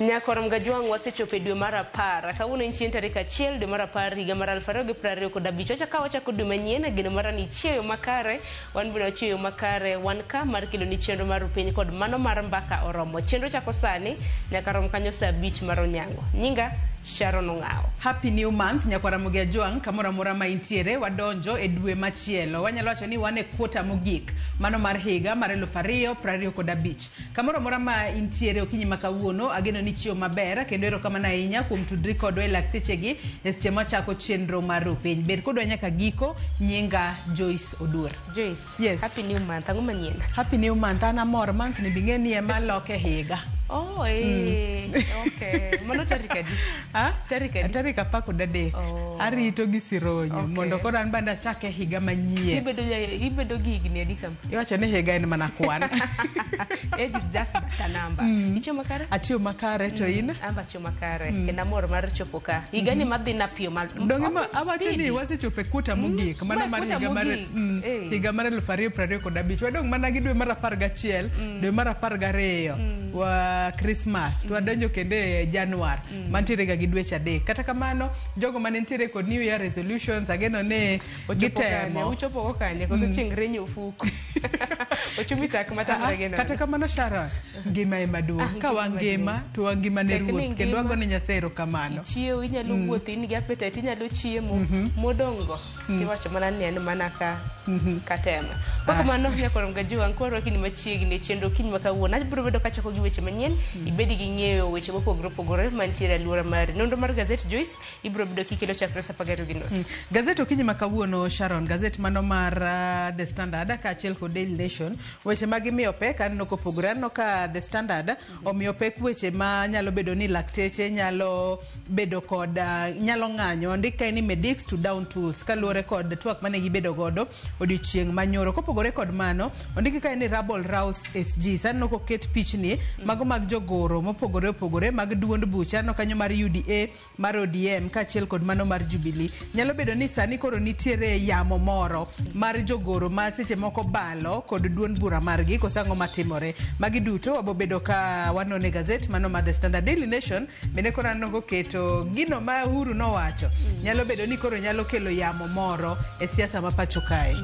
Nyakorom Gajwang' wasechopo e dwe mar 10. Kawuono en chieng' tarik 1 dwe mar 10 higa mar 2025. Wachako wachako dwe manyien, geno mara ni ichieyo makare, wan bende wachieyo makare, wan ka mar kelo ni chenro mar piny kod mano mar mbaka oromo. Chenro chako sani nyaka rom kanyo saa 5 mar onyango. Nyinga Sharon Ong'awo. Happy new month nyakwara Ramogi Ajwang' kamoro amora ma intiere wadonjo e dwe machielo. Wanyalo wacho ni wan e kwota mogik mano mar higa mar 2025. Kamoro amora ma intiere okinyi ma kawuono ageno ni chiew maber kendo erokamano ahinya kuom tudri kodwa e lak sechegi e seche mwachako chenro mar Rupiny. Bed kodwa nyaka giko, nyinga Joyce Oduor. Joyce, Yes. Happy new month. Ang'o manyien? Happy new month, an amor month ni bing'e ni ema loke higa. Oh, eh. Okay. Mano tarik adi? Ah? Tarik adi? Tarik 13. Oh. Arito gi sironyo Okay. mondo koro an bende achake higa manyien. Ibedo gi higni adi kama? Iwacho ni higa en mana kwan. Age is just but a number. Ichiew makare? Achiew makare to in? An be achiew makare. Kendo amor mar chopo ka. Higani madhi na piyo mal. Donge ma awacho ni Speedy. wasechopo e kuta mogik mano Ma mar kwota higa mar mogik. Eh. higa mar 2025. Wadong' mana gi dwe mar 11, dwe mar 12 wa Christmas to wadonjo kendo e Januar mantiere ga gi dweche 3. Kata kamano jogo mane nitiere kod New Year resolutions ageno ni Ochopo kanye? gitemo. Uchopo go kanye? Koso chieng' renyo ofuku. Ochumi tak matamre gi Kata kamano Sharon, ngima ema duong'. Ah, Ka wangima to wangima ne Tek ni Ruoth kendo ngima. wagone Nyasaye erokamano. Ichiew, inyalo wuotho, in gi appetite, inyalo chiemo. Modong' go tiwacho mana ni en mana ka katemo. Kok kamano nyakorom Gajwang' kwarwaki ni machiegni e chenro okinyi ma kawuono. Abiro bedo kachako gi weche manyien, ibed gi ng'eyo weche mopogore opogore mantiere e alwora mari. Nonro mar gazet Joyce ibiro bedo kikelo chakre saa 12:30. Gazet okinyi ma kawuono Sharon, gazet mano mar The Standard kaachiel kod Daily Nation, weche ma gimiyo pek aneno kopogore. Aneno ka The Standard omiyo pek weche ma nyalo bedo ni lakteche nyalo bedo kod nyalo ng'anyo. Ondik kae ni medics to down tools kaluwore kod twak mane gibedo godo odiochieng' manyoro. Kopogore kod mano, ondiki kae ni Rabble Rouse SG. Aneno koket pichni mago mag jogoro mopogore opogore mag duond bucha. Aneno kanyo mar UDA, mar ODM kaachiel kod mano mar Jubilee. Nyalo bedo ni sani koro nitiere yamo moro mar jogoro ma seche moko balo kod duond bura margi koso ang'o matimore. Magi duto wabobedo ka wanone gazet mano mar The Standard. Daily Nation bende koro aneno koketo gino ma Uhuru nowacho. Nyalo bedo ni koro nyalo kelo yamo moro e siasa ma pacho kae.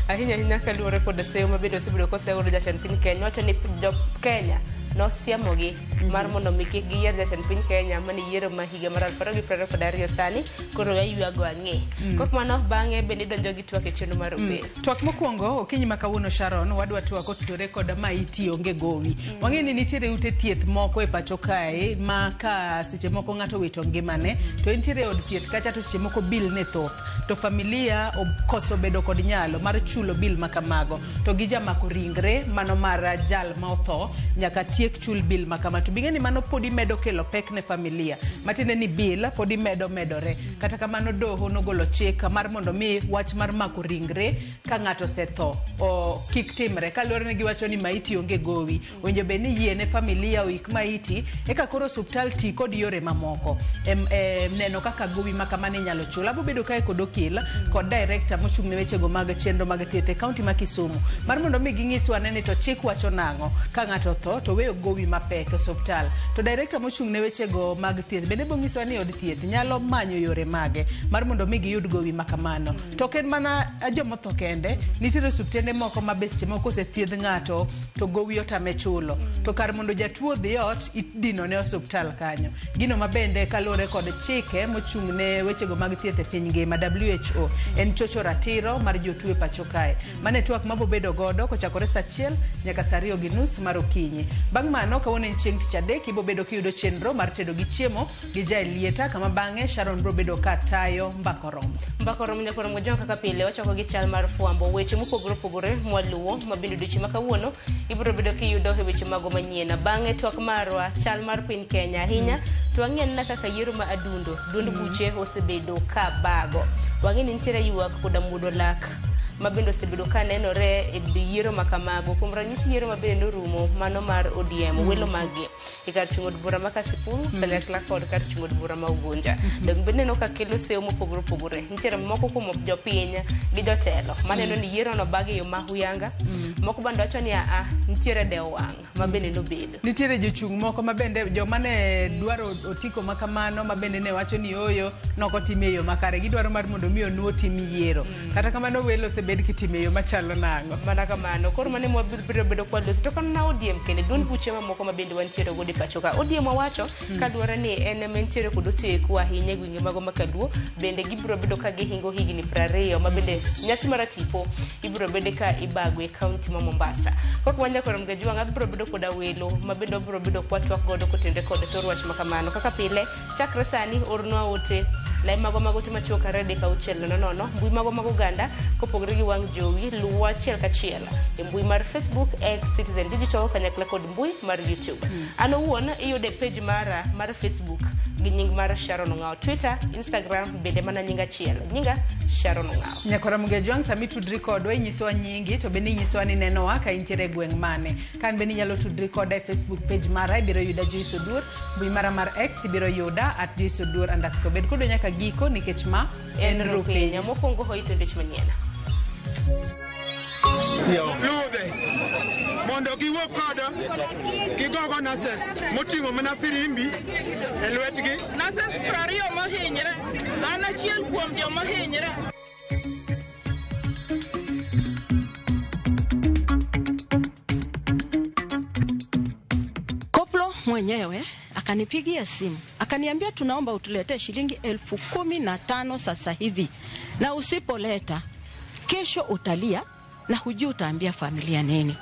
Ahinya ahinya kaluwore kod seyo ma bende osebedo koseyo godo jatend piny Kenya. Wacho ni jo Kenya nosiemogi mar mondo mi kik giyier jatend piny Kenya mane yiero ma higa mar 2022 sani koro waywago ang'e. Kok mano bang'e bende idonjo gi twak e chenro mar Ober. Twak mokwongo okinyi ma kawuono Sharon wadwa twak otudore kod maiti onge gowi. Wang'eyo ni nitiere ute thieth moko e pacho kae ma ka seche moko ng'ato owito ngimane to entiere e od thieth kacha to seche moko bill ne thoth to familia okoso bedo kod nyalo mar chulo bill ma kamago to gijamako ringre mano mar jal ma otho nyaka tiek chul bill ma kama. To bing'e ni mano podi medo kelo pek ne familia matiende ni bill podi medo medore. Kata kamano doho nogolo chik mar mondo mi wach mar mako ringre ka ng'ato osetho kik timre kaluwore ni giwacho ni maiti onge gowi. Owinjo bed ni yiene familia oik maiti eka koro osuptal ti kod yore mamoko e neno kaka gowi ma kamano inyalo chul. Abo bedo kae kod okil kod director mochung' ne wechego mag chenro mag thieth e kaunti ma Kisumu mar mondo mi ginyiswa ane ni to chik wacho nang'o ka ng'ato otho to weyo gowi mapek e osuptal. To director mochung' ne wechego mag thieth bende bo nyiswa ni od thieth nyalo manyo yore mage mar mondo mi giyud gowi ma kamano. To ok en mana jomotho kende, nitiere osuptende moko ma be seche moko osethiedh ng'ato to gowi otame chulo. To kar mondo jatuo odhi ot, idino ne osuptal kanyo. Gino ma bende kaluwore kod chike mochung' ne wechego mag thieth e piny ngima WHO en chocho ratiro mar jotuo e pacho kae. Mano e twak mabobedo godo kochakore saa 1 nyaka saa 2:30 mar okinyi. Bang' mano kawuono en chieng' tich adek ibobedo kiyudo chenro mar tedo gi chiemo gi Jaelieta kama bang'e Sharon biro bedo ka tayo mbaka oromo. Mbaka oromo nyaka oromo jong kaka pile wachako gi chal mar fwambo weche mopogore opogore mwaluwo ma bende odiochieng' ma kawuono ibiro bedo kiyudo e weche mago manyien. Bang'e twak marwa chal mar piny Kenya ahinya to wang'i anena kaka yiero ma adundo duond buche osebedo ka bago. Wang'e ni nitiere ywak koda muodo lak. Ma bende osebedo ka nenore e yiero ma kamago. Kuom ranyisi, yiero ma bende norumo mano mar ODM, welo maggi e kar chung' od bura ma Kasipul kanyakla kod kar chung' od bura ma Ugunja. Dong bende neno ka kelo sewo mopogore opogore. Nitiere moko kuom jopiny gi jotelo maneno ni yiero no bag e yo ma huyanga. Moko bende wacho ni aa, nitiere dewo wang' ma bende nobedo. Nitiere jochung' moko ma bende joma ne dwaro otiko ma kamano, ma bende ne wacho ni oyo nokotim e yo makare. Gidwaro mar mondo mi onuo tim yiero. Kata kamano, welo osebed kitimo e yo machalo nang'o? Mana kamano. Koro mano ema wabiro bedo kwaloso. To kamano ODM kende, duond buche mamoko ma bende wantiere godo e pacho ka. ODM wawacho kaluwore ni en ema entiere kod oteku ahinya e gwenge mago ma Kaluo. Bende gibiro bedo ka gihingo higni 20 ma bende nyasi mar tipo ibiro bede ka ibago e kaunti ma Mombasa. Kok wanya koro Mgajwang' abiro bedo koda welo ma bende wabiro bedo kwatwak godo kotenore kod thor wach ma kamano. Kaka pile, chakre sani ornwa ote lai mago mag ote machuok 23600, mbui mago mag oganda kopogore gi wang' jowi. Luwa achiel kachiel e mbui mar Facebook, X, Citizen Digital kanyakla kod mbui mar YouTube. An owuon iyude e page mara mar Facebook gi nying mar Sharon Ong'awo. Twitter, Instagram bende mana nying achiel, nyinga Sharon Ong'awo. Nyakora Mugejwang', sama itudri kodwa inyisowa nyingi to bende inyisowa ni nenowa ka intiere e gweng' mane. Ka an bende inyalo tudri koda e Facebook page mara, ibiro yuda Joyce Oduor. Mbui mara mar X ibiro yuda @JoyceOduor_. Bed kodwa nyaka giko nikech ma en Rupiny. Mokwongo hoito ndich manyien. Ludhe mondo giwuog kodo gigogo nurses moting'o mana firimbi e lwetgi. Nurses 20 mohinyre, an achiel kuom jomohinyre. Koplo mwenyewe akanipigia simu akaniambia, tunaomba utuletee shilingi 15,000 sasa hivi, na usipoleta kesho utalia na hujui utaambia familia nini.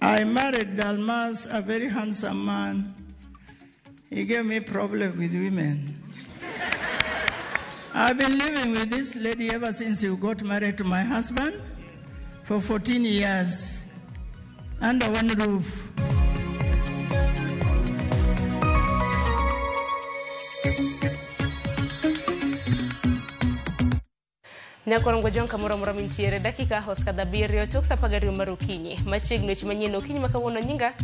I married Dalmas, a very handsome man. He gave me problem with women. I've been living with this lady ever since you got married to my husband for 14 years under one roof. Nyakorongo jong kamoro amora mintiere, dakika osekadho 7 tok sa 12 mar okinyi. Machiegni weche manyien okinyi ma kawuono. Nyinga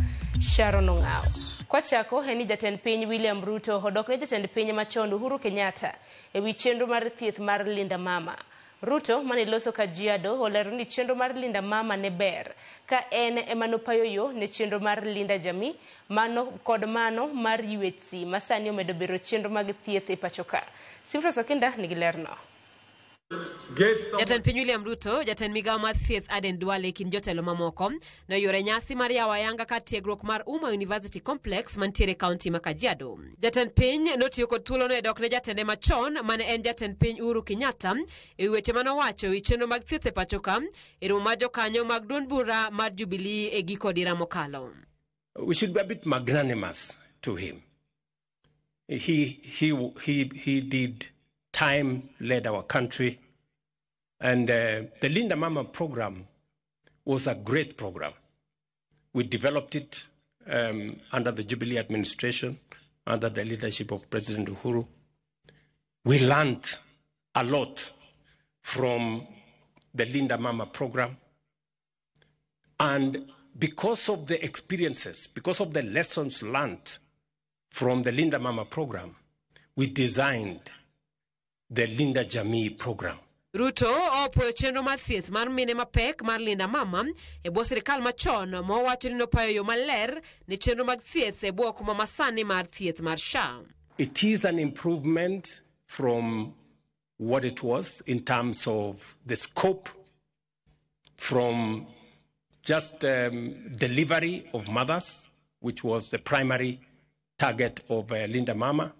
Sharon Ong'awo. Kwachako en ni jatend piny William Ruto odok ne jatend piny machon Uhuru Kenyatta e wi chenro mar thieth mar Linda Mama. Ruto mane loso Kajiado olero ni chenro mar Linda Mama ne ber ka en ema nopayo yo ne chenro mar Linda Jamii mano kod mano mar UHC ma sani omedo bero chenro mag thieth e pacho ka. Simfros Okinda nigi lerno. Jatend piny William Ruto, jatend migawo mar thieth Aden Duale kind jotelo mamoko noyuoro e nyasi mar yawo ayanga kar tiegruok mar Umma University Complex mantiere e kaunti ma Kajiado. Jatend piny notiyo kod thuolono e dok ne jatende machon mane en jatend piny Uhuru Kenyatta e wi weche manowacho e wi chenro mag thieth e pacho ka e romo mar jokanyo mag duond bura mar Jubilee e giko dira mokalo. We should be a bit magnanimous to him. He did time, led our country, and the Linda Mama program was a great program. We developed it under the Jubilee administration, under the leadership of President Uhuru. We learned a lot from the Linda Mama program. And because of the experiences, because of the lessons learned from the Linda Mama program, we designed the Linda Jamii program. Ruto opuoyo chenro mar thieth mar mine mapek mar Linda Mama e bwo sirikal machon mowacho ni nopayo yo maler ne chenro mag thieth e bwo okumba masani mar thieth mar SHA. It is an improvement from what it was in terms of the scope, from just delivery of mothers, which was the primary target of Linda Mama.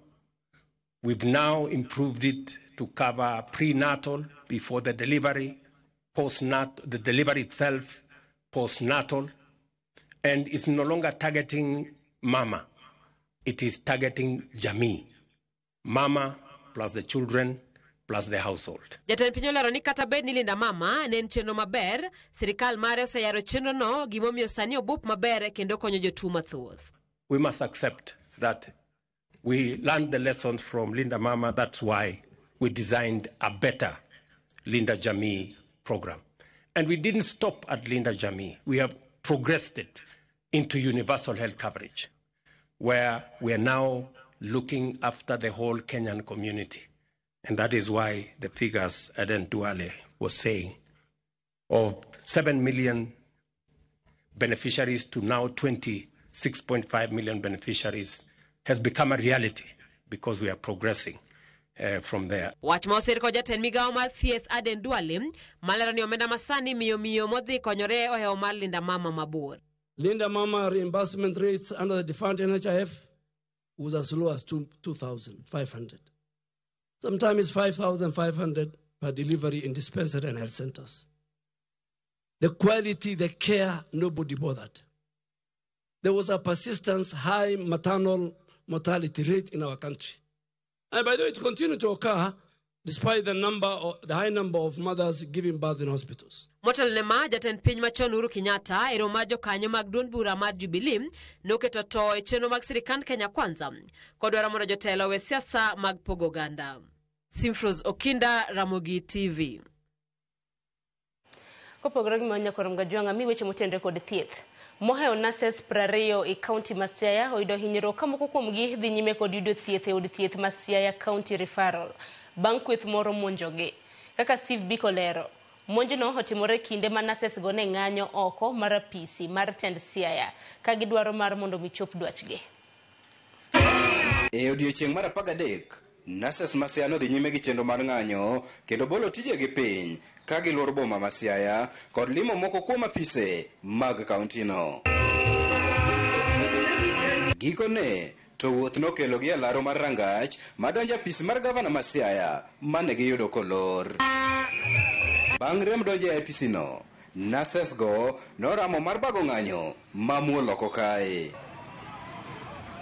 We've now improved it to cover prenatal, before the delivery, postnat, the delivery itself, postnatal, and it's no longer targeting mama. It is targeting jamii, mama plus the children plus the household. Jatend piny olero ni kata bed ni Linda Mama ne en chenro maber, sirikal mare oseyaro chenrono gimomiyo sani obup maber kendo konyo jotuo mathoth. We must accept that We learned the lessons from Linda Mama. That's why we designed a better Linda Jamii program. And we didn't stop at Linda Jamii. We have progressed it into universal health coverage, where we are now looking after the whole Kenyan community. And that is why the figures Aden Duale was saying of 7 million beneficiaries to now 26.5 million beneficiaries has become a reality because we are progressing from there. Wach ma osir kod jatend migawo mar thieth Aden Duale malero ni omenda masani miyo miyo modhi konyore ohewo mar Linda Mama mabor. Linda Mama reimbursement rates under the defunct NHIF was as low as 2,500. Sometimes it's 5,500 per delivery in dispensary and health centers. The quality, the care, nobody bothered. There was a persistent high maternal mortality rate in our country. And by the way, it continued to occur despite the high number of mothers giving birth in hospitals. Motelo ne ma, jatend piny machon Uhuru Kenyatta e romo mar jokanyo mag duond bura mar Jubilee noketo to e chenro mag sirikand Kenya Kwanza kodwaro mondo jotelo owe siasa mag pogo oganda. Simfros Okinda, Ramogi TV. Kopogore gi mano nyakwar Mgajwang'a mi weche motenore kod thieth. Mohewo nurses 20 e kaunti ma Siaya oyudo hinyruok ka moko kuomgi dhi nyime kod yudo thieth e od thieth ma Siaya County Referral bang' kweth moro monjogi. Kaka Steve Biko lero, monjno otimore kinde ma nurses go ne ng'anyo oko mar apisi mar tend Siaya ka gidwaro mar mondo gichop dwachgi. E odiechieng' mar 13, nurses ma Siaya nodhi nyime gi chenro mar ng'anyo kendo bolo tijegi piny ka giluoro boma ma Siaya kod limo moko kuom apise mag kauntino. Gikone to wuoth nokelogi e laro mar rangach madonjo apis mar gavana ma Siaya mane giyudo kolor. Bang' rem donjo e apisino, nurses go noramo mar bago ng'anyo mamuol oko kae.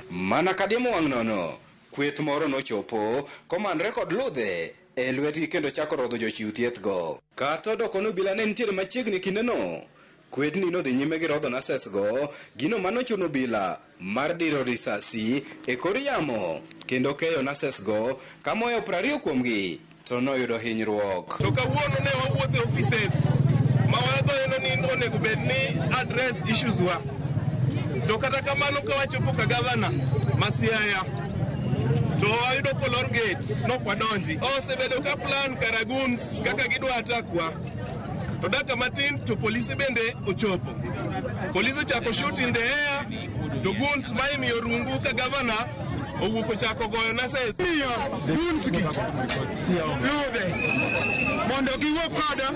Mana kadiemo wang' nono, kweth moro nochopo komanre kod ludhe e lwetgi kendo chako rodho jochiw thieth go. Kata odoko ni obila ne nitiere machiegni kindeno, kwethni nodhi nyime gi rodho nurses go, gino manochuno obila mar diro risasi e kor yamo kendo keyo nurses go ka moyo 20 kuomgi to noyudo hinyruok. To kawuono ne wawuotho e offices ma wadhoeno ni onego bed ni address issues wa. To kata kamano ka wachopo ka gavana ma Siaya to wayudo kolor gate nok wadonji. Osebedo ka plan karaguns kaka gidwa atakwa. To dakika matin to polisi bende ochopo. Polisi ochako shoot in the air to goons ma imiyo rungu ka gavana owuok ochako goyo nurses. Miyo goons gi ludhe mondo giwuog kodo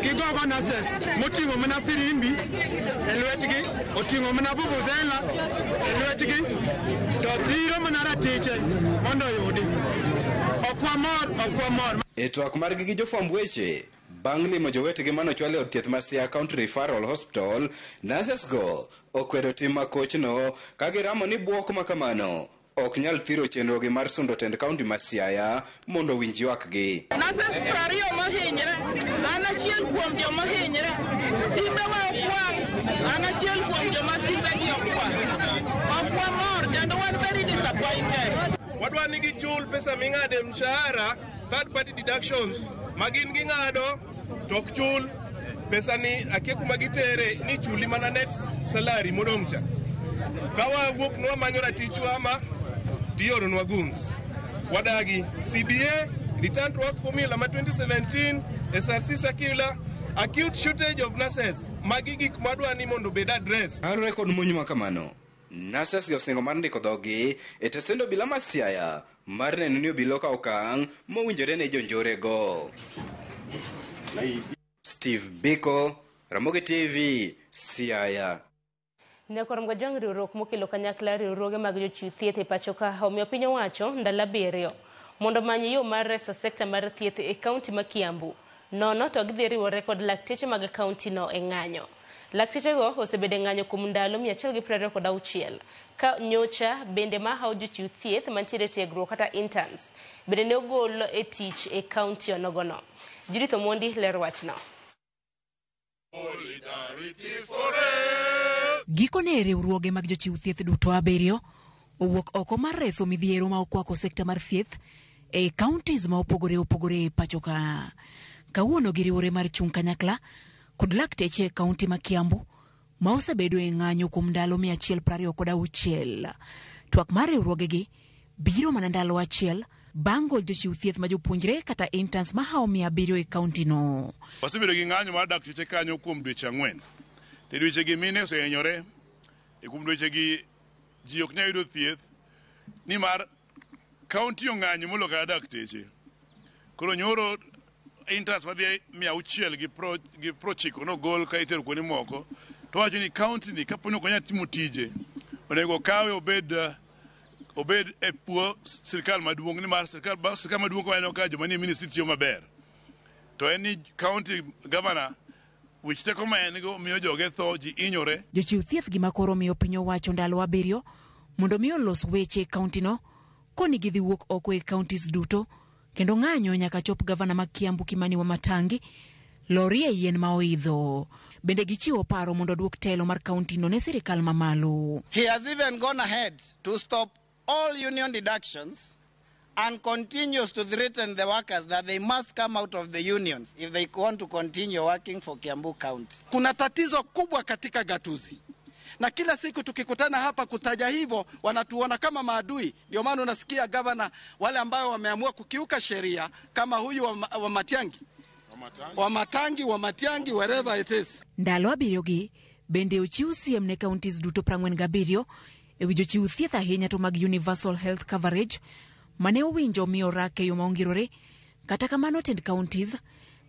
gigogo nurses moting'o mana firimbi e lwetgi, oting'o mana vuvuzela e lwetgi, to dhiro mana ratiche mondo oyudi. Ok wamor, ok wamor. E twak margi gi jofwamb weche bang' limo jowetegi manochwal e od thieth ma Siaya County Referral Hospital, nurses go okwedo tim ma kochno ka giramo ni bwok ma kamano ok nyal thiro chenrogi mar sundo tend kaunti ma Siaya mondo owinj ywakgi. Nurses 20 mohinyre, an achiel kuom joma hinyre. Simbewa ok wang', an achiel kuom joma simbegi ok wang'. Ok wamor kendo wan very disappointed. Wadwa ni gichul pesa ming'ado e mshahara, third party deductions ma gin ging'ado to ok chul. Pesa ni akia kuma gitere ni chuli mana net salary modong' cha. Ka wawuok nwamanyo ratichwa ma tioronwa goons. Wadagi CBA, return to work formula ma 2017, SRC circular, acute shortage of nurses. Magi gik madwa ni mondo obed address. Kaluwore kod monj ma kamano, nurses go osingo mar ndiko dhogi e tesend obila ma Siaya mar neno ni obila okawo okang' mowinjore ne jonjorego. Steve Biko, Ramogi TV, Siaya. Nyakwar Mgajwang' riwruok mokelo kanyakla riwruoge mag jochiw thieth e pacho ka omiyo piny owacho ndalo 7 mondo omany yo mar reso sekta mar thieth e kaunti ma Kiambu. Nono to gidhi riwore kod lakteche mag kaunti no e ng'anyo. Laktechego osebedo e ng'anyo kuom ndalo 126 ka nyocha bende mahawo jochiw thieth mantiere tiegruok kata interns bende ne ogol e tich e kaunti onogono. Judith Omondi lero wachno. Gikone riwruoge mag jochiw thieth duto 7 owuok oko mar reso midhiero ma okwako sekta mar thieth e counties ma opogore opogore e pacho ka. Kawuono giriwore mar chung' kanyakla kod lakteche e kaunti ma Kiambu ma osebedo e ng'anyo kuom ndalo 126. Twak mar riwruogegi biro mana ndalo achiel bang' gol jochiw thieth ma jopuonjre kata interns mahawo 700 e kaunti no. Wasebedo gi ng'anyo mar dakteche kanyo kuom dweche 4. To dweche gi mine osehinyore, e kuom dweche gi ji ok nyal yudo thieth nimar kaunti ong'anyo moloyo kata dakteche. Koro nyoro interns madhi 690 nogol ka itero kuonde moko, to wacho ni kaunti ni kapo ni ok onyal timo tije, onego okawe obed e puo sirkal maduong' nimar sirkal maduong' ka ka joma nie ministry tiyo maber. To en ni county governor wich teko ma en go miyo joge tho, ji hinyore. Jochiw thieth gima koro miyo piny owacho ndalo 7 mondo mi olos weche e kaunti no koni gidhi wuok oko e counties duto kendo ng'anyo nyaka chop gavana ma Kiambu Kimani Wamatangi lorie yien ma oidho. Bende gichiwo paro mondo duok telo mar kaunti no ne sirikal mamalo. He has even gone ahead to stop all union deductions and continues to threaten the workers that they must come out of the unions if they want to continue working for Kiambu County. Kuna tatizo kubwa katika gatuzi, na kila siku tukikutana hapa kutaja hivyo wanatuona kama maadui. Ndio maana unasikia gavana wale ambao wameamua kukiuka sheria kama huyu wa Matiang'i, wherever it is. Ndalo 7 gi bende ochiw siem ne counties duto 47 e wi jochiw thieth ahinya to mag Universal Health Coverage mane owinjo miyo rak e yo maongirore. Kata kamano tend counties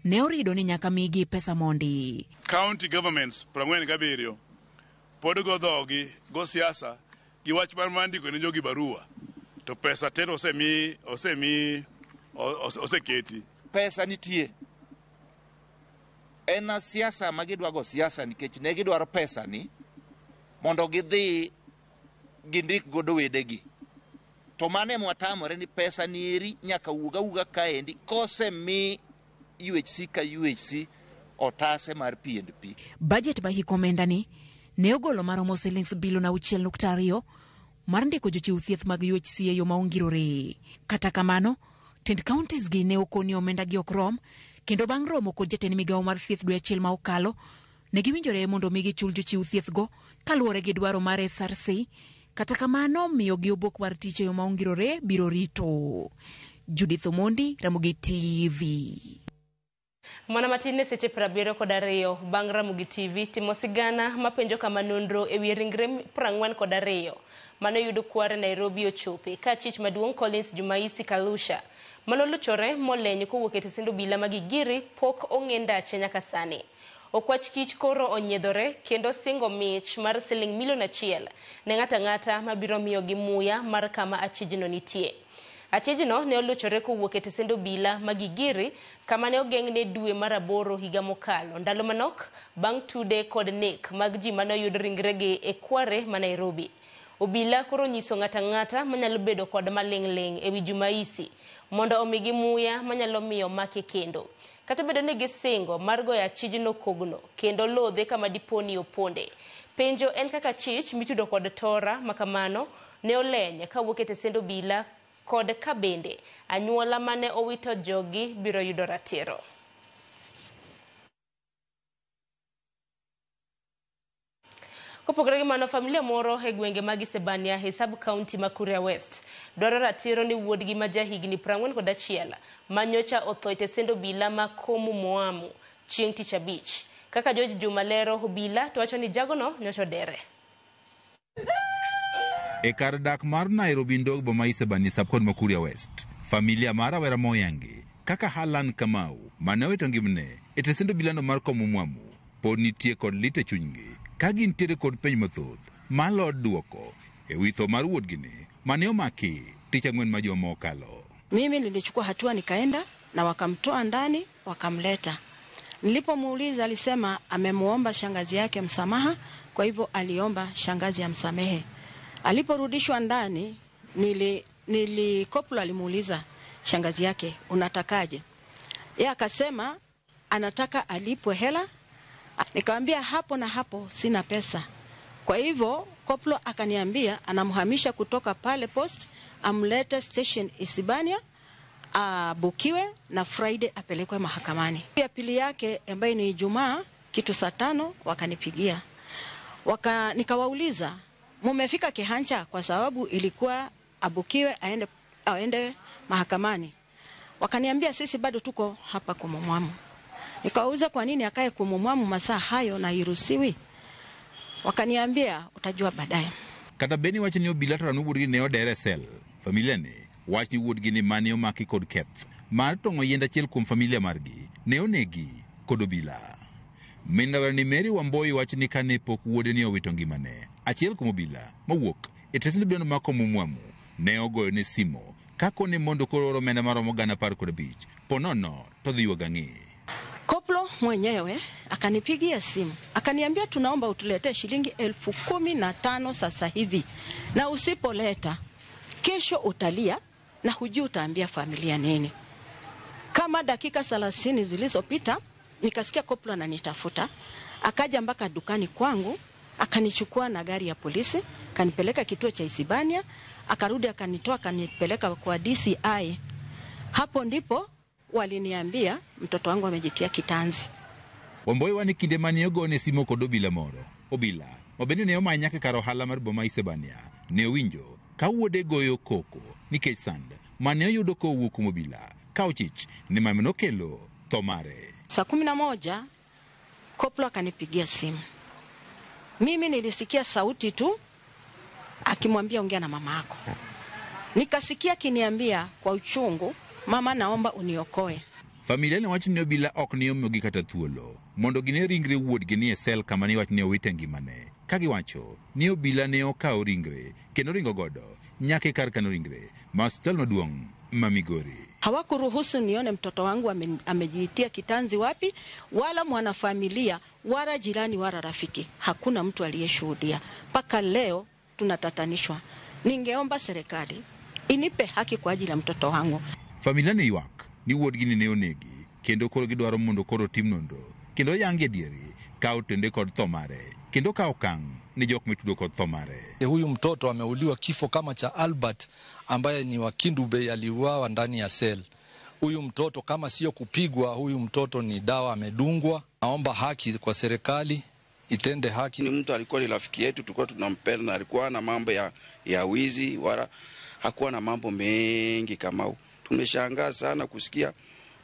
ne orido ni nyaka migi pesa mondi. County governments 47 pod go dhogi go siasa gi wach mar ndiko ne jogi barua to pesa tero oseketi. Pesa nitie. En siasa ma gidwa go siasa nikech ne gidwaro pesa ni mondo gidhi gindik godo wedegi. To mane mwatamore ni pesa ni eri nyaka wuog awuoga kaendi kosemi UHC ka UHC otase mar P&P. Budget ma hik omenda ni ne ogolo maromo silings bilion 6.2 mar ndiko jochiw thieth mag UHC e yo maongirore. Kata kamano, tend counties gi ne okoni omenda gi ok rom, kendo bang' romo kod jatend migawo mar thieth dwe achiel ma okalo, ne giwinjore mondo mi gichul jochiw thieth go kaluwore gi dwaro mar SRC. Kata kamano, miyo gi obok mar tich e yo maongirore biro rito. Judith Omondi, Ramogi TV. Mana matin ne seche 72 bang' Ramogi TV timo sigana mapenjo kama nonro e wi ringre 42 mane oyudo kware Nairobi ochope ka chich maduong' Collins Jumaisi Kalusha manolochore moleny kowuok e tesend obila ma Gigiri pok ong'e ndache nyaka sani. Okwach kich koro onyiedhore kendo singo mich mar siling milion 1 ne ng'ato ang'ata mabiro miyogi muya mar kama achijno nitie. Achijno ne oluchore kowuok e tesend obila ma Gigiri kama ne ogeng'ne dwe mar 8 higa mokalo, ndalo manok bang' tude kod nek mag ji mane oyud ringregi e kware ma Nairobi. Obila koro nyiso ng'ato ang'ata manyalo bedo kod maling'ling' ewi Jumaisi mondo omigi muya manyalo miyo make kendo. Kata obedo ni gisingo mar goyo achijno kogno kendo lodhe kama dipo ni oponde. Penjo en kaka chich mitudo kod tora makamano ne oleny kawuok e tesend obila kod ka bende anyuola mane owito jogi biro yudo ratiro. Kopogore gi mano, familia moro e gwenge mag Isebania e sub county ma Kuria West dwaro ratiro ni wuodgi ma jahigni 41 ma nyocha otho e tesend obila ma Komu Moamu chieng' tich abich. Kaka George Juma lero, obila to wacho ni jagono nyocha odere. E kar dak mar Nairobi Ndogbo ma Isebania sub county ma Kuria West, familia mar rawera moyangi kaka Harlan Kamau mane owito ngimane e tesend obilano mar Komu Mwamu pod nitie kod lit e chunygi ka gintiere kod penj mathoth malo duoko e wi tho mar wuodgini mane omaki tich ang'wen ma juma mokalo. Mimi nilichukua hatua nikaenda na wakamtoa ndani wakamleta. Nilipomuuliza alisema amemuomba shangazi yake msamaha, kwa hivyo aliomba shangazi amsamehe. Aliporudishwa ndani koplo alimuuliza shangazi yake, unatakaje? Yeye akasema anataka alipwe hela. Nikamwambia hapo na hapo sina pesa. Kwa hivyo koplo akaniambia anamhamisha kutoka pale post amlete station Isibania abukiwe na Friday apelekwe mahakamani. Ya pili yake ambaye ni Ijumaa kitu saa 5 wakanipigia. Nikawauliza mumefika Kehancha, kwa sababu ilikuwa abukiwe aende mahakamani. Wakaniambia sisi bado tuko hapa Kumumwamu. Nikawauliza kwa nini akae Kumumwamu masaa hayo na iruhusiwi? Wakaniambia utajua baadaye. Kata beni wach ni obila to wuodgi ne odere sel. Familia ni wach ni wuodgi ni mane omaki kod keth mar tong'o yiend achiel kuom familia margi ne onegi kod obila. Min rawera ni Mary Wamboi wach ni kane pok wuode ni owito ngimane, achiel kuom obila mowuok e tesend obila ma Komumwamu ne ogoyo ne simo kakone mondo koro oro omenda maromo 15,000 ponono to dhi yuago ang'e. Koplo mwenyewe akanipigia simu akaniambia tunaomba utuletee shilingi 15,000 sasa hivi, na usipoleta kesho utalia na hujui utaambia familia nini. Kama dakika 30 zilizopita nikasikia koplo ananitafuta, akaja mpaka dukani kwangu akanichukua na gari ya polisi, kanipeleka kituo cha Isibania, akarudi akanitoa akanipeleka kwa DCI. Hapo ndipo waliniambia mtoto wangu amejitia kitanzi. Wamboi wani kinde mane ogone simo kod obila moro. Obila mabende ne omany nyaka kar ohala mar boma Isebania ne owinjo ka wuode goyo koko nikech sand mane oyudo kowuok kuom obila ka ochich ni mano nokelo tho mare. Saa 11 koplo akanipigia simu. Mimi nilisikia sauti tu akimwambia ongea na mama yako. Nikasikia kiniambia kwa uchungu, mama naomba uniokoe. Familia ne wacho ni obila ok ne omiyogi kata thuolo mondo gine ringre wuodgi ni e sel kama ne iwacho ni owite ngimane, ka giwacho ni obila ne okawo ringre kendo ringo godo nyaka e kar kano ringre ma osiptal maduong' ma Migori. Hawakuruhusu nione mtoto wangu amejitia kitanzi wapi, wala mwanafamilia, wala jirani, wala rafiki. Hakuna mtu aliyeshuhudia. Mpaka leo tunatatanishwa. Ningeomba serikali inipe haki kwa ajili ya mtoto wangu. Familia ne ywak ni wuodgi ni ne onegi kendo koro gidwaro mondo koro tim nonro kendo yangi adieri ka otende kod tho mare kendo ka okang' ni jok mitudo kod tho mare. Huyu mtoto ameuliwa kifo kama cha Albert ambaye ni wa Kindu Bay, aliuawa ndani ya sel. Huyu mtoto kama sio kupigwa, huyu mtoto ni dawa amedungwa. Naomba haki kwa serikali itende haki. Ni mtu alikuwa ni rafiki yetu, tulikuwa tunampenda na alikuwa na mambo ya wizi wala hakuwa na mambo mengi kama huo. Tumeshangaa sana kusikia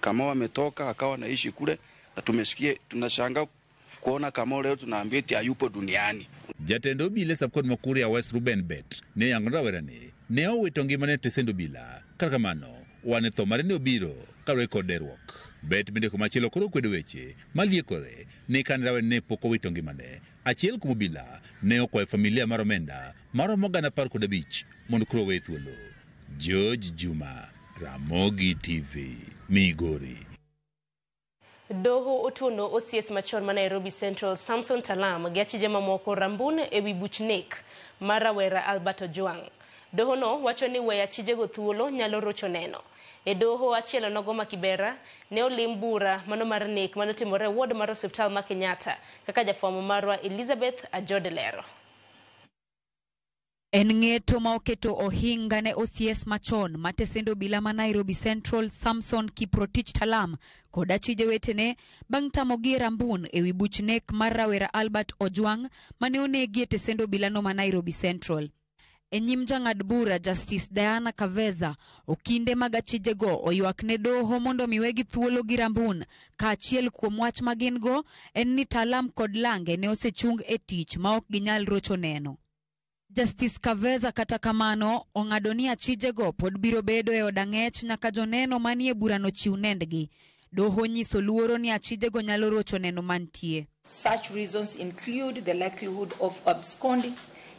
kama ametoka akawa naishi kule, na tumesikia tunashangaa kuona kama leo tunaambiwa eti hayupo duniani. Jatend obila e subkod ma Kuria West Ruben Bet ne oyango rawera ni ne owito ngimane e tesend obila. Kata kamano, wane tho mare ne obiro kaluwore kod derruok. Bet bende komachielo koro kwedo weche maliekore ni kane rawera ne pok owito ngimane, achiel kuom obila ne okwayo familia mar omenda maromo 15,000 mondo koro oweye thuolo. George Juma, Ramogi TV, Migori. Doho otuono OCS machon ma Nairobi Central Samson Talam gi achije mamoko rambun ewi buch nek mar rawera Albert Ojwang. Doho no wacho ni weyo achijego thuolo nyalo rocho neno. E doho achiel onogo ma Kibera ne olim bura mano mar nek manotimore e ward mar osiptal ma Kenyatta, kaka jafwambo marwa Elizabeth Ajode lero. En ng'eto ma oketo ohinga ne OCS machon ma tesend obila ma Nairobi Central Samson Kiprotich Talam kod achije wetene bang' tamogi e rambun ewi buch nek mar rawera Albert Ojwang mane onegi e tesend obilano ma Nairobi Central. E nyim jang'ad bura Justice Diana Kaveza, okinde mag achijego oywak ne doho mondo miwegi thuolo gi rambun, kaachiel kuom wach ma gin go en ni Talam kod Lange ne osechung e tich ma ok ginyal rocho neno. Justice Kaveza kata kamano ong'ado ni achijego pod biro bedo e od ang'ech nyaka joneno manie burano chiw nendgi. Doho nyiso luoro ni achijego nyalo rocho neno mantie. Such reasons include the likelihood of absconding,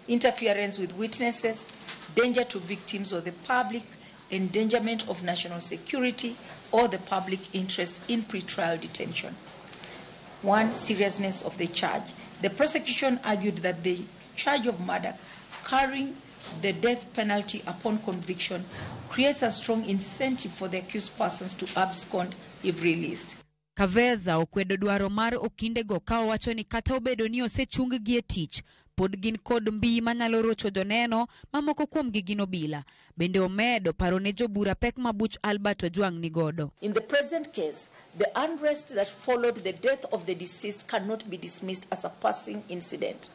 interference with witnesses, danger to victims or the public, endangerment of national security or the public interest in pretrial detention. 1. Seriousness of the charge. The prosecution argued that the charge of murder carrying the death penalty upon conviction creates a strong incentive for the accused persons to abscond if released. Kaveza okwedo dwaro mar okindego ka owacho ni kata obedo ni osechung gi e tich, pod gin kod mbii manyalo rocho joneno mamoko kuomgi gin obila. Bende omedo paro ne jobura pek ma buch Albert Ojwang nigodo. In the present case, the unrest that followed the death of the deceased cannot be dismissed as a passing incident.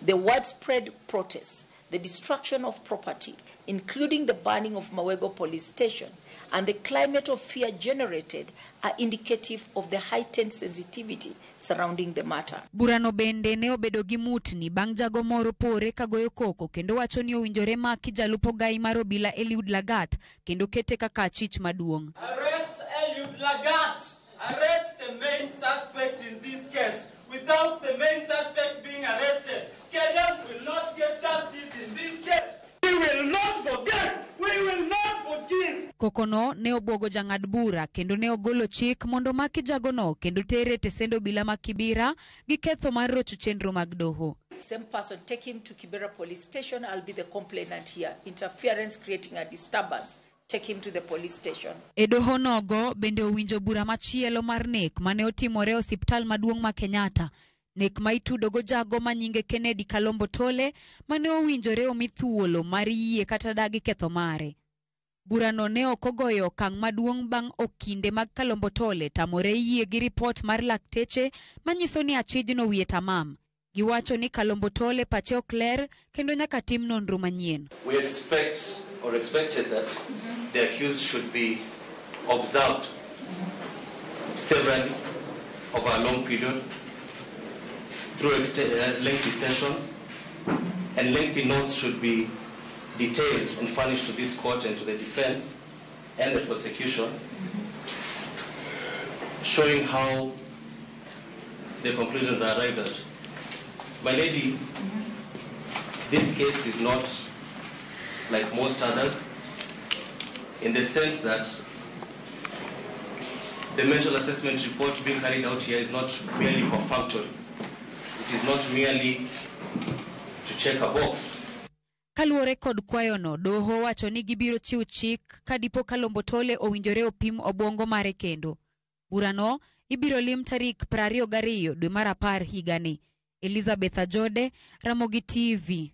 The widespread protests, the destruction of property, including the burning of Mawego police station, and the climate of fear generated are indicative of the heightened sensitivity surrounding the matter. Burano bende ne obedo gi mutni bang' jago moro pore ka goyo koko kendo wacho ni owinjore maki jalup ogai mar obila Eliud Lagat kendo kete kaka achich maduong'. Arrest Eliud Lagat! Arrest the main suspect in this case. Without the main suspect being arrested, Kenyans will not get justice in this case. We will not forget! We will not forgive! Kokono ne obwogo jang'ad bura kendo ne ogolo chik mondo maki jagono kendo tere e tesend obila ma Kibera gi ketho mar rocho chenro mag doho. Same person, take him to Kibera police station. I'll be the complainant here. Interference creating a disturbance. Take him to the police station. E doho nogo bende owinjo bura machielo mar nek mane otimore e osiptal maduong' ma Kenyatta. Nek ma itudo go jago ma nyinge Kennedy Kalombo Tole mane owinjore omi thuolo mar yie kata dagi ketho mare. Burano ne ok ogoyo okang' maduong' bang' okinde mag Kalombo Tole tamore yie gi ripot mar lakteche manyiso ni achijno wiye tamam. Giwacho ni Kalombo Tole pache ok ler kendo nyaka tim nonro manyien. We expect or expected that the accused should be observed severally over a long period through lengthy sessions, and lengthy notes should be detailed and furnished to this court and to the defense and the prosecution, showing how the conclusions are arrived at. My lady, this case is not like most others in the sense that the mental assessment report being carried out here is not merely perfunctory. It is not merely to check a box. Kaluwore kod kwayono, doho wacho ni gibiro chiwo chik ka dipo Kalombo Tole owinjore opim obwongo mare kendo. Burano ibiro lim tarik 22 dwe mar 10 higani. Elizabeth Ajode, Ramogi TV.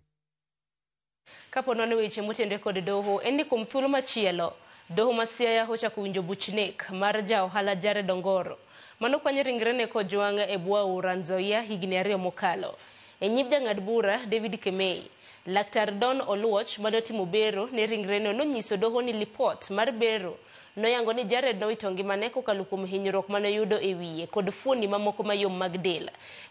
Kapo nono weche motenore kod doho, en ni kuom thuolo machielo, doho ma Siaya ochako winjo buch nek mar ja ohala Jared Ongoro mano kwanyo ringrene kojwang' e bwo aora Nzoia higni 2 mokalo. E nyim jang'ad bura David Kemei, Laktar Don Oluoch mane otimo bero ne ringreno nonyiso doho ni lipot mar bero noyango ni Jared nowito ngimane kokalo kuom hinyruok mane oyudo e wiye kod fuoni mamoko mayom mag del.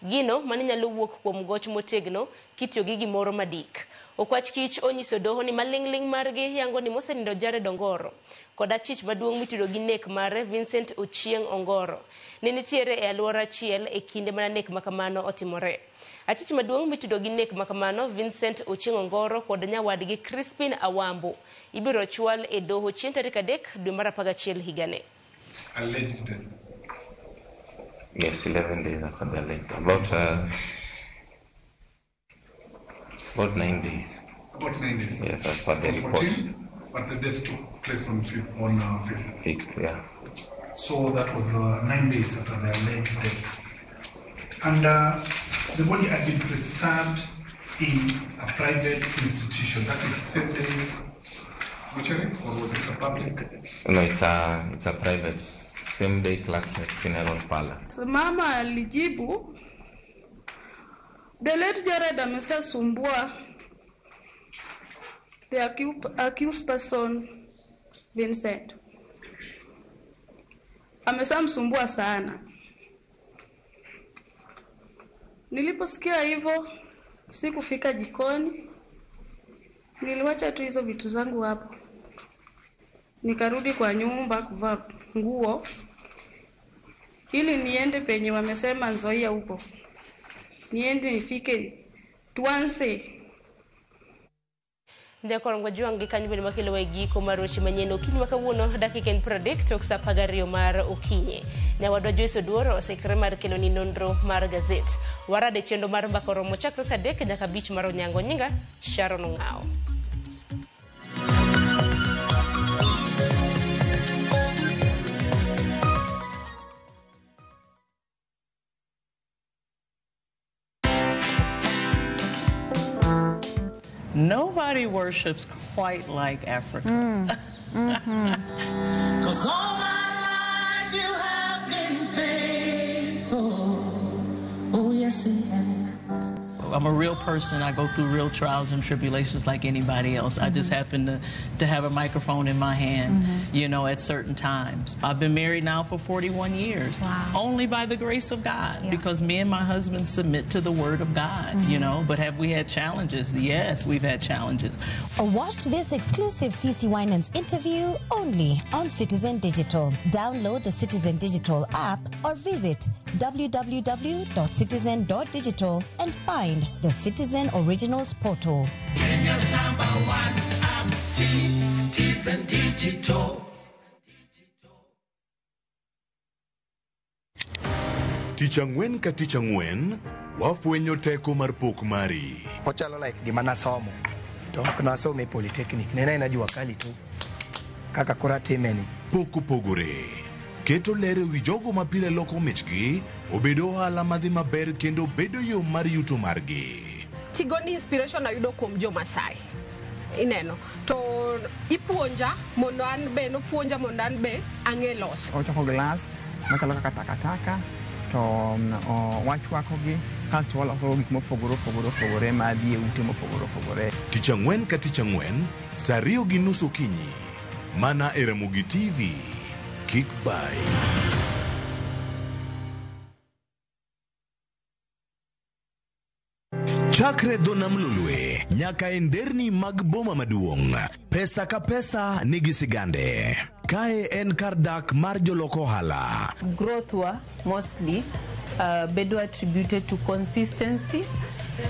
Gino mane nyalo wuok kuom goch motegno kitiyo gi gimoro madik. Okwach kich onyiso doho ni maling'ling' margi yango ni mosenindo Jared Ongoro kod achich maduong' mitudo gi nek mare Vincent Ochieng' Ongoro ne nitiere e alwora achiel e kinde mana nek makamano otimore. Achich maduong' mitudo gi nek makamano Vincent Ochieng' Ongoro kod nyawadgi Crispin Awambo ibiro chwal e doho chieng' tarik 3 dwe mar 11 higani. Alleged death. Yes, 11 days after the alleged. About 9 days. About 9 days. Yes, as per the report. 14, but the death took place on 5th. 5th, yeah. So that was 9 days after the alleged death. And the body had been preserved in a private institution. That is St. David's Mortuary, or was it a public? No, it's a private, same day class funeral parlor. Mama alijibu, the late Jared amesasumbua the accused person Vincent. Amesamsumbua sana. Niliposikia hivyo sikufika jikoni, niliwacha tu hizo vitu zangu hapo. Nikarudi kwa nyumba kuvaa nguo ili niende penye wamesema Nzoia huko. Niende nifike tuanze. Njakorongo juang gi kanyo bende makelo e giko mar weche manyien okinyi ma kawuono dakika en 30 tok sa 12 mar okinyi. Nyawadwa Joyce Oduor oseikore mar keloni nonro mar gazet. Warade chenro mar mbaka oromo chakre sa 3 nyaka 5 mar onyango. Nyinga Sharon Ong'awo. Nobody worships quite like Africa. Cause all my life you have been faithful. Oh, yes, you have. I'm a real person. I go through real trials and tribulations like anybody else. I just happen to have a microphone in my hand, you know, at certain times. I've been married now for 41 years. Wow. Only by the grace of God, because me and my husband submit to the Word of God, you know. But have we had challenges? Yes, we've had challenges. Watch this exclusive CC Winans interview only on Citizen Digital. Download the Citizen Digital app or visit www.citizen.digital and find the Citizen Originals portal. Kenya's number one app, Citizen Digital. Tich ang'wen ka tich ang'wen, wafwenyo teko mar pok mari. Ochalo like gima nasomo to ok nasomo e polytechnic ne en aena jua kali tu kaka koro atimeni. Pok opogore. Keto ler e wi jogo ma pile loko michgi obedo ohala madhi maber kendo bedo yo mar yuto margi. Tigoni inspiration ayudo kuom jo Masai. Ineno. To ipuonja mondo an be nopuonja mondo an be ang'e loso. Ochoko glass machalo kaka takataka to wachwakogi kasto waloso gik mopogore opogore opogore madhi e ute mopogore opogore. Tich ang'wen ka tich ang'wen, saa 2:30 okinyi. Mana e Ramogi TV. Kik bai. Chakre dho nam Lolwe nyaka e nderni mag boma maduong', pesa ka pesa nigi sigande. Kae en kar dak mar jolok ohala. Growth wa mostly bedo attributed to consistency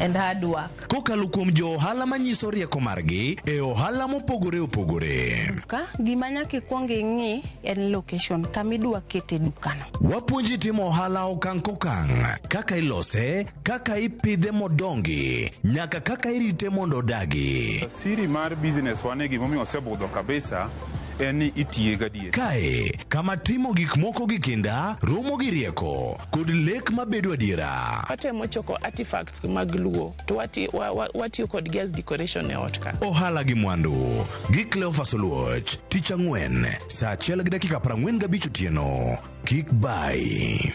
and hard work. Kokalo kuom jo ohala manyiso rieko margi e ohala mopogore opogore. Ka gima nyaka ikwong ing'i en location kama idwa kete dukano. Wapuonji timo ohala okang' kokang', kaka ilose, kaka ipidhe modongi, nyaka kaka irite mondo odagi. Siri mar business wane gimomiyo osebudho kabisa en ni itiye gadier. Kae kama timo gik moko gi kinda, romo gi rieko, kod lek mabedo adiera. Watemo choko artifacts mag Luo to watiyo kodgi as decoration e ot ka. Ohala gi mwandu gi Cleophas Oluoch, tich ang'wen saa 1:45 otieno. Kik bai.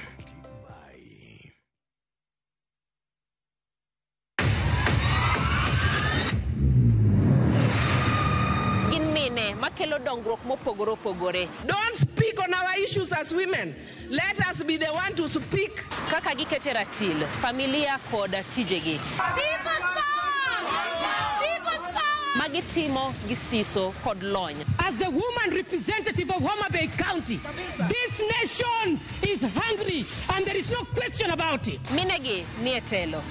Gin mine makelo dongruok mopogore opogore. Don't speak on our issues as women. Let us be the one to speak. Kaka gikete ratil, familia kod tijegi. Magitimo gi siso kod lony. As the woman representative of Homa Bay County, this nation is hungry and there is no question about it. Minegi nie telo.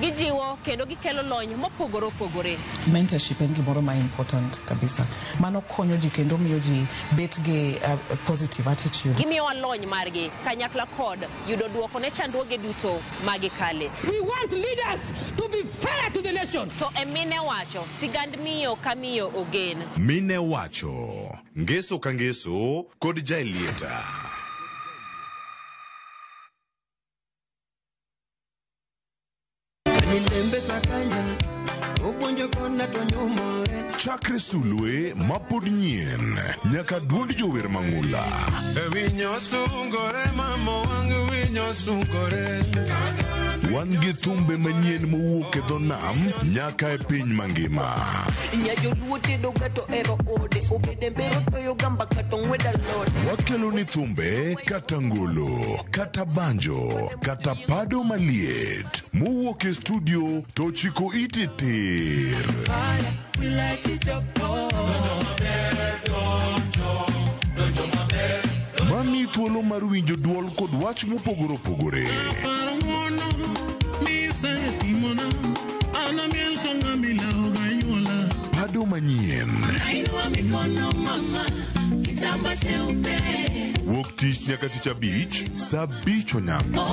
Gijiwo kendo gikelo lony mopogore opogore. Mentorship en gimoro ma important kabisa. Mano konyo ji kendo miyo ji bet gi positive attitude. Gimiyowa lony margi kanyakla kod yudo duoko ne chandruoge duto magikale. We want leaders to be fair to the nation. To e mine wacho, sigand miyo ka miyo ogen. Mine wacho, ngeso ka ngeso kod Jaelieta. Chakre sulwe mapod nyien nyaka duond jower mang'ula. Wan gi thumbe manyien mowuok e dho nam nyaka e piny mangima. Wakelo ni thumbe kata ngolo, kata banjo, kata pado maliet mowuok e studio to chiko iti tir. Mami thuolo mar winjo duol kod wach mopogore opogore. Pado manyien. Wuok tich nyaka tich abich, saa 5 onyango.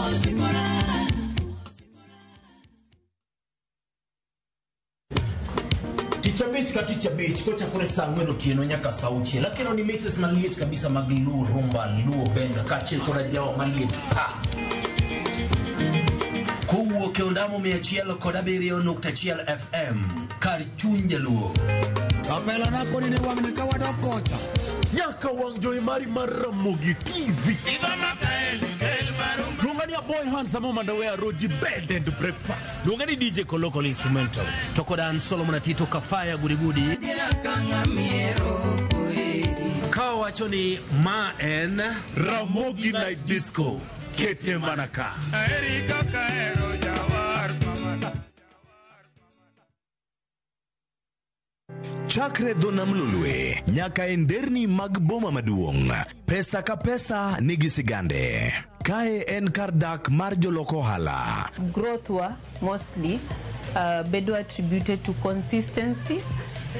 Tich abich ka tich abich kochakore saa 4 otieno nyaka saa 6. Akelo ni mixes maliet kabisa mag Luo rumba, Luo benga kaachiel koda jawa maliet pa. Kowuok Kowuok e ondamo 107.1 FM kar chuny jaluo. Kapela na koni ni wang'ni ka wadok kocha. Nyaka wang' jowi mari mar Ramogi TV. Luonga ni Aboy Handsome Mandawe Roji Bed and Breakfast. Luonga ni DJ Kolokol Instrumental. To kod an Solomon Atito Kafaya Gudigudi. Ka wacho ni ma en Ramogi Night Disco. Kete mana ka. Chakre dho nam Lolwe nyaka e nderni mag boma maduong', pesa ka pesa nigi sigande. Kae en kar dak mar jolok ohala. Growth wa mostly bedo attributed to consistency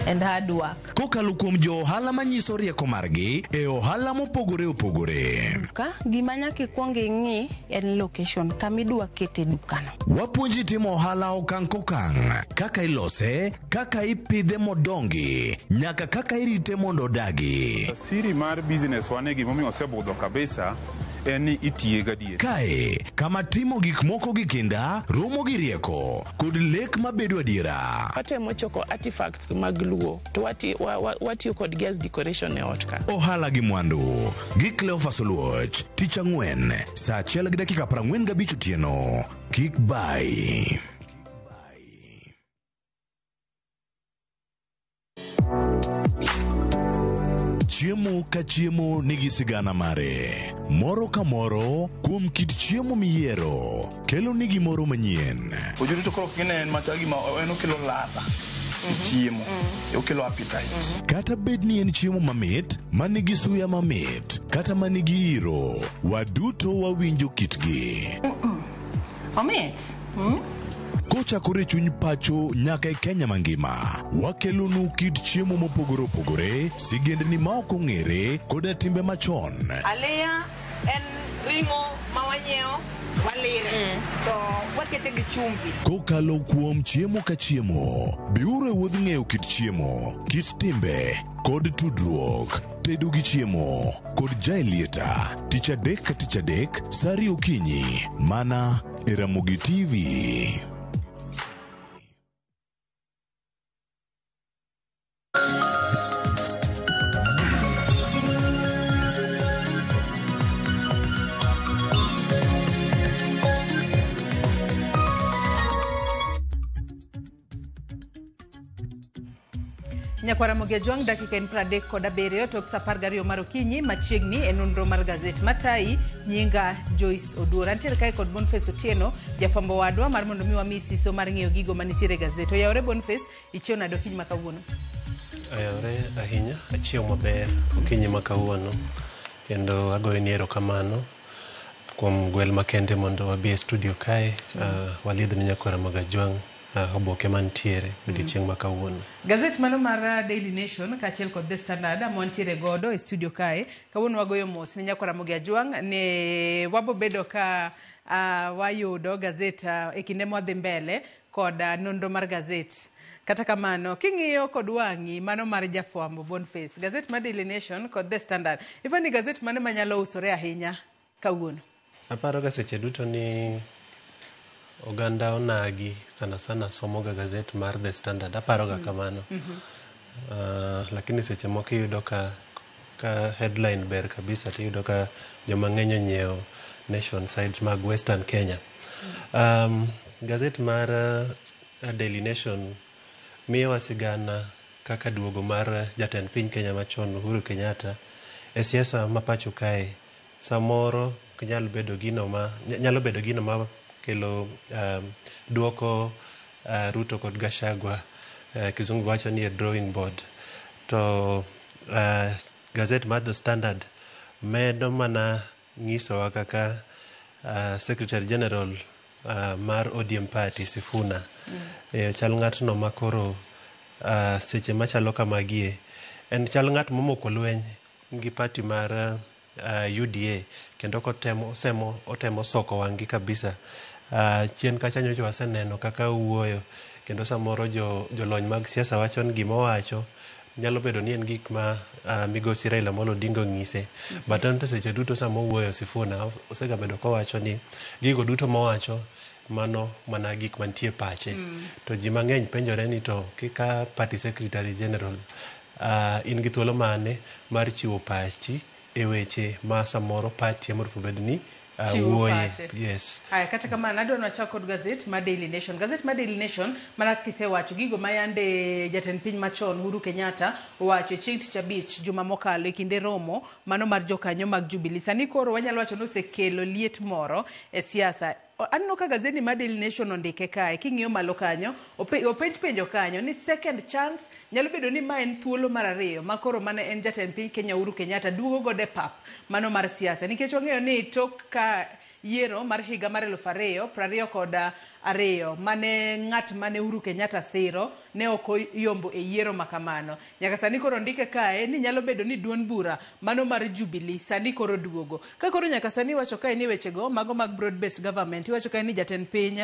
and hard work. Kokalo kuom jo ohala manyiso rieko margi e ohala mopogore opogore. Ka gima nyaka ikwong ing'i en location kama idwa kete dukano. Wapuonji timo ohala okang' kokang', kaka ilose, kaka ipidhe modongi, nyaka kaka irite mondo odagi. Siri mar business wane gimomiyo osebudho kabisa en ni itiye gadier. Kae, kama timo gik moko gi kinda, romo gi rieko, kod lek mabedo adiera. Watemo choko artifacts mag Luo to watiyo kodgi as decoration e ot ka. Ohala gi mwandu gi Cleophas Oluoch, tich ang'wen, saa 1:45 otieno. Kik bai. Chiemo ka chiemo nigi sigana mare. Moro ka moro kuom kit chiemo miyiero kelo ni gimoro manyien. Ojuto to koro kine en machal gima en okelo ladha e chiemo, okelo appetite. Kata bed ni en chiemo mamit, manigi suya mamit, kata manigi iro, waduto wawinjo kitgi. Omit. Kochakore e chuny pacho nyaka e Kenya mangima, wakelonu kit chiemo mopogore opogore, sigendni ma ok ong'ere, koda timbe machon. Aliya en ring'o ma wanyiewo, walire, to wakete gi chumbi. Kokalo kuom chiemo ka chiemo, biuru e wuodh ng'eyo kit chiemo, kit timbe, kod tudruok. Tedo gi chiemo kod Jaelieta, tich adek ka tich adek, saa ariyo okinyi, mana e Ramogi TV. Nyakwara Ramogi Ajwang' dakika en 37 tok saa 12 mar okinyi machiegni e nonro mar gazet matai nyinga Joyce Oduor. Antiere kae kod Boniface Otieno, jafwambo wadwa mar mondo mi wami siso mar ng'iyo gigo manitiere e gazet. Oyawore Boniface, ichiew nade okinyi ma kawuono? Oyawore ahinya, achiew maber okinyi ma kawuono kendo agoyoni erokamano kuom gwel makende mondo wabi e studio kae walidh ni nyakwara Ramogi Ajwang' oboke mantiere odiochieng' ma kawuono. Gazet mano mar Daily Nation kaachiel kod The Standard mwantiere godo e studio kae kawuono wagoyo mos ne nyakwara Ramogi Ajwang' ne wabobedo ka wayudo gazet e kinde mwadhi mbele kod nonro mar gazet. Kata kamano king'iyo kod wang'i mano mar jafwambo Boniface, gazet mar Daily Nation kod The Standard, ifani gazet mane manyalo usore ahinya kawuono? Aparo ga seche duto ni oganda onagi sana sana somoga gazet mar The Standard, aparoga kamano. Lakini seche moko iyudo ka headline ber kabisa tiyudo ka joma ng'eny onyiewo Nation sides mag Western Kenya. Gazet mar Daily Nation miyowa sigana kaka duogo mar jatend piny Kenya machon Uhuru Kenyatta e siasa ma pacho kae samoro nyalo bedo gino ma kelo duoko Ruto kod Gachagua, kizungu wacho ni e drawing board. To gazet mar The Standard medo mana nyisowa kaka Secretary General mar ODM Party Sifuna chal ng'atno makoro seche machalo kamagie en chal ng'at momoko lweny gi party mar UDA kendo otemo soko wang'gi kabisa. Chien kacha nyocha waseneno kaka owuoyo kendo samoro jolony mag siasa wacho ni gima owacho nyalo bedo ni en gik ma migosi Raila Amolo Odinga onyise. But en to seche duto sama owuoyo Sifuna osegabedo kowacho ni gigo duto mowacho mano mana gik mantie pache. To ji mang'eny penjore ni to kika party secretary general in gi thuolo mane mar chiwo pachi e weche ma samoro party ema onego bed ni Chiwo wuoye. pache. Yes. Aya, kata kamano adwa ni wachak kod gazet ma Daily Nation. Gazet ma Daily Nation mana kaka isewacho gigo ma yande jatend piny machon Uhuru Kenyatta owacho chieng' tich abich juma mokalo e kinde romo mano mar jokanyo mag Jubilee. Sani koro wanyalo wacho ni osekelo liet moro e siasa. Aneno ka gazeti ma Daily Nation ondike kae, king'iyo malo kanyo, openj penjo kanyo ni second chance nyalo bedo ni ma en thuolo mar ariyo ma koro mane en jatend piny Kenya Uhuru Kenyatta duogo godo e pap mano mar siasa nikech wang'eyo ni tok ka yiero mar higa mar 2022 mane ng'at mane Uhuru Kenyatta siro ne ok oyombo e yiero ma kamano. Nyaka sani koro ndike kae ni nyalo bedo ni duond bura mano mar Jubilee sani koro duogo. Ka koro nyaka sani iwacho kae ni wechego mago mag broad based government iwacho kae ni jatend piny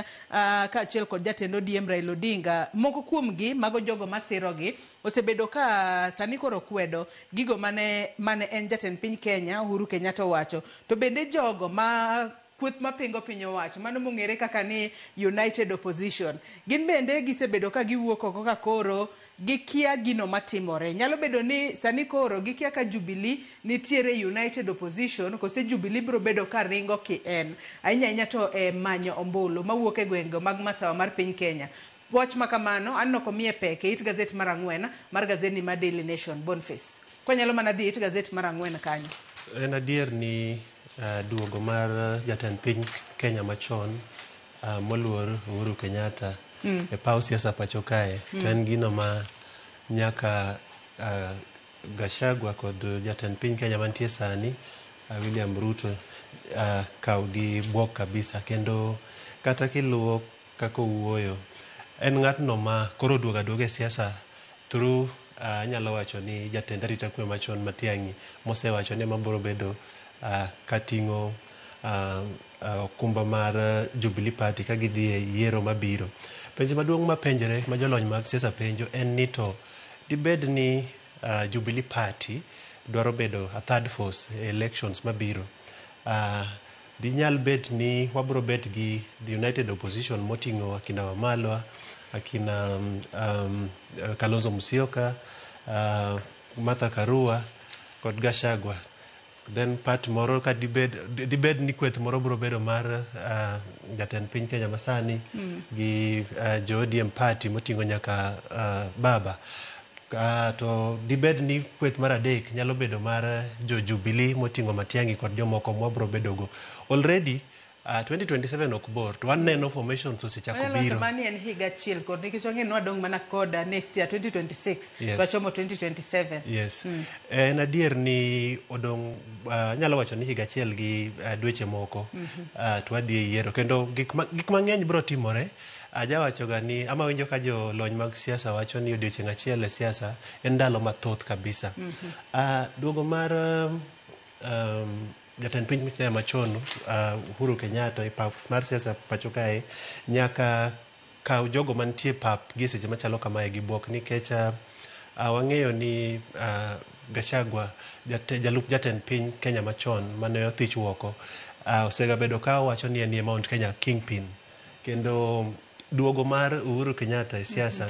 kaachiel kod jatend ODM Raila Odinga moko kuomgi mago jogo masirogi osebedo ka sani koro kwedo gigo mane en jatend piny Kenya Uhuru Kenyatta owacho. To bende jogo ma kweth mapingo piny owacho mano mong'ere kaka ni United Opposition gin bende gisebedo ka giwuok oko ka koro gikia gino matimore. Nyalo bedo ni sani koro gikia ka Jubilee nitiere United Opposition kose Jubilee biro bedo ka ringo ki en ahinya ahinya to e manyo ombulu mawuok e gwenge mag masawa mar piny Kenya. Wach ma kamano aneno komiye pek e it gazet mar ang'wen mar gazetni mar Daily Nation. Boniface, kwanyalo mana dhi e it gazet mar ang'wen kanyo. En adier ni duogo mar jatend piny Kenya machon moluor Uhuru Kenyatta e paw siasa pacho kae to en gino ma nyaka Gachagua kod jatend piny Kenya mantie sani William Ruto kaw gi buok kabisa kendo kata kiluwo kaka owuoyo en ng'atno ma koro oduogo aduoga e siasa through anyalo wacho ni jatend arita kwe machon Matiang'i mosewacho ni ema biro bedo kating'o okumba mar Jubilee Party ka gidhi e yiero mabiro. Penjo maduong' mapenjore ma jolony mag siasa penjo en ni to dibed ni Jubilee Party dwaro bedo a third force e elections mabiro. Dinyal bet ni wabro bet gi the United Opposition moting'o akina Wamalwa, akina Kalonzo Musyoka, Martha Karua kod Gachagua. Then part moro ka dibed ni kweth moro biro bedo mar jatend piny Kenya masani gi jo ODM party moting'o nyaka baba. To dibed ni kweth mar adek nyalo bedo mar jo Jubilee moting'o Matiang'i kod jomoko mwabro bedogo. Already 2027 ok bor to waneno formations osechako Wanyalo wacho biro. mani en higa achiel kod nikech wang'e ni wadong' mana kod next year 2026 Yes. wachomo 2027. Yes. En adier ni odong' anyalo wacho ni higa achiel gi dweche moko to wadhi e yiero kendo gik mang'eny biro timore. Ajawacho ga ni ama winjo ka jolony mag siasa wacho ni odiochieng' achiel e siasa en ndalo mathoth kabisa. Duogo mar jatend piny Kenya machon Uhuru Kenyatta e pap mar siasa pacho kae nyaka kaw jogo mantie pap gi e seche machalo kamae gi buok nikech wang'eyo ni Gachagua jalup jatend piny Kenya machon mane othich oko osegabedo ka owacho ni en e Mount Kenya kingpin kendo duogo mar Uhuru Kenyatta e siasa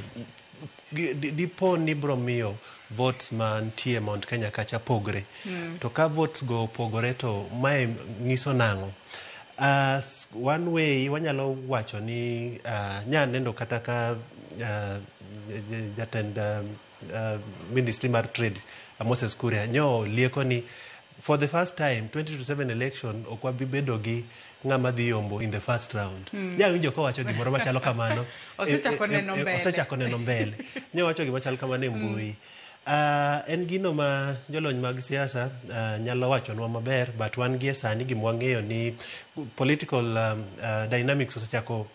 dipo ni biro miyo votes mantie Mount Kenya kacha pogre. To ka votes go opogore to mae nyiso nang'o? One way wanyalo wacho ni nya neno kata ka jatend ministry mar trade Moses Kuria nyo lieko ni for the first time 2027 election ok wabi bedo gi ng'ama dhi yombo in the first round. Nya winjo kowacho gimoro machalo kamano. Osechako neno mbele. Osechako neno mbele. Nyo wacho gima chal kamano e mbui. En gino ma jolony mag siasa nyalo wachonwa maber but wan gie sani gima wang'eyo ni political dynamics osechako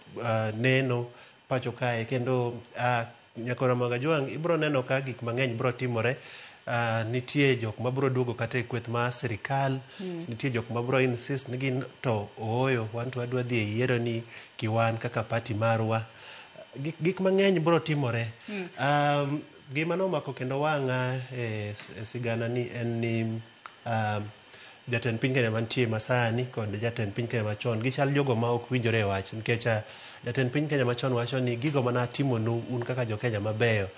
neno pacho kae kendo nyakora Magajwang' ibiro neno ka gik mang'eny biro timore. Nitie jok mabiro duogo kata e kweth mar sirikal. Nitie jok mabiro insist ni gin to ooyo wan to wadwa dhi e yiero ni kiwan kaka party marwa. Gik mang'eny biro timore. Gima nomako kendo wang'a e sigana ni en ni Jatend piny Kenya mantie masani kod jatend piny Kenya machon gichal jogo ma ok winjore e wach nikech jatend piny Kenya machon wacho ni gigo mana atimonu un kaka jo Kenya mabeyo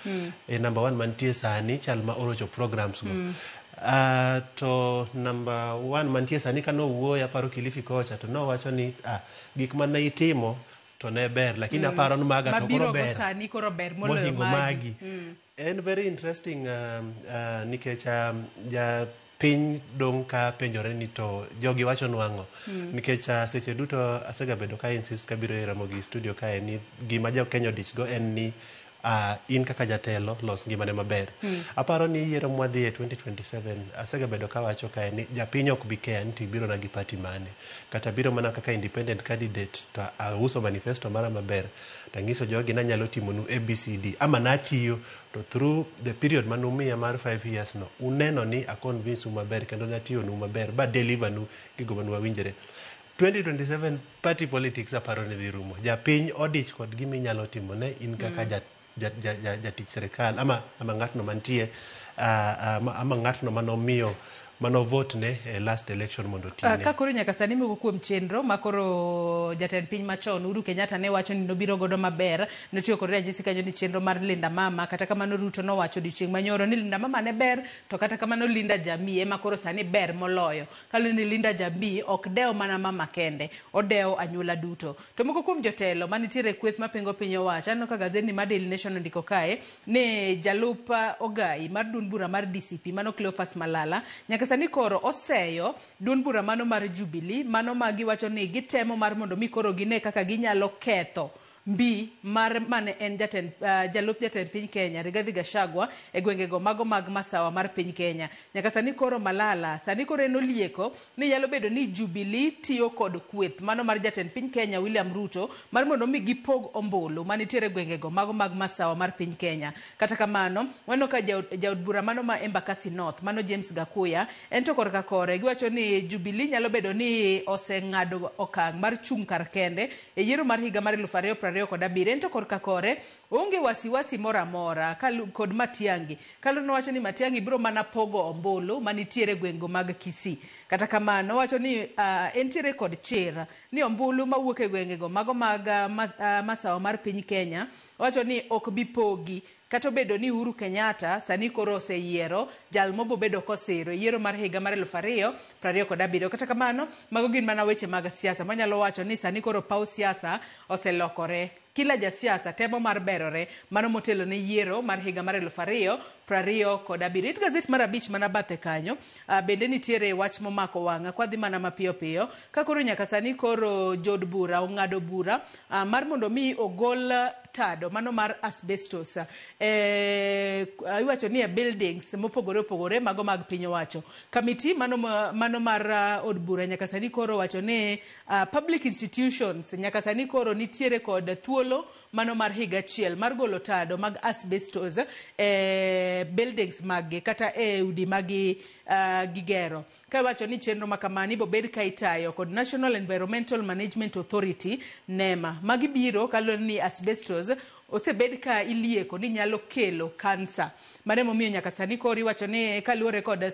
e number one mantie sani chal ma orocho programs go. To number one mantie sani kanowuoyo aparo Kilifi kocha to nowacho ni gik mane itimo to ne ber lakini aparo ni maga to koro Mabiro go ber sani koro ber moloyo mohingo magi. Magi. En very interesting nikech ja piny dong' ka penjore ni to jogi wacho nwang'o nikech seche duto asegabedo ka insist kabiro e Ramogi studio kae ni gima jo Kenya odich go en ni in kaka jatelo los ngimane maber. Aparo ni yiero mwadhi e 2027 asegabedo kawacho kae ni japiny ok bi care ni to ibiro na gi party mane kata biro mana kaka independent candidate to auso manifesto mara maber tanyiso jogi nanyalo timonu ABCD ama natiyo to through the period manumiya mar 5 years no uneno ni a convince u maber kendo natiyonu maber ba deliver nu gigo mane wawinjore. 2027 party politics aparo ni dhi rumo. Japiny odich kod gima inyalo timone in kaka jatich sirikal ama ng'atno mantie ama ng'atno manomiyo mano vote ne e last election mondo otine. Ka koro nyaka sani moko kuom chenro ma koro jatend piny machon Uhuru Kenyatta ne wacho ni nobiro godo maber, notiyo kod ranyisi kanyo ni chenro mar Linda Mama, kata kamano Ruto nowacho odiochieng' manyoro ni Linda Mama ne ber to kata kamano Linda Jamii ema koro sani ber moloyo. Kaluwore ni Linda Jamii ok dew mana mama kende, odewo anyuola duto. To moko kuom jotelo manitiere e kweth mapingo piny owacho, aneno ka gazeti mar Daily Nation ondiko kae ni jalup ogai mar duond bura mar DCP mano Cleophas Malala nyaka sani koro oseyo duond bura mano mar Jubilee, mano ma giwacho ni gitemo mar mondo mi koro gine kaka ginyalo ketho mbi mar mane en jatend, jalup jatend piny Kenya Rigathi Gachagua e gwengego mago mag masawa mar piny Kenya. Nyaka sani koro Malala sani koro en olieko ni nyalo bedo ni Jubilee tiyo kod kweth mano mar jatend piny Kenya William Ruto mar mondo mi gipog ombulu manitiere e gwengego mago mag masawa mar piny Kenya. Kata kamano waneno ka jaod bura mano ma Embakasi North mano James Gakuya en to korka kore giwacho ni Jubilee nyalo bedo ni oseng'ado okang' mar chung' kar kende e yiero mar higa mar 2027. En to korka kore onge wasiwasi moro amora kod Matiang'i. Kaluwore nowacho ni Matiang'i biro mana pogo ombulu manitiere e gwengego mag Kisii. Kata kamano owacho ni entiere kod chir ni ombulu mawuok e gwengego mago mag masawa mar piny Kenya owacho ni ok bi pogi kata obedo ni Uhuru Kenyatta sani koro oseyiero jal mobobedo kosiro e yiero mar higa mar 2027. Kata kamano mago gin mana weche mag siasa manyalo wacho ni sani koro paw siasa oselokore. Kila jasiasa temo mar berore mano motelo ne yiero mar higa mar 2027. It gazet mar abich mana bathe kanyo bende nitiere wach momako wang'a kwadhi mana mapiyo piyo ka koro nyaka sani koro jood bura ong'ado bura mar mondo mi ogol tado mano mar asbestos iwacho ni e buildings mopogore opogore mago mag piny owacho. Kamiti mano mar od bura nyaka sani koro wacho ni public institutions nyaka sani koro nitiere kod thuolo mano mar higa achiel mar golo tado mag asbestos e buildings maggi kata e udi magi gigero. Ka iwacho ni chenro ma kamani bobed ka itayo kod National Environmental Management Authority NEMA. Magi biro kaluwore ni asbestos osebed ka ilieko ni nyalo kelo kansa. Mano emomiyo nyaka sani koro iwacho ni kaluwore kod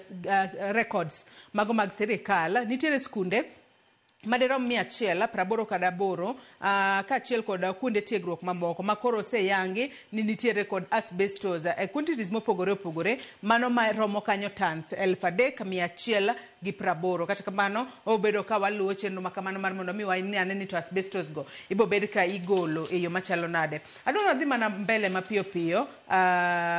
records mago mag sirikal nitiere skunde madirom 188 kaachiel kod kuonde tiegruok mamoko ma koro oseyangi ni nitiere kod asbestos e quantities mopogore opogore mano maromo kanyo tons 3180. Kata kamano obedo ka waluwo chenro ma kamano mar mondo mi wane ni to asbestos go ibobed ka igolo e yo machalo nade. Adwaro dhi mana mbele mapiyo piyo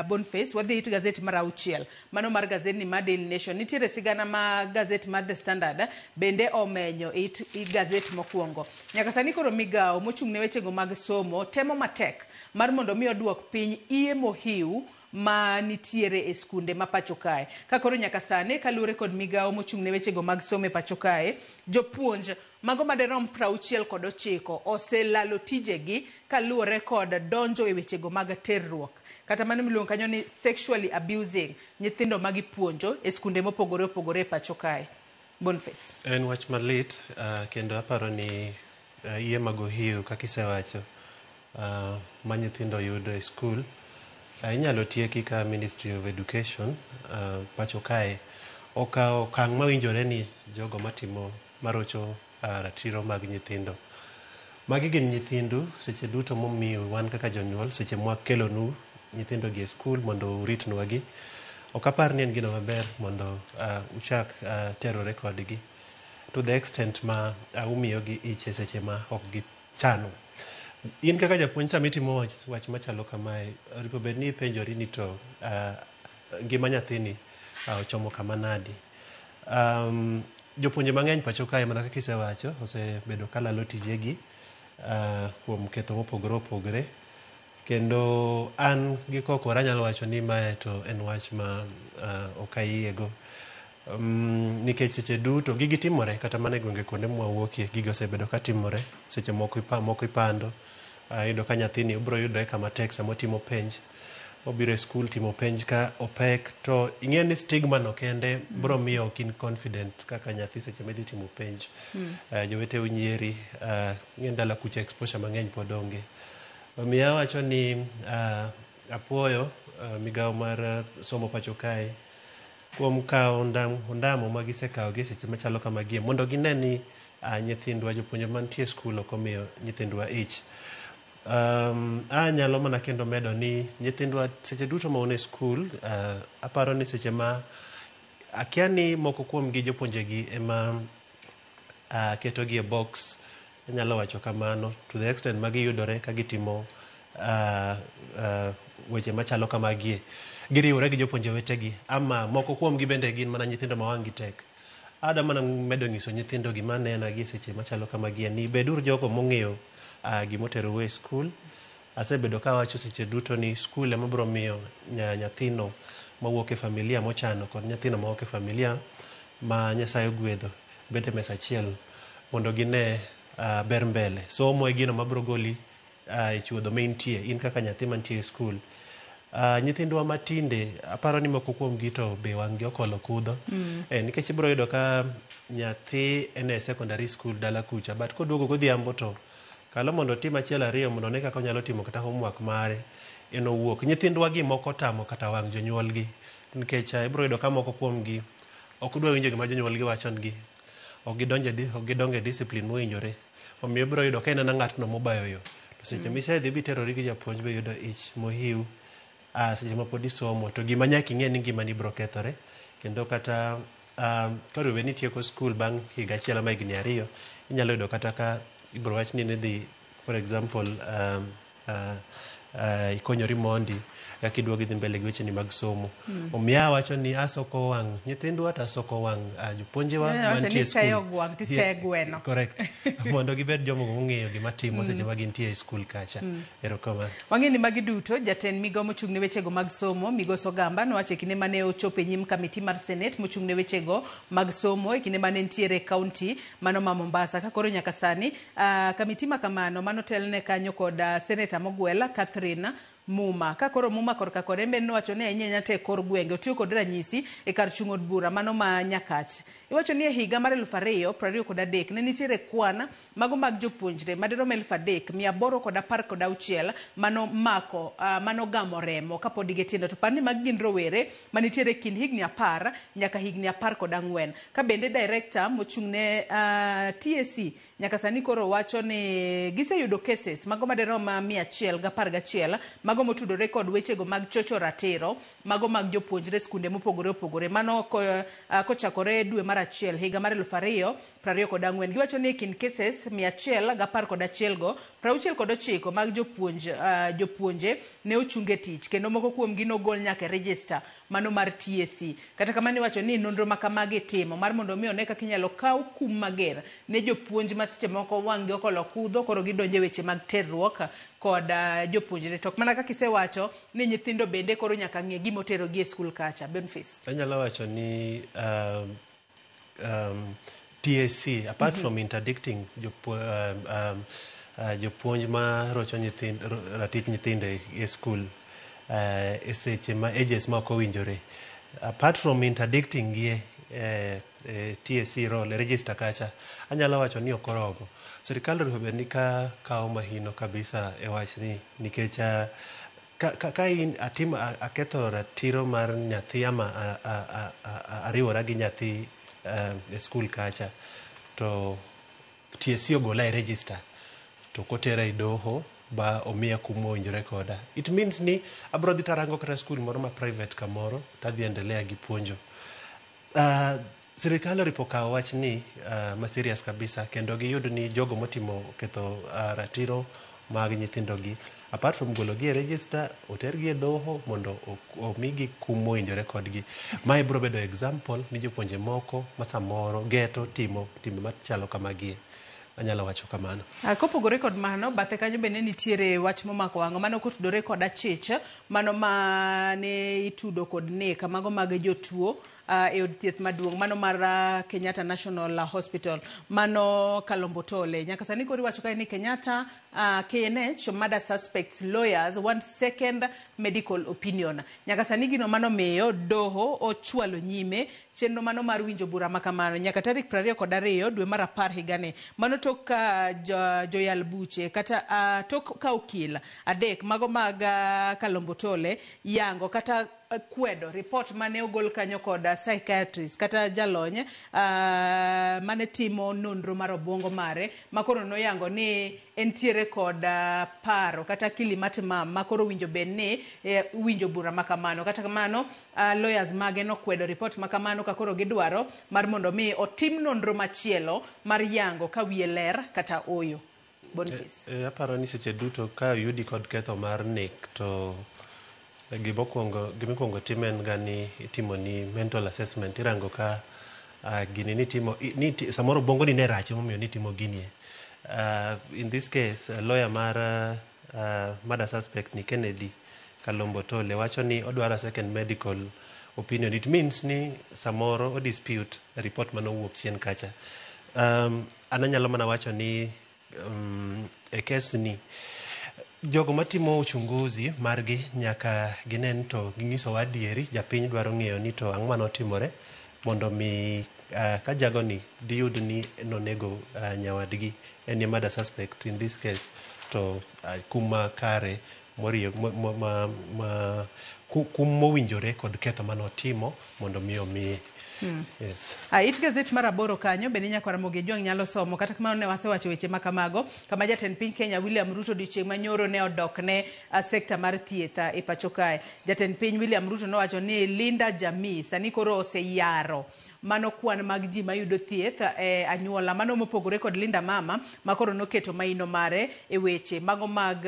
Boniface, wadhi it gazet mar auchiel mano mar gazetni mar Daily Nation. Nitiere sigana ma gazet mar The Standard bende omenyo it gazet mokwongo. Nyaka sani koro migawo mochung' ne wechego mag somo temo matek mar mondo mi oduok piny iye mohiu ma nitiere e skunde ma pacho kae. Ka koro nyaka sani kaluwore kod migawo mochung' ne wechego mag somo e pacho kae, jopuonj mago madirom 69 oselalo tijegi kaluwore kod donjo e wechego mag terruok. Kata mano miluongo kanyo ni sexually abusing nyithindo ma gipuonjo e skunde mopogore opogore e pacho kae. Boniface. En wach malit kendo aparo ni iye mag ohiu kaka isewacho ma nyithindo yudo e skul inyalo tieki ka Ministry of Education pacho kae okawo okang' mawinjore ni jogo matimo marocho ratiro mag nyithindo. Magi gin nyithindu seche duto momiyo wan kaka jonyuol seche mwakelonu nyithindo gi e skul mondo uritnwagi. Ok apar ni en gino maber mondo uchak terore kodgi to the extent ma umiyogi ich e seche ma ok gichano. In kaka japuonj sama itimo wach machalo kamae, onego bed ni ipenjori ni to ngima nyathini ochomo kama nadi. Jopuonje mang'eny pacho kae mana kaka isewacho osebedo kalalo tijegi kuom ketho mopogore opogore. Kendo an gi kokora anyalo wacho ni mae to en wach ma ok ayiego. Nikech seche duto gigi timore kata mana e gwenge kuonde mwawuokie gigi osebedo ka timore seche moko moko ipando iyudo ka nyathini obiro yudore kama tek sama otimo penj obiro e skul timo penj ka opek to ing'e ni stigma no kende biro miyo ok in confident kaka nyathi seche midhi timo penj. Joweteu nyieri, ing'e ni dala kucha exposure mang'eny pod onge. Omiyo awacho ni apuoyo migawo mar somo pacho kae kuom kawo ondamo ma gisekawo gi e seche machalo kamagie mondo gine ni nyithindwa jopuonje mantie e skul ok omiyo nyithindwa ich. Anyalo mana kendo medo ni nyithindwa seche duto ma un e skul aparo ni seche ma akia ni moko kuom gi jopuonje gi ema ketogi e box anyalo wacho kamano to the extent ma giyudore ka gitimo weche machalo kamagie. Giriwore gi jopuonje wetegi ama moko kuom gi bende gin mana nyithindo ma wang' gi tek. Ada mana medo nyiso nyithindo gima aneno gi seche machalo kamagie ni beduru jogo mong'eyo gimoterou e skul. Asebedo kawacho seche duto ni skul ema biro miyo nyathino mawuok e familia mochano kod nyathino mawuok e familia ma Nyasaye ogwedho bet e mesa achiel mondo gine ber mbele. Somo e gino mabiro goli e chuodho ma intie in kaka nyathi mantie e skul. Nyithindwa matinde aparo ni moko kuom gi to be wang' gi okolo kudho. Nikech ibiro yudo ka nyathi en e secondary school dala kucha but koduogo godhiambo to kalo mondo otim achiel ariyo mondo one kaka onyalo timo kata homework mare en owuok. Nyithindwa gi moko otamo kata wang' jonyuolgi nikech ibiro yudo ka moko kuom gi ok dwa winjo gima jonyuolgi wachonegi. Ok gidonjo e discipline mowinjore. Omiyo ibiro yudo ka en mana ng'atno mobayo yo. To seche misedhi biterori gi japuonj biyudo ich mohiu seche ma pod isomo to gima nyaka ing'e ni ngimani biro kethore kendo kata koro bed ni itieko skul bang' higa achiel ama higni ariyo inyalo yudo kata ka ibiro wach ni nidhi for example ikonyori mondi kaka iduogo idhi mbele gi wecheni mag somo. Omiyo awacho ni asoko wang' nyithindwa to asoko wang' jopuonjewa mantie e skul. Gwang' tise gweno. Correct. Mondo gibed jomo mong'eyo gima timo seche ma gintie e skul kacha. Erokamano. Wang'e ni magi duto jatend migawo mochung' ne wechego mag somo Migosi Ogamba nowacho e kinde mane ochopo e nyim kamiti mar Senate mochung' ne wechego mag somo e kinde mane entiere e kaunti mano ma Mombasa. Ka koro nyaka sani kamiti ma kamano mano telne kanyo kod seneta mogwel Catherine Muma. Ka koro Muma korka kode en bende nowacho ni ahinya ahinya to e kor gwenge otiyo kod ranyisi e kar chung' od bura mano ma Nyakach. Iwacho ni e higa mar 2023 ne nitiere kwan mago mag jopuonjre madirom 3816 mano mako mano gamo remo kapod gitindo. To par ni magi gin rowere manitiere kind higni 10 nyaka higni 14. Ka bende director mochung' ne TSC nyaka sani koro wacho ni giseyudo cases mago madirom 111 mago motudore kod wechego mag chocho ratiro mago mag jopuonjre skunde mopogore opogore mano kochakore dwe mar achiel higa mar 2024. Giwacho ni e kind cases 111 go 69 mag jopuonje ne ochung e tich kendo moko kuomgi nogol nyaka e register mano mar TSC. Kata kamano iwacho ni nonro ma kamagi itimo mar mondo mi one kaka inyalo kaw kum mager ne jopuonj ma seche moko wang' gi okolo kudho koro gidonjo e weche mag terruok kod jopuonjre. To mana kaka isewacho ni nyithindo bende koro nyaka ng'e gima oterogi e skul kacha. Boniface. Anyalo wacho ni TSC apart from interdicting jopuonj ma rocho ratich nyithindo e skul e seche ma ages ma ok owinjore, apart from interdicting gi TSC roll e register kacha, anyalo wacho ni ok oromo. Sirikal onego bed ni ka kawo mahino kabisa e wachni nikech Ka in atimo aketho ratiro mar nyathi ama ariwora gi nyathi e skul kacha to TSC ogola e register to kotera e doho ba omiya kum mowinjore koda. It means ni abro dhi tarango kata skul moro ma private kamoro tadhi endelea gi puonjo. Sirikal oripo kawo wachni ma serious kabisa kendo giyud ni jogo motimo ketho ratiro mag nyithindogi apart from gologi e register otergi e doho mondo omigi kum mowinjore kodgi. Mae biro bedo example ni jopuonje moko ma samoro geto timo timbe machalo kamagie. Anyalo wacho kamano. Kopogore kod mano, bathe kanyo bende nitiere wach momako wang'o mano kotudore kod achich mano mane itudo kod nek mago mag jotuo e od thieth maduong' mano mar Kenyatta National Hospital mano Kalombo Tole. Nyaka sani koro iwacho kae ni Kenyatta KNH murder suspects lawyers want second medical opinion. Nyaka sani gino mano miyo doho ochwalo nyime chenro mano mar winjo bura makamano nyaka tarik 22 dwe mar 10 higani. Mano tok ka joyal buche kata tok ka okil adek mago mag Kalombo Tole yango kata kwedo report mane ogol kanyo kod psychiatrist kata jalony mane timo nonro mar obwongo mare makoro noyango ni entiere kod paro kata akili matimam makoro winjo bed ni winjo bura makamano. Kata kamano lawyers mage nokwedo report makamano ka koro gidwaro mar mondo mi otim nonro machielo mar yango ka wiye ler kata oyo. Boniface. Aparo ni seche duto ka oyudi kod ketho mar nek to gimikwongo tim en ga ni itimo ni mental assessment. Irango ka gini nitimo samoro obwongo ni ne rach emomiyo nitimo ginie. In this case lawyer mar murder suspect ni Kennedy Kalombo Tole wacho ni odwaro second medical opinion. It means ni samoro o dispute report manowuok chien kacha. An anyalo mana wacho ni e case ni jogo matimo uchunguzi margi nyaka ginen to ginyisowa adieri. Japiny dwaro ng'eyo ni to ang'o manotimore mondo mi ka jagoni diyud ni nonego nyawadgi en e murder suspect in this case to kum makare moriyo kum mowinjore kod ketho manotimo mondo mi omiye. Yes. It gazet mar 8 kanyo bende nyaka Ramogi Ojwang' nyalo somo. Kata kamano ne wasewacho weche makamago kama jatend piny Kenya William Ruto odiochieng' manyoro ne odok ne sekta mar thieth e pacho kae. Jatend piny William Ruto nowacho ni Linda Jamii sani koro oseyaro mano kwan mag ji mayudo thieth e anyuola mano mopogore kod Linda Mama makoro noketo maino mare e weche mago mag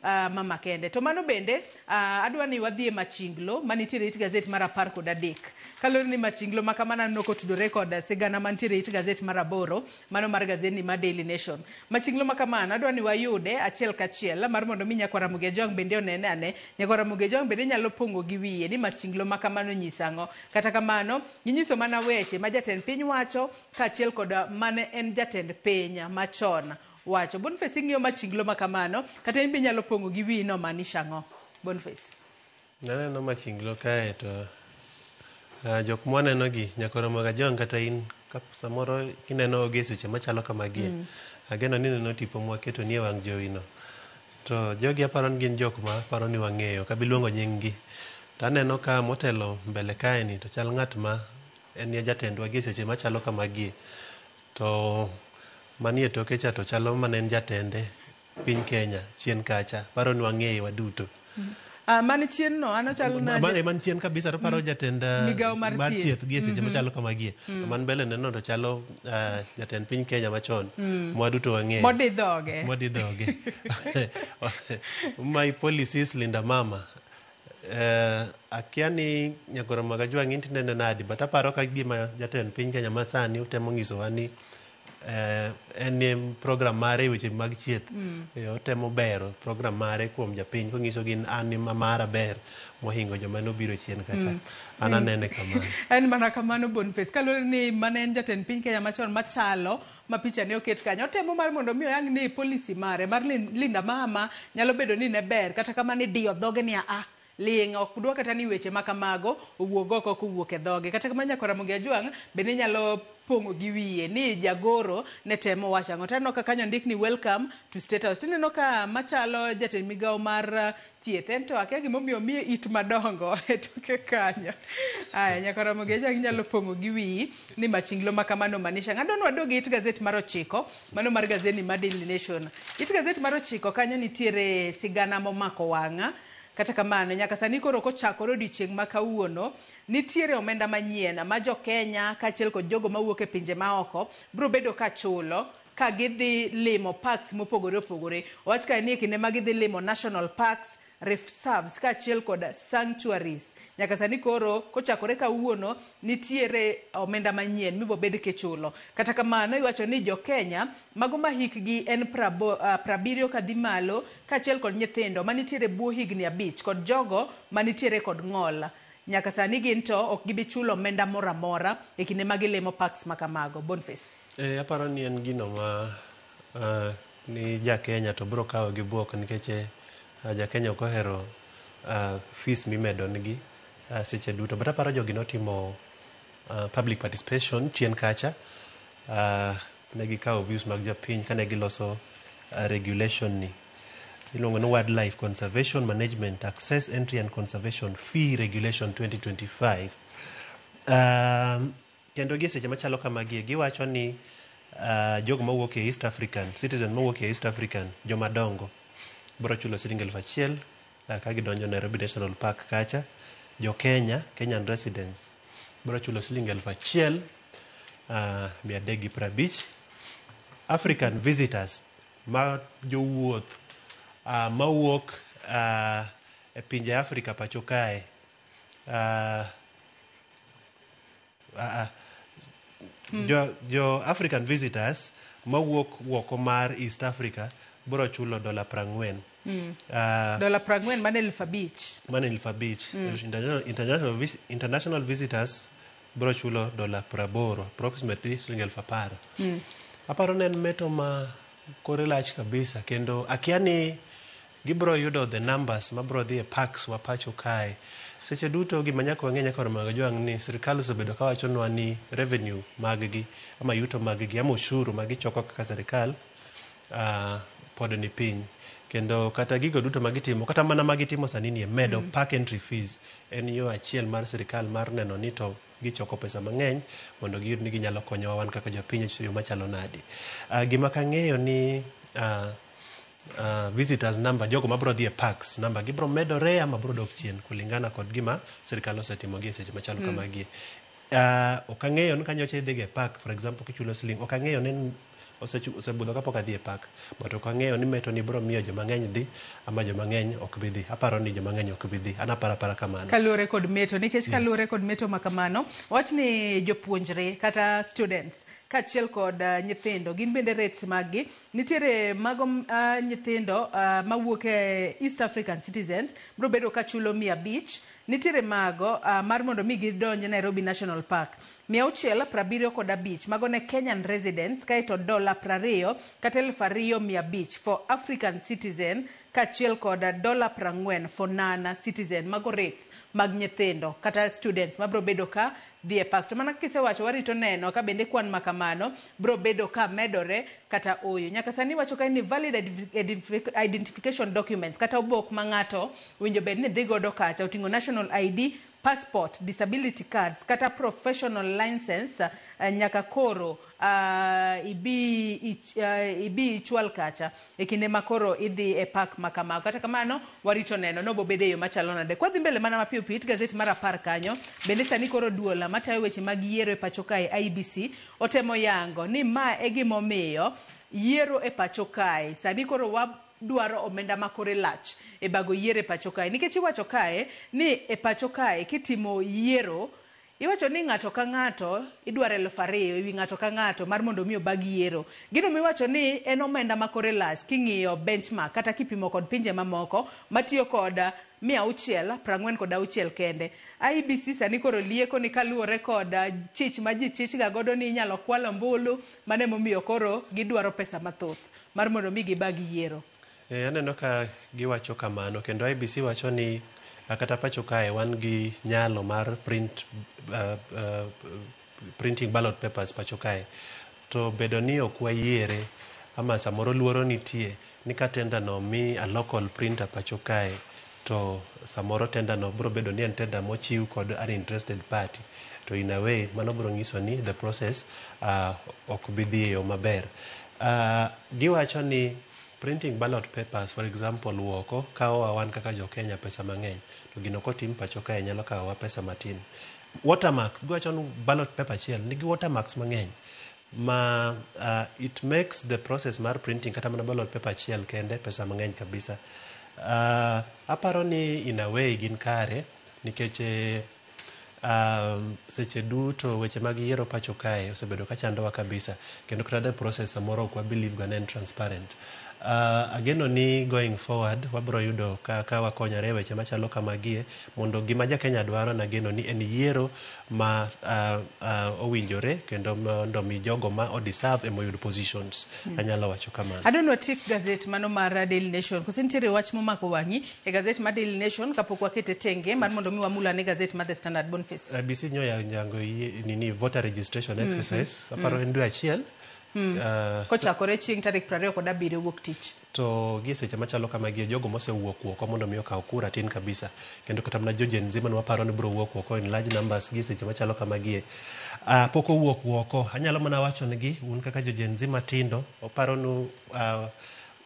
mama kende. To mano bende adwa ni wadhi e machinglo manitiere it gazet mar 13. Kaluwore ni machinglo makamano nokotudore kod sigana mantiere it gazet mar 8 mano mar gazeti ma Daily Nation. Machinglo makamano adwa ni wayude achiel kachiel mar mondo mi nyakwa Ramogi Ojwang' bende onene ane. Nyakwa Ramogi Ojwang' bende nyalo pong'o gi wiye ni machinglo makamano nyiso ang'o. Kata kamano ginyiso mana weche ma jatend piny wacho kaachiel kod mane en jatend piny machon wacho. Boniface ing'iyo machinglo makamano kata in be inyalo pong'o gi wiyi no maanisha ang'o? Boniface. Naneno machinglo kae to jok mwaneno gi nyaka Ramogi Ojwang' kata in samoro kineno gi seche machalo kamagie. Ageno ni ineno tipo mwaketo ni e wang' jowi no. To jogi aparo ni gin jok ma aparo ni wang'eyo ok abi luongo nying gi. To aneno ka motelo mbele kae ni to chal ng'at ma en jatendwa gi seche machalo kamagie. To manie toke cha to chalo mana en jatende piny Kenya chien kacha. Paro ni wang'eye waduto. Mane chien no ano chalo nade? Man chien kabisa to paro jatend migawo mar thieth gi seche machalo kamagie. Man mbele neno to chalo jatend piny Kenya machon. Mwaduto wang'eyo. Modi dhoge. Modi dhoge. My policies Linda Mama. Akia ni nyakoro Ramogi Ojwang' in tinene nadi but aparo ka gima jatend piny Kenya masani otemo nyisowa ni en program mare weche mag chieth. Otemo bero program mare kuom japiny konyiso gin an ema mara ber mohingo joma nobiro chien kacha. An anene kamano. En mana kamano Boniface. Kaluwore ni mane en jatend piny Kenya machon machalo ma picha ne oket kanyo. Otemo mar mondo mi oyang ni policy mare mar Linda Mama nyalo bedo ni ne ber kata kamano idiyo dhoge ni a Ling' ok dwa kata ni weche ma kamago owuog oko kowuok e dhoge. Kata kamano nyaka Ramogi Ajwang' bende nyalo pong'o gi wiye ni jagoro ne temo wacho ang'o. To aneno ka kanyo ondik ni welcome to State House. Tineno ka machalo jatend migawo mar thieth en to akia gimomiyo omiye it madongo e toke kanyo. Aya, nyaka Ramogi Ajwang' inyalo pong'o gi wiyi ni machinglo ma kamano maanisha ang'o. Adwa ni wadog e it gazet mar 9, mano mar gazeti mar Daily Nation. It gazet mar 9 kanyo nitiere sigana momako wang'a. Kata kamano, nyaka sani koro kochakore odiochieng' ma kawuono, nitiere omenda manyien ma jo Kenya kaachiel kod jogo mawuok e pinje maoko biro bedo ka chulo ka gidhi limo parks mopogore opogore. Owach kae ni e kinde ma gidhi limo national parks, reserves kaachiel kod sanctuaries. Nyaka sani koro kochakore kawuono nitiere omenda manyien mibobed kichulo. Kata kamano iwacho ni jo Kenya mago ma hikgi en 70 kadhi malo kaachiel kod nyithindo manitiere bwo higni 5 kod jogo manitiere kod ng'ol. Nyaka sani gin to ok gibi chulo omenda moro amora e kinde ma gilimo parks ma kamago. Boniface. Aparo ni en gino ma ni ja Kenya to biro kawo gi buok nikech ja Kenya ok ohero fees mimedo nigi seche duto. But aparo jogi notimo public participation chien kacha. Ne gikawo views mag jopiny kane giloso regulation ni. Iluongo ni Wildlife Conservation Management Access Entry and Conservation Fee Regulation 2025. Kendo gi seche machalo kamagi giwacho ni jogo mawuok e East African, citizen mawuok e East African, joma dongo biro chulo siling 1000 ka gidonjo Nairobi National Park kacha. Jo Kenya, Kenyan residents biro chulo siling 1350. African visitors ma jowuoth mawuok e pinje Afrika pacho kae jo African visitors mawuok woko mar East Africa biro chulo $40. $40 mane 5,000. Mane 5,000. International visitors biro chulo $80, approximately siling 10,000. Aparo ni en meto ma kore lach kabisa kendo akia ni gibiro yudo the numbers mabiro dhi e parks wa pacho kae. Seche duto gima nyaka wang'e nyaka Ramogi Ajwang' ni sirikal osebedo kawachonwa ni revenue mag gi ama yuto mag gi ama ushuru ma gichoko kaka sirikal pod ni piny. Kendo kata gigo duto magitimo kata mana magitimo sani ni medo park entry fees en yo achiel mar sirikal mar neno ni to gichoko pesa mang'eny mondo giyud ni ginyalo konyowa wan kaka jopiny e yo machalo nadi. Gima kang'eyo ni visitors number jogo mabiro dhi e parks number gibiro medore ama biro dok chien kulingana kod gima sirikal osetimo gi e seche machalo kamagi. Ok ang'eyo ni kanyocha idhi e park for example kichulo siling ok ang'eyo ni osebudho kapok adhi e park but ok ang'eyo ni meto ni biro miyo joma ng'eny dhi ama joma ng'eny ok bi dhi. Aparo ni joma ng'eny ok bi dhi. An aparo apara kamano. Kaluwore kod meto nikech kaluwore kod meto ma kamano wach ni jopuonjre kata students kaachiel kod nyithindo gin bende rates mag gi nitiere mago nyithindo mawuok e East African citizens biro bedo ka chulo 500. Nitiere mago mar mondo mi gidonj Nairobi National Park 675 mago ne Kenyan residents kaeto $20 kata 2,500 for African citizen kaachiel kod $40 for non citizen. Mago rates mag nyithindo kata students mabiro bedo ka dhi e parks. To mana kisewacho warito neno ka bende kwan ma kamano biro bedo ka medore kata oyo. Nyaka sani wacho ka ni valid identification documents kata obok ma ng'ato winjo bed ni dhi godo kacha oting'o national ID, passport, disability cards kata professional license nyaka koro ibi ichwal kacha e kinde ma koro idhi e park ma kamago. Kata kamano warito neno nobo bede e yo machalo nade. Kwadhi mbele mana mapiyo piyo it gazet mar 10 kanyo bende sani koro duola matayo weche mag yiero e pacho kae IEBC otemo yango ni ma e gimomiyo yiero e pacho kae sani koro dwaro omenda makore lach e bago yiero e pacho kae. Nikech iwacho kae ni e pacho kae kitimo yiero iwacho ni ng'ato ka ng'ato idwaro 2,000 ewi ng'ato ka ng'ato mar mondo mi obag yiero. Gino miwacho ni en omenda makore lach king'iyo benchmark kata kipimo kod pinje mamoko matiyo kod 646 kende. IEBC sani koro lieko ni kaluwore kod chich ma ji chich ga godo ni inyalo kwal ombulu mane momiyo koro gidwaro pesa mathoth mar mondo mi gibag yiero. Aneno ka giwacho kamano kendo IEBC wacho ni Kata pacho kae wan gi nyalo mar printing ballot papers pacho kae. To bedo ni ok wayiere ama samoro luoro nitie ni ka tender no mi a local printer pacho kae, to samoro tender no biro bedo ni en tender mochiw kod an interested party, to in a way mano biro nyiso ni the process ok bi dhi e yo maber. Giwacho ni printing ballot papers, for example, woko kawowa wan kaka jo Kenya pesa mang'eny, to gino kotim pacho kae nyalo kawowa pesa matin. Watermarks, giwacho ni ballot paper achiel nigi watermarks mang'eny ma it makes the process mar printing kata mana ballot paper achiel kende pesa mang'eny kabisa. Aparo ni in a way gin kare, nikech seche duto weche mag yiero pacho kae osebedo ka chandowa kabisa, kendo kata the process samoro ok wa believe ga ne en transparent. Ageno ni going forward wabro yudo ka wakonyore e weche machalo kamagie mondo gima ja Kenya dwaro, nageno ni en yiero ma owinjore kendo mondo mi jogo ma o deserve ema oyud positions. Anyalo wacho kamano. Adwa watik gazet mano mar Daily Nation. Koso nitiere wach momako wang'i e gazet mar Daily Nation kapok wakete tenge mar mondo mi wamul ane gazet mar The Standard, Boniface? IEBC nyoya nyango nini voter registration exercise, aparo en dwe achiel. Kochakore chieng' tarik 27 wuok tich. To gi seche machalo kamagi, jogo mosewuok oko mondo mi okaw kura tin kabisa, kendo kata mana jo Gen Z mane waparo ni biro wuok oko in large numbers, gi seche machalo kamagie pok owuok oko. Anyalo mana wacho negi, un kaka jo Gen Z matindo, oparo nu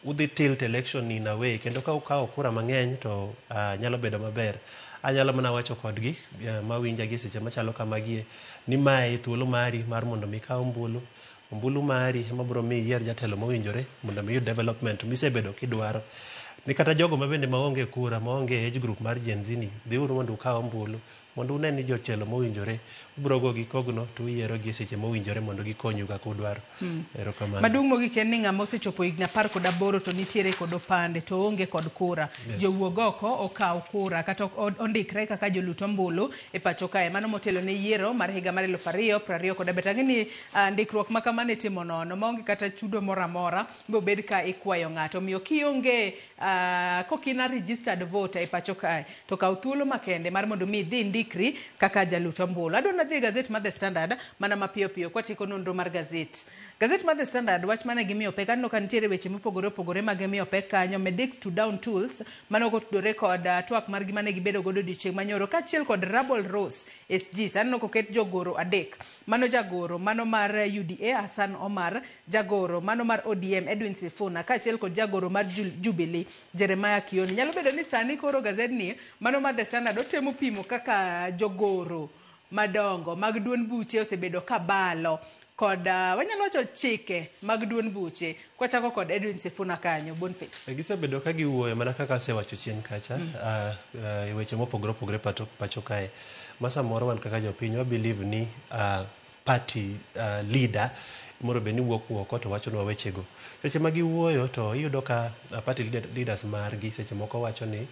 udhi tilt election in a way, kendo ka ukawo kura mang'eny to nyalo bedo maber. Anyalo mana wacho kodgi mawinja gi seche machalo kamagie ni mae thuolo mari mar mondo mi ikaw ombulu. Ombulu mari ema biro miyi iyier jatelo mowinjore mondo mi iyud development misebedo kidwaro. Ni kata jogo mabende maonge kura, maonge age group mar Gen Z ni, dhiuru mondo ukaw ombulu mondo une ni jotelo mowinjore ubiro go gi kogno to uyiero gi e seche mowinjore mondo gikonyu kaka udwaro. Erokamano. Maduong' mogik en ni ng'ama osechopo higni 18 to nitiere kod opande to onge kod kura. Jowuog oko okaw kura kata ondikre kaka jolut ombulu e pacho kae. Mano motelo ne yiero mar higa mar 2027. Ang'e ni ndikruok ma kamano itimo nono maonge kata chudo moro amora bobed ka ikwayo ng'ato. Omiyo kionge kok in a registered voter e pacho kae, to kaw thuolo makende mar mondo mi idhi indikri kaka jalut ombulu. Adwa nadhi e gazet mar The Standard mana mapiyo piyo kwatieko nonro mar gazet. Gazet mar The Standard, wach mane gimiyo pek, aneno ka nitiere weche mopogore opogore ma gimiyo pek kanyo. Medics to down tools, mano kotudore kod twak margi mane gibedo godo odiochieng' manyoro, kaachiel kod Rabble Rose SGs. Aneno koket jogoro adek. Mano jagoro mano mar UDA Hassan Omar, jagoro mano mar ODM Edwin Sifuna, kaachiel kod jagoro mar Jubilee Jeremiah Kioni. Nyalo bedo ni sani koro gazedni mano mar The Standard otemo pimo kaka jogoro madongo mag duond buche osebedo kabalo kod wanyalo wacho chike mag duond buche, kwachako kod Edwin Sifuna kanyo, Boniface. Gisebedo ka giwuoyo mana kaka asewacho chien kacha e weche mopogore opogore pacho kae, ma samoro wan kaka jopiny wa believe ni party leader moro bed ni wuok oko to wachonwa wechego. Seche ma giwuoyo to iyudo ka party leaders margi seche moko wacho ni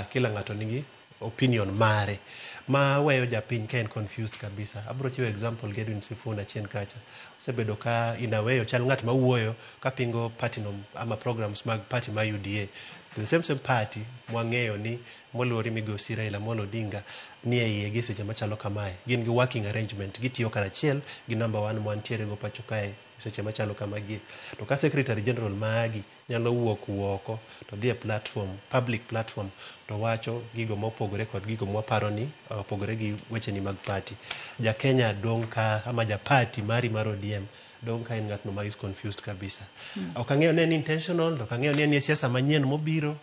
kila ng'ato nigi opinion mare, ma weyo japiny ka en confused kabisa. Abiro chiwo example gi Edwin Sifuna chien kacha. Osebedo ka in a way ochal ng'at ma wuoyo kapingo party no ama programs mag party mar UDA. The same same party mwang'eyo ni moluori migosi Raila Amolo Odinga ni e iye gi seche machalo kamae. Gin gi working arrangement, gitiyo karachiel gi number one mwantiere go pacho kae seche machalo kamagi. To ka secretary general magi nyalo wuok oko to dhi e platform, public platform, to wacho gigo mopogore kod gigo mwaparo ni opogore gi wecheni mag party. Ja Kenya dong' ka ama ja party mari mar ODM dong' ka en ng'atno ma is confused kabisa. Ok ang'eyo ni en intentional, ok ang'eyo ni en e siasa manyien mobiro,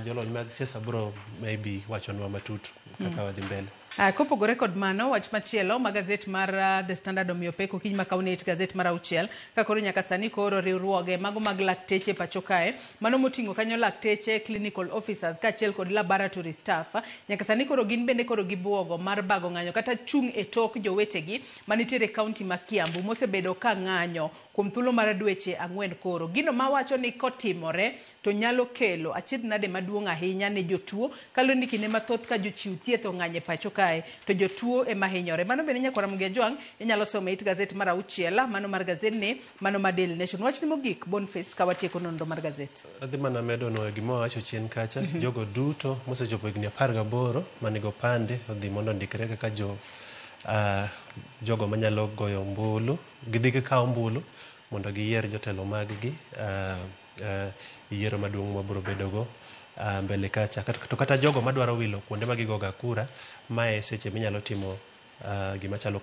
jolony mag siasa biro maybe wachonwa matut kaka wadhi mbele. Kopogore kod mano, wach machielo ma gazet mar The Standard omiyo pek okinyi ma kawuono it gazet mar 6, ka koro nyaka sani koro riwruoge mago mag lakteche pacho kae, mano moting'o kanyo lakteche, clinical officers kaachiel kod laboratory staff, nyaka sani koro gin bende koro gibuogo mar bago ng'anyo kata chung' e tok jowetegi manitiere e kaunti ma Kiambu mosebedo ka ng'anyo kuom thuolo mar dweche 4 koro. Gino mawacho ni kotimore to nyalo kelo achiedh nade maduong' ahinya ne jotuo, kaluwore ni kinde mathoth ka jochiw thieth ong'anyo e pacho kae. kae to jotuo ema hinyore. Mano bende nyakwara Ramogi Ajwang' inyalo somo e it gazet mar 6 mano mar gazetni mano mar Daily Nation. Wachni mogik Boniface ka watieko nonro mar gazet. Adhi mana medo no gima wawacho chien kacha. Jogo duto mosechopo higni 18 manigo pande odhi mondo ondikre kaka jogo manyalo goyo ombulu, gidhi gikaw ombulu mondo giyier jotelo mag-gi yiero maduong' mabiro bedogo mbele kacha. To kata jogo madwaro wilo kuonde ma gigoga kura, mae seche minyalo timo gima chalo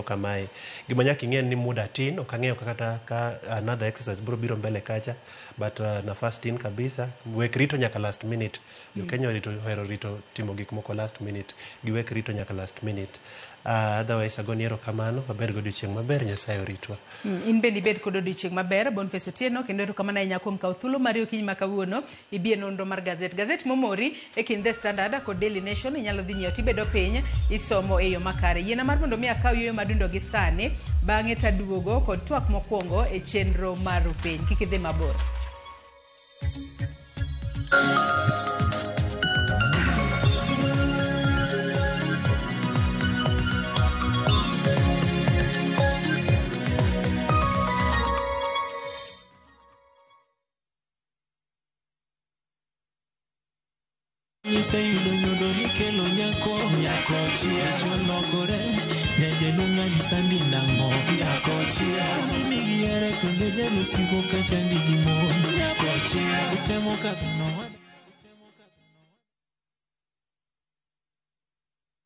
kamae. Gima nyaka ing'e ni muda tin, ok ang'eyo kata ka another exercise biro biro mbele kacha, but nafas tin kabisa. Wek rito nyaka last minute. Jo Kenya ohero rito timo gik moko last minute. Giwek rito nyaka last minute. Otherwise agoni erokamano, wabed godiochieng' maber, Nyasaye oritwa. In bende ibed kod odiochieng' maber, Boniface Otieno, kendo erokamano ahinya kuom kawo thuolo mari okinyi ma kawuono ibi e nonro mar gazet. Gazet momori e kind The Standard kod Daily Nation inyalo dhi nyiewo tibedo piny isomo e yo makare. Yiena mar mondo mi akaw yueyo madundo gi sani, bang'e taduogo kod twak mokwongo e chenro mar piny. Kik idhi mabor. Iseyudo nyodo nikelo nyako, nyako chia cholokore, nyajaluong' anyisa ni nang'o, nyako chia migi here kendo jalusigo kachandi gi mon, nyako chia utemo kadho no.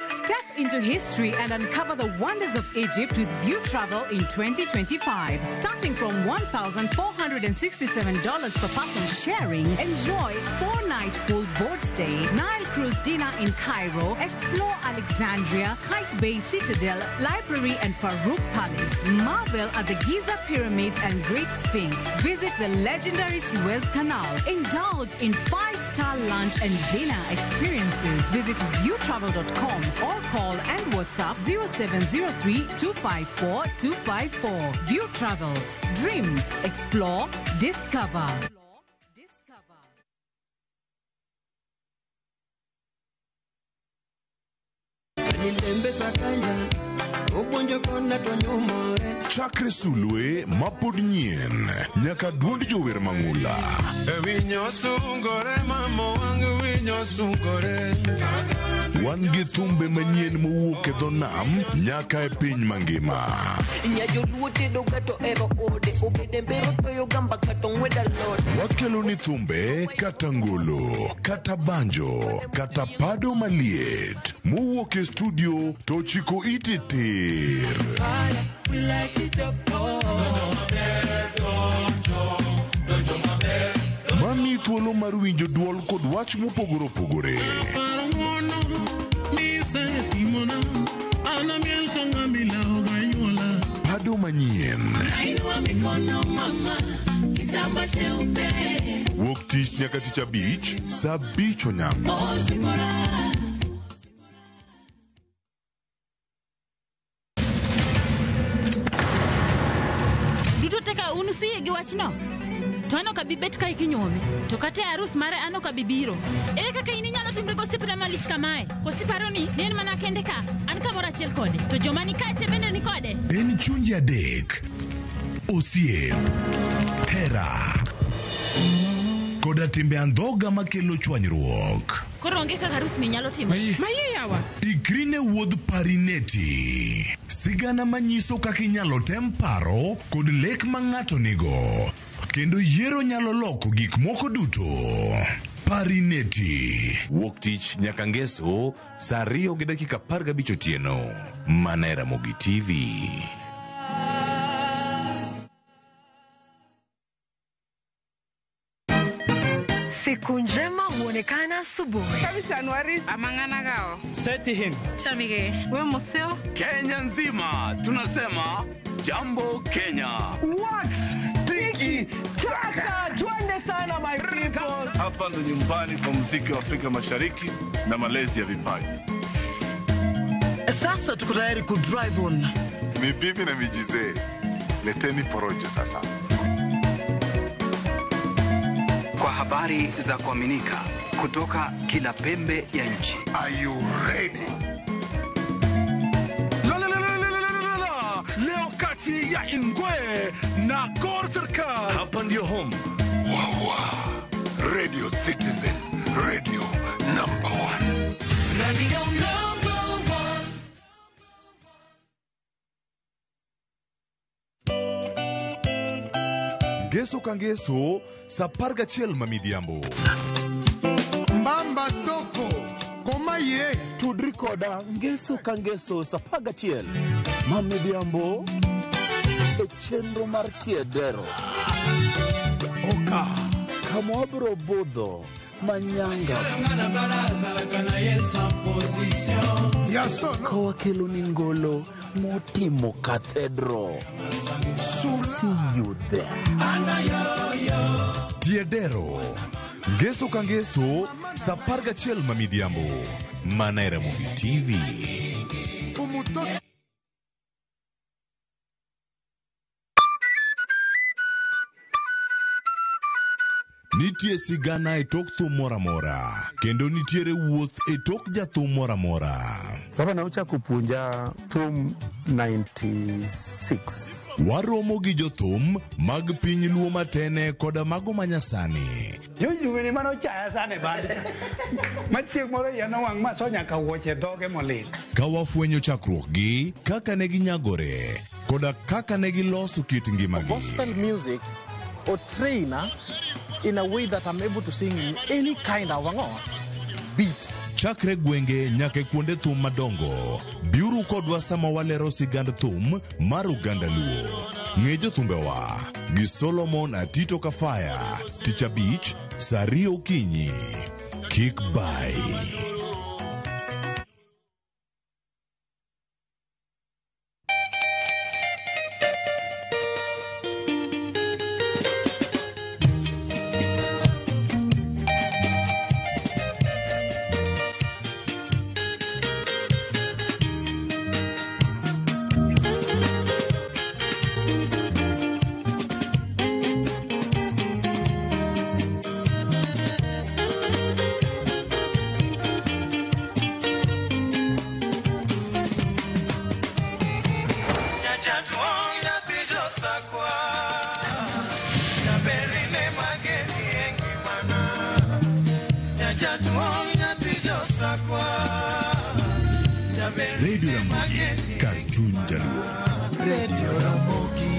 Step into history and uncover the wonders of Egypt with View Travel in 2025. Starting from $1,467 per person sharing, enjoy 4-night full board stay, Nile cruise dinner in Cairo, explore Alexandria, Kite Bay Citadel, Library and Farouk Palace, marvel at the Giza Pyramids and Great Sphinx, visit the legendary Suez Canal, indulge in 5-star lunch and dinner experiences. Visit viewtravel.com or call and WhatsApp 0703 254 254. View Travel. Dream, explore, discover. Chakre sulwe mapod nyien nyaka duond jower mang'ula. Wan gi thumbe manyien mowuok e dho nam nyaka e piny mangima. Wakelo ni thumbe kata ngolo, kata banjo, kata pado maliet mowuok e studio to chiko ite tir. Mami thuolo mar winjo duol kod wach mopogore opogore. Pado manyien. Wuok tich nyaka tich abich, saa 5 onyango. Duto teka unu siye gi wachno. To an ok abi bet kae kinyuome. To kata e arus mare an ok abi biro. Ere kaka in inyalo timri gosiepna malich kamae? Koso iparo ni en mana kende ka, an kamoro achiel kode. To joma ni kae te bende ni kode. En chunje adek. Osiep, hera, koda timbe andhoga makelo chwanyruok. Koro onge kaka arus ni nyalo timore. Maye yawa. Ikri ne wuodh Parineti. Sigana manyiso kaka inyalo tem paro kod lek ma ng'ato nigo. Kendo yiero nyalo loko gik moko duto. Parineti. Wuok tich nyaka ngeso saa 2:15 otieno. Mana e Ramogi TV. Siku njema huonekana asubuhi. Kabisa Anuari. Amangana gao. Seti him. Chamige. We museo. Kenya nzima tunasema Jambo Kenya. Wax tiki taka. Twende sana my people. Hapa ndo nyumbani kwa muziki wa Afrika Mashariki na malezi ya vipaji. Sasa tuko tayari ku drive on. Ni bibi na mijize. Leteni porojo sasa. Kwa habari za kuaminika kutoka kila pembe ya nchi. Are you ready? ya Ingwe na kor sirkal. Hapa ndio home. Wawa. Radio Citizen. Radio number 1. Radio number 1. Ngeso ka ngeso sa 11 ma midhiambo. Mbamba toko koma ye tudri koda ngeso ka ngeso sa 11 ma midhiambo e chenro mar tiedero. Oka kama wabiro budho manyanga kawakelo ni ngolo motimo cathedral. See you there. Tiedero ngeso ka ngeso sa 11 ma midhiambo mana e Ramogi TV. Nitie sigana e tok thum moro amora kendo nitiere wuoth e tok jathum moro amora. Baba na ochako puonja thum 96. Waromo gi jothum mag piny Luo matene koda mago manyasani. Jojuwene mane ochaya sana e band. Machieng' moro iya nowang' maso nyaka wuoche dhoge molil. Ka wafwenyo chakruokgi, kaka ne ginyagore, koda kaka ne giloso kit ngimagi. Gospel music or trainer in a way that I'm able to sing in any kind of beat. Chakre gwenge nyaka e kuonde thum madongo, biuru kodwa sama walero sigand thum mar oganda Luo. Ng'e jothumbewa gi Solomon Atito Kafaya, tich abich saa 2 okinyi. Kik bai. Radio Ramogi, kar chuny Jaluo. Radio Ramogi.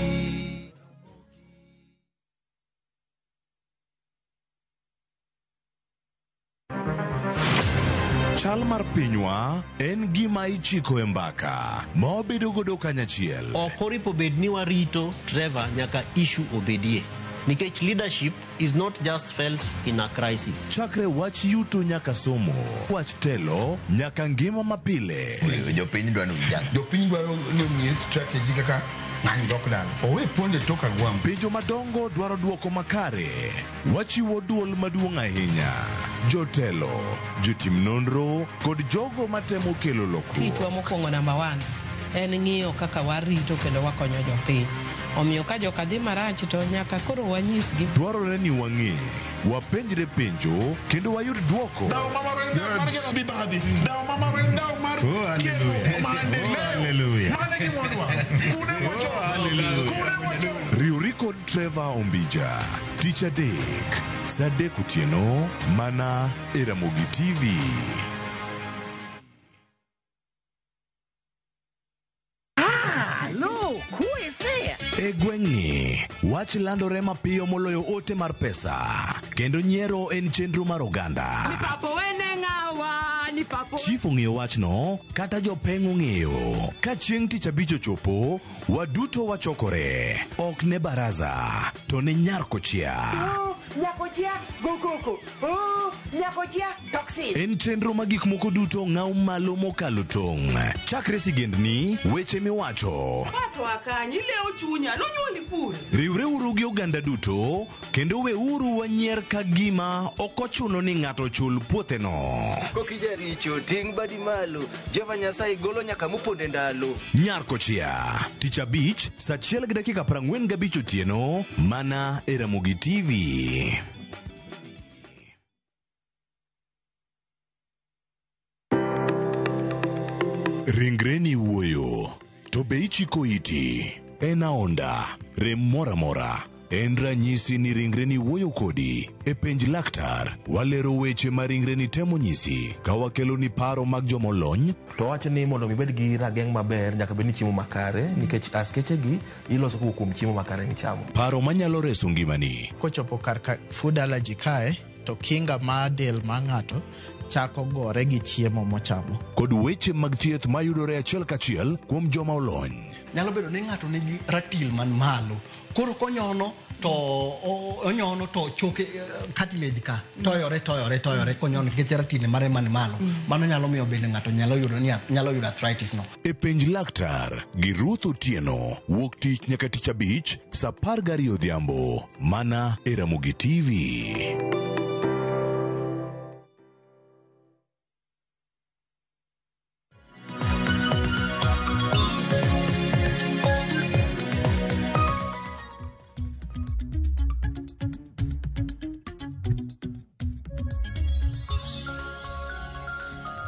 Chal mar pinywa en gima ichiko e mbaka ma wabedo godo kanyachiel. Ok oripo bed ni warito Trevor nyaka issue obedie. Nikech leadership is not just felt in a crisis. Chakre wach yuto nyaka somo, wach telo nyaka ngima mapile. Jopiny dwaro vijana. Jopiny dwaro ni ong'e strategy kaka ng'ani dok dala. Owe ponde tok agwambo. Penjo madongo dwaro duoko makare. Wachiwo duol maduong' ahinya. Jotelo, jotim nonro kod jogo matemo kelo lokruok. Tijwa mokwongo namba 1 en ng'iyo kaka warito kendo wakonyo jopiny. Omiyo ka joka dhi marach to nyaka koro wanyisgi. Dwarore ni wang'e, wapenjre penjo kendo wayud duoko. Riwri kod Trevor Ombija tich adek saa 3 otieno mana e Ramogi TV. E gweng'ni, wach landore mapiyo moloyo ote mar pesa, kendo nyiero en chenro mar oganda. Chief ong'eyo wachno, kata jopeng' ong'eyo. Ka chieng' tich abich ochopo, waduto wachokore. Ok ne baraza, to ne nyar kochia. En chenro ma gik moko duto ng'aw malo mokalo tong'. Chakre sigendni, weche miwacho. Riwreuru gi oganda duto, kendo weuru wanyier ka gima ok ochuno ni ng'ato chul puotheno. Kokijaricho ting' badi malo, Jehova Nyasaye golo nyaka moponde ndalo. Nyar kochia, tich abich, saa 1:45 otieno, mana e Ramogi TV. Ringreni wuoyo, to be ichiko iti. En aonda, rem moro amora. En ranyisi ni ringreni wuoyo kodi. E penj laktar, walero weche ma ringreni temo nyisi ka wakeloni paro mag jomolony. To wacho ni mondo mi ibed gi rageng' maber nyaka bed ni chiemo makare nikech askeche gi iloso kowuok kuom chiemo makare michamo. Paro manyalo reso ngimani. Kochopo kar ka food allergy kae to kinga mar del mar ng'ato chako gore gi chiemo mochamo. Kod weche mag thieth mayudore achiel kachiel kuom joma olony. Nyalo bedo ni ng'ato nigi ratil man malo. Koro konyono to onyono to choke cartilage ka toyore toyore toyore konyono nikech ratil mare man malo. Mano nyalo miyo bende ng'ato nyalo yudo ni nyalo yudo arthritis no. E penj laktar gi Ruth Otieno wuok tich nyaka tich abich saa 12 odhiambo mana e Ramogi TV.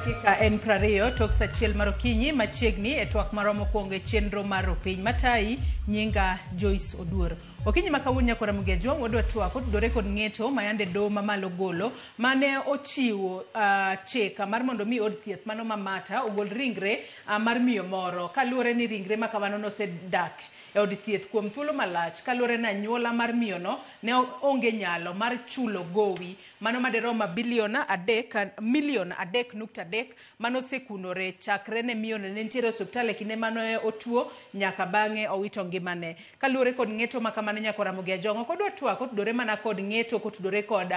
Dakika en 20 tok sa achiel mar okinyi machiegni e twak marwa mokwongo e chenro mar Opiny Matayi nyinga Joyce Oduor. Okinyi ma kawuono nyakora Ramogi Ajwang' wadwa twak otudore kod ng'eto ma yande doho mamalo golo mane ochiwo chik mar mondo mi od thieth mano ma Mata ogol ringre mar miyo moro kaluwore ni ringre ma kamano nosedak e od thieth kuom thuolo malach kaluwore ni anyuola mar miyono ne onge nyalo mar chulo gowi mano madirom bilion 3 milion 3.3 mano osekunore chakre ne miyono ne nitiere e osiptal e kinde mane otuo nyaka bang'e owito ngimane. Kaluwore kod ng'eto ma kamano nyakora Ramogi Ajwang' ok odwa twak otudore mana kod ng'eto kotudore kod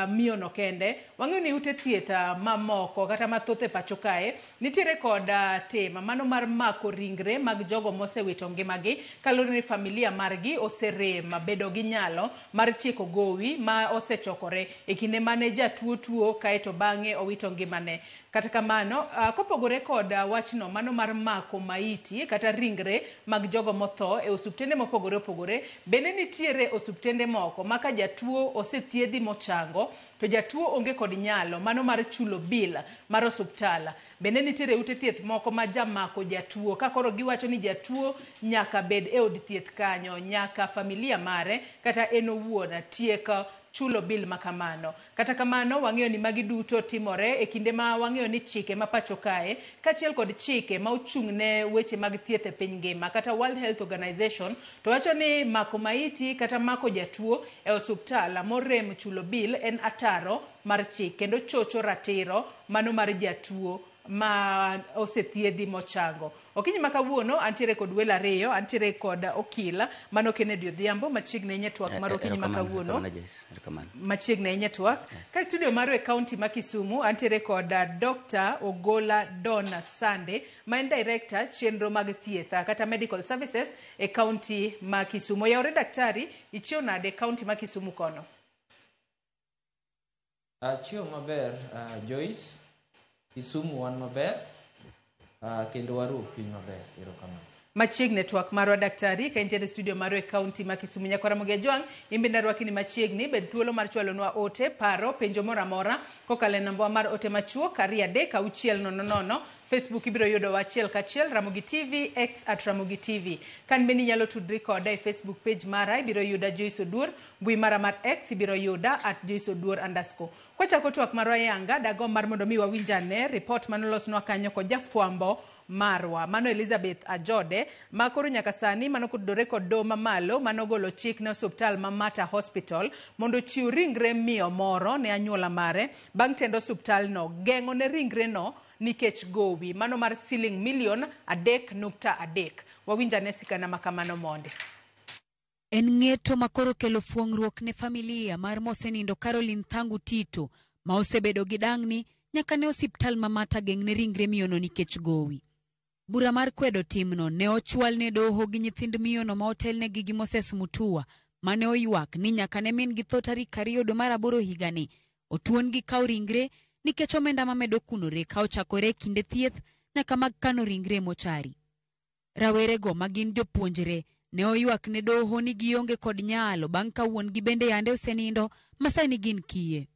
miyono kende. Wang'eyo ni ute thieth mamoko kata mathoth e pacho kae nitiere kod tim mano mar mako ringre mag jogo mosewito ngimagi kaluwore ni familia margi oserem bedo gi nyalo mar tieko gowi ma osechokore e kinde mane jatuo tuo kaeto bang'e owito ngimane. Kata kamano kopogore kod wachno mano mar mako maiti kata ringre mag jogo motho e osuptende mopogore opogore, bende nitiere osuptende moko ma ka jatuo osethiedhi mochango to jatuo onge kod nyalo mano mar chulo bill mar osuptal. Bende nitiere ute thieth moko ma jamako jatuo ka koro giwacho ni jatuo nyaka bed e od thieth kanyo, nyaka familia mare kata en owuon tiek chulo bill makamano. Kata kamano wang'eyo ni magi duto timore e kinde ma wang'eyo ni chike ma pacho kae kaachiel kod chike ma ochung' ne weche mag thieth e piny ngima kata World Health Organization to wacho ni mako maiti kata mako jatuo e osuptal morem chulo bill en ataro mar chik kendo chocho ratiro mano mar jatuo ma osethiedhi mochango. Okinyi ma kawuono antiere kod welo ariyo, antiere kod okil mano Kennedy Odhiambo machiegni ahinya twak mar okinyi ma kawuono. Machiegni ahinya twak. Ka studio marwa e county ma Kisumu antiere kod Dr. Ogola Donna Sande ma en director chenro mag thieth kata medical services e county ma Kisumu. Oyawore daktari, ichiew nade e county ma Kisumu kono? Achiew maber Joyce. Kisumu wan maber kendo waruo piny maber, erokamano. Machiegni twak marwa daktari ka intiere studio marwa e county ma Kisumu. Nyakora Ramogi Ajwang' in bende arwaki ni machiegni, bed thuolo mar chwalonwa ote, paro, penjo moro amora kokalo e namba mar ote machuok 2 3 6 0 0. Facebook ibiro yudowa achiel kachiel Ramogi TV, X at Ramogi TV. Kan bende inyalo tudri koda e Facebook page mara, ibiro yuda Joyce Oduor, mbui mara mar X ibiro yuda at Joyce Oduor _. Kwachako twak marwa yanga, dagomb mar mondo mi wawinj ane report manolosnwa kanyo kod jafwambo marwa mano Elizabeth Ajode ma koro nyaka sani mano kotudore kod doho mamalo manogolo chik ne osuptal ma Mata Hospital mondo ochiw ringre miyo moro ne anyuola mare bang' tend osuptal no geng'o ne ringre no nikech gowi mano mar siling milion 3.3. Wawinj ane sigana ma kamano monde. En ng'eto ma koro kelo fuong'ruok ne familia mar mosenindo Caroline Thangu Tito ma osebedo gi dang'ni nyaka ne osiptal ma Mata geng' ne ringre miyono nikech gowi. Bura mar kwedo timno ne ochwal ne doho gi nyithind miyono ma otelnegi gi Moses Mutua mane oywak ni nyaka ne min gi tho tarik 2 dwe mar 8 higani otuon gi kawo ringre nikech omenda mamedo kunore ka ochakore e kinde thieth nyaka mag kano ringre mochari. Rawerego ma gin jopuonjre ne oywak ne doho ni gionge kod nyalo bang' ka wuon-gi bende yande osenindo ma sani gin kiye.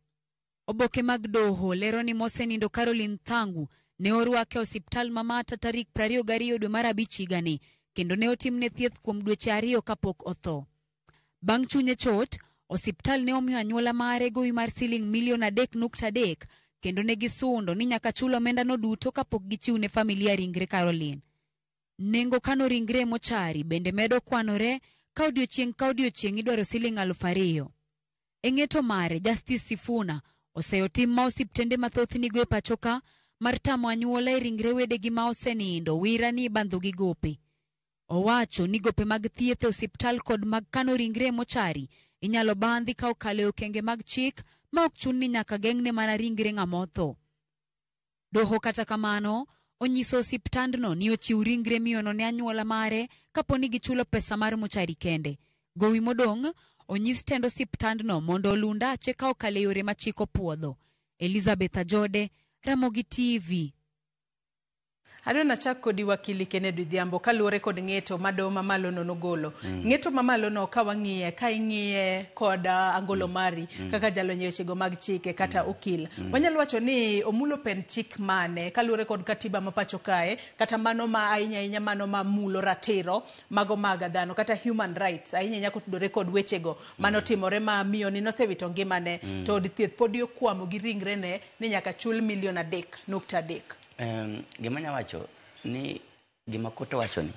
Oboke mag doho lero ni mosenindo Caroline Thangu ne orwake e osiptal ma Mata tarik 22 dwe mar 5 higani kendo ne otimne thieth kuom dweche 2 kapok otho. Bang' chunye chot, osiptal ne omiyo anyuola mare gowi mar siling milion 3.3 kendo ne gisundo ni nyaka chul omendano duto kapok gichiw ne familia ringre Caroline. Nengo kano ringre e mochari bende medo kwanore ka odiochieng' ka odiochieng' idwaro siling 2,000. E ng'eto mare, Justice Sifuna oseyo tim ma osiptende mathoth nigo e pacho ka mar tamo anyuola e ringre wedegi ma osenindo wira ni ibandho gi gope. Owacho ni gope mag thieth e osiptal kod mag kano ringre e mochari inyalo bandhi ka okalo e okenge mag chik ma ok chun ni nyaka geng'ne mana ringre ng'ama otho. Doho kata kamano onyiso osiptandno ni ochiw ringre miyono ne anyuola mare kapo ni gichulo pesa mar mochari kende. Gowi modong' onyis tend osiptandno mondo oluw ndache ka okalo e yore ma chik opuodho. Elizabeth Ajode, Ramogi TV. Adwa nachak kodi wakili Kennedy Odhiambo kaluwore kod ng'eto ma doho mamalo no nogolo. Ng'eto mamalo no ka wang'iye, ka ing'iye kod angolo mari kaka jalony e wechego mag chike kata okil. Wanyalo wacho ni omulo pen chik mane kaluwore kod katiba ma pacho kae kata mano ma ahinya ahinya mano ma mulo ratiro mago mag dhano kata human rights ahinya ahinya kotudore kod wechego manotimore ma miyo ni nosewito ngimane to od thieth podi okwamo gi ringrene ni nyaka chul milion 3.3. Gima anya wacho ni gima koto wacho ni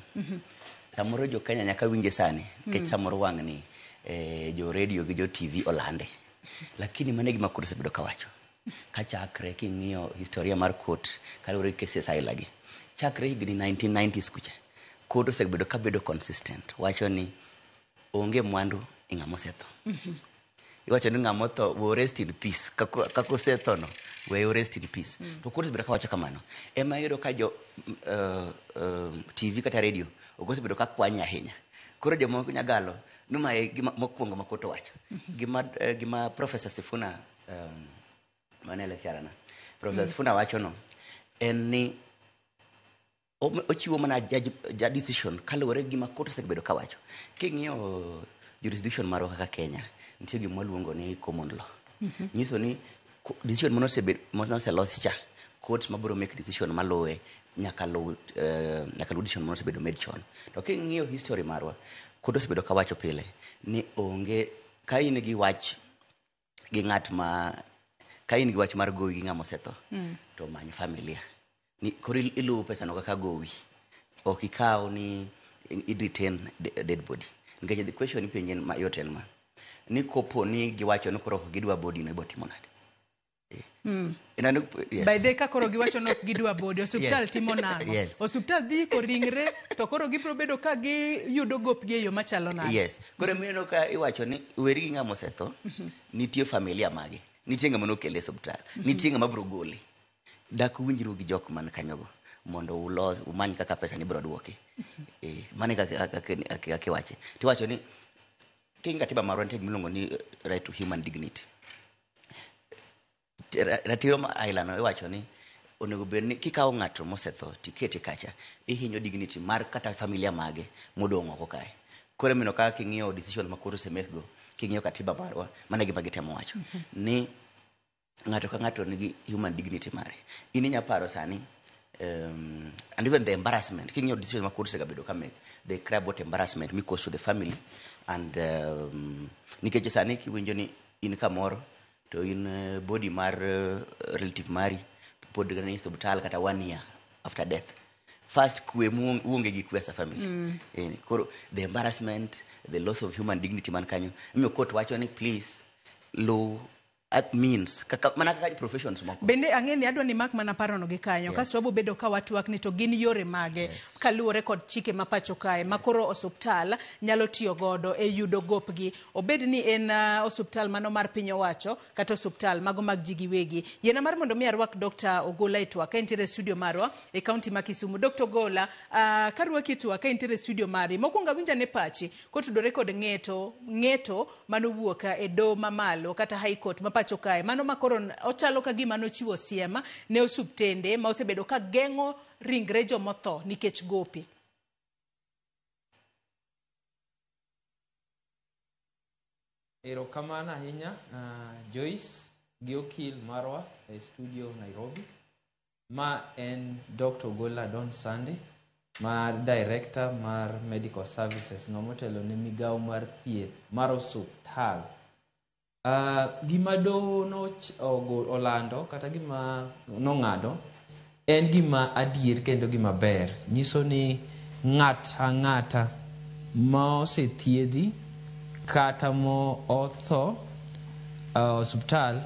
samoro jo Kenya nyaka winje sani nikech samoro wang' ni jo radio gi jo TV olande, lakini mano e gima court osebedo kawacho kachakre king'iyo historia mar court kaluwore gi cases aila gi chakre higni 1990s kucha court osebedo kabedo consistent wacho ni onge mwandu e ng'ama osetho. Iwacho ni ng'ama otho we rest in peace, kaka osetho no we rest in peace. To court osebedo kawacho kamano ema iyudo ka jo TV kata radio ok osebedo ka kwanye ahinya. Koro jomoko nyagalo ni ma e gima mokwongo ma court owacho. Gima Professor Sifuna mane lecturer na Professor Sifuna wacho no en ni ochiwo mana judge decision kaluwore gi gima court osebedo kawacho. King'iyo jurisdiction marwa kaka Kenya, nitie gima waluongo ni common law. Nyiso ni decision manoselos cha, court mabiro make decision maluwe nyaka luw decision manosebedo made chon. To king'iyo history marwa, court osebedo kawacho pile ni onge ka in gi wach gi ng'at ma ka in gi wach mar gowi gi ng'ama osetho to many familia. Ni koro iluwo pesa no kaka gowi. Ok ikaw ni i retain dead body. Nikech the question ipenje en mayot en ma. Ni kopo ni giwacho ni koro ok gidwa body no ibo timo nade? Ineno, yes. By the ka koro giwacho ni ok gidwa body, osiptal timo nang'o? Yes. Osiptal dhi iko ringre to koro gibiro bedo ka giyudo gopgi e yo machalo nade? Yes. Koro mineno ka iwacho ni weri gi ng'ama osetho, nitie familia mage, nitie ng'ama nokele e osiptal, nitie ng'ama biro gole. Dak uwinjru gi jok man kanyogo mondo ulos, umany kaka pesa ni biro duoki. Mano e kaka iwache. Tiwacho ni king katiba marwa nitie gima iluongo ni right to human dignity. Ratiro ma aila no iwacho ni onego bed ni kikawo ng'ato mosetho tikete kacha, ihinyo dignity mar kata familia mage modong' oko kae. Koro mineno ka king'iyo decision ma koro osemake go, king'iyo katiba marwa, mano e gima gitemo wacho. Ni ng'ato ka ng'ato nigi human dignity mare. In inya paro sani, and even the embarrassment, king'iyo decision ma koro osegabedo ka make, they cry about embarrassment mi cause to the family, and nikech sani kiwinjo ni in kamoro, to in body mar relative mari, pod ni osiptal kata 1 year after death. First, kwe uonge gi kwe as a family. Koro the embarrassment, the loss of human dignity man kanyo, imiyo court wacho ni please, law at means kaka mana kaka professions moko. Bende ang'e ni adwa ni mak mana parono gi kanyo. Kasto wabo bedo ka watwak ni to gin yore mage kaluwore kod chike ma pacho kae ma koro osuptal nyalo tiyo godo e yudo gopgi. Obed ni en osuptal mano mar piny owacho kata osuptal mago mag ji giwegi. Yiena mar mondo mi arwak Dr. Ogola e twak ka entiere e studio marwa e kaunti ma Kisumu. Dr. Ogola, karwaki e twak ka entiere e studio mari, mokwongo awinj ane pachi kotudore kod ng'eto manowuok e doho mamalo kata High Court ma pacho kae. Mano ma koro ochalo ka gima nochiwo siem ne osuptende ma osebedo ka geng'o ringre jomotho nikech gope. Erokamano ahinya, Joyce gi okil marwa e studio Nairobi. Ma en Dr. Ogola Don Sunday. Mar Director mar Medical Services, ng'ama otelo ne migawo mar thieth mar osuptal. Gima doho olando kata gima nong'ado en gima adier kendo gima ber. Nyiso ni ng'at ang'ata ma osethiedhi kata mo otho osuptal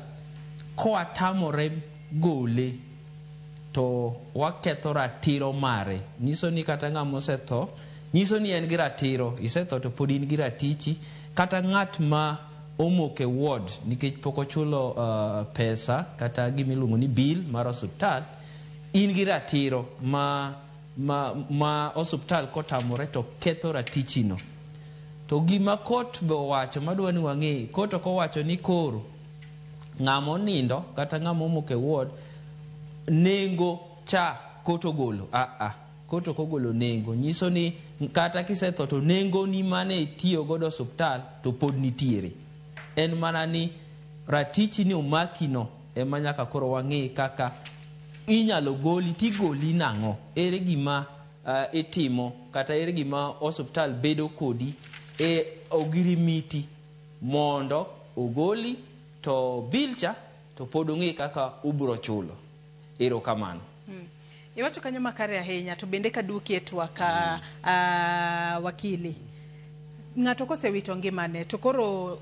koatamore gole to waketho ratiro mare. Nyiso ni kata ng'ama osetho, nyiso ni en gi ratiro, isetho to pod in gi ratichi, kata ng'at ma omoko e ward nikech pok ochulo pesa kata gimiluongo ni bill mar osuptal, in gi ratiro ma osuptal kotamore to ketho ratichino. To gima kot be owacho madwa ni wang'e, kot ok owacho ni koro ng'ama onindo kata ng'ama omoko e ward nengo cha kot ogolo. Kot ok ogolo nengo. Nyiso ni kata kisetho to nengo ni mane itiyo godo osuptal to pod nitiere. En mana ni ratichi ni omaki no ema nyaka koro wang'e kaka inyalo goli tigoli nang'o. Ere gima itimo kata ere gima osuptal bedo kodi e ogirimiti mondo ogoli to bill cha to pod ong'e kaka ubro chulo. Erokamano. Iwacho kanyo makare ahinya to bende kaduoki e twak wakili. Ng'ato kosewito ngimane to koro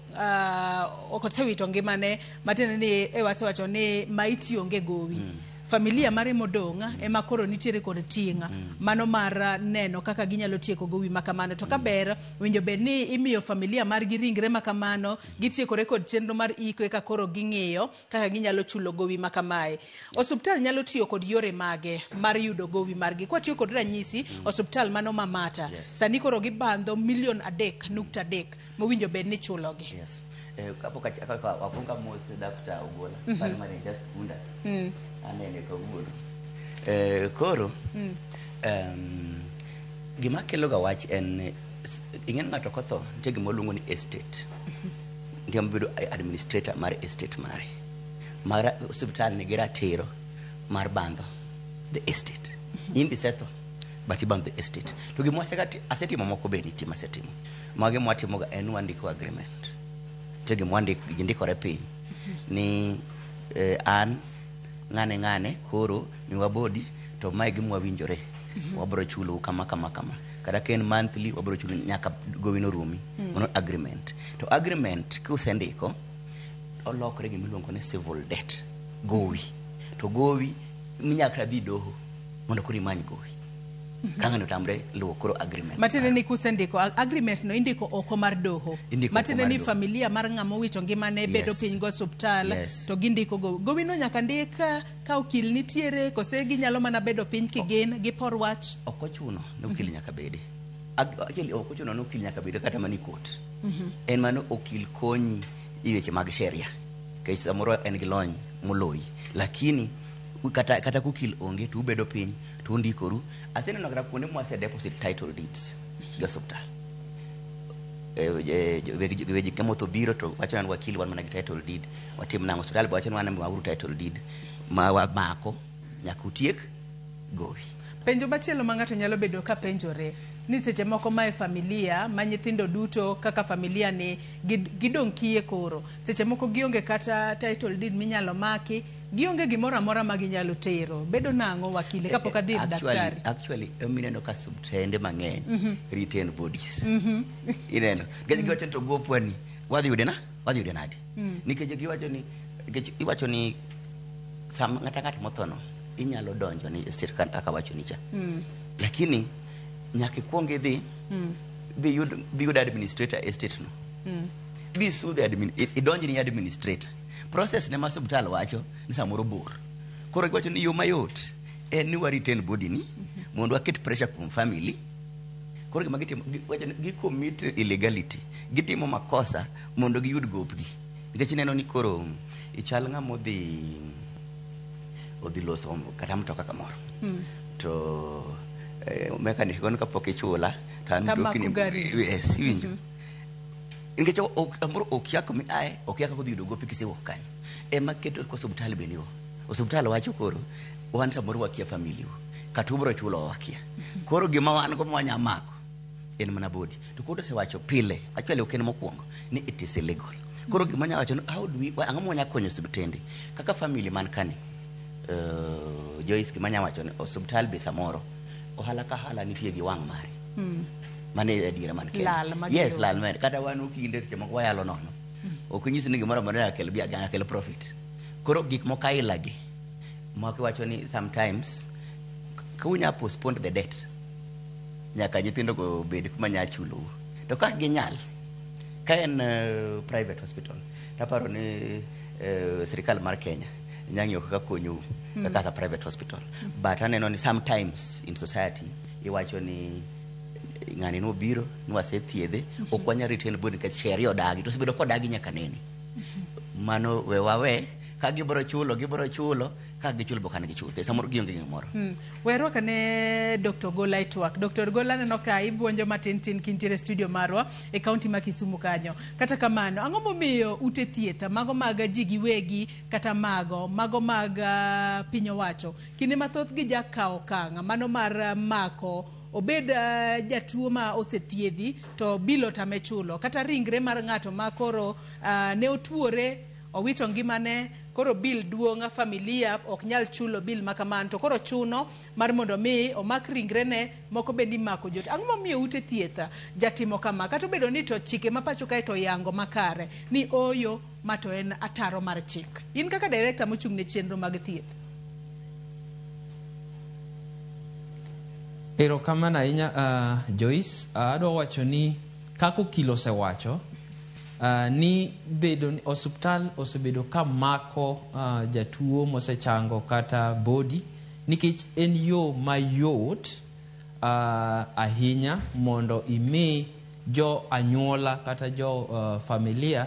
okosewito ngimane matiende ni wasewacho ni maiti onge gowi. Familia mare modong' ema koro nitiere kod ting' mano mar neno kaka ginyalo tieko gowi makamano. To kaber winjo bed ni imiyo familia margi ringre makamano, gitiekore kod chenro mar iko eka koro ging'iyo kaka ginyalo chulo gowi makamae. Osuptal nyalo tiyo kod yore mage mar yudo gowi margi. Kwatiyo kod ranyisi, osuptal mano ma Mata. Sani koro gibandho 3.3 million mowinjo bed ni chulogi. Yes. Kapok wakwongo mos Dr. Ogola, paro mar jaskunda. Anene kawuono. Koro gima kelo ga wach en ing'e ng'ato kotho nitie gima waluongo ni estate. Nitie mabedo administrator mar estate mare. Mar osiptal nigi ratiro mar bandho the estate. In disetho but ibandho the estate. To gima asetimo moko be nitie masetimo. Magi mwatimoga en wandiko agreement. Nitie gima ji ndikore piny ni an ng'ane koro miwa body to mae gima wawinjore. Wabro chulo kama kama kama. Kata ka en monthly wabro chulo nyaka gowi no rumi. Mano agreement. To agreement kusendiko olokre gima iluongo ni civil debt. Gowi. To gowi minyaka dhi doho mondo koro imany gowi. Ka ng'ano tamre luwo koro agreement. Matiende ni kusendiko agreement no indiko oko mar doho. Matiende ni familia mar ng'ama owito ngimane bedo piny go osuptal to gindiko gowi. Gowi no nyaka ndik ka okil nitiere kose ginyalo mana bedo piny kigin gipor wach. Ok ochuno ni okil nyaka bede. Actually ok ochuno ni okil nyaka bede kata mana e court. En mano okil konyi e weche mag sheria. Nikech samoro en gi lony moloyi. Lakini kata kokil onge to ubedo piny to undikoru. Aseneno kata kuonde mwase deposit title deeds gi osuptal. Weg kamotho biro to wacho ni wakil wan mana gi title deed. Watim nang'o? Osuptal be wacho ni wan mauru title deed ma wamako nyaka utiek gowi. Penjo machielo ma ng'ato nyalo bedo ka penjore ni seche moko mae familia ma nyithindo duto kaka familia ni gidong' kiye koro. Seche moko gionge kata title deed minyalo maki, gionge gimoro amora ma ginyalo tero. Bedo nang'o wakili kapok adhi ir daktari? Actually, mineno ka subtende mang'eny retain bodies. Ineno. Nikech giwacho ni to gopwa ni wadhi yude na? Wadhi yude nade? Nikech giwacho ni nikech iwacho ni sama ng'at motho no inyalo donjo ni estate kaka wacho ni cha. Lakini nyaka ikuong idhi biyud administrator estate no. Bi sue the idonj ni administrator. Process ne ma osiptal wacho ni samoro bor. Koro giwacho ni yo mayot en ni wa retain body ni mondo waket pressure kuom family. Koro gima gitimo giwacho ni gi commit illegality. Gitimo makosa mondo giyud gopgi. Nikech ineno ni koro ichal ng'ama odhi loso kata mtoka kamoro. To mechanic gono kapok ichula to an mtokni yes iwinjo. Nikech samoro okia kuma iaye, okia kaka odhi yudo gopi kisewuok kanyo. Ema keto ko osiptal be nigo. Osiptal wacho koro wan samoro wakia family u. Kata ubiro chulo wakia. Koro gima wan go mwanya mako en mana body. To koro osewacho pile, actually ok en mokwongo, ni it is illegal. Koro gima anya wacho ni how do we, ang'o mwanya konyo osiptende? Kaka family man kani, Joyce, gima anya wacho ni osiptal be samoro, ohala ka ohala nitie gi wang' mare. Mano e adiera man kende. Lal ma Yes, giyudo. lal man. Kata wan okinde seche moko wayalo nono. Ok nyis ni gimoro amora nyaka kel nyaka kel profit. Koro gik moko aila gi, moko iwacho ni sometimes ka unya postpone the debt, nyaka nyithindo go bed kuma nya chulou. To ka ginyal, ka en private hospital, taparo ni sirikal mar Kenya nya ng'iyo kaka konyou kaka as a private hospital. But aneno ni sometimes in society iwacho ni ng'ani nobiro nwasethiedhe, ok wanyal retain body nikech sheria odagi, to osebedo kodagi nyaka nene. Mano we wawe, ka gibiro chulo, gibiro chulo, ka gichulo bok an gichul. Samoro gionge gimoro. We rwak ane Dr. Gola e twak. Dr. Gola aneno ka ibuonjo matin tin kintiere e studio marwa e kaunti ma Kisumu kanyo. Kata kamano, ang'o momiyo ute thieth mago mag ji giwegi kata mago mag piny owacho kinde mathoth gijakawo okang' mano mar mako obed jatuo ma osethiedhi to bill otame chulo, kata ringre mar ng'ato ma koro ne otuore owito ngimane, koro bill duong', familia ok nyal chulo bill ma kamano, to koro chuno mar mondo mi omak ringrene, moko bende imako jot. Ang'o momiyo ute thieth jatimo kama, kata obedo ni to chike ma pacho kae to oyango makare ni oyo ma to en ataro mar chik? In kaka director mochung' ne chenro mag thieth. Erokamano ahinya, Joyce. Adwa wacho ni kaka okil osewacho, ni bedo ni osiptal osebedo ka mako jatuo mosechango kata body, nikech en yo mayot ahinya mondo imi jo anyuola kata jo familia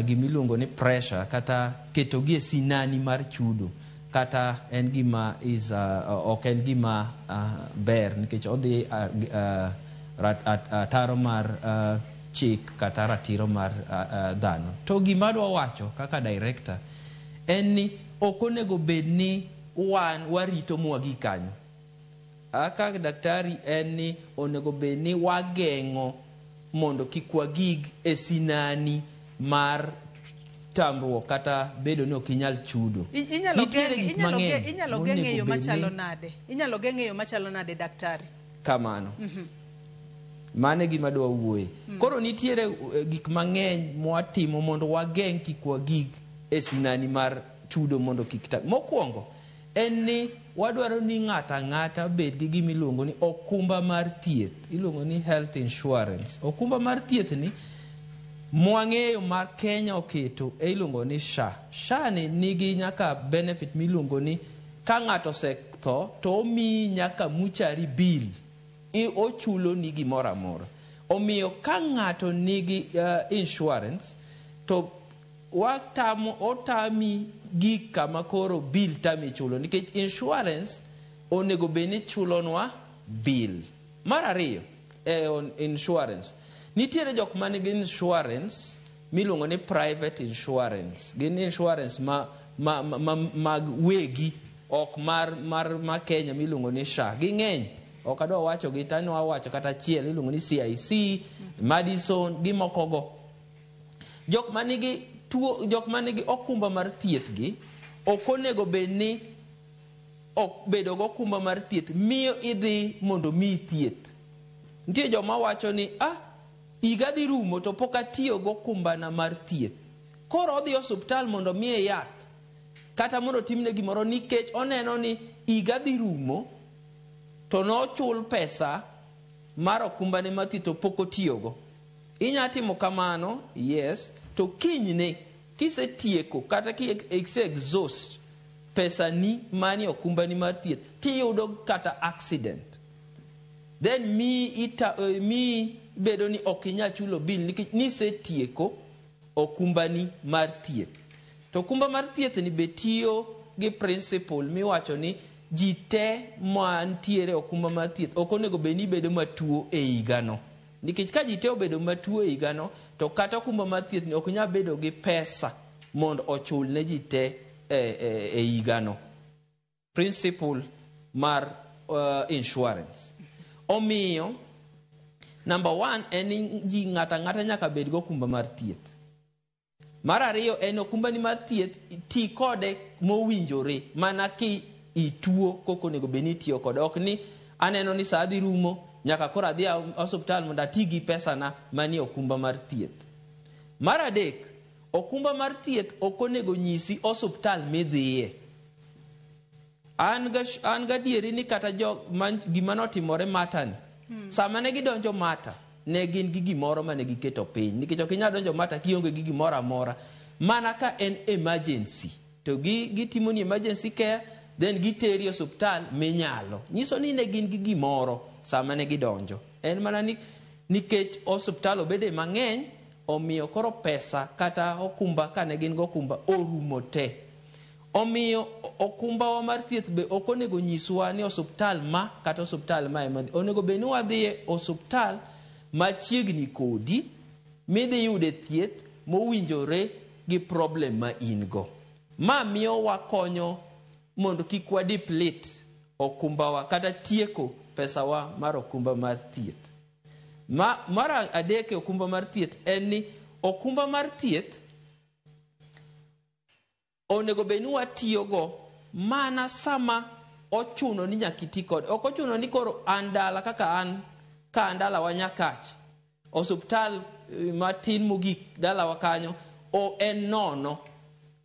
gimiluongo ni pressure kata ketogi e sinani mar chudo, kata en gima is ok en gima ber nikech odhi ataro mar chik kata ratiro mar dhano. To gima adwa wacho kaka director en ni ok onego bed ni wan warito mwagi kanyo. Kaka daktari en ni onego bed ni wageng'o mondo kik wagig e sinani mar tamruok kata bedo ni ok inyal chudo. Nitiere gik mang'eny Inyalo geng'e e yo monego bed machalo ni nade? Inyalo geng'e e yo machalo nade, daktari? Kamano. Mano e gima adwa wuoye. Koro nitiere gik mang'eny mwatimo mondo wageng' kik wagig e sinani mar chudo mondo kik ta. Mokwongo en ni wadwaro ni ng'ato ang'ata obed gi gima iluongo ni okumba mar thieth, iluongo ni health insurance. Okumba mar thieth ni mwang'eyo mar Kenya oketo e iluongo ni SHA. SHA ni nigi nyaka benefit miluongo ni ka ng'ato osetho to omiyi nyaka mortuary bill, ochulo ni gimoro amora. Omiyo ka ng'ato nigi insurance to watamo otami gik kama koro bill tami chulo, nikech insurance onego bed ni chulonwa bill. Mar ariyo, on insurance nitiere jok manigi insurance miluongo ni private insurance. Gin insurance ma mag wegi, ok mar Kenya miluongo ni SHA. Ging'eny, ok adwa wacho gi tano wacho kata achiel iluongo ni CIC, Madison gi mokogo. Jok manigi tuo, jok manigi okumba mar thieth gi ok onego bed ni ok bedo gokumba mar thieth miyo idhi mondo miyi thieth. Nitie joma wacho ni higa dhi rumo to pok atiyo gokumbana mar thieth. Koro odhi osuptal mondo miye yath kata mondo otimne gimoro nikech oneno ni higa dhi rumo to nochul pesa mar okumbane mar thieth to pok otiyogo. Inya timo kamano, yes, to kinyne kisetieko kata ki ise exhaust pesani manie okumbani mar thieth tiyudo kata accident, then mi bedo ni ok inyal chulo bill nikech nisetieko okumbani mar thieth. To okumba mar thieth ni be tiyo gi principle miwacho ni ji te mantiere okumba mar thieth ok onego bed ni bedo matuo e higano. Nikech ka ji te obedo matuo e higano, to kata okumba mar thieth ni ok nyal bedo gi pesa mondo ochul ne ji te e higano. Principle mar insurance. Omiyo number 1 en ni ji ng'ato ang'ata nyaka bed gi okumba mar thieth. Mar ariyo en okumbani mar thieth ti kode mowinjore mana ki ituo koko onego bed ni itiyo kode. Ok ni aneno ni saa dhi rumo nyaka koro adhi osuptal mondo ati gi pesana manie okumba mar thieth. Mar adek, okumba mar thieth ok onego nyisi osuptal midhiye. An gadieri ni kata gima notimore Mata ni, sama ne gidonjo Mata, ne gin gi gimoro mane giketo piny. Nikech ok inyal donjo Mata kionge gi gimoro amora. Mana ka en emergency. To gitimo ni emergency care, then giteri e osuptal minyalo. Nyiso ni ne gin gi gimoro sama ne gidonjo. En mana ni nikech osuptal obede mang'eny, omiyo koro pesa kata okumba kane gin go okumba orumo te. Omiyo okumbawa mar thieth be ok onego nyiswa ni osuptal ma kata osuptal ma ema dhi. Onego bed ni wadhiye osuptal machiegni kodi midhi yude thieth mowinjore gi problem ma in go. Ma miyo wakonyo mondo kik wa deplete okumbawa kata tieko pesawa mar okumba mar thieth. Mar adek e okumba mar thieth en ni okumba mar thieth onego bed ni watiyogo mana sama ochuno ni nyaka iti kode. Ok ochuno ni koro an dala kaka an ka an dalawa Nyakach, osuptal matin mogik dalawa kanyo o en nono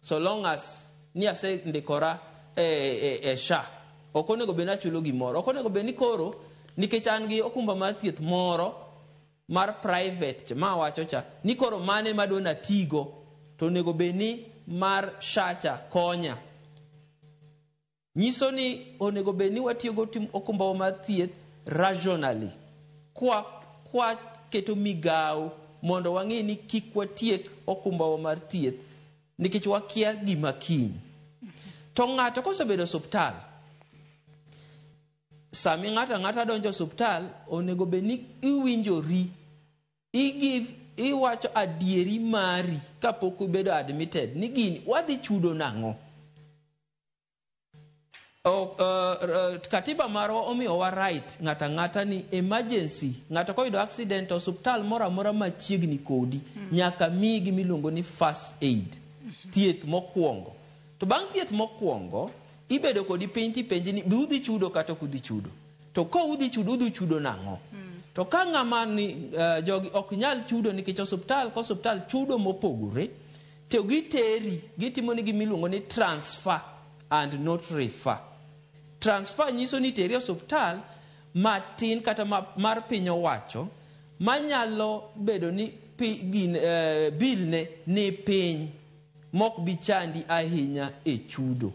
so long as ni asendikora e SHA. Ok onego bed ni achulo gimoro. Ok onego bed ni koro nikech an gi okumba mar thieth moro mar private ma wacho cha ni koro mane madwa natigo to onego bed ni mar SHA cha konya. Nyiso ni onego bed ni watiyo go okumba mar thieth rationally. Kwa keto migawo mondo wang'e ni kik watiek okumba mar thieth nikech wakia gima kiny. To ng'ato kosebedo osuptal, sami ng'ato ang'ata donjo osuptal, onego bed ni iwinjori, iwacho adieri mari kapok ibedo admitted ni gini wadhi chudo nang'o. Katiba marwa omiyowa right ng'ato ang'ata ni emergency, ng'ato koyudo accident osuptal moro amora machiegni kodi, nyaka miyi gimiluongo ni first aid, thieth mokwongo. To bang' thieth mokwongo, ibedo kodi piny tipenji ni be udhi chudo kata ok udhi chudo. To ka udhi chudo, udhi chudo nang'o? To ka ng'ama ni jogi ok nyal chudo nikech osuptal ka osuptal chudo mopogore, to giteri, gitimo ni gimiluongo ni transfer and not refer. Transfer nyiso ni teri osuptal matin kata mar piny owacho manyalo bedo ni bill ne ni piny mok bi chandi ahinya e chudo.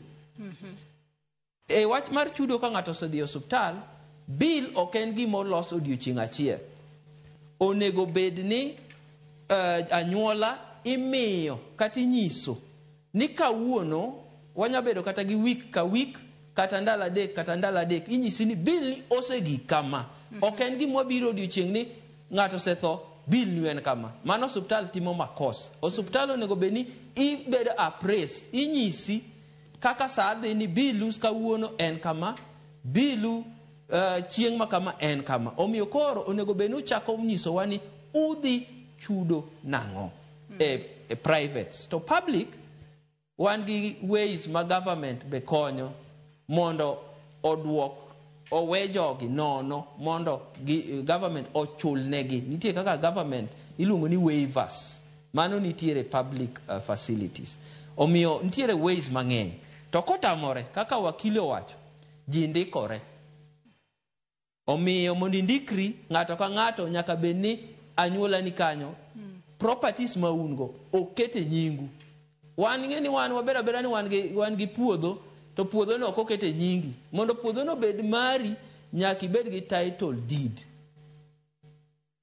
E wach mar chudo ka ng'ato osedhi e osuptal, bill ok en gima olos odiochieng' achiel. Onego bed ni anyuola imiyo kata inyiso ni kawuono wanya bedo kata gi week ka week kata ndalo adek kata ndalo adek, inyisi ni bill ni osegik kama. Ok en gima wabiro odiochieng' ni ng'ato osetho, bill ni en kama. Mano osuptal timo makosa. Osuptal onego bed ni ibedo appraised, inyisi kaka saa dhi ni bilu kawuono en kama, bilu chieng' ma kama en kama. Omiyo koro onego bed ni uchako nyisowa ni udhi chudo nang'o e privates. To public wan gi ways ma government be konyo mondo oduok owe jogi nono mondo government ochulnegi. Nitie kaka government iluongo ni waivers. Mano nitiere public facilities. Omiyo nitiere ways mang'eny. To kotamore kaka wakili owacho, ji ndikore. Omiyo mondo indikri ng'ato ka ng'ato nyaka bed ni anyuola ni kanyo. Properties ma un go okete nyingu. Wan ng'e ni wan wabedo abeda ni wan gi puodho, to puodho no ok okete nyingi. Mondo puodho no obed mari, nyaka ibed gi title deed.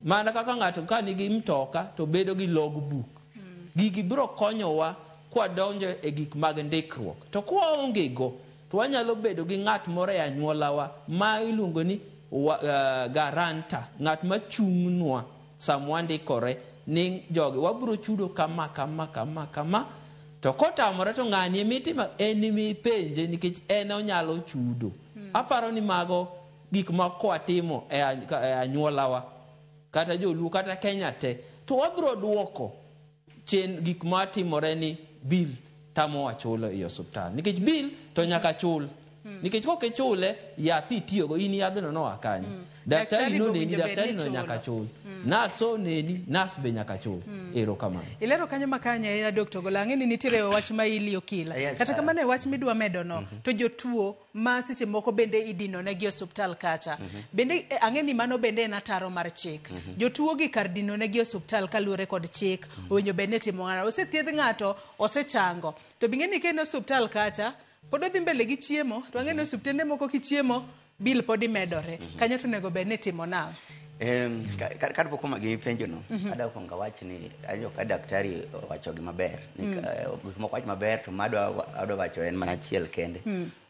Mana kaka ng'ato ka nigi mtoka to bedo gi logbook. Gigi biro konyowa kwadonjo e gik mag ndikruok. To kwaonge go, to wanyalo bedo gi ng'at moro e anyuolawa ma iluongo ni guarantor, ng'at ma chung'nwa sama wandikore ni jogi wabiro chudo kama kama kama kama. To kotamore to ng'ani emitimo en emipenje nikech en onyalo chudo. Aparo ni mago gik ma kwatimo e anyuolawa kata joluo kata Kenya te, to wabiro duoko chien gik matimore ni bill tamowa chulo e osuptal. Nikech bill to nyaka chul. Nikech kok ichule, yath itiyogo, in yadhno noa kanye? Daktari Daktari be noneni, owinjo bed daktari ni no chulo. nyaka chul. Nas oneni, nas be nyaka chul. Erokamano. Ilero kanyo makanye ahinya Dr. Gola, ang'e ni nitiere wach ma ili okila. Yes, Kata kamano e wach midwa medo no, to jotuo ma seche moko bende idino negi e osuptal kacha. Bende ang'e ni mano bende en ataro mar chik. Jotuo gi kar dino negi e osuptal kaluwore kod chik, owinjo bed ni timo ng'ano. Osethiedh ng'ato, osechango. To bing'e ni ka en e osuptal kacha, pod odhi mbele gi chiemo, to ang'e ni osuptende moko kichiemo, bill pod imedore. Kanyo to onego bed ni itimo nang'o? Kapok gima ipenjo no, adwa kuongo awach ni awinjo ka daktari owacho gima ber. Gik moko wacho maber to madwa adwa wacho en mana achiel kende.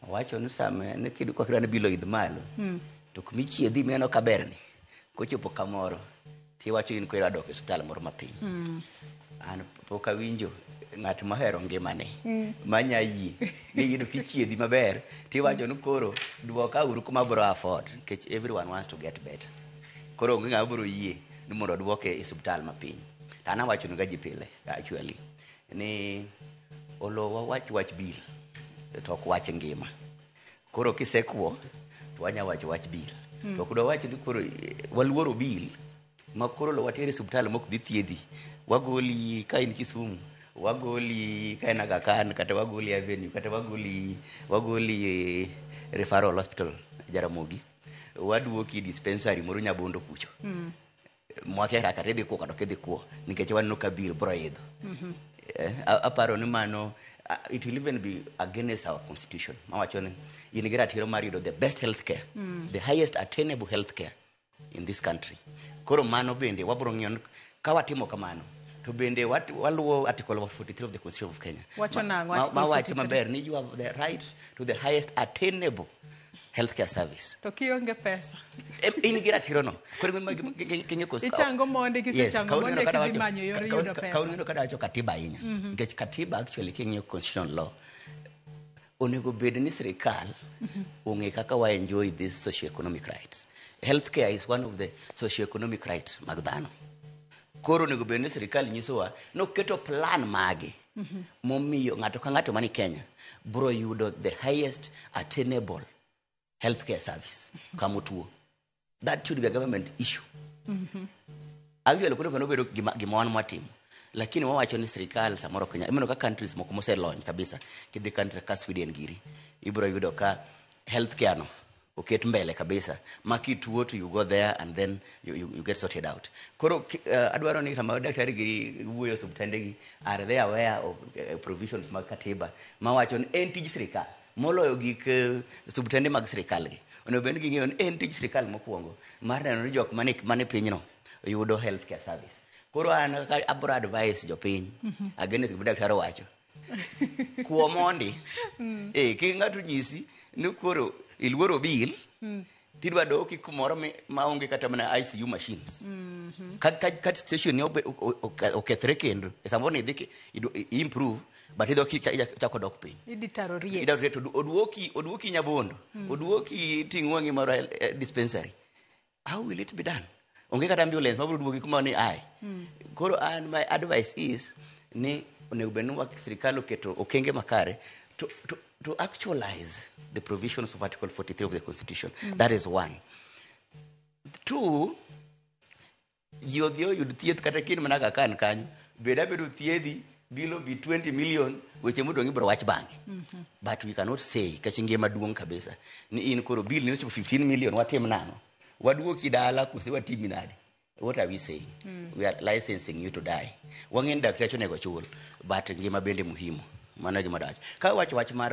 Owacho ni sama ni kidwa ni bill oidh malo, to kumichiedhi mineno ka berni, kochopo kamoro tiwacho in koro adok e osiptal moro mapiny. An pok awinjo ng'at mohero ngimane manya yie ni yudo kichiedhi maber tiwacho ni koro duoka uru kuma abiro afford, nikech everyone wants to get better. Koro onge ng'ama biro yie ni mondo oduoke e osiptal mapiny. To an awacho ga ji pile actually ni olo wawach wach bill to ok wach ngima. Koro kisekuo to wanya wacho wach bill. To ok dwa wach ni koro waluoro bill ma koro lo watere e osiptal mok dhi thiedhi. Wagoli ka in Kisumu, wagoli ka in Aga Khan, kata wagoli Avenue, kata wagoli referral hospital Jaramogi. Waduoki dispensary moro Nyabondo kucho. Mwakia kaka idhi kuo kata ok idhi kuo nikech waneno ka bill biro idho. Aparo ni mano it will even be against our constitution mawacho ni in gi ratiro mar yudo the best health care, the highest attainable health care in this country. Koro mano bende wabiro ng'iyo ni ka watimo kamano to bende waluwo article 43 of the Constitution of Kenya. Wacho nang'o Article Mawacho 43? maber ni you have the right to the highest attainable healthcare service. To kionge pesa. In gi ratiro no. Koro king'iyo Ichango mondi kisechango mondi kidhi manyo yor yudo pesa. Kawuono kada wacho katiba ahinya. Nikech katiba actually king'iyo constitutional law onego bed ni sirikal ong'e kaka wa enjoy these socio-economic rights. Healthcare is one of the socio-economic rights mag dhano. Koro onego bed ni sirikal nyisowa noketo plan mage momiyo ng'ato ka ng'ato mani Kenya biro yudo the highest attainable healthcare service kamotuo. That should be a government issue. Actually koro obedo gima wan mwatimo. Lakini wawacho ni sirikal samoro ok nyal. Ineno ka countries moko moselony kabisa. Kidhi country ka Sweden giri, ibiro yudo ka healthcare no oket mbele kabisa. Ma kituo to you go there and then you get sorted out. Koro adwaro ni sama daktari giri wuoyo osiptende gi, are they aware of provisions mag katiba mawacho ni en tij sirikal moloyo gik osiptende mag sirikal gi. Onego bed ni ging'eyo ni en tij sirikal mokwongo mar neno ni jok mane pinyno yudo healthcare service. Koro an abiro advise jopiny against gima daktari owacho. Kuo mondi. Kik ng'ato nyisi ni koro iluoro bill, tidwa doki kumoro maonge kata mana ICU machines. Ka station ni okethre kendo, e samoro ni idhi improve, but idhi chako dok piny. Idhi taro riet. Idhi taro riet, oduoki Nyabondo, oduoki ting' wang'i moro e dispensary. How will it be done? Onge kata ambulance mabiro duoki kuma ni ae. Koro an my advice is ni onego bed ni sirikal oketo okenge makare to actualize the provisions of Article 43 of the Constitution. That is one. Two, ji odhi oyud thieth kata kin mana kaka an kanyo, bed abedo thiedhi, bill be 20 million, weche modong' ibiro wach bang'e. But we cannot say, nikech ngima duong' kabisa, ni in koro bill ni ochopo 15 million, watim nang'o? Waduoki dala kose watimi nade? What are we saying? We are licensing you to die. Wang'e ni dakteche onego chul, but ngima bende muhimu. Mano e gima dawacho. Ka wacho wach mar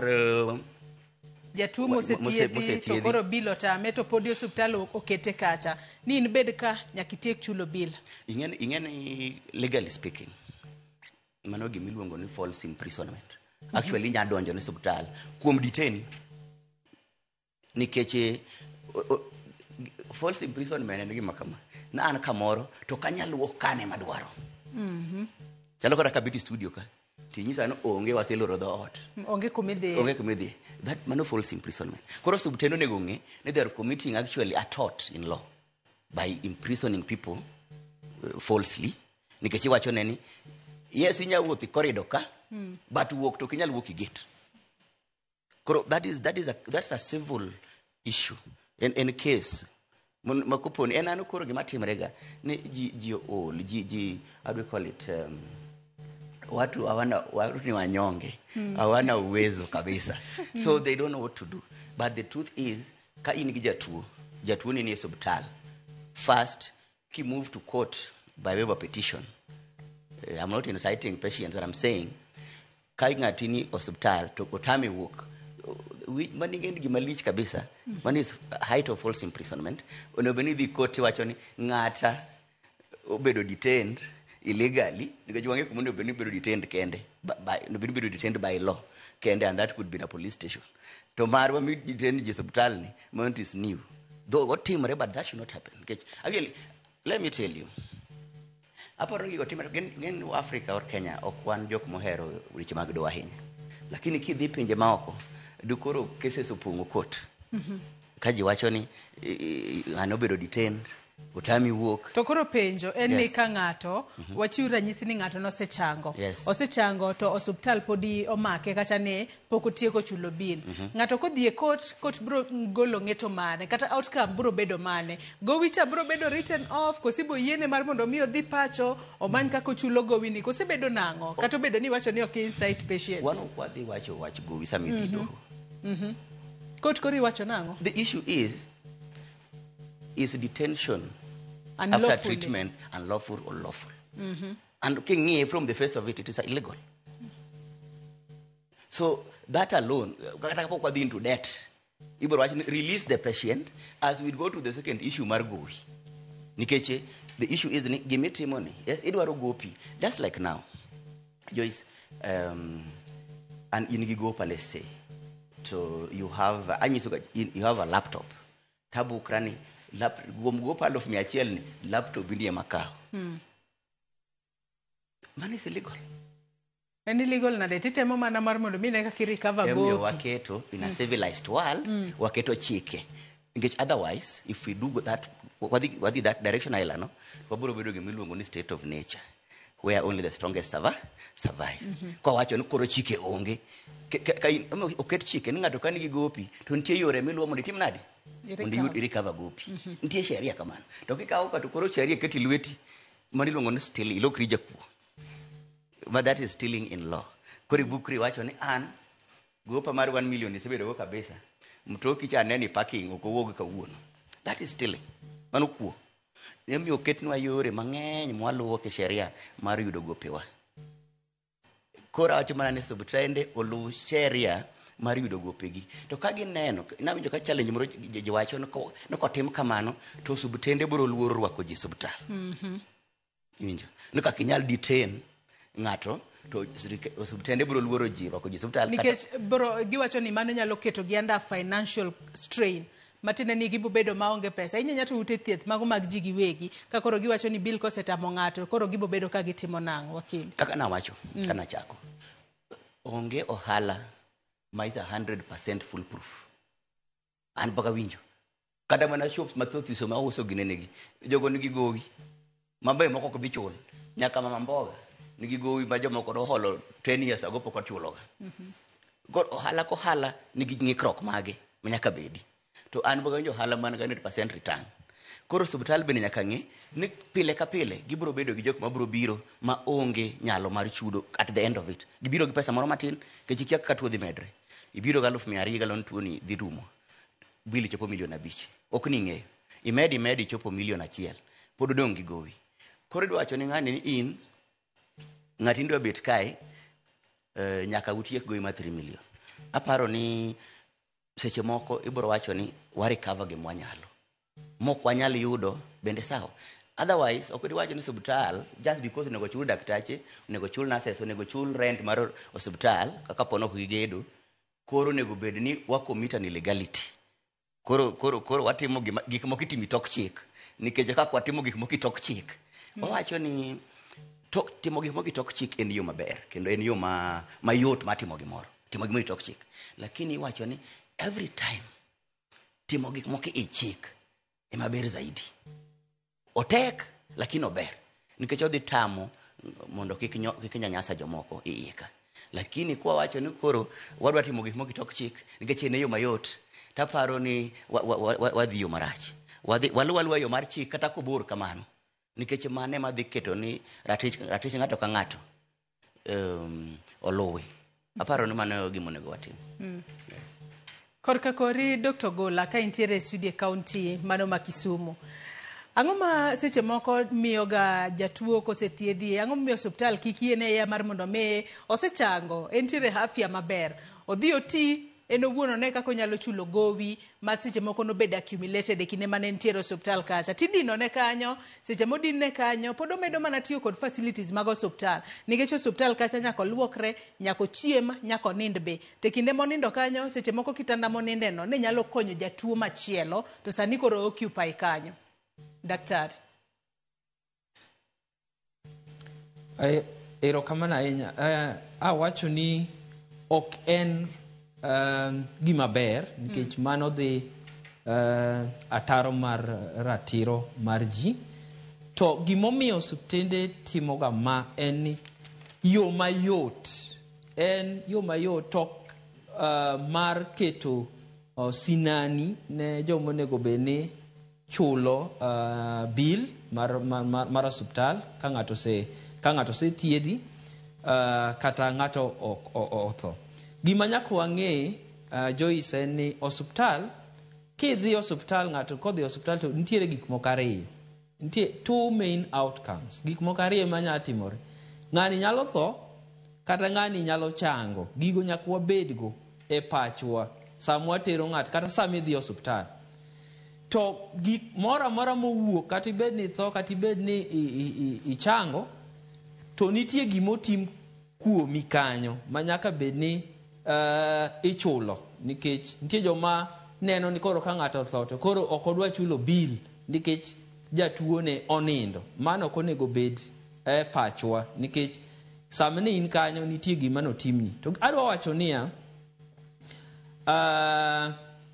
Jatuo mosethiedhi to mosethiedhi. koro bill otame to podi osiptal okete kacha. Ni in bed ka nyaka itiek chulo bill. Ing'e ni legally speaking, mano gima iluongo ni false imprisonment. Actually inya donjo ne osiptal kuom detain nikech false imprisonment en gima kama. Na an kamoro to ok anyal wuok kane madwaro. Chalo kata kabet e studio ka. Tinyisa ni onge waseloro dhoot. Onge kumidhiye. Onge kumidhiye. That mano false imprisonment. Koro subtendo onego ng'e ni they are committing actually a tort in law by imprisoning people falsely. Nikech iwacho ne ni yes inya wuotho e corridor ka but wuok to ok inyal wuok e gate. Koro that is that is a that's a civil issue. En case ma koponi en ano koro gima timre ga ni ji ool ji how do we call it watu hawana watu ni wanyonge hawana uwezo kabisa so they don't know what to do but the truth is ka in gi jatuo jatuo ni e osiptal first ki move to court by way of a petition. I'm not inciting patients, but I'm saying ka ng'ati ni osiptal to otame wuok mani en gima lich kabisa. Mani is height of false imprisonment. Onego bed ni idhi court iwacho ni ng'ata obedo detained illegally nikech wang'e kuma onego bed ni obedo detained kende onego bed ni obedo detained by law kende and that could be in a police station to marwa mi detain ji e osiptal ni mano is new though otimore but that should not happen nikech actually let me tell you aparo ni gigo timore gin Africa or Kenya ok wan jok mohero weche mag doho ahinya lakini kidhi pinje maoko du koro cases opong'o court ka ji wacho ni ng'ano obedo detained otami wuok To koro penjo en ni ka ng'ato wachiw ranyisi ni ng'ato nosechango. Osechango to osuptal podi omake kata ni pok otieko chulo bill. Ng'ato kodhi e court, court bro golo ng'eto mane kata outcome bro bedo mane. Gowi cha bro bedo written off koso ibo yiene mar mondo mi odhi pacho omany kaka ochulo gowi ni koso bedo nang'o kata obedo ni iwacho ni ok incite patients. Wan ok wadhi wacho wach gowi sama idhi doho. Court koro iwacho nang'o? The issue is detention after Unlawfully. treatment unlawful or lawful. And king'iye from the face of it, it is illegal. So that alone, kata kapok wadhi into debt, ibiro wach ni release the patient as we go to the second issue mar gowi. Nikech the issue is ni gimitimo ni, yes, idwaro gopi, just like now. Joyce, and in gi gopa, let's say, so you have, anyiso ga, you have a laptop. Tabukra ni, kuom gopa 100,000 ni, laptop ni ema kawo. Mano is illegal. En illegal nade? Titemo mana mar mondo mi ne kaka i-recover Emomiyo gopi. waketo in a civilized world, waketo chike. Nikech otherwise, if we do that, wadhi that direction aila no, wabiro bedo gima iluongo ni state of nature, where only the strongest survive. Kwa wacho ni koro chike onge. Ka in, omiyo oket chike ni ng'ato ka nigi gopi, to nitie yore miluwo mondo itim nade? Mondo iyud i-recover gopi. Nitie sheria kamano. To kikawo ka to koro sheria keti lweti, mano iluongo ni stealing, ilokri jakuo. But that is stealing in law. Koro ibukri wacho ni an gopa mar 1 million isebedo go kabisa. Mtoki cha aneni parking ok owuog kawuono. That is stealing. Mano kuo. Emomiyo oketnwa yore mang'eny mwaluwo ke sheria mar yudo gopewa. Koro awacho mana ni subtrende oluw sheria mar yudo gopegi. To ka gineno, nawinjo ka challenge moro ji wacho ni kotim kamano to subtende biro luoro rwako ji e osiptal. Iwinjo? Ni kaka inyal detain ng'ato to osiptende biro luoro ji rwako ji e osiptal. Nikech bro giwacho ni mano nyalo keto gi under financial strain. Matiende ni gibo bedo maonge pesa. Inyanya to ute thieth mago mag ji giwegi. Ka koro giwacho ni bill kosetamo ng'ato, koro gibo bedo ka gitimo nang'o wakili? Kaka nawacho, kanachako. Onge ohala ma is 100% foolproof. An pok awinjo. Kata mana shops mathoth iso ma uso ginenegi. Jogo nigi gowi. Mabe moko ok bi chul. Nyaka mama mboga nigi gowi ma jomoko noholo 10 years ago pok ochuloga. Koro ohala kohala nigi ng'ikruok mage ma nyaka bedi. To an pok awinjo ohala man gi 100% return. Koro osiptal bende nyaka ng'e ni pile ka pile gibiro bedo gi jok mabiro biro ma onge nyalo mar chudo at the end of it. Gibiro gi pesa moro matin nikech ikia kaka tuo dhi medre. Ibiro gi 200,000 galon tuo ni dhi rumo. Bill chopo 5 million. Ok ni ing'eyo. Imed ichopo 1 million. Pod odong' gi gowi. Koro idwa wacho ni ng'ani ni in ng'ati idwa bet kae nyaka utiek gowi mar 3 million. Aparo ni seche moko ibiro wacho ni wa recover gima wanyalo. Mok wanyal yudo bende sawa. Otherwise, ok diwacho ni osiptal just because onego chul daktache, onego chul nurses, onego chul rent mar osiptal kaka pono ok gigedo, koro onego bed ni wa commit an illegality. Koro watimo gik moko itimo tok chik. Nikech kaka watimo gik moko tok chik. Wawacho ni Tok timo gik moko e tok chik en yo maber kendo en yo ma mayot mar timo gimoro, timo gimoro e tok chik. Lakini iwacho ni every time timo gik moko e chik ema ber zaidi. Otek lakini ober nikech odhi tamo mondo kik kik nyanyasa jomoko e iye ka. Lakini kwa wacho ni koro wadwa timo gik moko e tok chik nikech en e yo mayot, taparo ni wadhi yo marach. Wadhi waluw aluwa yo mar chik kata kobor kamano. Nikech mano ema dhi keto ni ratich ratich ng'ato ka ng'ato oluwi. Aparo ni mano e gima onego watim. Korka kori Dr. Gola ka intiere e studio e county mano ma Kisumu. Ang'o ma seche moko miyo ga jatuo kosethiedhi? Ang'o momiyo osiptal kik yiene ayiya mar mondo mi osechango, entiere e afya maber. Odhi oti en owuon one kaka onyalo chulo gowi ma seche moko nobedo accumulated e kinde mane entiere e osiptal kacha. Tidinone kanyo, seche modinne kanyo, pod omedo mana tiyo kod facilities mag osiptal. Nikech osiptal kacha nyaka oluokre, nyaka ochiem, nyaka onind be. To e kinde monindo kanyo, seche moko kitanda monindeno ne nyalo konyo jatuo machielo, to sani koro occupy kanyo. Daktari. Erokamano ahinya. Awacho ni ok en gima ber nikech mano dhi ataro mar ratiro mar ji. To gimomiyo osiptende timoga ma en ni yo mayot en yo mayot to mar keto sinani ne joma onego bed ni chulo bill mar, mar, mar, mar osiptal ka ng'ato ose ka ng'ato osethiedhi kata ng'ato otho. Gima nyaka wang'e Joyce en ni osiptal kidhi osiptal ng'ato kodhi osiptal to nitiere gik moko ariyo. Nitie two main outcomes. Gik moko ariyo manyalo timore. Ng'ani nyalo tho kata ng'ani nyalo chango. Gigo nyaka wabedgo e pachwa sama watero ng'ato kata sama idhi osiptal. To gik moro amora mowuok kata ibed ni itho kata ibed ni ichango to nitie gimotim kuomi kanyo ma nyaka bed ni ichulo nikech nitie joma neno ni koro ka ng'ato otho to koro ok odwa chulo bill nikech jatuo ne onindo. Mano ok onego bed e pachwa nikech sama ne in kanyo nitie gima notimni. To adwa wacho niya,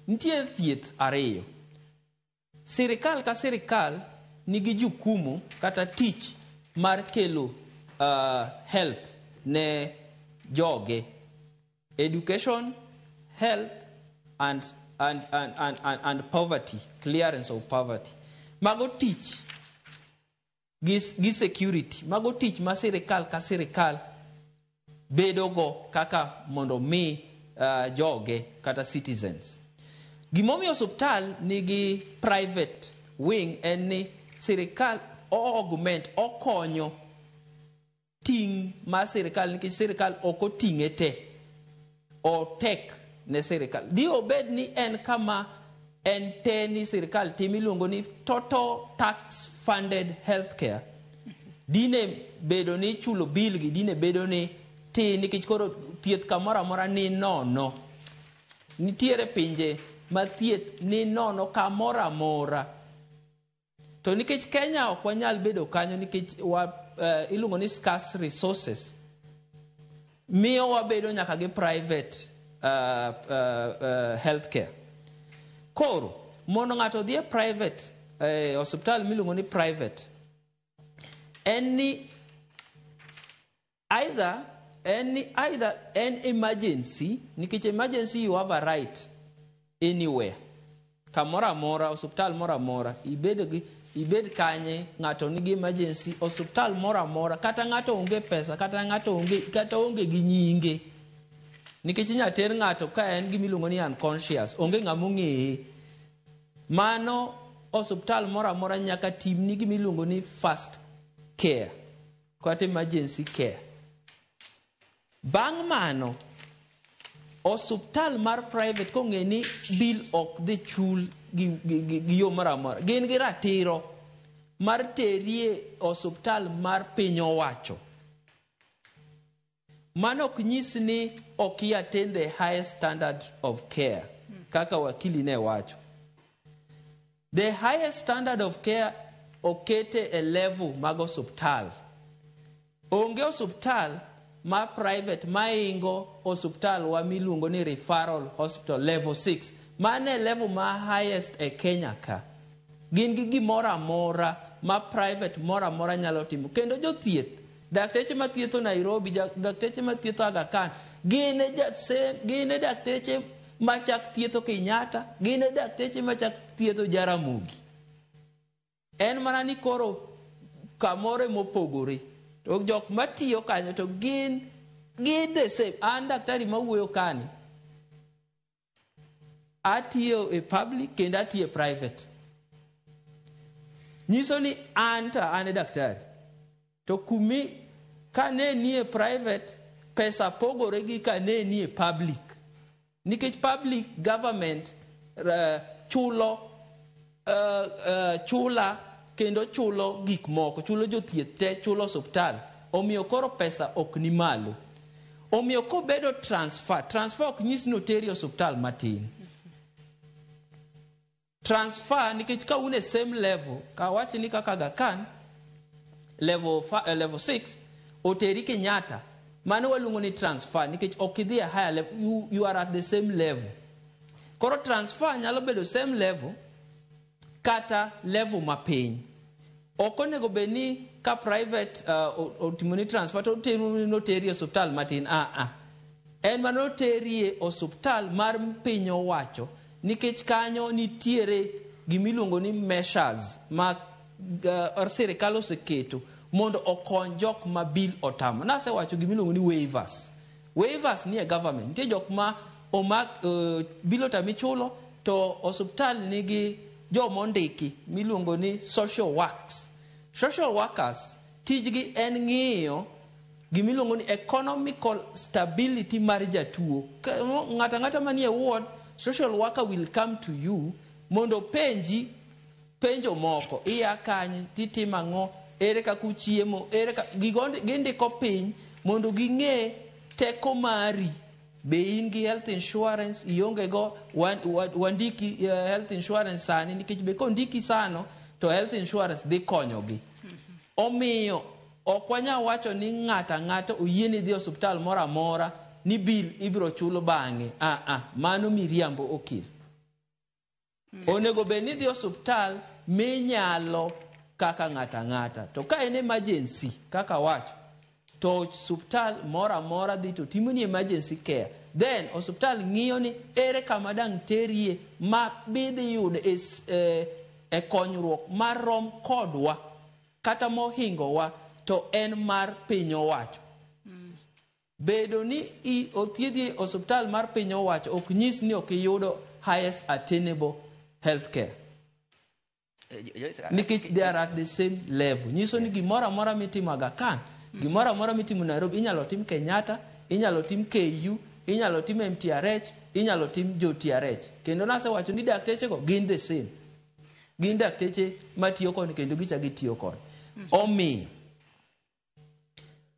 nitie thieth ariyo. Sirikal ka sirikal nigi jukumu kata tich mar kelo health ne joge. Education, health and, and, and, and, and, and poverty, clearance of poverty. Mago tich gi security, mago tich ma sirikal ka sirikal bedogo kaka mondo mi joge kata citizens. Gimomiyo osiptal nigi private wing en ni sirikal o augment okonyo ting' mar sirikal nikech sirikal ok oting'e te. Otek ne sirikal. Di obed ni en kama en te ni sirikal timo iluongo ni total tax funded healthcare. Dine bedo ni chulo bill gi dine bedo ni tin nikech koro thieth kamoro amora ni nono. Nitiere pinje ma thieth ni nono kamoro amora. To nikech Kenya ok wanyal bedo kanyo nikech wa, iluongo ni scarce resources, miyo wabedo nyaka gi private healthcare. Koro, mondo ng'ato odhi e private, osiptal miluongo ni private, en ni either en ni either en emergency, nikech emergency you have a right anywhere. Kamoro amora, osiptal moro amora, ibed gi ibed kanye, ng'ato nigi emergency, osiptal moro amora, kata ng'ato onge pesa, kata ng'ato onge, kata onge gi nyinge. Nikech inyalo ter ng'ato ka en gima iluongo ni unconscious, onge ng'ama ong'eye. Mano osiptal moro amora nyaka timni gima iluongo ni first care, kata emergency care. Bang' mano, osiptal mar private kong'e ni bill ok dhi chul gi, gi, gi, gi yo moro amora, gin gi ratiro mar terie osiptal mar piny owacho. Mano ok nyis ni ok i attain the highest standard of care, kaka wakili ne wacho. The highest standard of care okete e level mag osiptal. Onge osuptal ma private maingo osuptal wa miluongo ni referral hospital level 6. Mano e level ma highest e Kenya ka. Gin gi gimoro amora ma private moro amora nyalo timo. Kendo jothieth, dakteche mathietho Nairobi, dakteche mathietho Aga Khan, gin e dakteche machak thietho Kenyatta, gin e dakteche machak thietho Jaramogi. En mana ni koro kamoro mopogore. To jok matiyo kanyo to gin the same. An daktari mawuoyo kani, atiyo e public kendo atiyo e private. Nyiso ni an to an e daktari. To kumi kane nie private, pesa pogore gi kane nie public. Nikech public government chulo chula kendo chulo gik moko, chulo jothieth te, chulo osuptal. Omiyo koro pesa ok ni malo. Omiyo kobedo transfer ok nyis ni oteri osuptal matin. Transfer nikech ka un e same level, ka wach ni kaka Aga Khan level 6 oteri Kenyatta, mano waluongo ni transfer nikech ok idhi a higher level, you are at the same level. Koro transfer nyalo bedo same level kata level mapiny. Ok onego bed ni ka private otimoni transfer to oteri osuptal matin. En mano oterie osuptal mar piny owacho nikech kanyo nitiere gimiluongo ni measures ma sirikal oseketo mondo okony jok ma bill otamo. Nasewacho gimiluongo ni waivers. Waivers nie government. Nitie jok ma omak bill otami chulo to osuptal nigi jomondiki miluongo ni social works. Social workers tijgi en ng'iyo gimiluongo ni economical stability mar jatuo. Ng'ato ang'ata manie ward, social worker will come to you mondo penji penjo moko. Iya kanye, titimo ang'o, ere kaka uchiemo, ere gigo gindiko piny mondo ging'e teko mari. Be in gi health insurance, ionge go, wandiki health insurance sani, nikech be kondiki sano to health insurance dhi konyogi. Omiyo ok wanyal wacho ni ng'ato ang'ata oyieni dhi osuptal moro amora ni bill ibiro chulo bang'e. Mano miriambo okil. Onego bed ni dhi osuptal minyalo kaka ng'ato ang'ata. To ka en emergency kaka wacho, to osuptal moro amora dhi to timoni emergency care. Then osuptal ng'iyo ni ere kama dang' terie ma bidhi yudo e konyruok marom kodwa kata mohingowa to en mar piny owacho. Bedo ni othiedhi e osuptal mar piny owacho ok nyis ni ok iyudo highest attainable health care. Nikech they are at the same level. Nyiso ni gimoro amora mitimo Aga Khan, gimoro amora mitimo Nairobi, inyalo tim Kenyatta, inyalo tim KU, inyalo tim MTRH, inyalo tim JOTRH. Kendo nasewacho ni daktechego gin the same. Gin dakteche matiyo koni kendo gicha gitiyo koni. Omiyo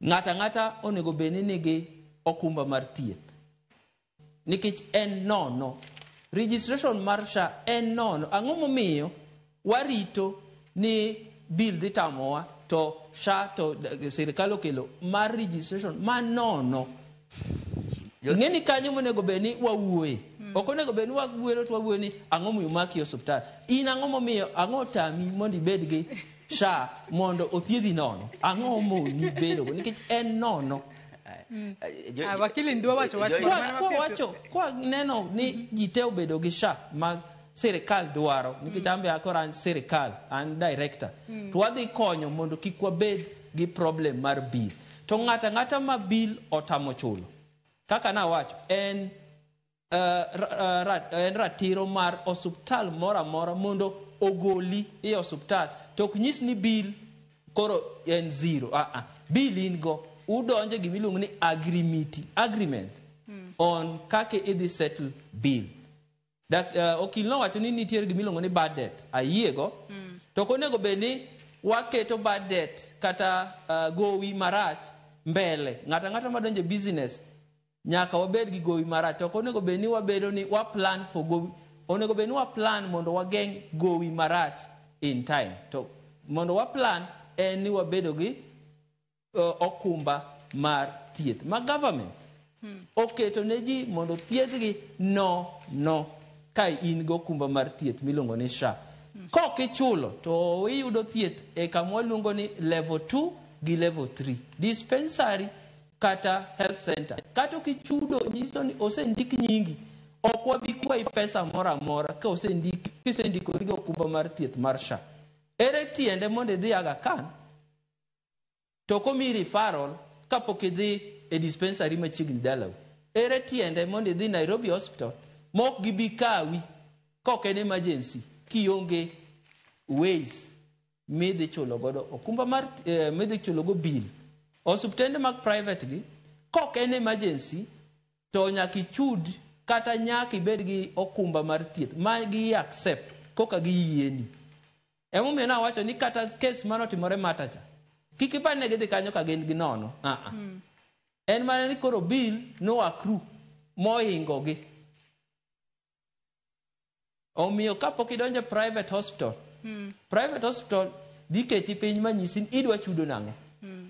ng'ato ang'ata onego bed ni nigi okumba mar thieth. Nikech en nono. Registration mar SHA en nono. Ang'o momiyo warito ni bill dhi tamowa to SHA to sirikal okelo mar registration ma nono. Ng'e ni kanyo monego bed ni wawuoye. Ok onego bed ni wawuoyo to wawuoyo ni ang'o momiyo omaki e osuptal. In ang'o momiyo ang'o tami mondo ibed gi SHA mondo othiedhi nono. Ang'o moni bedogo nikech en nono. Wakili ndwa wacho wach kwa neno ni ji te obedo gi SHA ma sirikal dwaro nikech an be akoro an sirikal, an director. To wadhi konyo mondo kik wabed gi problem mar bill. To ng'ato ang'ata ma bill otamo chulo, kaka nawacho, en ratiro mar osuptal moro amora mondo ogoli e osuptal. To ok nyis ni bill koro en zero. Bill in go udonje gimiluongo ni agreement on kaka idhi settle bill. That okil nowacho ni nitiere gimiluongo ni bad debt. Ayiego. To ok onego bed ni waketo bad debt kata gowi marach mbele. Ng'ato ang'ata madonjo e business nyaka wabed gi gowi marach. To ok onego bed ni wabedo ni wa plan for gowi. Onego bed ni wa plan mondo wageng' gowi marach in time. To mondo wa plan en ni wabedo gi okumba mar thieth ma government oketo ne ji mondo thiedhgi no ka in gi okumba mar thieth miluongo ni SHA. Kok ichulo to iyudo thieth e kama waluongo ni level 2 gi level 3 dispensary kata health center. Kata ok ichudo nyiso ni osendik nyingi, ok wabi kwayi pesa moro amora ka kisendikori gi okumba mar thieth mar SHA. Ere tiende mondo idhi Aga Khan to komiyi referral kapok idhi e dispensary machiegni dalau? Ere tiende mondo idhi Nairobi Hospital mok gibi kawi kok en emergency kionge ways midhi chulo godo okumba mar midhi chulo go bill? Osiptende mag private gi kok en emergency to nyaka ichud kata nyaka ibed gi okumba mar thieth ma gi accept koka giyieni. Emomiyo nawacho ni kata kes manotimore Mata cha, kik ipar ni gidhi kanyo ka gin gi nono. En mana ni koro bill no accrue mohingo gi. Omiyo kapok idonjo e private hospital, private hospital dhi keti piny manyisi ni idwa chudo nang'o.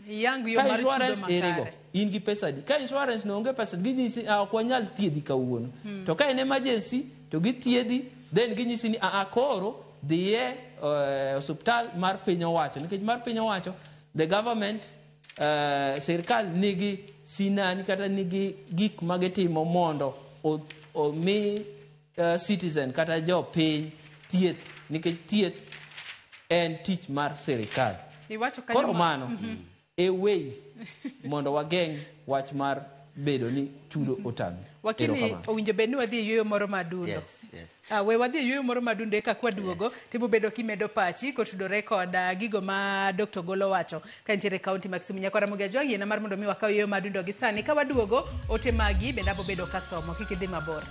Iyang yo Ka mar chudo insurance erego, makare. in gi pesa adi? Ka insurance no onge pesa, ginyisi ok wanyal thiedhi kawuono. To ka en emergency to githiedhi, then ginyisi ni koro dhiye osiptal mar piny owacho, nikech mar piny owacho the government sirkal nigi sinani kata nigi gik ma gitimo mondo omi citizen kata jopiny thieth, nikech thieth en tich mar sirikal. Iwacho kanyo Koro mano e way mondo wageng' wach mar bedo ni chudo otami. Wakili, Erokamano. owinjo bed ni wadhi e yueyo moro madundo. Yes, yes. We wadhi e yueyo moro madundo eka kwaduogo tibiro bedo kimedo pachi kotudore kod gigo ma Dr. Golo wacho ka nitiere e kaunti ma Kisumu. Nyakora Ramogi Ajwang', yiena mar mondo mi wakaw yueyo madundo gi sani. Ka waduogo, ote magi bende abo bedo kasomo. Kik idhi mabor.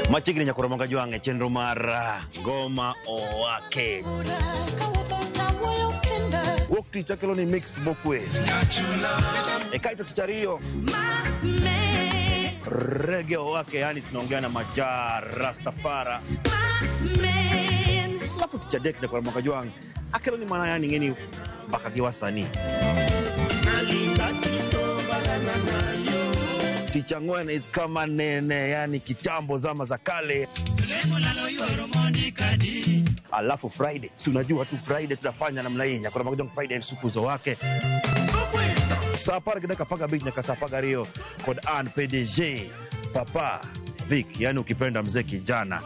Machiegni nyakora Ramogi Ajwang' e chenro mar Ngoma Owake. Wuok tich akelo ni mix mokwe. E kaito tich ariyo Reggae Owake, yani tunaongea na Majaa Rastafara. Alafu tich adek nyakora Ramogi Ajwang' akelo ni mana yani ng'eni mbaka gi wasanii. Tich ang'wen is kama nene, yani kitambo zama za kale. Alafu Friday, si unajua tu Friday tunafanya namna hii, nyakora Ramogi Ajwang' Friday sukuzo wake. Saa 10:15 nyaka saa 12 kod an PDG Papa Vic, yani ukipenda mzee kijana.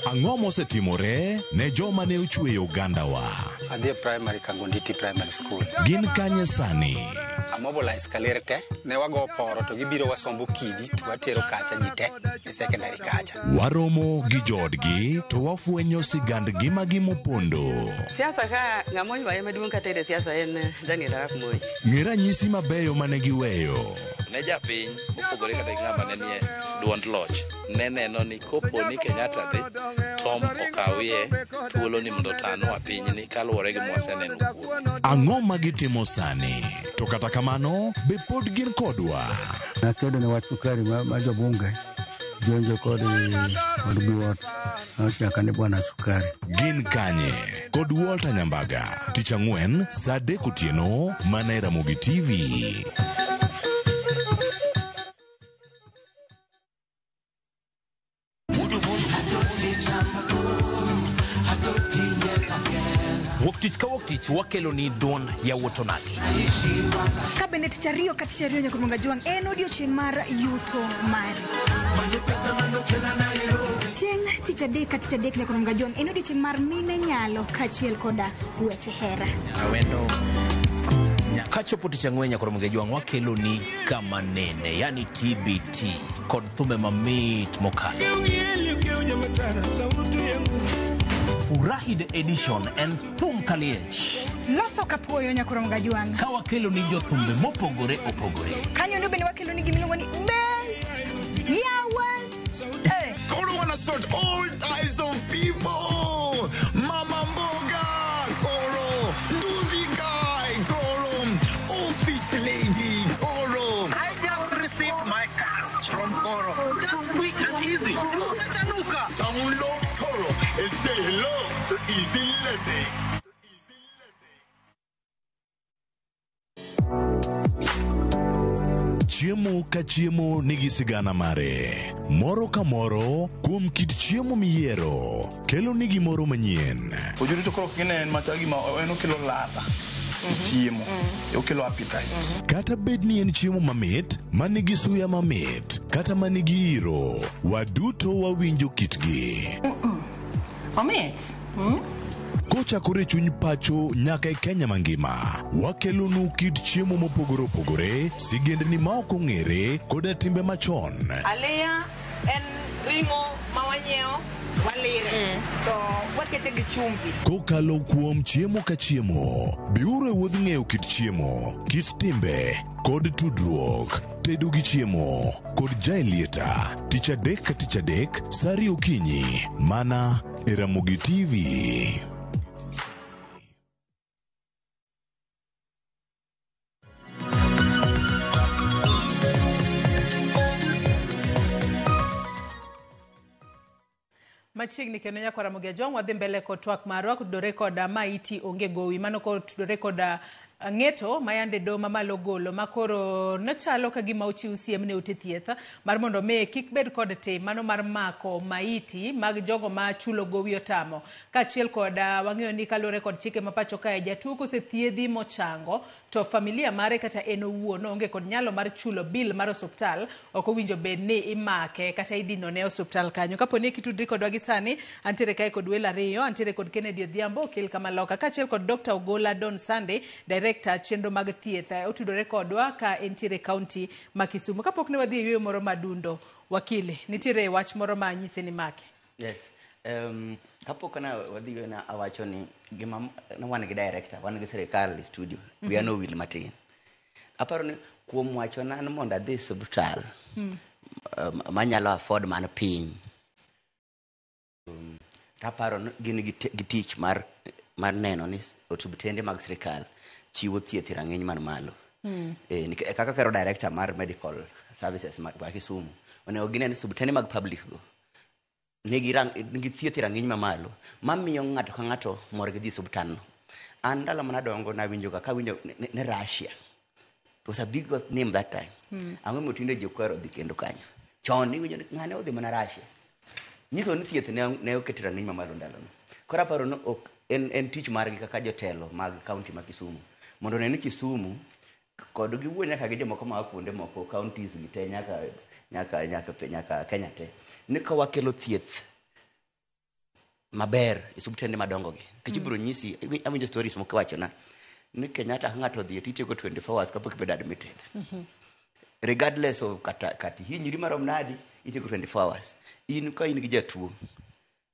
Ang'o mosetimore ne joma ne ochweyo ogandawa? Adhi e primary Kangonditi Primary School. Gin kanye sani? Amobilize kaler te, ne wago poro to gibiro wasombo kidi to watero kacha ji te e secondary kacha. Waromo gi joodgi to wafwenyo sigand ngimagi mopondo. Siasa ka ng'ama oywaye maduong' kata e siasa en Daniel Arap Moi. Ng'e ranyisi mabeyo mane giweyo. Ne japiny mopogore kata gi ng'ama ne nie duond loch ne neno ni kopo ni Kenyatta dhi Tom okawie thuolo ni mondo otanwa pinyni kaluwore gi mwaseneno kuome. Ang'o ma gitimo sani? To kata kamano, be pod gin kodwa? Nakedo ne wach sukari ma jobunge jonjo kod buot nochaka ni bwana sukari. Gin kanye? Kod Walter Nyambaga. Tich ang'wen saa 3 otieno mana e Ramogi TV. Wuok tich ka wuok tich wakelo ni duond yawuot onagi. Ka bende tich ariyo ka tich ariyo nyaka Ramogi Ajwang' en odiochieng' mar yuto mari. Chieng' tich adek ka tich adek nyaka Ramogi Ajwang' en odiochieng' mar mine nyalo kaachiel koda weche hera. Awendo kachopo tich ang'wen nyaka Ramogi Ajwang' wakelo ni kama nene, yani TBT kod thumbe mamit mokalo. Furahi the edition en thum kaliech. Loso kapuoyo nyaka Ramogi Ajwang'. Ka wakelo ni jothumbe mopogore opogore. Kanyo ndo bende wakelo ni gimiluongo ni Best Yawa. Koro wanna sort all types of people. Say hello to easy lending. Chiemo ka chiemo nigi sigana mare. Moro ka moro kuom kit chiemo miyiero kelo ni gimoro manyien. Ojuri to koro kine en machal gima en okelo ladha e chiemo, okelo appetite. Kata bed ni en chiemo mamit, manigi suya mamit, kata manigi iro, waduto wawinjo kitgi. Omit. Kochakore e chuny pacho nyaka e Kenya mangima, wakelonu kit chiemo mopogore opogore, sigendni ma ok ong'ere, koda timbe machon. Aliya en ring'o ma wanyiewo walire to wakete gi chumbi. Kokalo kuom chiemo ka chiemo, biuru e wuodh ng'eyo kit chiemo, kit timbe, kod tudruok. Tedo gi chiemo kod Jaelieta, tich adek ka tich adek, sa ariyo okinyi, mana e Ramogi TV. Machiegni kendo nyaka Ramogi Ajwang' wadhi mbele kod twak marwa kotudore kod maiti onge gowi mano kotudore kod ng'eto ma yande doho mamalo ogolo ma koro nochalo ka gima ochiw siem ne ute thieth mar mondo mi kik bed kod tim mano mar mako maiti mag jogo ma chulo gowi otamo. Kaachiel kod wang'eyo ni kaluwore kod chike ma pacho kae jatuo kosethiedhi mochango to familia mare kata en owuon onge kod nyalo mar chulo bill mar osuptal ok owinjo bed ni imake kata idinone osuptal kanyo. Kapo ni kitudri kodwa gi sani antiere kae kod welo ariyo, antiere kod Kennedy Odhiambo okil Kamaloka kaachiel kod Dr. Ogola Don Sunday, director chenro mag thieth otudore kodwa ka entiere county ma Kisumu. Kapok ne wadhi e yueyo moro madundo, wakili, nitiere wach moro ma anyise ni make. Yes. Kapok na wadhi yueyo na awacho ni gima wan gi director, wan gi sirikal e studio, wiya nowil matin. Aparo ni kuom wacho na ni mondo adhi osiptal manyalo afford man piny. Taparo ni gin gi tich mar neno ni osiptende mag sirikal chiwo thieth e rang'iny man malo. Kaka kero director mar medical services ma Kisumu, onego gine ni osiptende mag public go nigi thieth e rang'iny mamalo mamiyo ng'ato ka ng'ato mor gi dhi e osiptal no. An ndalo mana dongo nawinjo ga kawinjo ne Russia. It was a big name that time. Ang'o momiyo tinde ji ok ohero dhi kendo kanyo? Chon iwinjo ni ng'ane odhi mana Russia. Nyiso ni thieth ne oket e rang'iny mamalo ndalono. Koro aparo ni ok en tich margi kaka jotelo mag county ma Kisumu mondo one ni Kisumu kod giwuo nyaka gi jomoko maa kuonde moko counties gi te nyaka Kenya te ni ka wakelo thieth maber e osiptende madongo gi. Nikech ibiro nyisi, awinjo stories moko iwachona ni Kenyatta ka ng'ato odhi titieko 24 hours kapok ibedo admitted. Regardless of kata hinyri marom nadi, itieko 24 hours. In ka in gi jatuo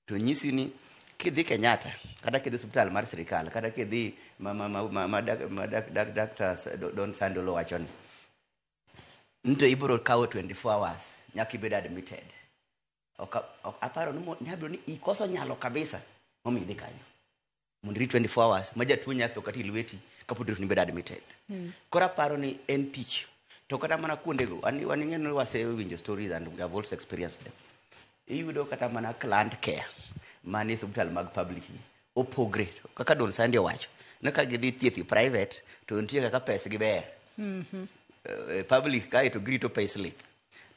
to nyisi ni kidhi Kenyatta kata kidhi osiptal mar sirikal kata kidhi ma Dr. Don Sandolo wacho ni to ibiro kawo 24 hours nyaka ibed admitted. Aparo ni nyabiro ni ikoso nyalo kabisa momiyo idhi kanyo mondo irit 24 hours ma jatuo nyalo tho kata e lweti kapod irito ni ibed admitted. Koro aparo ni en tich to kata mana kuondego wan ing'e ni wasewinjo stories and we have also experienced them. Iyudo kata mana client care manie osiptal mag public gi opogre kaka Don Sandy owacho ni ka gidhi thieth e private to nitie kaka pesgi ber. Public kae to girito pay slip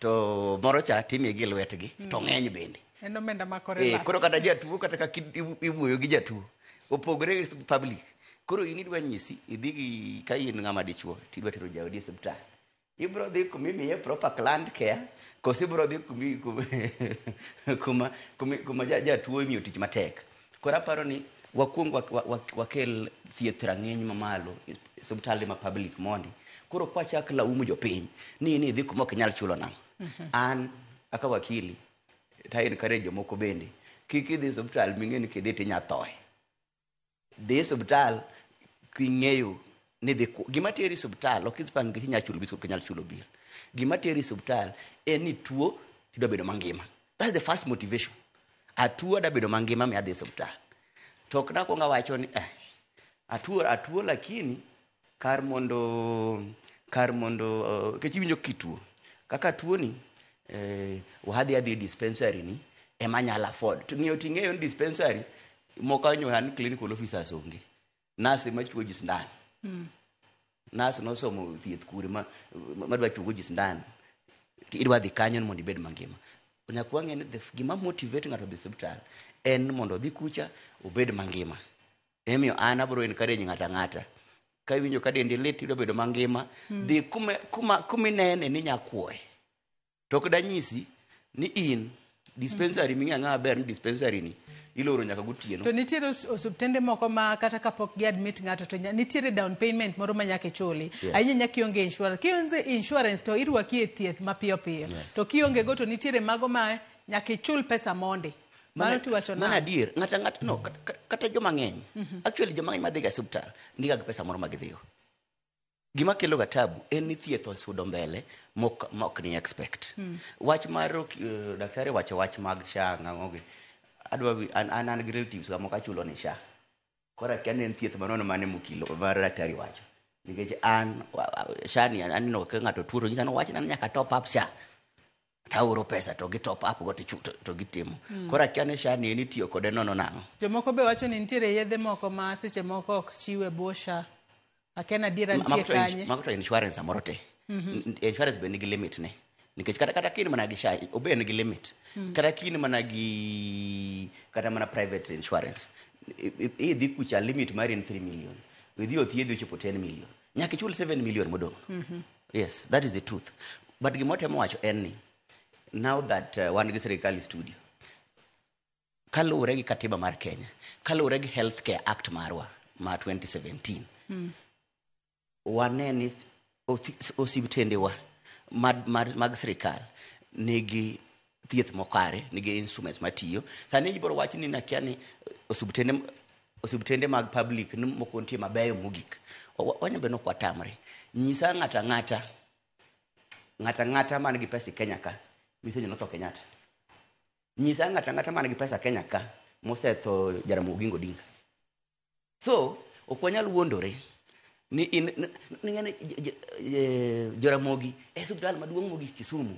to moro cha timie gi lwetgi to ng'eny bende. En omenda ma kore lach. Koro kata jatuo kata kaka iwuoyo gi jatuo opogre gi public. Koro in idwa nyisi idhi gi ka in ng'ama dichuo tidwa tero jaodi e osiptal. Ibiro dhi kuma imiye proper client care koso ibiro dhi kuma jatuo imiyo tich matek. Koro aparo ni wakuong wakel thieth rang'iny mamalo e osiptande ma public mondi. Koro kwachak laumu jopiny ni in idhi kuma ok inyal chulo nang'o. An kaka wakili to encourage jomoko bende kik idhi e osiptal ming'e ni kidhi tinya thoe. Dhi e osiptal king'eyo ni dhi gima teri e osiptal ok idhi nikech inyalo chulo bill ok inyal chulo bill. Gima teri e osiptal en ni tuo tidwa bedo mangima. That's the first motivation. Atuo adwa bedo mangima mi adhi e osiptal. To ok nakuong awacho ni atuo lakini kar mondo kech iwinjo kituo kaka tuo ni wadhi adhi e dispensary ni ema anyalo afford. To ng'eyo ting'eyo ni dispensary moko anyo an clinical officers onge. Nurse ema chuo ji sindan. Nurse nosomo thieth kure ma madwa chuo ji sindan. Idwa dhi kanyo ni mondo ibed mangima. Nyaka wang'e ni gima motivate ng'ato dhi osiptal en mondo odhi kucha obed mangima. Emomiyo an abiro encourage ng'ato ang'ata. Ka iwinjo ka dendi lit idwa bedo mangima, dhi kuma kuminene ni nyakuoye. To ok danyisi ni in dispensary ming'eyo ang'eya maber ni dispensary ni iloro nyaka gotieno. To nitiere osuptende moko ma kata kapok gi admit ng'ato to nitiere down payment moro ma nyaka ichuli. Yes. Ahinya nyaka ionge insurance. Kionge insurance to irwaki e thieth mapiyo piyo. Yes. To kionge go to nitiere mago ma nyaka ichul pesa mondi. Mano tiwacho Mano nang'o? adier, ng'ato ang'ata no, kata joma ng'eny. Actually joma ng'eny madhiga e osiptal niga gi pesa moro ma gidhigo. Gima kelo ga tabu en ni thieth osudo mbele mok ni expect. Wach mar daktari wacho wach mag SHA ng'ang'o gi. Adwa an gi relatives ga moko achulo ni SHA. Koro akia ni en thieth manono mane mokilo mar daktari wacho. Nikech an SHA ni aneno ka ng'ato tuo to nyisa ni wachna ni nyaka top up SHA. Taoro pesa to gi top up go to gitimo. Koro akia ni SHA ni en itiyo kode nono nang'o. Jomoko be wacho ni nitiere yedhe moko ma seche moko ok chiw e bwo SHA. Akia ni adiera nitie kanye. Mago to insurance samoro te. Insurance be nigi limit ne. Nikech kata kin mana gi SHA, obe nigi limit. Kata kin mana gi kata mana private insurance. Idhi kucha limit mari en 3 million. Idhi othiedhi ochopo 10 million. Nyaka ichul 7 million modong'. Yes, that is the truth. But gima otemo wacho en ni now that wan gi sirikal e studio, kaluwore gi katiba mar Kenya, kaluwore gi Healthcare Act marwa ma 2017, wane ni osiptendewa mag sirikal nigi thieth mokare, nigi instruments matiyo. Sani ibiro wach ni nakia ni osiptende mag public ni moko nitie mabeyo mogik. Wanyalo bedo ni ok watamre. Nyisa ng'ato ang'ata, ng'ato ang'ata man gi pesa e Kenya ka, misenyo notho Kenyatta. Nyisa ng'ato ang'ata man gi pesa Kenya ka, mosetho Jaramogi Oginga Odinga. So, ok wanyal wuondore ni in ni ng'ane Jaramogi e osiptal maduong' mogik Kisumu.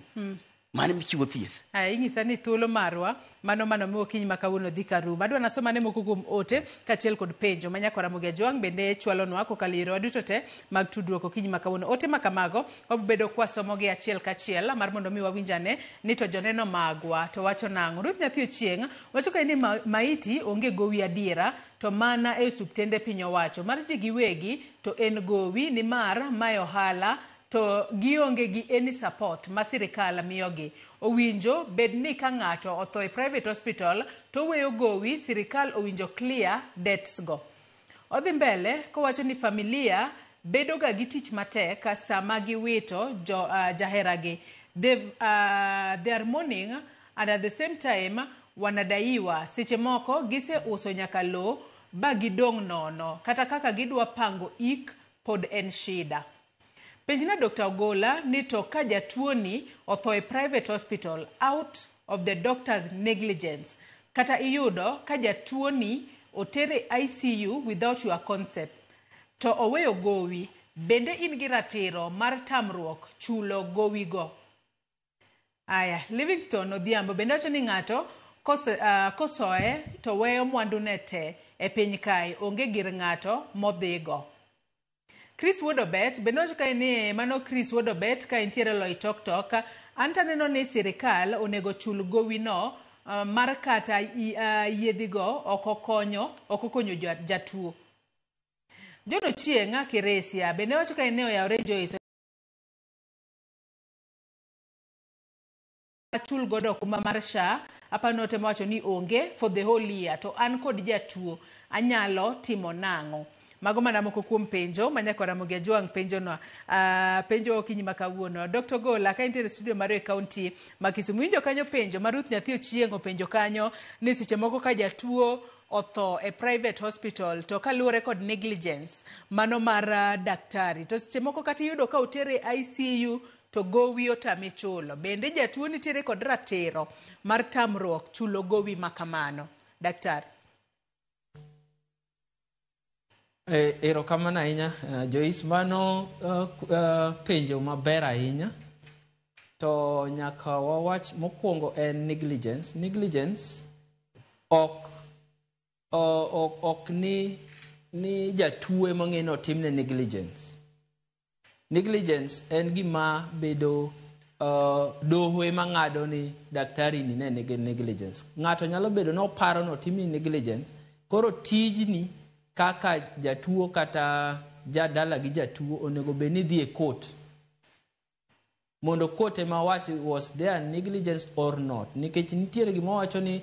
Mano michiwo thieth. Aya, inyisa ni thuolo marwa mano mi okinyi ma kawuono dhi ka rumo. Adwa nasoma ne moko kuom ote kaachiel kod penjo ma nyakora Ramogi Ajwang' bende chwalonwa kokalo e yorewa duto te mag tudruok okinyi ma kawuono. Ote ma kamago wabedo kwasomogi achiel kachiel mar mondo mi wawinj ane ni to joneno magwa to wacho nang'o. Ruth Nyathi Ochieng' wacho ka ni maiti onge gowi adiera to mana e osuptende piny owacho mar ji giwegi to en gowi nimar mae ohala to gionge gi any support ma sirikal miyogi. Owinjo bed ni ka ng'ato otho e private hospital to weyo gowi, sirikal owinjo clear debts go. Odhi mbele kowacho ni familia bedo ga gi tich matek sama giwito jaheragi. They are mourning and at the same time wanadaiwa. Seche moko giseuso nyaka lowo ba gidong' nono kata kaka gidwa pango ik pod en shida. Penjna Dr. Ogola ni to ka jatuoni otho e private hospital out of the doctor's negligence, kata iyudo ka jatuoni otere ICU without your consent to oweyo gowi, bende in gi ratiro mar tamruok chulo gowi go? Aya, Livingstone Odhiambo bende wacho ni ng'ato kosoe to weyo mwandune te e piny kae, onge gir ng'ato modhigo. Chris Wodobet bende wacho kae ni mano Chris Wodobet ka entiere Loitoktok, an to aneno ni sirikal onego chul gowino mar kata yiedhigo ok okonyo jatuo. John Ochieng' Kiresia bende wacho kae ni oyawre Joyce achul godo okumba mar SHA, apano otemo wacho ni onge for the whole year to an kod jatuo anyalo timo nang'o? Mago mana moko kuom penjo ma nyakora Ramogi Ajwang' penjonwa. Penjo okinyi ma kawuono. Dr. Gola ka intiere studio mar e county ma Kisumu, winjo kanyo penjo ma Ruth Nyathi Ochieng' openjo kanyo ni seche moko ka jatuo otho e private hospital to kaluwore kod negligence mano mar daktari to seche moko kata iyudo ka otere ICU to gowi otame chulo, bende jatuo nitiere kod ratiro mar tamruok chulo gowi ma kamano? Daktari. Erokamano ahinya Joyce, mano penjo maber ahinya. To nyaka wawach mokwongo en negligence. Negligence ok ok ni jatuo ema ng'e ni otimne negligence. Negligence en gima bedo doho ema ng'ado ni daktari ni ne nigi negligence. Ng'ato nyalo bedo ni oparo ni otimni negligence, koro tijni kaka jatuo kata jadala gi jatuo onego bed ni dhi e court mondo court ema wach was there negligence or not, nikech nitiere gima wacho ni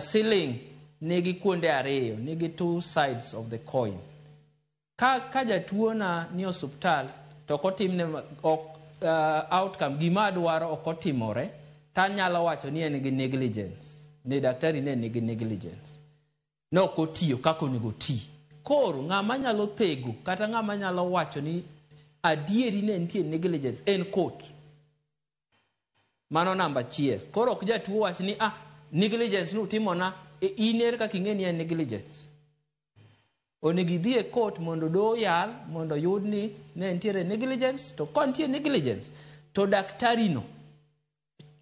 ceiling nigi kuonde ariyo, nigi two sides of the coin. Ka jatuo na ni osuptal to ok otimne ok outcome gima adwaro ok otimore, tanyalo wacho ni en gi negligence, ni daktari ne nigi negligence, ne ok otiyo kaka onego oti. Koro ng'ama nyalo thego kata ng'ama nyalo wacho ni adieri ne nitie negligence en court. Mano namba achiel. Koro ok jatuo wach ni negligence nutimona, in ere kaka ing'e ni en negligence? Onego idhi e court mondo doho yal mondo oyud ni ne nitiere negligence, to ka nitie negligence to daktari no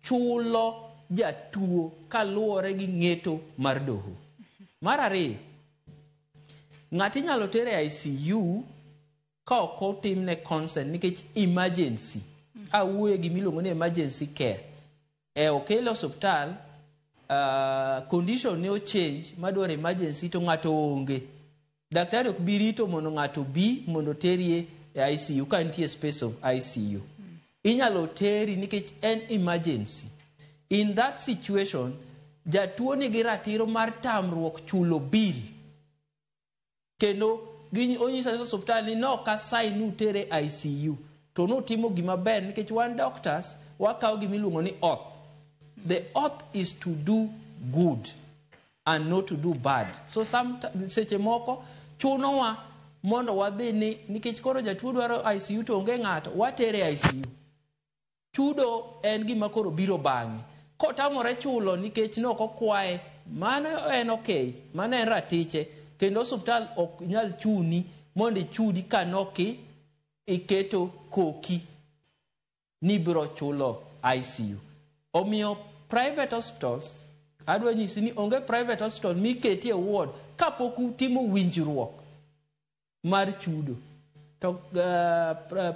chulo jatuo kaluwore gi ng'eto mar doho. Mar ariyo, ng'ato inyalo ter e ICU ka ok otimne consent nikech emergency. Awuoye gimiluongo ni emergency care. E okele osuptal, condition ne ochange madwaro emergency to ng'ato onge. Daktari ok bi rito mondo ng'ato bi mondo terie e ICU ka nitie space of ICU. Inyalo teri nikech en emergency. In that situation, jatuo nigi ratiro mar tamruok chulo bill. Kendo onyisa ni osuptal ni nok asign utere ICU. To notimo gima ber nikech wan doctors wakawo gima iluongo ni oath. The oath is to do good and not to do bad. So seche moko chunowa mondo wadhi ni nikech koro jatuo dwaro ICU to onge ng'ato, watere ICU. Chudo en gima koro biro bang'e. Kotamore chulo nikech nok okwaye, mano en okay, mano en ratiche. Kendo osuptal ok nyal chuni mondo ichudi ka noki iketo koki ni biro chulo ICU. Omiyo private hospitals, adwa nyisi ni onge private hospital miketie ward kapok utimo winjruok mar chudo. To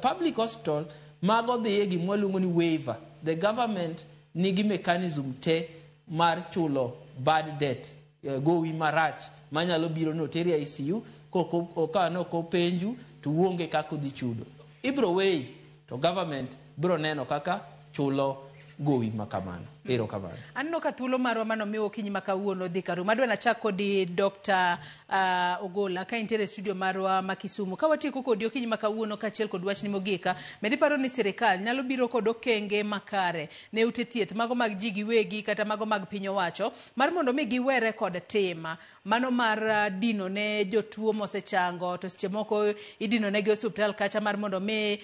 public hospital mago dhiye gima waluongo ni waiver. The government nigi mechanism te mar chulo bad debt, gowi marach manyalo biro ni oteri ICU ka nok openju to uonge kaka udhi chudo. Ibro weyi to government biro neno kaka chulo gowi makamano. Erokamano. Aneno ka thuolo marwa manomiwa okinyi ma kawuono dhi karumo. Adwa nachak kodi Dr. Ogola ka intiere e studio marwa ma Kisumu. Ka watieko kodi okinyi ma kawuono kaachiel kod wachni mogik, bende iparo ni sirikal nyalo biro kod okenge makare ne ute thieth mago mag ji giwegi kata mago mag piny owacho mar mondo mi giwere kod tim mano mar dino ne jotuo mosechango to seche moko idino negi osuptal kacha mar mondo mi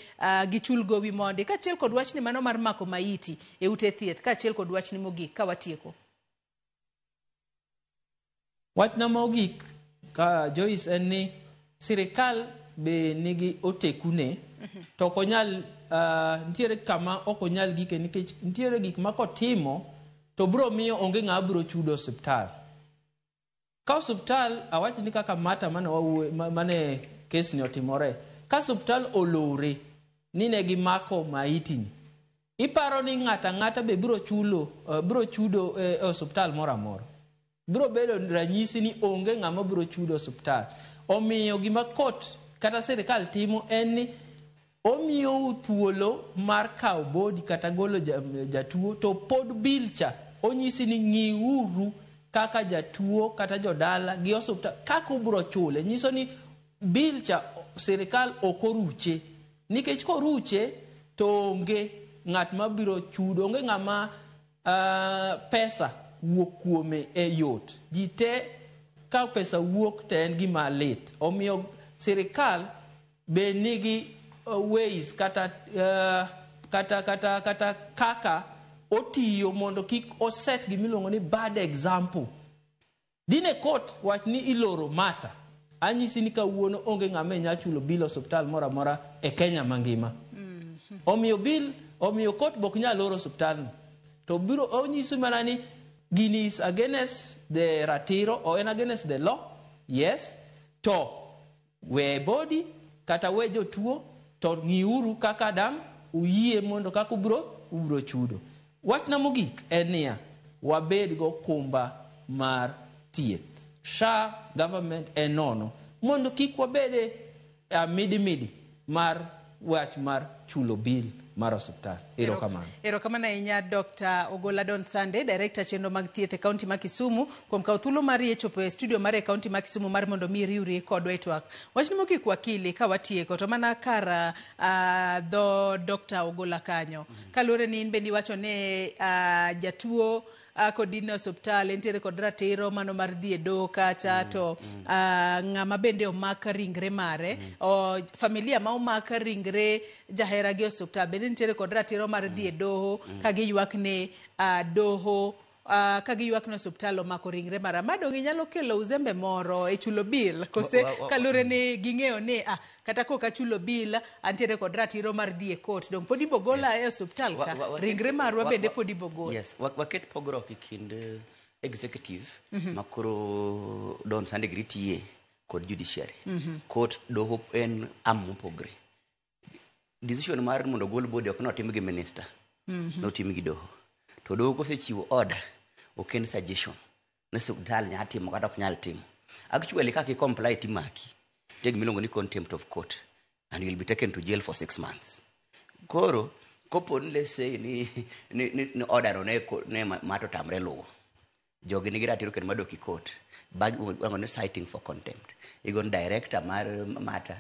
gichul gowi mondi, kaachiel kod wachni mano mar mako maiti e ute thieth, kaachiel kod wachni mogik ka watieko. Wachna mogik ka Joyce en ni sirikal be nigi otekune to ok onyal nitiere kama ok onyal gike nikech nitiere gik ma kotimo to biro miyo onge ng'ama biro chudo osiptal. Ka osiptal awach ni kaka Mata mane wawuoye mane kes ni otimore, ka osiptal olore ni ne gimako maiti ni, iparo ni ng'ato ang'ata be biro chulo biro chudo e osiptal moro amora. Biro bedo ranyisi ni onge ng'ama biro chudo osiptal. Omiyo gima court kata sirikal timo en ni omiyou thuolo mar kawo body kata golo jatuo to pod bill cha onyisi ni ng'iuru kaka jatuo kata jodala gi osiptal kaka ubiro chule. Nyiso ni bill cha sirikal ok oruche, nikech koruche to onge ng'at mabiro chudo, onge ng'ama pesa wuok kuome e yot. Ji te ka pesa wuok to en gima lit. Omiyo sirikal be nigi ways kata kaka otiyo mondo kik oset gimiluongo ni bad example. Dine court wach ni iloro Mata, anyisi ni kawuono onge ng'ama nya chulo bill osiptal moro amora e Kenya mangima. Omiyo bill Omiyo court bok nyal loro osiptalno. To biro onyisi mana ni gini is against the ratiro or en against the law. Yes. To we body kata we jotuo to ng'iuru kaka dang' uyie mondo kaka ubiro chudo. Wachna mogik en niya, wabed go kumba mar thieth. SHA government en nono mondo kik wabede midimidi mar wach mar chulo bill mar osiptal. Erokamano. Erokamano ahinya Dr. Ogola Don Sande, Director chenro mag thieth e kaunti ma Kisumu, kuom kawo thuolo mari e chopo e studio mar e kaunti ma Kisumu mar mondo mi riwri kodwa e twak. Wachni mogik wakili ka watieko to mana kar dho Dr. Ogola kanyo. Kaluwore ni in bende iwacho ni jatuo kod in e osiptal entiere kod ratiro mano mar dhi e doho kacha to ng'ama bende omak ringre mare o familia ma omak ringre jahera gi osiptal bende nitiere kod ratiro mar dhi e doho ka giywak ni doho ka giywak ni osiptal omako ringre mara. Ma dong' inyalo kelo uzembe moro e chulo bill kose kaluwore ni ging'eyo ni kata kok achulo bill antiere kod ratiro mar dhi e court dong' pod ibogola e osiptal ka ringre marwa bende pod ibogola. Yes, waket pogruok e kind executive makoro Don Sande gi tiye kod judiciary. Court doho en arm mopogre. Decision mar mondo ogol body ok notim gi minister, notim gi doho. To doho kosechiwo order, ok en suggestion ni osiptal nyalo timo kata ok nyal timo. Actually kaka i comply timaki, nitie gima iluongo ni contempt of court and you will be taken to jail for 6 months. Koro kopo ni let's say ni order no ne mato tamre luwo, jogi nigi ratiro kendo madok e court bag iluongo ni citing for contempt. Igo ni director mar Mata,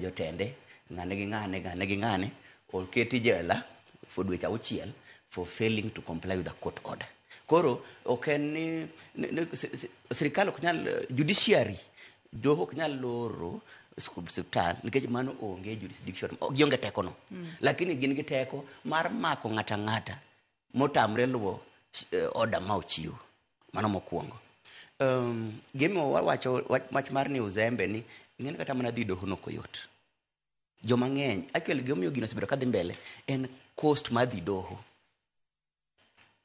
jotende, ng'ane gi ng'ane, ng'ane gi ng'ane, oketi jela for dweche 6 for failing to comply with the court order. Koro ok en ni sirikal ok nyal, judiciary doho ok nyal loro osiptal nikech mano onge jurisdiction, gionge teko no. Lakini gin gi teko mar mako ng'ata ng'ata motamre luwo order ma ochiw. Mano mokwongo. Gima wawacho wach mar ni uzembe ni ing'eni kata mana dhi doho no ok oyot. Joma ng'eny actually gimomiyo gino osebedo kadhi mbele en cost mar dhi doho.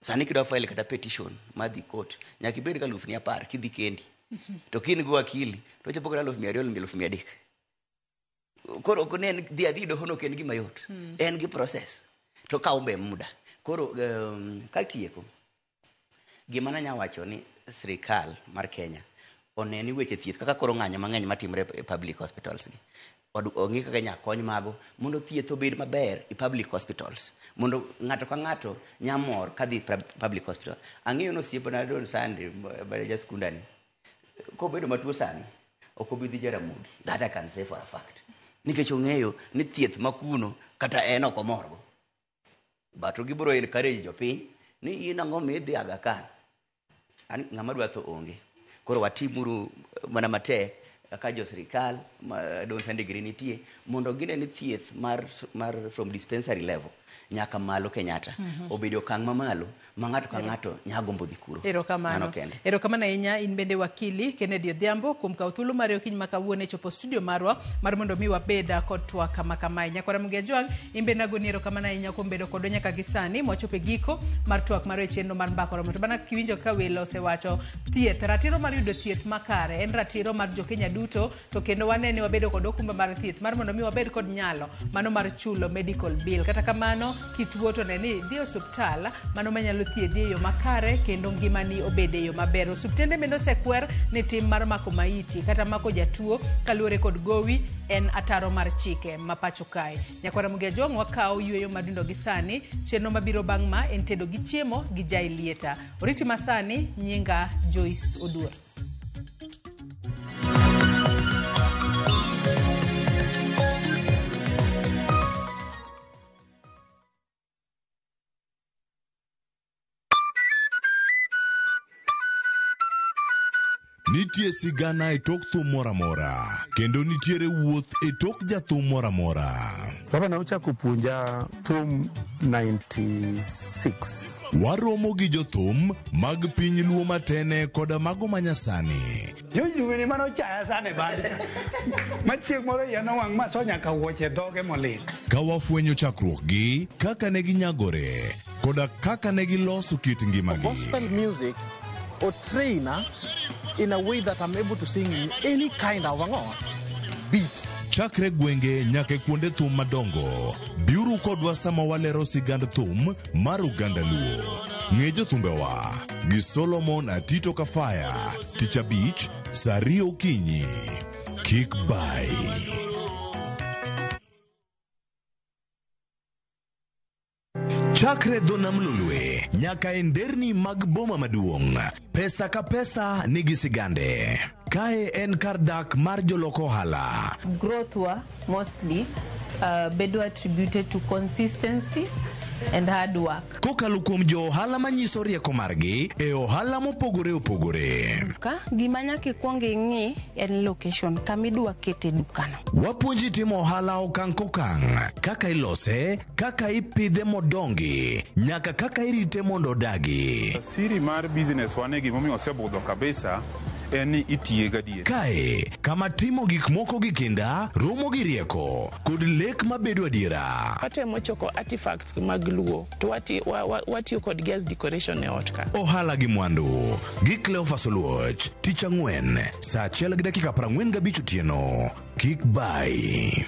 Sani kidwa file kata petition mar dhi court nyaka ibed ga 10,000 kidhi kendi. To kin gi wakili to chopo kata 200,000 300,000. Koro ok ne en dhi adhi doho no ok en gima yot. En gi process to kawo be muda. Koro katieko gima nanya wacho ni sirikal mar Kenya one ni weche thieth kaka koro ng'anyo mang'eny matimore e public hospitals gi ong'i kaka inyalo kony mago mondo thieth obed maber e public hospitals mondo ng'ato ka ng'ato nyamor kadhi public hospital. Ang'eyo ni osiepna Don Sande ja skundani kobedo matuo sani ok obi dhi Jaramogi, that I can say for a fact, nikech ong'eyo ni thieth makuno kata en ok omorgo. But gibiro encourage jopiny ni in ang'o midhi Aga Khan, an ng'ama dwa tho onge. Koro watimuru mana matek kaka jo sirikal Don Sande giri nitie mondo gine ni thieth mar from dispensary level nyaka malo Kenyatta obedo okang' mamalo ma ng'ato ka ng'ato nyalo gombo dhi kuro. Erokamano. Erokamano ahinya in bende wakili Kennedy Odhiambo kuom kawo thuolo mari okinyi ma kawuono e chopo studio marwa mar mondo mi wabed kod twak kama kamae. Nyakwara Mugia Jwang', in bende nagoni erokamano ahinya kuom bedo kodwa nyaka gi sani mwachopo e giko mar twak marwa e chenro mar Mbaka Oromo. To mana kiwinjo ka welo osewacho thieth, ratiro mar yudo thieth makare en ratiro mar jokenya duto, to kendo wanene wabedo kod okumba mar thieth mar mondo mi wabed kod nyalo mano mar chulo medical bill. Kata kamano kituo to ne ni dhi e osiptal mano manyalo thiedhi e yo makare kendo ngimani obed e yo maber. Osiptende bende osekwer ni tim mar mako maiti kata mako jatuo kaluwore kod gowi en ataro mar chike ma pacho kae. Nyakwara Mugia Jwang' wakawo yweyo madundo gi sani. Chenro mabiro bang' ma en tedo gi chiemo gi Jai Lieta. Oriti masani, nyinga Joyce Oduor. Nitie sigana e tok thum moro amora, kendo nitiere wuoth e tok jathum moro amora. Baba na ochako puonja thum 96. Waromo gi jothum mag piny Luo matene koda mago manyasani. Jojuweni mane ochaya sana e bad. Ma chieng' moro iya nowang' ma so nyaka wuoche e dhoge molil. Ka wafwenyo chakruokgi, kaka ne ginyagore, koda kaka ne giloso kit ngimagi. Gospel music or trainer in a way that I'm able to sing in any kind of beat. Chakre gwenge nyaka e kuonde thum madongo, biuru kodwa sama walero sigand thum mar oganda Luo. Ng'e jothumbewa gi Solomon Atito Kafaya, tich abich, saa ariyo okinyi. Kik bai. Chakre dho nam Lolwe nyaka e nderni mag boma maduong', pesa ka pesa nigi sigande. Kae en kar dak mar jolok ohala. Growth wa mostly bedo attributed to consistency and hard work. Kokalo kuom jo ohala manyiso rieko margi e ohala mopogore opogore. Ka gima nyaka ikwong ing'i en location kama idwa kete dukano. Wapuonji timo ohala okang' kokang', kaka ilose, kaka ipidhe modongi, nyaka kaka irite mondo odagi. Siri mar business wane gimomiyo osebudho kabisa en ni itiye gadier. Kae, kama timo gik moko gi kinda, romo gi rieko, kod lek mabedo adiera. Watemo choko artifacts mag Luo to watiyo kodgi as decoration e ot ka. Ohala gi mwandu gi Cleophas Oluoch, tich ang'wen, saa achiel gi dakika 45 otieno. Kik bai.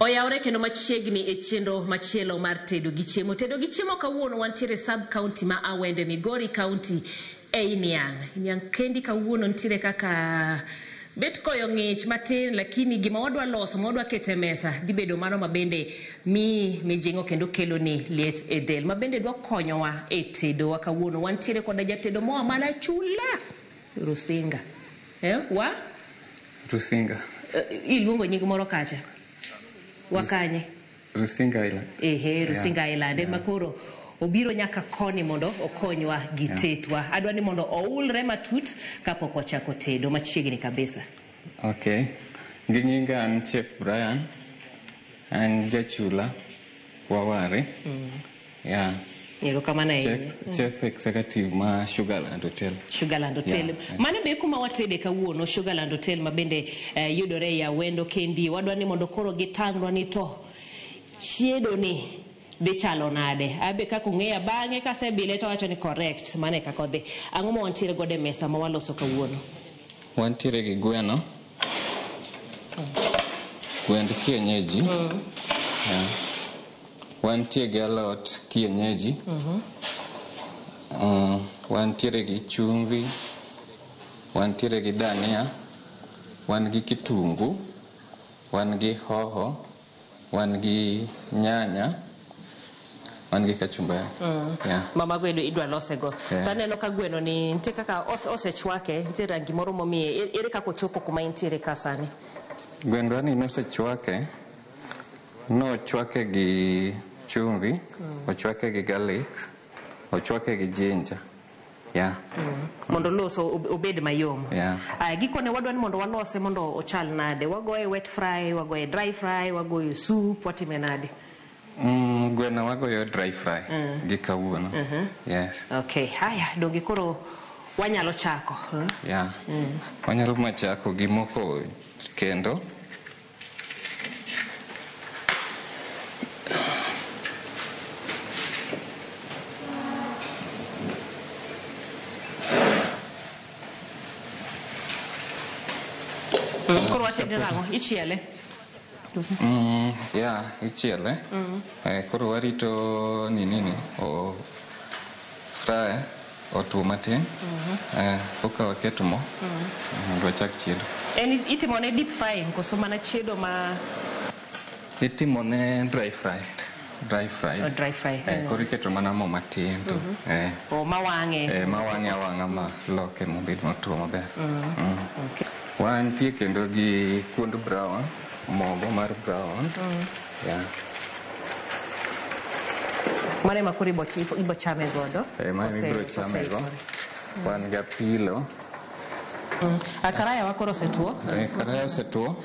Oyawre kendo machiegni e chenro machielo mar tedo gi chiemo. Tedo gi chiemo kawuono wantiere sub county ma Awende, Migori County ei Niang'. Niang' kendi kawuono nitiere kaka bet koyo ng'ich matin, lakini gima wadwa loso, ma wadwa keto e mesa dhi bedo mano mabende miyi mijing'o kendo keloni liet e del, mabende dwa konyowa e tedowa kawuono. Wantiere koda jatedo moa mana chula Rusinga. Wa? Rusinga. Iluongo nying moro kacha? Wakanye? Rusinga Island. Ehe, Rusinga Island. Ema koro obiro nyaka koni mondo okonywa gi tetwa. Adwa ni mondo oulre matut kapok wachako tedo machiegni kabisa. Okay. Gi nyinga an Chef Brian. An jachula Waware. Yeah. Erokamano ahinya. Chef Executive ma Sugarland Hotel. Sugarland Hotel. Yeah. Mano be kuma watede kawuono, Sugarland Hotel ma bende yudore e Awendo kendi. Wadwa ni mondo koro gitang'nwa ni to chiedo ni dhi chalo nade. Abe kaka ung'eya bang'e kasebile to awacho ni correct, mano e kaka odhi. Ang'o ma wantiere godo e mesa ma waloso kawuono? Wantiere gi gweno. Gwend kienyeji. Yeah. Wantie gi alot kienyeji. Wantiere gi chumvi, wantiere gi dania, wan gi kitungu, wan gi hoho, wan gi nyanya, wan gi kachumbari. Yeah. Mama gweno idwa losego. Yeah. To aneno ka gweno ni nitie kaka osechwake, nitie rangi moro momiye. Ere kaka ochopo kuma entiere ka sani? Gwendwa ni nosechwake. Nochwake gi chumvi, ochwake gi garlic, ochwake gi ginger. Yeah. Mondo loso obed mayom. Yeah. Aya, gikone wadwa ni mondo walose mondo ochal nade? Wagoye wet fry, wagoye dry fry, wagoye soup, watime nade? Gweno wagoyo dry fry gi kawuono. Yes. Okay, haya, donge koro wanyalo chako. Yeah. Wanyalo machako gi moko kendo. Koro wachende nang'o? Ichiele? Yeah, ichiele. Koro warito nini o fry otuo matin. Koka waketo mo mondo wachak chiedo. En itimone deep frying koso mana chiedo ma Itimone dry fry. Dry fry. Oh, dry fry. Koro iketo mana mo matin to. O mawang'e. Mawang'e awang'a ma loke mobed motuo maber. Okay. Wantie kendo gi kuond brown, mogo mar brown. Yeah. Mano ema koro ibo chame godo. Eh, mano ibiro chame go. Wan gi apilo. Karaya wa koro osetuo. Eh, karaya osetuo.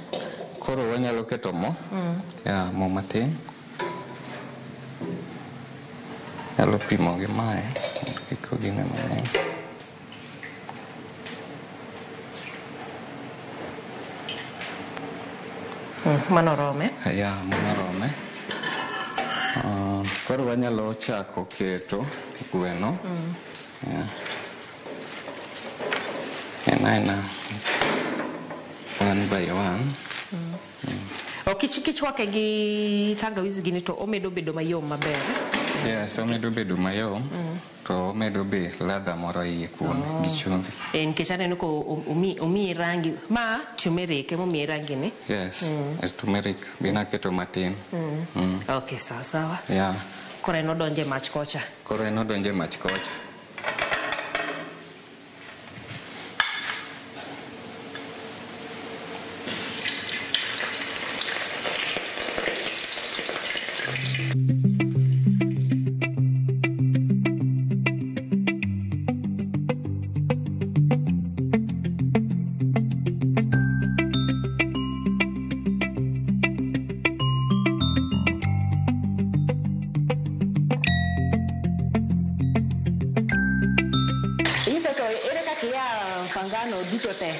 Koro wanyalo keto mo. Yeah, mo matin. Nyalo pimo gi mae mondo kik ogine mang'eny. Mano rome. Ya, mano rome. Koro wanyalo chako keto gweno. Yeah. En aena one by one. Kichwake gi tangawizi gini to omedo bedo mayom maber. Yes, omedo bedo mayom. To omedo be ladha moro iye kuome gi chumvi. Nikech aneno ka omiye rangi ma turmeric ema omiye rangi ni. Yes, turmeric be naketo matin. Okay, sawa sawa. Yeah. Koro en odonjo e mach kocha. Koro en odonjo e mach kocha.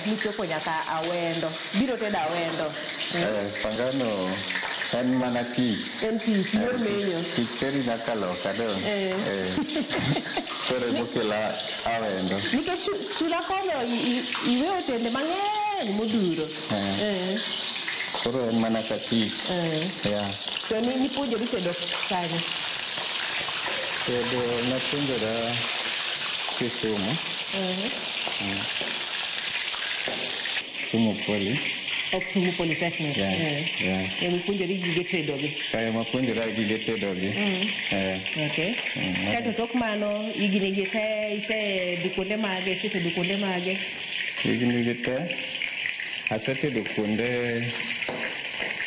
Michopo nyaka Awendo. Biro tedo Awendo. Pangano en mana tich. En tich, yor menyo. Tich teri nyaka loka dong. Koro emokela Awendo. Nikech chula kono iwe otende mang'eny modhuro. Koro en mana ka tich. Yeah. To nipuonjori tedo kanye? Tedo napuonjora Kisumu. Kisumu Poly. Kisumu Polytechnic. Yes, yes. Ema ipuonjori gige tedo gi. Kae ema apuonjora gige tedo gi. Okay. Kaeto tok mano higni gi te isedhi kuonde mage, isetedo kuonde mage? Higni gi te asetedo kuonde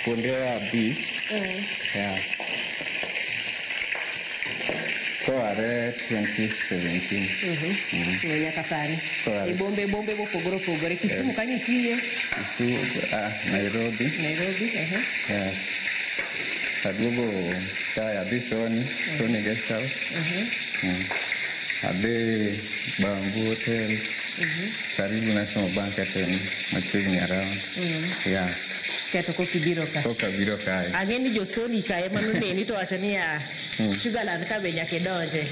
5. Yeah. Koare 2017. Nyaka sani. E bombe mopogore opogore. Kisumu kanyo itiye? Kisumu, Nairobi. Nairobi, Yes. Aduogo kae adhi Sony, Sony Guest House. Adhi Bamboo Hotel. Karibu National Bank at machiegni around. Yeah. Kaeto koka ibiro ka. Koka biro kae. Ang'e ni jo Sony ka ema noneni to wacho niya Sugarland ka be nyaka idonje.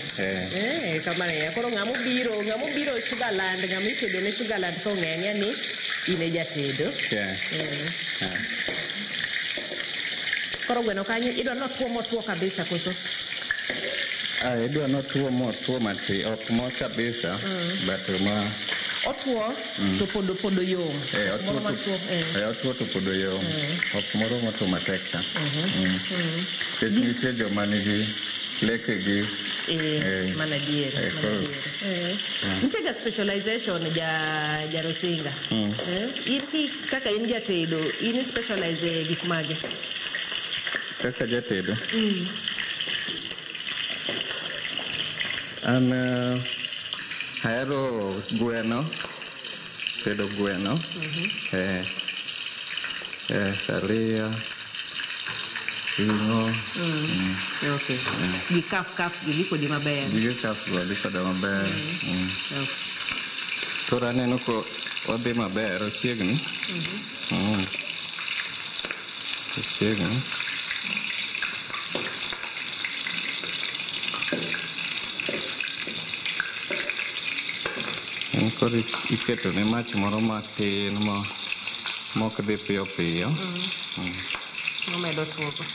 Kamano e. Koro ng'ama obiro Sugarland, ng'ama itedo ne Sugarland to ong'e ni in e jatedo. Koro gweno kanyo idwa notwo motwo kabisa koso? Idwa notwo motwo matin, ok mo kabisa, but ma otwo to podo yom. Otwo to podo yom. Ok moro motwo matek cha. Nikech nitie joma nigi lekegi. Mano adier. Nitie ga specialization ja Rusinga. In kaka in jatedo, in specialize e gik mage? Kaka jatedo? An ahero gweno, tedo gweno, saria, ring'o. Okay. Gi kaf gi dhi kodi maber. Gige kaf go dhi koda maber. Koro aneno ko odhi maber, ochiegni. Ochiegni. Koro iketo ne mach moro matin mok dhi piyo piyo. Nomedo tuogo.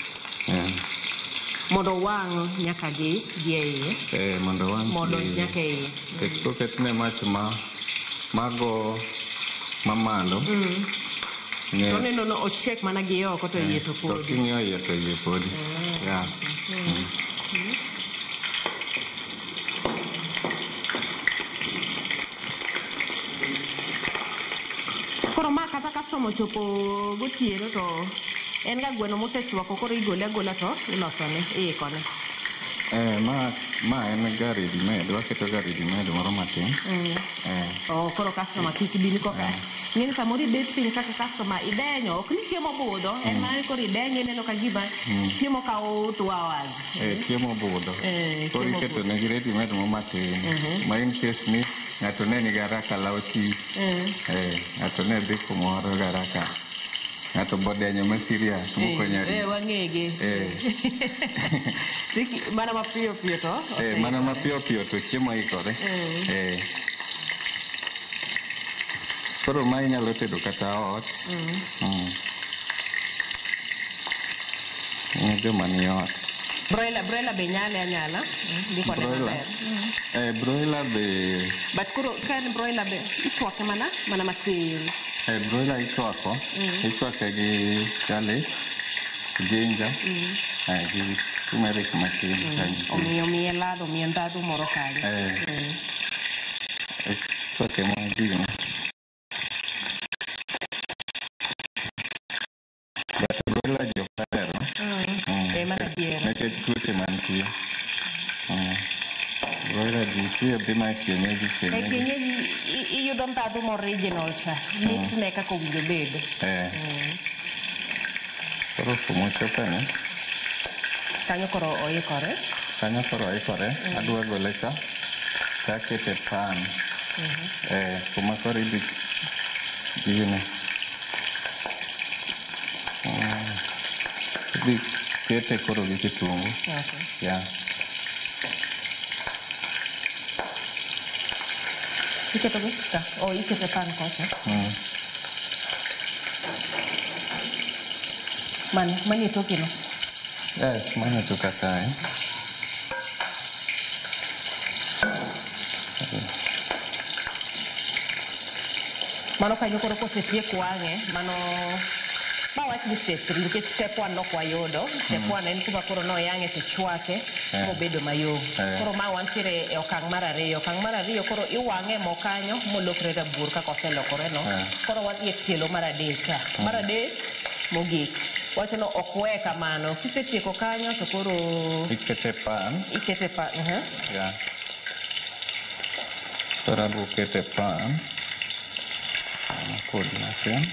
Mondo wang' nyaka gi e iye. Mondo wang' mondo nyaka e iye. Nikech koketne mach mago mamalo. To oneno no ochiek mana gi oko to iye to podi. To king'iyo iye to iye podi. Yeah. Koro ma kata customer ochopo gotieno to en ga gweno mosechwako koro igole agola to ilosone, iikone. Ma en ga ready made, waketo ga ready made moro matin. Oh, koro customer kik bi ni koka. Ng'eni samoro ibet piny kaka customer idenyo, ok ni chiemo budho, en mana ni koro idenyo ineno ka gima chiemo kawo 2 hours. Chiemo budho. Koro Chiemo iketo negi ready made mo matin. Ma in case ni ng'ato ne nigi haraka lawo tich. Ng'ato ne dhi kumoro gi haraka. Ng'ato bodenyo ma serious mok onyal rito. Wang'ege. Mana mapiyo piyo to Mana mapiyo piyo to chiemo ikore. Koro ma inyalo tedo kata ot. Ne joma ni ot. Broiler be nyale anyala. Dhi kode Broiler. maber. Broiler be But koro ka en broiler be ichwake mana matin. Broiler ichwako. Ichwake gi garlic, ginger, gi turmeric matin. Omiyo miye ladha, omiye ndhadhu moro kanyo. Ichwake ma gino. But broiler ji ok ohero. Mana adiera. Nikech tuoche mantie. Broiler ji thiedhi ma kienyeji kienyeji. Kienyeji iyudo ndhadhu original cha. Mitne kaka owinjo bed. Koro kumochope ni. Kanyo koro oikore. Kanyo koro oikore. Adwa gole ka. Takete pan. Kuma koro idhi gine. Idhi kete koro gi kitungu. Yeah. Iketo gi ka? Oh, ikete pan kocha. Mane, manie toke no? Yes, mane toka kae. Mano kanyo koro kosetiek wang'e, mano ma wach ni step 3 nikech step 1 nok wayudo. Step 1 en kuma koro noyang'e to chwake mobedo mayom. Koro ma wantiere e okang' mar ariyo. Okang' mar ariyo koro iwang'e mo kanyo molokre rabuor kaka oselokore no. Koro wadhi e tielo mar adek ka. Mar adek mogik. Wacho no ok we kamano. Kisetieko kanyo to koro ikete pan. Ikete pan. Yeah. Koro abiro kete pan. Kodi matin.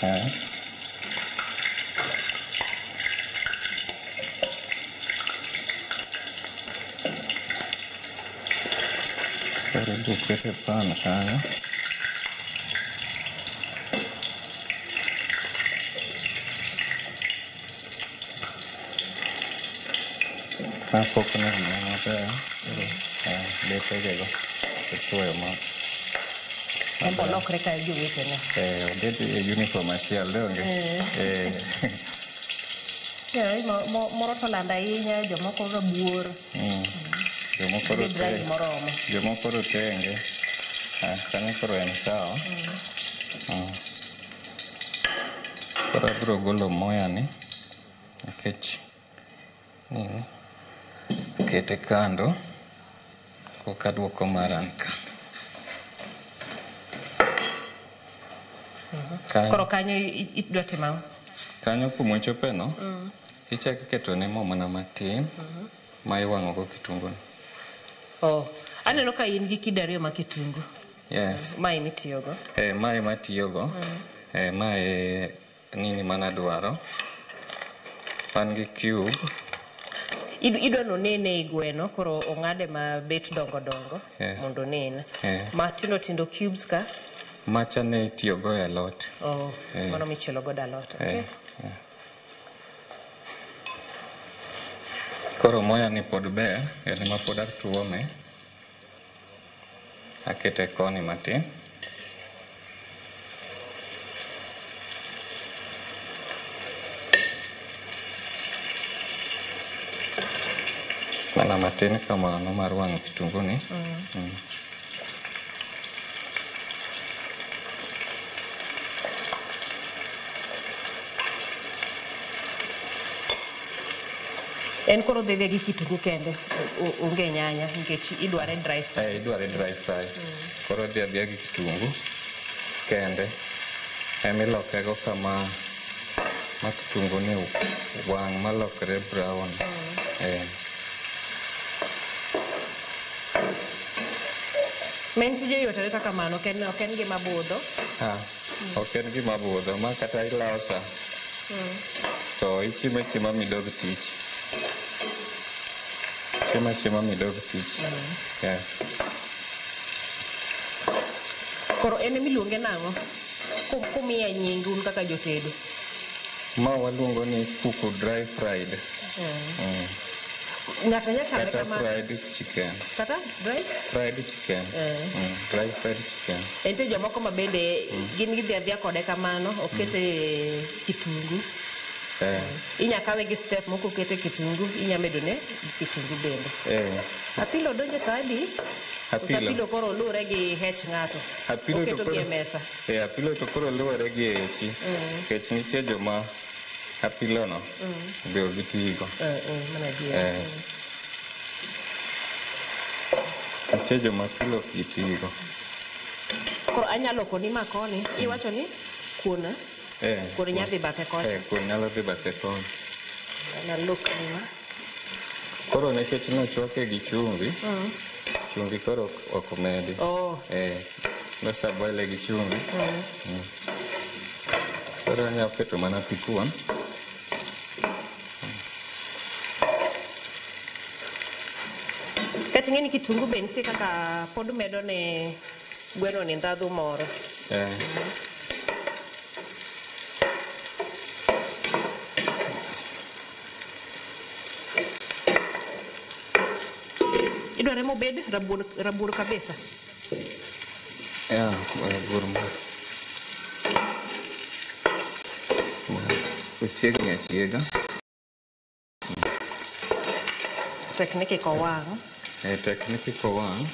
Yes. Koro abiro kete pan kanyo. Kapok onego maber, betegego ichuoyo ma En bo lokre ka jowetene. Obed e uniform achiel donge? Moro to lando ahinya, jomoko rabuor. Jomoko Obed rangi moromo. Jomoko rotenge. Kanyo koro en sawa. Koro abiro golo moyani nikech nini kete kando koka aduoko maran ka. Koro kanyo idwa timo ang'o? Kanyo kumochope no, ichako iketone mo mana matin ma iwang'o go kitungu no. Oh, aneno ka in gi kido ariyo ma kitungu. Yes. Mae mitiyogo. Mae matiyogo. Mae nini manadwaro. An gi cube. Idwa no nene e gweno, koro ong'ade mabet dongo dongo mondo onen. Matindo tindo cubes ka. Macha ne itiyogo e alot. Oh, mano michielo godo alot. Okay. Koro moya ni pod ber, en ema pod atuome. Akete koni matin. Mana matin kamano mar wang'o kitungu ni. En koro dhi gi kitungu kende, onge nyanya nikech idware dry fry. Idware dry fry. Koro dhi adhiya gi kitungu kende. Emilokego kama ma kitungu ni wang' malokre brown. Men tije yot arita kamano, ok en gima budho. Ok en gima budho, ma kata ilosa to ichiemo achiema midog tich. Chiemo achiema midog tich. Yes. Koro en emiluonge nang'o? Kumiye nying un kaka jotedo. Ma waluongo ni kuku dry fried. Ng'ato nyalo chame kata kamano. Fried chicken. Kata dry? Fried chicken. Dry fried chicken. Nitie jomoko ma bende gin gidhi adhiya kode kamano, okete kitungu. Inya kawe gi step moko okete kitungu, inya medone kitungu bende. Apilo donjo sa adi? Apilo. Apilo koro luwore gi hech ng'ato. Apilo to Oketo gi e mesa. Apilo to koro luwore gi hechi. Nikech nitie joma apilo no be ok gitigo. Mana adier. Nitie joma apilo ok gitigo. Koro anyalo koni ma koni, iwacho ni kuon, kuon nyalo dhi bathe kocha. Kuon nyalo dhi bathe koni. Nalok ni ma. Koro nikech nochwake gi chumvi, chumvi koro ok omedi. Nosaboile gi chumvi. Koro anyalo keto mana pi kuon. Kata ing'e ni kitungu be nitie kaka pod medo ne gweno ni ndhadhu moro. Idware mobed rabuor kabisa. Rabuor ma. Ochiegni achiega. Tek ni kik owang'. Tek ni kik owang'.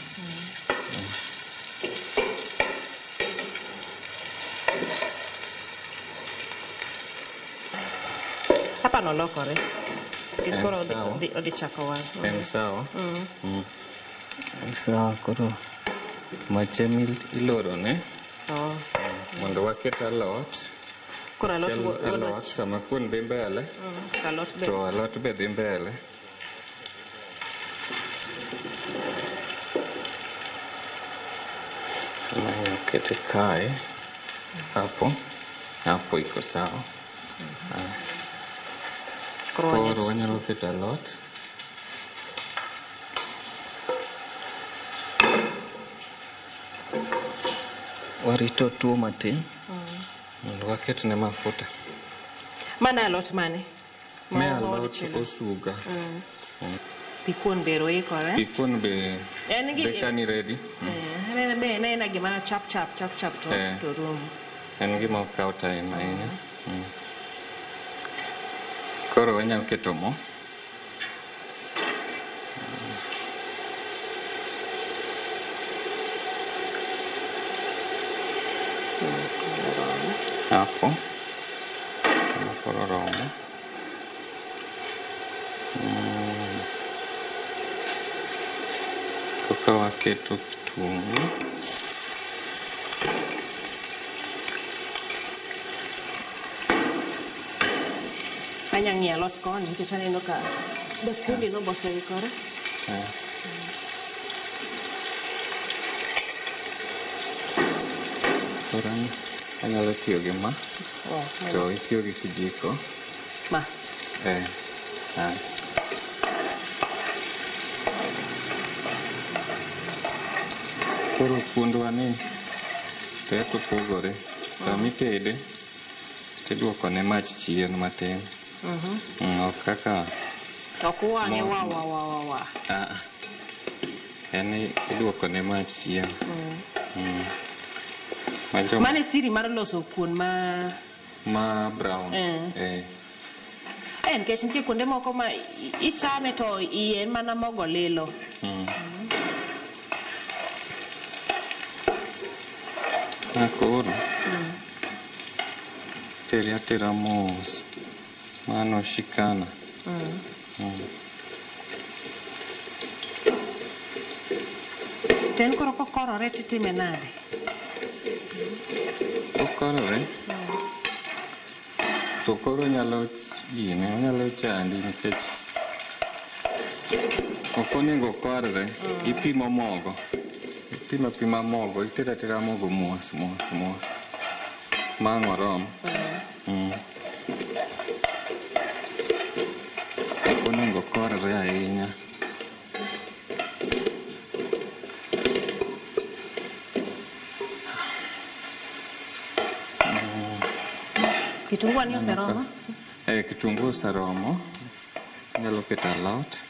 Hapa nolokore. Nikech koro odhi chako wang'. En sawa. En sawa koro mache ilorone. Mondo waket alot. Koro alot sama kuon dhi mbele. To alot be dhi mbele. Kete kae. Hapo. Hapo iko sawa. Koro wanyalo keto alot. Warito tuo matin mondo waketne mafuta. Mano alot mane? Me alot osuga. Pi kuon be oikore? Pi kuon be kani ready. En be en gima chap chap chap chap to rumo. En gima ok kaw time ahinya. Koro wanyalo keto mo. Hapo. Koro romo. Koka waketo kitungu. Anya ng'iyo alot koni nikech aneno ka dakundi no boseikore. Koro anyalo tiyo gi ma to itiyo gi kijiko. Ma. Koro kuondwa ni te to pogore. Sama itede tiduoko ne mach chien matin. Ok kaka ok wang'e wa wa wa wa. En iduoko ne mach chien. Mane siri mar loso kuon ma brown. Nikech nitie kuonde moko ma ichame to iye en mana mogo lilo. Koro tere atera mos mano shikana. To en koro kokorore titime nade? Okorore to koro nyalo gine, onyalo chandi nikech ok onego okorre. Ipimo mogo, ipimo apima mogo, itedo ateda mogo mos mos mos ma ang' orom. Ok onego okorre ahinya. Kitungu ni oseromo? Kitungu oseromo. Inyalo keto alot.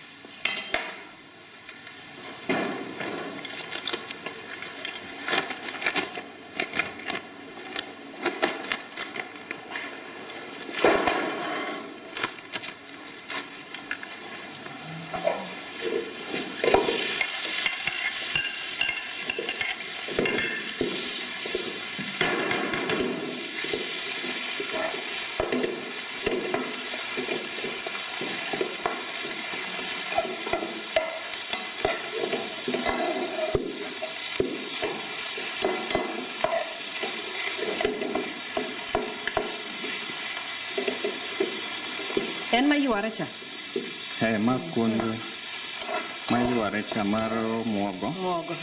En mayuare cha? Ma kuon mayuare cha mar muogo. Muogo.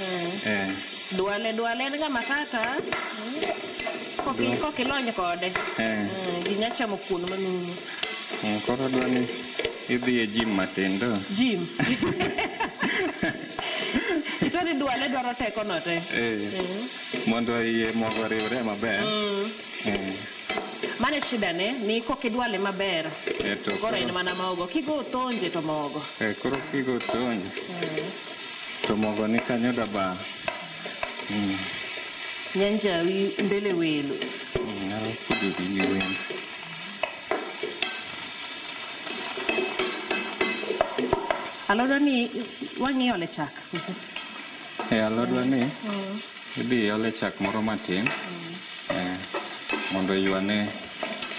Dwale dwale en ga makata. Kokilony kode. Ji nya chamo kuon manumu. Koro adwa ni idhi e gym matin do. Gym. Ito ni dwale dwaro teko no te. Mondo iye mogo oriwre maber. Mane shida ne ni kokidwale maber. Koro en mana mogo. Kigo tonje to mogo. Koro kigo tonje. To mogo ni kanyo daba. Nyanjawi mbele welo. Nyalo kudo gi wendo. Alodwa ni wang'iyo ole chak koso? Alodwa ni idhi ole chak moro matin. Mondo ywane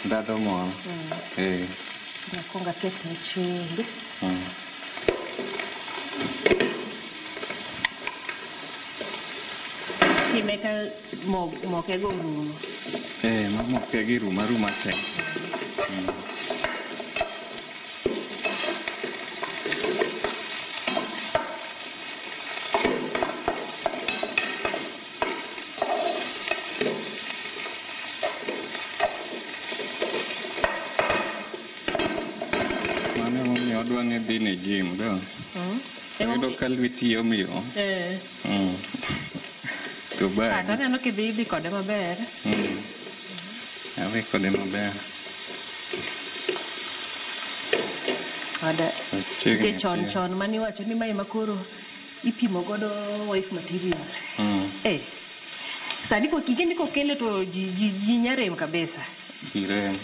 ndhadho moro. Nakwongo aketne chumbi. Kime ka mokego orumo. Ma mokegi rumo aruma te. Mano emomiyo odwa ni idhi ne gym do. Oyudo ka lweti yom yom. To badi. Kata aneno kidhi idhi kode maber. Adhi kode maber. Oda. Nitie chon chon maniwacho ni mae makoro ipimo godo wife material. Sani king'e ni kokele to ji nyarem kabisa. Ji rem.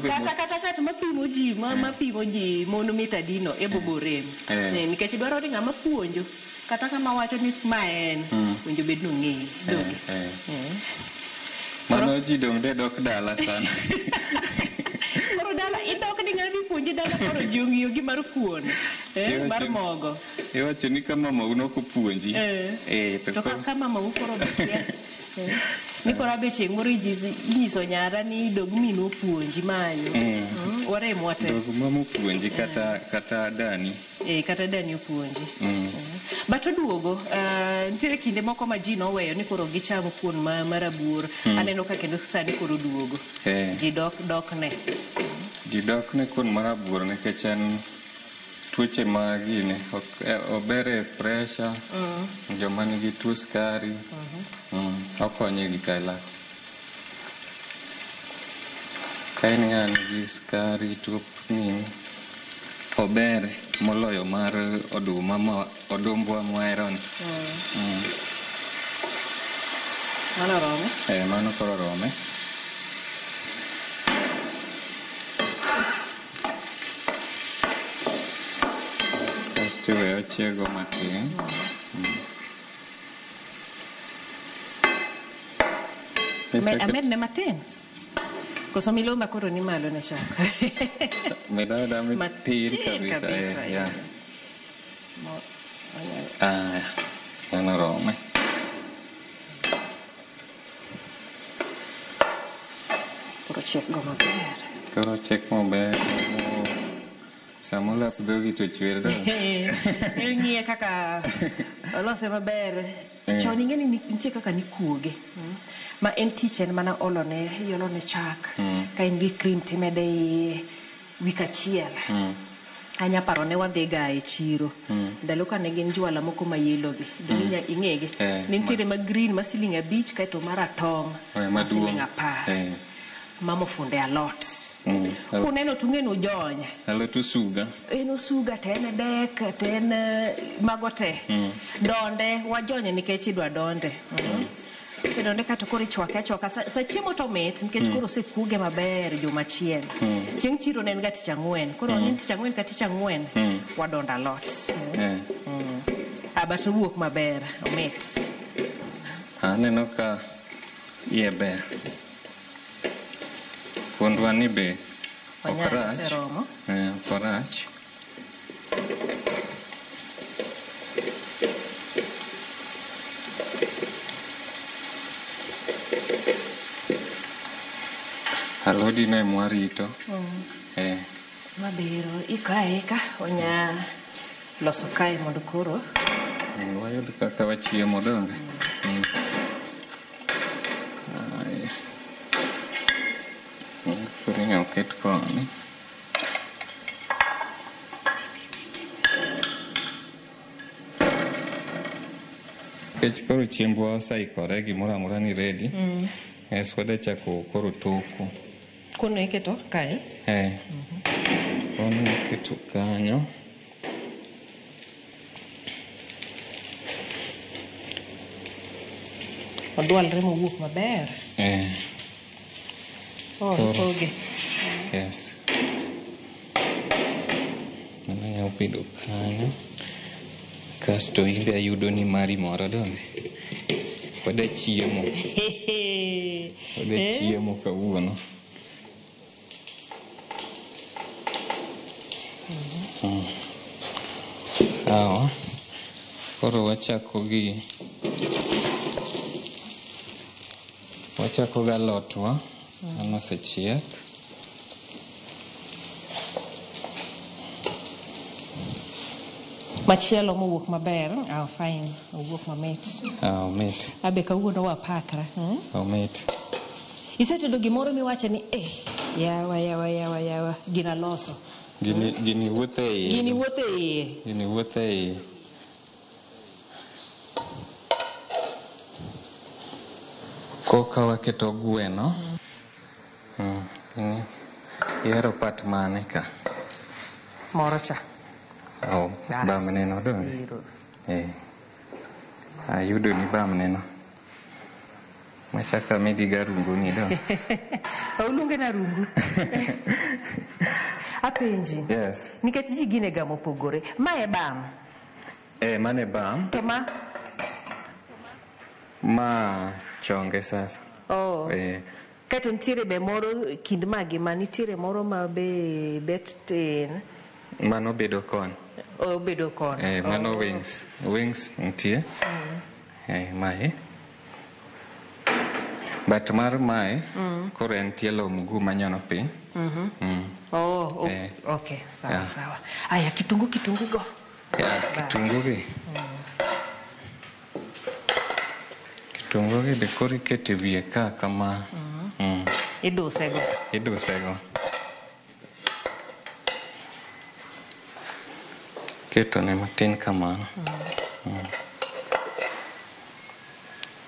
Kata kata mapimo ji mapimo ji mon mita dino e bobo rem. Nikech dwaro ni ng'ama puonjo kata kama wacho ni ma en winjo bed ni ong'eyo. Donge? Mano ji dong' de dok dala sana. Koro dala idok ni ng'ani puonji dala koro ji ong'iyo gi mar kuon. Mar mogo. Iwacho ni ka mamau nok opuonji. To ka mamau koro okia. Ni koro abe chieng' moro inyiso nyara ni dog minu opuonji manyo. Warem wate. Dog mama opuonji kata dani. Kata dani opuonji. But oduogo, nitiere kinde moko ma ji noweyo ni koro gicham kuon marabuor. Aneno ka kendo sani koro oduogo. Ji dok ne. Ji dok ne kuon marabuor nikech en tuoche ma gini ober e pressure, joma nigi tuo sukari, okonyo e gik aila. Ka in ng'ama nigi sukari, tuo nini, ober moloyo mar oduma ma odumbwa mwahero ni. Mano orome? Mano koro orome. Kasto iweyo ochiego matin. Amedne matin? Koso miloma koro ni malo ne chak. Meda matin Matin kabisa. kabisa, Eh, yeah. Mo- Ah, mano rome. Koro chiek go maber. Koro chiek maber. Sama olap dhogi to chwer do. Ing'iye kaka olose maber. Eh. Chon ing'e ni nitie kaka nikuoge. Ma en tich en mana olone, iolone chak. Ka in gi cream timede iye wik achiel. Anya paro ne wadhi ga e chiro. Ndalo ka ne gin jwala moko ma yellow gi. Donge ing'egi? Eh, Ne nitiere ma green ma siling 5 kaeto maratong' Eh, ma maduong'. siling 10. Eh. Mama ofunde alot. Kuneno tung'e ni ujony. Alot osuga. En osuga to en dek to en mago te. Donde wajonye nikech idwa donde. Osedonde kato koro ichwake achwaka. Sa chiemo to mit nikech koro osekuoge maber juma achiel. Chieng' chiro ne en ga tich ang'wen. Koro wang'e ni tich ang'wen ka tich ang'wen wadondo alot. Eh. Ah, but owuok maber, omit. Aneno ka iye ber. Kuondwa ni be ok Onyanya rach. oseromo. Eh, ok orach. Alodi no ema warito. Eh. Mabiro ikore aika onya loso kae mondo koro Mondo wayud kaka wachiemo donge. Aya. Koro inyalo ket koni. Nikech koro chiembwa oseikore, gimoro amora ni ready. Yes, wadwa chako koro toko. Kuno iketo kae. Eh. Kono iketo kanyo. Odwalre mowuok maber. Eh. Oh, Koro. ipoge. Yes. Mano nyalo bedo kanyo. Kasto in be ayudo ni mari moro donge. Wadwa chiemo. Wadwa Eh? chiemo kawuono. Sawa. Koro wachako gi alotwa. Mano osechiek. Machielo mowuok maber. Ah, fine. Owuok mamit. Ah, omit. Abe kawuono wapakra. Omit. Isetedo gimoro miwacho ni eh, yawa yawa yawa yawa gina loso. Gini wuotho e iye. Gini wuotho e iye. Gini wuotho e iye. Koka waketo gweno. Ihero pat mane ka? Moro cha. Oh, bamneno donge? Eh. Ayudo ni bamneno. Machaka amedi gi arungu ni do. Oluonge na rungu. Apenji. Yes. Nikech ji gine ga mopogore. Ma e bam. Eh, mane bam. To ma? Ma chonge sasa. Oh. Eh. Kaeto nitiere be moro kind magi ma nitiere moro ma be bet tin. Mano bedo kon. Obedo kon. Eh, mano wings. Wings nitie. Eh, mae. But mar mae, koro en tielo mguu manyono piny. Oh, Eh. okay, sawa Yeah. sawa. Aya, kitungu go. Yeah, kitungu gi. Kitungu gi be koro iketo e wiye ka kama. Iduse go. Iduse go. Ketone matin kamano.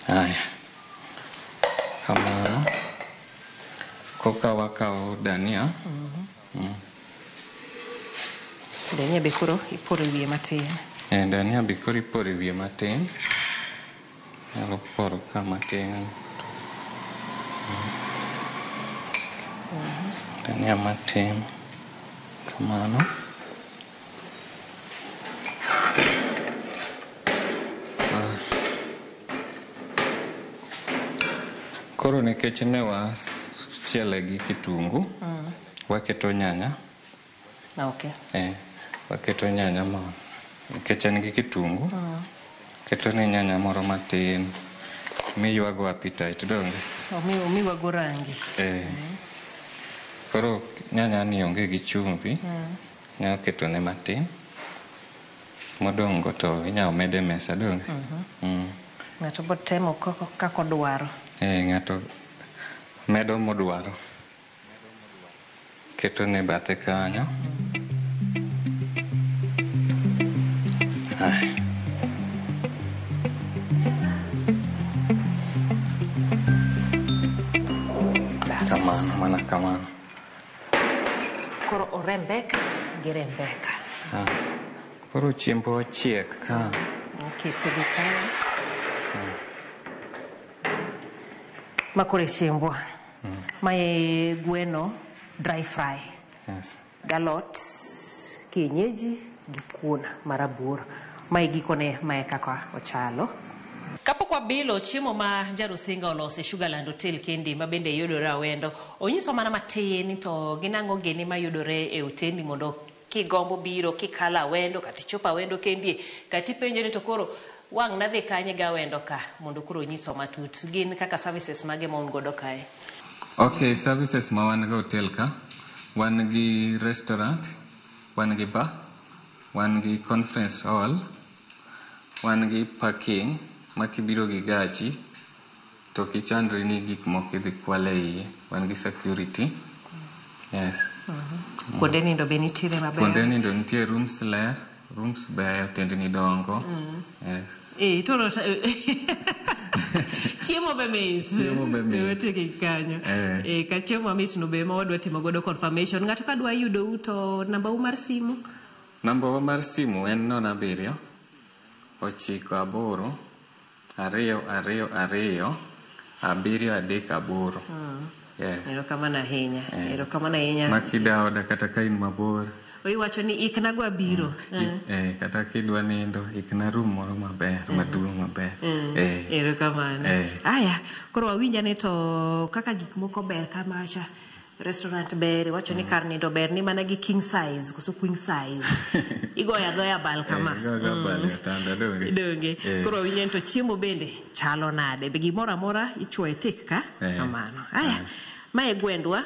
Aya. Kamano. Koka wakawo dania. Dania be koro iporo e wiye matin. Eh, dania be koro iporo e wiye matin. Nyalo poro ka matin. Dania matin. Kamano. Koro nikech ne Wasechiele gi kitungu, waketo nyanya. Okay. Waketo nyanya ma nikech en gi kitungu. Keto ne nyanya moro matin miywago appetite donge. Omiwago rangi. Koro nyanya ni onge gi chumvi. Nyalo keto ne matin. Modong' go to inyalo med e mesa donge. Ng'ato bo temo kaka odwaro. Ng'ato medo modwaro. Keto ne bathe kanyo. Kamano, mana kamano. Koro orembeka gi rembeka. Koro chiembo ochiek ka. Okete gi kanyo. Ma koro e chiembwa. Mae gweno dry fry. Yes. Galot kienyeji gi kuon marabuor. Mae gikone mae kaka ochalo. Kapok wabilo chiemo ma Jarusinga oloso e Sugarland Hotel kendi ma bende yudore Awendo, onyiso mana matin to ginang'o gini mayudore e otendi mondo kigombo biro kikalo Awendo kata ichopo Awendo kendi kata ipenjo ni to koro wang' nadhi kanye ga Awendo ka mondo koro onyiso matut gin kaka services mage ma un godo kae. Okay, services ma wan go hotel ka, wan gi restaurant, wan gi bar, wan gi conference hall, wan gi parking ma kibiro gi gachi to kichandri ni gik moko idhi kwal e iye, wan gi security. Yes. Kuonde nindo be nitiere maber. Kuonde nindo nitie, rooms ler, rooms beyo, tendni dongo. Yes. Toro chiemo be mit. Chiemo be mit. Wetegi kanyo. Ka chiemo mamit no be ma wadwa timo godo confirmation. Ng'ato ka dwa yudo to namba u mar simu? Namba wa mar simu en 07 9 8 2 2 2 7 3 8. Yes. Erokamano ahinya. Erokamano ahinya. Makida oda kata ka in mabor. Iwacho ni ikna go abiro. Kata kidwa nindo ikna room moro maber, maduong' maber. Erokamano. Aya, koro wawinja ni to kaka gik moko ber kamacha. Restaurant ber, iwacho ni kar nindo ber ni mana gi king size koso queen size. Igoyo agoya bal kama. Igoyo bal e otanda donge. Donge. Koro wawinja ni to chiemo bende chalo nade. Be gimoro amora ichuoye tik ka kamano. Aya, mae gwendwa.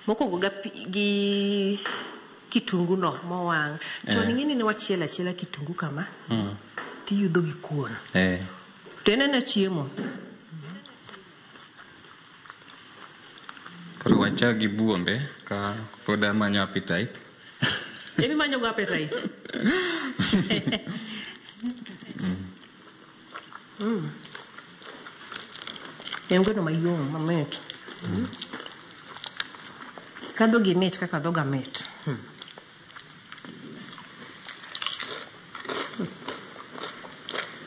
Mokwongo gi kitungu no mowang'. To ing'e ni wachielo achiela kitungu kama. Tiyudho gi kuon. To en ena chiemo. Koro wachak gi buombe ka pod amanyo appetite. Emi manyo go appetite. En gweno mayom mamit. Ka dhogi mit kaka dhoga mit.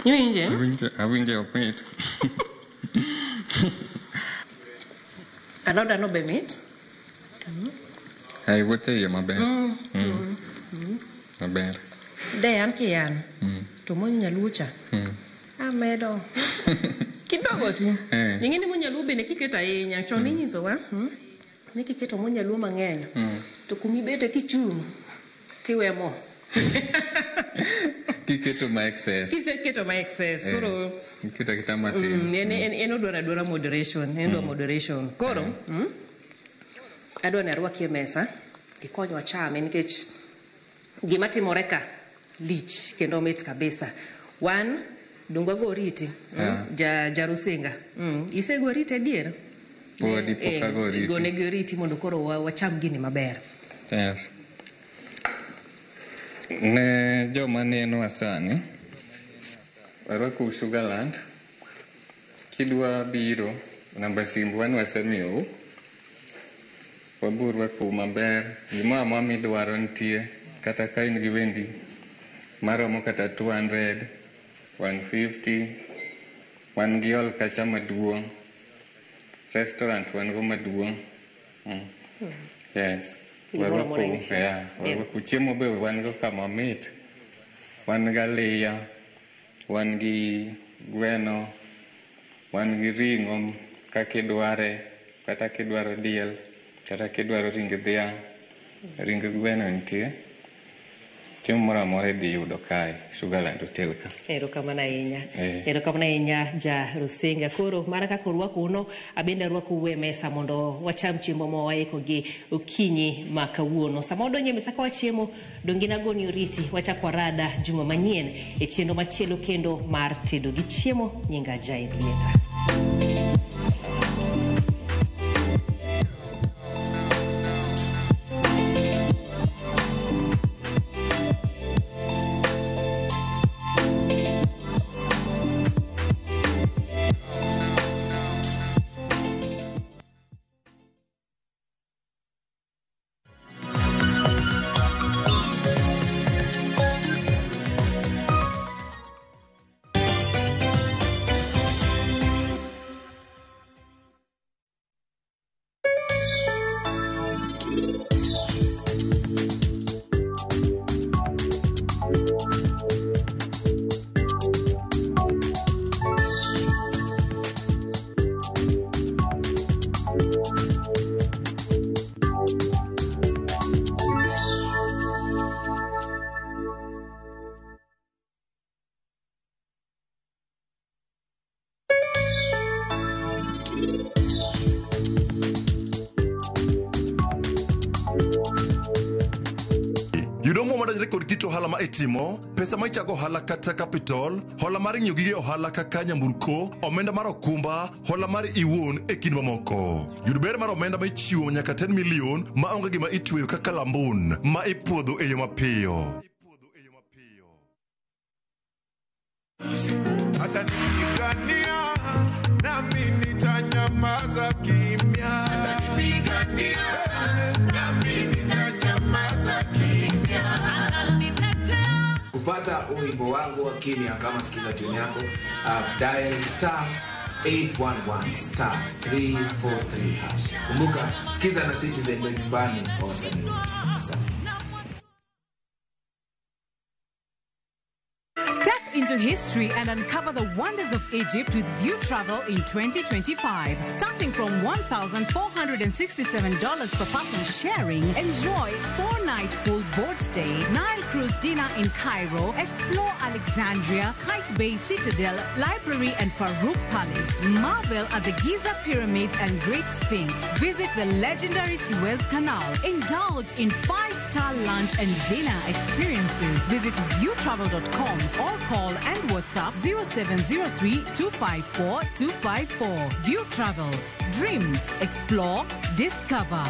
Iwinje? Awinje omit. Aloda no be mit. Wuotho e iye maber. Maber. De an kian. To mon nyaluo cha. Amedo. Kidogo tu. Ing'e ni mon nyaluo bende kiketo ahinya. Chon inyisowa. Ni kiketo mon nyaluo mang'eny. To kumibete kichung' tiwe mo. Kiketo ma excess. Kiketo ma excess. Koro iketo aketa matin. En odwaro adwara moderation. En odwaro moderation. Koro adwa ni arwaki e mesa ikonywa chame nikech gima timore ka lich kendo mit kabisa. Wan dong wago oriti. Jarusinga. Isego oriti adier? Podi pok ago oriti. Gonegi oriti mondo koro wacham gini maber. Yes. Ne joma nenowa sani, warwakou Sugarland. Kidwa biro, namba simbwa ne wasemiyou. Wabiro rwakou maber. Gimoro amora midwaro nitie. Kata ka in gi wendi maromo kata 200, 150, wan gi hall kacha maduong'. Restaurant wan go maduong'. Yes. Warwakou chiemo be wan go kama mit. Wan gi aliya, wan gi gweno, wan gi ring'o kaka idware. Kata kidwaro diel, kata kidwaro ring dhiang', ring gweno nitie. Chiemo moro amora idhi yudo kae, Sugarland Hotel ka. Erokamano ahinya. Eh. Erokamano ahinya ja Rusinga. Koro mana kaka orwakou no, abende arwakou e mesa mondo wacham chiemo ma waiko gi okinyi ma kawuono. Sama wadonjo e mesa ka wachiemo, donge nagoni oriti, wachak warada juma manyien e chenro machielo kendo mar tedo gi chiemo. Nyinga Jaid Lieta. Yudo omuom madonjore kod kit ohala ma itimo, pesa ma ichago ohala kata capital, hola mar ng'iewo gige ohala kaka nyamburko, omenda mar okumba, hola mar iwuon e kind mamoko. Yud ber mar omenda ma ichiwo nyaka 10 million ma onge gima itweyo kaka lambun ma ipuodho e yo mapiyo. Atanipigania nami nitanyamaza kimya. Atanipigania nami nitanyamaza kimya. Kupata wimbo wangu wa kimya kama sikiza tune yako, dial star 811 star 343 hash. Kumbuka sikiza na Citizen ndio nyumbani kwa wasanii wote. Asante. Step into history and uncover the wonders of Egypt with View Travel in 2025. Starting from $1,467 per person sharing, enjoy 4-night full board stay, Nile cruise dinner in Cairo, explore Alexandria, Kite Bay Citadel, Library and Farouk Palace, marvel at the Giza Pyramids and Great Sphinx, visit the legendary Suez Canal, indulge in 5-star lunch and dinner experiences. Visit viewtravel.com or call and WhatsApp 0703 254 254. View Travel. Dream, explore, discover.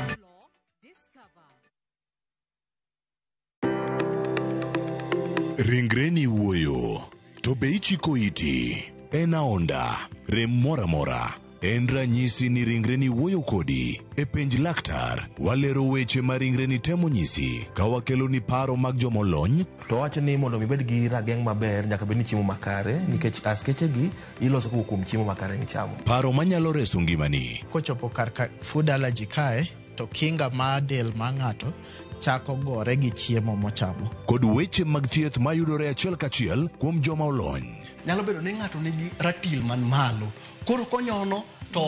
Ringreni wuoyo, to be ichiko iti? En aonda, rem moro amora. En ranyisi ni ringreni wuoyo kodi. E penj laktar, walero weche ma ringreni temo nyisi ka wakeloni paro mag jomolony. To wacho ni mondo mi ibed gi rageng' maber nyaka bed ni chiemo makare nikech askeche gi iloso kowuok kuom chiemo makare michamo. Paro manyalo reso ngimani. Kochopo kar ka food allergy kae to kinga mar del mar ng'ato chako gore gi chiemo mochamo. Kod weche mag thieth mayudore achiel kachiel kuom joma olony. Nyalo bedo ni ng'ato nigi ratil man malo. Koro konyono to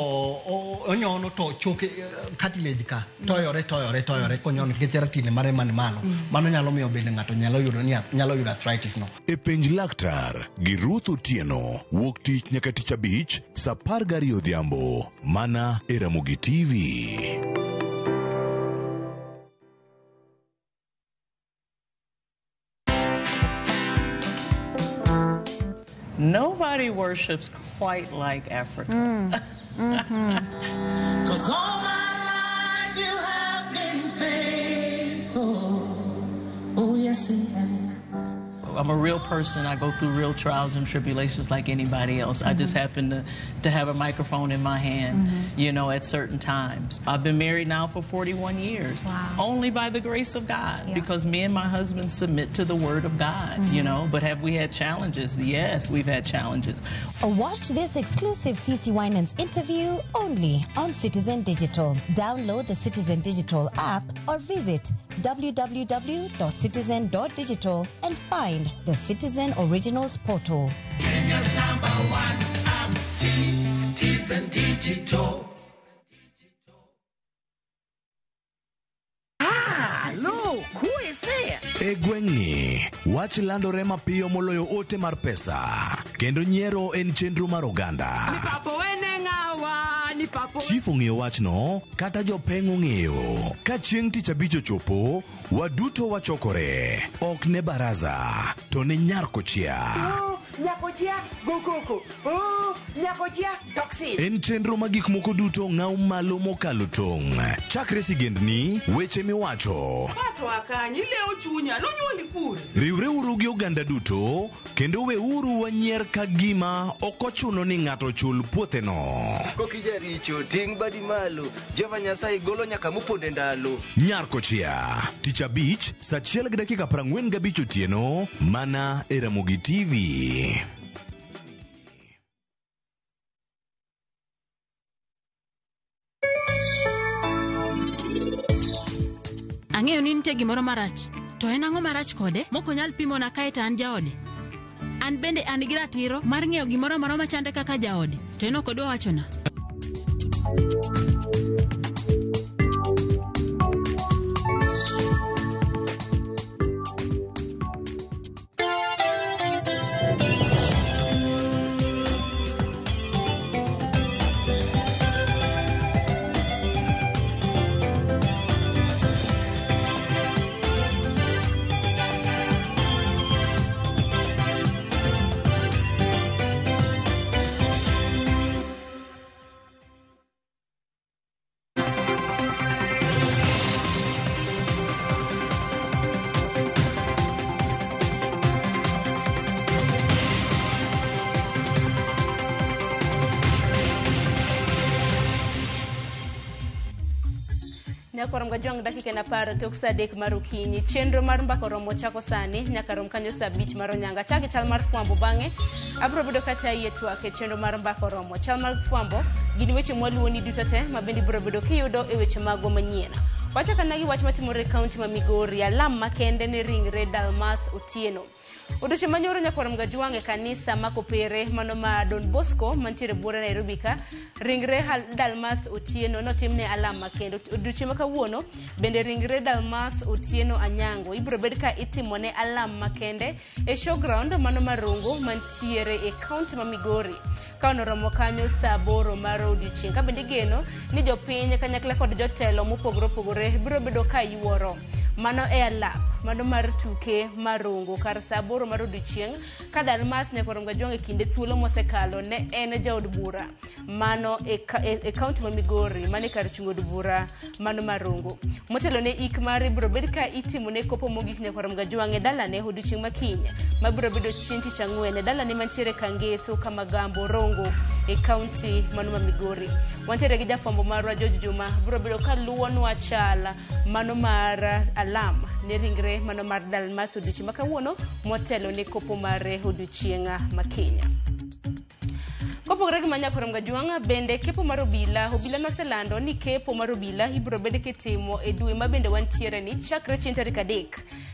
onyono to choke cartilage ka toyore toyore toyore konyono nikech ratil mare man malo. Mano nyalo miyo bende ng'ato nyalo yudo ni nyalo yudo arthritis no. E penj laktar gi Ruth Otieno wuok tich nyaka tich abich saa 12 odhiambo mana e Ramogi TV. Nobody worships quite like Africa. Cause all my life you have been faithful. Oh, yes, you have. I'm a real person. I go through real trials and tribulations like anybody else. I just happen to have a microphone in my hand, you know, at certain times. I've been married now for 41 years. Wow. Only by the grace of God, because me and my husband submit to the word of God, you know. But have we had challenges? Yes, we've had challenges. Watch this exclusive CC Winans interview only on Citizen Digital. Download the Citizen Digital app or visit www.citizen.digital and find the Citizen Originals portal. Kenya's number one app, Citizen Digital. Look, who is there? E gweng'ni, wach landore mapiyo moloyo ote mar pesa, kendo nyiero en chenro mar oganda. Papo wene ng'awa ni papo Chief ong'eyo wachno, kata jopeng' ong'eyo. Ka chieng' tich abich ochopo, waduto wachokore. Ok ne baraza, to ne nyar kochia. Nyakochia go koko. Oh, nyakochia toxin. En chenro ma gik moko duto ng'aw malo mokalo tong'. Chakre sigendni, weche miwacho. Pato akanyi ilewo chunya nonyuoli kure. Riwreuru gi oganda duto, kendo weuru wanyier ka gima ok ochuno ni ng'ato chul puotheno. Kokijaricho ting' badi malo Jehova Nyasaye golo nyaka moponde ndalo. Nyar kochia, tich abich, saa achiel gi dakika 45 otieno, mana e Ramogi TV. Ang'eyo ni nitie gimoro marach. To en ang'o marach kode mok onyal pimona kae to an jaode? An bende an gi ratiro mar ng'eyo gimoro amora machande kaka jaode, to en ok odwa wachona. Nyakwar Mgajwang' dakika en 10 tok saa 3 mar okinyi. Chenro mar mbaka oromo chako sani nyaka rom kanyo saa 5 mar onyanga. Chak gi chal mar fwambo bang'e abiro bedo katayi e twak e chenro mar mbaka oromo. Chal mar fwambo gin weche mwaluwoni duto te ma bende ibiro bedo kiyudo e weche magwa manyien. Wachako mana gi wach matimore e kaunti ma Migori, alam makende ne ringre Dalmas Otieno. Odiochieng' manyoro nyakwar Mgajwang' e kanisa ma Kopere mano ma Don Bosco mantiere buore Nairobi ka, ringre Dalmas Otieno notimne alam makende. Odiochieng' ma kawuono bende ringre Dalmas Otieno Anyango ibiro bed ka itimone alam makende e showground mano mar Rongo mantiere e kaunti ma Migori. Ka onoromo kanyo saa 8 mar odiochieng'. Ka bende igeno ni jopiny kanyakla kod jotelo mopogore opogore biro bedo ka yuoro. Mano e alap mano mar tuke mar Rongo kar saa 8 mar odiochieng' ka Dalmas nyakwar Mgajwang' e kinde thuolo mosekalo ne en jaod bura mano e kaunti ma Migori mane kar chung' od bura mano mar Rongo. Motelo ne ik mare ibiro bed ka itimone kopo mogik nyakwar Mgajwang' e dalane odiochieng' ma kiny mabiro bedo chieng' tich ang'wen e dalane mantiere Kangeso Kamagambo Rongo e kaunti mano ma Migori. Wantiere gi jafwambo marwa George Juma biro bedo ka luwonwa chal mano mar alam ne ringre mano mar Dalmas odiochieng' ma kawuono motelo ne kopo mare odiochieng' ma kiny. Kopogore gi manyakwar Mgajwang' bende kepo mar obila, obila noselando ni kepo mar obila ibiro bed kitimo e dwe ma bende wantiere ni chakre chieng' tarik 3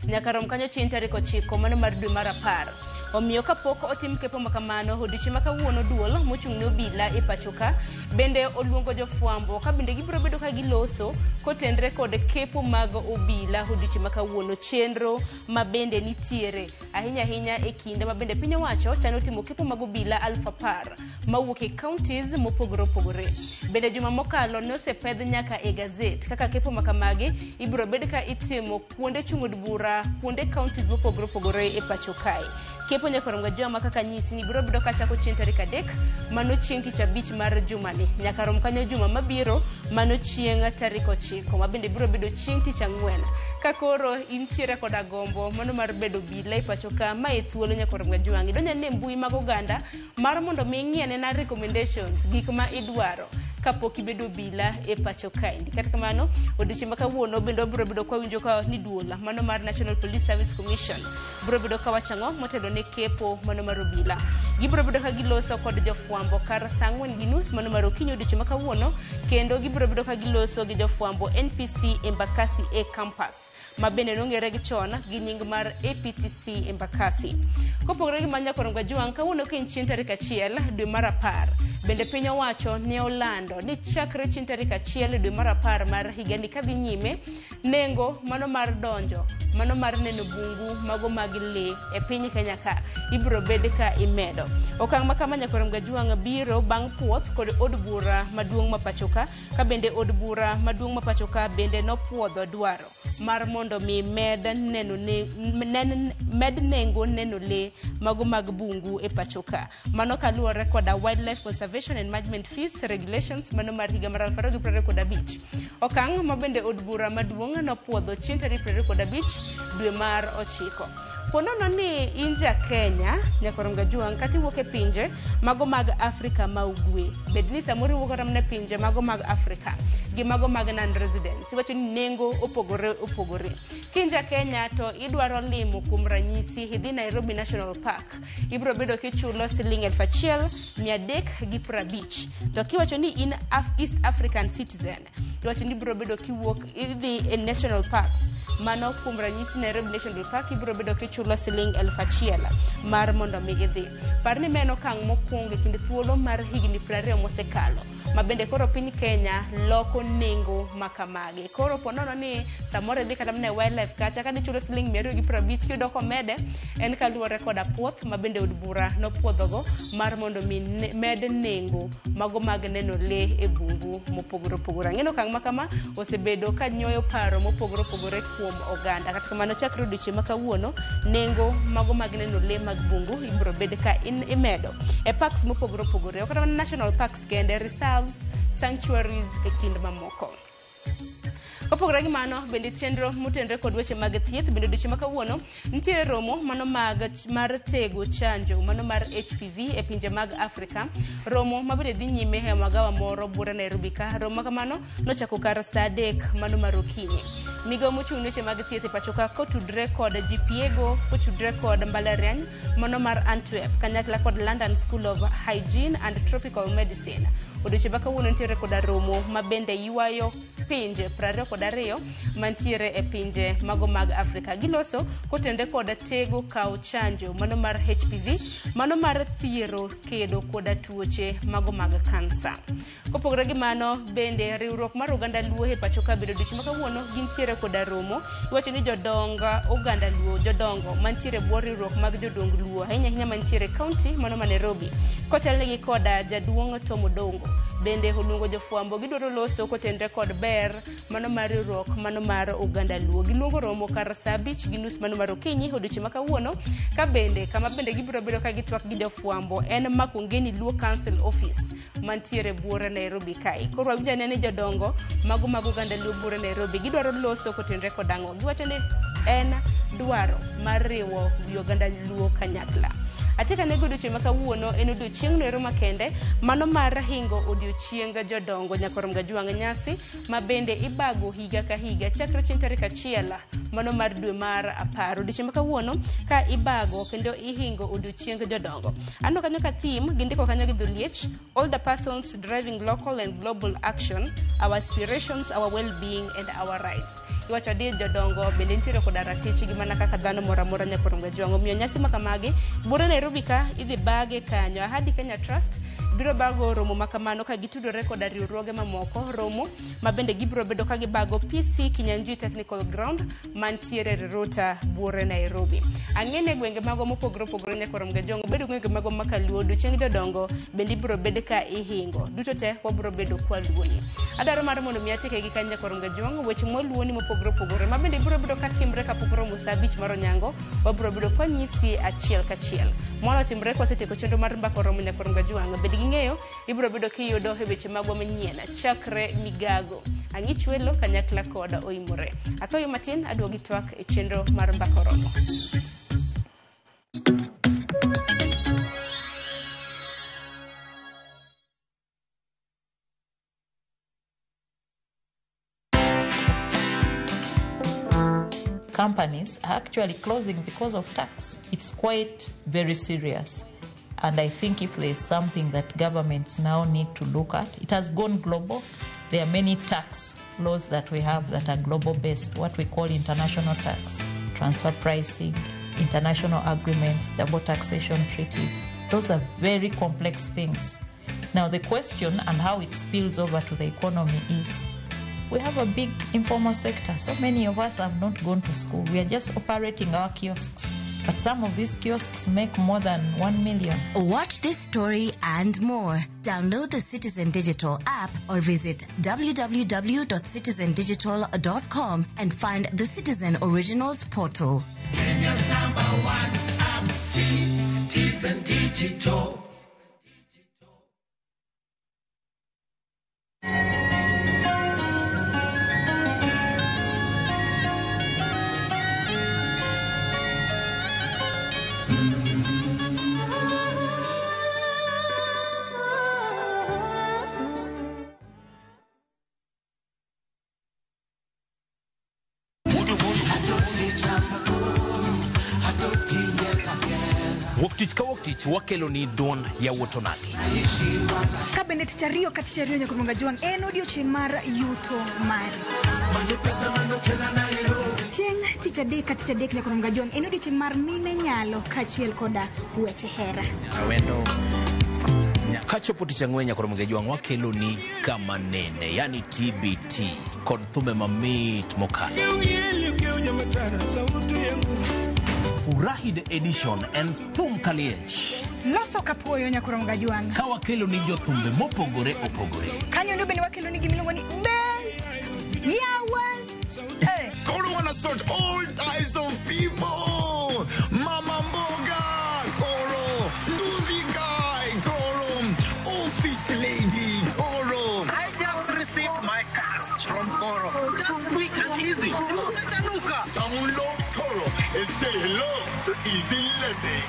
nyaka rom kanyo chieng' tarik 9 mano mar dwe mar 10. Omiyo kapok otim kepo ma kamano, odiochieng' ma kawuono duol mochung' ne obila e pacho ka bende oluongo jofwambo ka bende gibiro bedo ka giloso kotenre kod kepo mag obila odiochieng' ma kawuono, chenro ma bende nitiere ahinya ahinya e kinde ma bende piny owacho chano timo kepo mag obila 10,000 mawuok e counties mopogore opogore. Bende juma mokalo ne osepedh nyaka e gazet kaka kepo ma kamagi ibiro bed ka itimo kuonde chung' od bura, kuonde counties mopogore opogore e pacho kae. Kepo nyakwar Mgajwang' ma kaka nyisi ni biro bedo kachako chieng' tarik 3 mano chieng' tich abich mar jumani nyaka rom kanyo juma mabiro mano chieng' tarik 9 ma bende biro bedo chieng' tich ang'wen. Ka koro intiere koda gombo mano mar bedo obila e pacho ka, ma e thuolo nyakwar Mgajwang' idonjo ane mbui mag oganda mar mondo mi ing'i anena recommendations gik ma idwaro kapok ibedo obila e pacho kaendi. Kata kamano, odiochieng' ma kawuono bende wabiro bedo ka wawinjo ka ni duol mano mar National Police Service Commission biro bedo ka wacho ang'o motelo ne kepo mano mar obila. Gibiro bedo ka giloso kod jofwambo kar saa 4:30 mano mar okinyi odiochieng' ma kawuono, kendo gibiro bedo ka giloso gi jofwambo NPC Embakasi A Campus ma bende nong'ere gi chon gi nying mar APTC Embakasi. Kopogore gi ma nyakwar Mgajwang', kawuono ka en chieng' tarik 1 dwe mar 10 bende piny owacho ne olando olando ni chakre chieng' tarik 1 dwe mar 10 mar higani kadhi nyime, nengo mano mar donjo mano mar neno bungu mago mag lee e piny Kenya ka ibiro bed ka imedo. Okang' ma kama nyakwar Mgajuang' biro bang' puoth kod od bura maduong' ma pacho ka, ka bende od bura maduong' ma pacho ka bende nopuodho dwaro mar mondo mi med neno ne, nen, med nengo neno lee mago mag bungu e pacho ka. Mano kaluwore koda Wildlife Conservation and Management Fees Regulations mano mar higa mar 2025. Okang' ma bende od bura maduong' nopuodho chieng' tarik 25 dwe mar 9. Ponono ni in ja Kenya, nyakwar Mgajuang', kata iwuok e pinje mago mag Afrika ma ugwe, bed ni samoro iwuok kata mana e pinje mago mag Afrika gi mago mag non-residents, iwacho ni nengo opogore opogore. Ka in ja Kenya to idwaro limo kuom ranyisi idhi Nairobi National Park, ibiro bedo kichulo siling 1350. To kiwacho ni in East African citizen, iwacho ni ibiro bedo kiwuok idhi e national parks, mano kuom ranyisi Nairobi National Park ibiro bedo kichulo siling 1000 mar mondo mi idhi. Par ni ma en okang' mokwongo e kind thuolo mar higni 20 mosekalo, ma bende koro piny Kenya loko nengo ma kamagi. Koro ponono ni samoro idhi kata mana e wildlife kacha ka dichulo siling 250 kiyudo komede, en kaluwore koda puoth ma bende od bura nopuodhogo mar mondo mi med nengo mago mag neno lee e bungu mopogore opogore. Ang'e ni okang' ma kama osebedo ka nyoyo paro mopogore opogore kuom oganda. Kata kamano chakre odiochieng' ma kawuono, nengo mago mag neno lee mag bungu ibiro bed ka imedo e parks mopogore opogore, ok kata mana national parks kende, reserves, sanctuaries e kind mamoko. Kopogore gi mano, bende chenro motenore kod weche mag thieth, bende odiochieng' ma kawuono nitiere romo mano mar tego chanjo mano mar HPV e pinje mag Afrika. Romo ma bende dhi nyime e magawa moro buore Nairobi ka. Romo ma kamano nochako kar saa 3 mano mar okinyi. Migawo mochung' ne weche mag thieth e pacho ka kotudre kod GPAgo, kotudre kod mbalariany mano mar Antwerp kanyakla kod London School of Hygiene and Tropical Medicine. Odiochieng' ma kawuono nitiere koda romo ma bende ywayo pinje 22 mantiere e pinje mago mag Afrika. Giloso kotenore kod tego kawo chanjo mano mar HPV, mano mar thiero kedo koda tuoche mago mag kansa. Kopogore gi mano, bende riwruok mar oganda Luo e pacho ka bende odiochieng' ma kawuono gintiere koda romo. Iwacho ni jodong oganda Luo, jodongo mantiere bwo riwruok mag jodong Luo, ahinya ahinya mantiere county mano ma Nairobi, kotelnegi koda jaduong' Tom Odongo. Bende oluongo jofwambo gidwaro loso kotenore kod ber mano mar riwruok mano mar oganda Luo. Giluongo romo kar saa 5:30 mano mar okinyi odiochieng' ma kawuono, ka bende kama bende gibiro bedo ka gitwak gi jofwambo en Makongeni Luo Council Office mantiere buore Nairobi kae. Koro wawinjo ane ni jodongo mago mag oganda Luo buore Nairobi gidwaro loso kotenore kod ang'o. Giwacho ni en dwaro mar riwo wi oganda Luo kanyakla. Atieko ane godiochieng' ma kawuono en odiochieng' noero makende mano mar hingo odiochieng jodongo nyakwar Mgajuang' nyasi ma bende ibago higa ka higa chakre chieng' tarik 1 mano mar dwe mar 10. Odiochieng' ma kawuono ka ibago kendo ihingo odiochieng jodongo. Aneno kanyo ka theme gindiko kanyo gi dholiech, all the persons driving local and global action, our aspirations, our well-being and our rights. Iwacho ni jodongo bende nitiere koda ratichgi mana kaka dhano moro amora nyakwar Mgajuang'. Omiyo nyasi ma kamagi buore Nairobi ka idhi bage kanyo. Ahadi Kenya Trust biro bago romo ma kamano ka gitudore koda riwruoge mamoko, romo ma bende gibiro bedo ka gibago PC Kinyanjui Technical Ground mantiere Riruta buore Nairobi. Ang'e ni e gwenge mago mopogore opogore nyakwar Mgajuang', obedo gwenge mago ma kaluo, odiochieng jodongo bende ibiro bed ka ihingo. Duto te wabiro bedo kwaluoni. Adwaro mar mondo mi atieke gi kanyo nyakwar Mgajuang', weche mwaluoni mopogore opogore ma bende ibiro bedo ka timre kapok oromo saa 5 mar onyango, wabiro bedo kwanyisi achiel kachiel. Mano otimre kwasetieko chenro mar mbaka oromo nyakwar Mgajuang'. Bed gi ng'eyo ibiro bedo kiyudo e weche magwa manyien chakre migago. Ang'ich welo kanyakla kod oimore. Akayo matin aduogi twak e chenro mar mbaka oromo. Companies are actually closing because of tax. It's quite very serious. And I think if there's something that governments now need to look at, it has gone global. There are many tax laws that we have that are global based, what we call international tax, transfer pricing, international agreements, double taxation treaties. Those are very complex things. Now, the question and how it spills over to the economy is we have a big informal sector. So many of us have not gone to school. We are just operating our kiosks. But some of these kiosks make more than 1 million. Watch this story and more. Download the Citizen Digital app or visit www.citizendigital.com and find the Citizen Originals portal. Kenya's number one app, Citizen Digital. Wuok tich ka wuok tich wakelo ni duond yawuot onagi. Ka bende tich ariyo ka tich ariyo nyaka Ruonga Jwang' en odiochieng' mar yuto mari. Chieng' tich adek ka tich adek nyaka Ruonga Jwang' en odiochieng' mar mine nyalo kaachiel koda weche hera. Awendo kachopo tich ang'wen nyaka Ruonga Jwang' wakelo ni kama nene, yani TBT kod thumbe mamit mokalo. Furahi the edition en thum kaliech. Loso kapuoyo nyaka Ruonga Jwang'. Ka wakelo ni jothumbe mopogore opogore. Kanyo ndo bende wakelo ni gimiluongo ni Bell Yawa. Hey. Koro wanna sort all types of people. Mama Mboga, Koro. Nduzi guy, Koro. Office lady, Koro. I just received my cash from Koro. Just quick and easy. Chanuka. Download Koro and say hello to easy lending.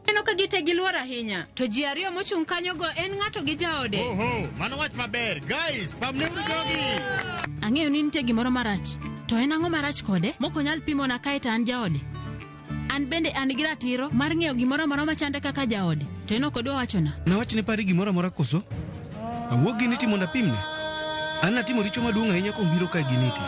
Neno ka gite giluor ahinya to ji ariyo mochung' kanyogo en ng'ato gi jaode. Oho, mano wach maber. Guys, pamneuru jogi. Ang'eyo ni nitie gimoro marach. To en ang'o marach kode mok onyal pimona kae to an jaode? An bende an gi ratiro mar ng'eyo gimoro amora machande kaka jaode. To en ok odwa wachona. Nawach ne pari gimoro amora koso? Awuok gi niti mondo apimne. An natimo richo maduong' ahinya kuom biro kae gi niti.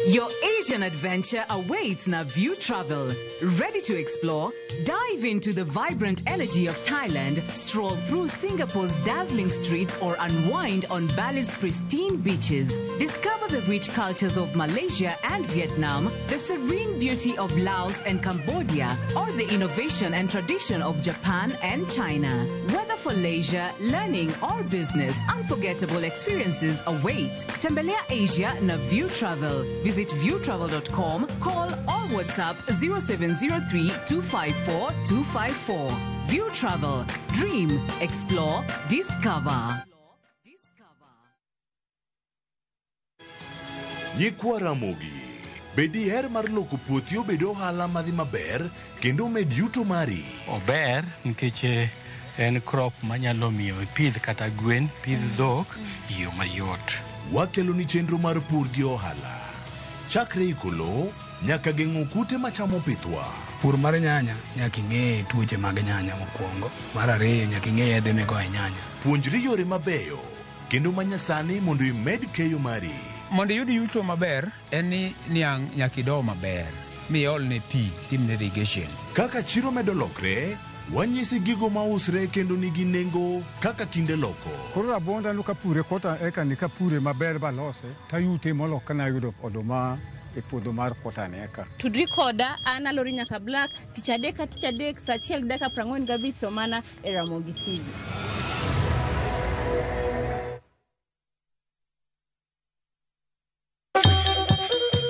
Your Asian adventure awaits Naview Travel. Ready to explore? Dive into the vibrant energy of Thailand, stroll through Singapore's dazzling streets, or unwind on Bali's pristine beaches. Discover the rich cultures of Malaysia and Vietnam, the serene beauty of Laos and Cambodia, or the innovation and tradition of Japan and China. Whether for leisure, learning, or business, unforgettable experiences await. Tembelea Asia Naview Travel. Visit viewtravel.com, call or WhatsApp 0703 254 254. View Travel. Dream, explore, discover. Nyikwa Ramogi, be diher mar loko puothi obed ohala madhi maber kendo med yuto mari? Ober nikech en crop manyalo miyo ipidh kata gwen, pidh dhok e yo mayot. Wakelo ni chenro mar pur gi ohala. Chakre iko lowo nyaka geng'o kute machamo pithwa. Pur mar nyanya nyaka ing'e tuoche mag nyanya mokwongo. Mar ariyo nyaka ing'e yedhe migoyo e nyanya. Puonjri yore mabeyo kendo manyasani mondo imed keyo mari. Mondo iyud yuto maber en ni niang' nyaka ido maber miolne pi timne irrigation. Kaka chiro medo lokre, wanyisi gigo mausre kendo nigi nengo kaka kinde loko. Koro rabuonda no kapure kota eka ni kapure maber balose tayute molo kana yudo oduma e puodho mar kota ni eka. Tudri koda an Alori nyaka Black tich adek ka tich adek saa achiel gi dakika 45 to mana e Ramogi TV.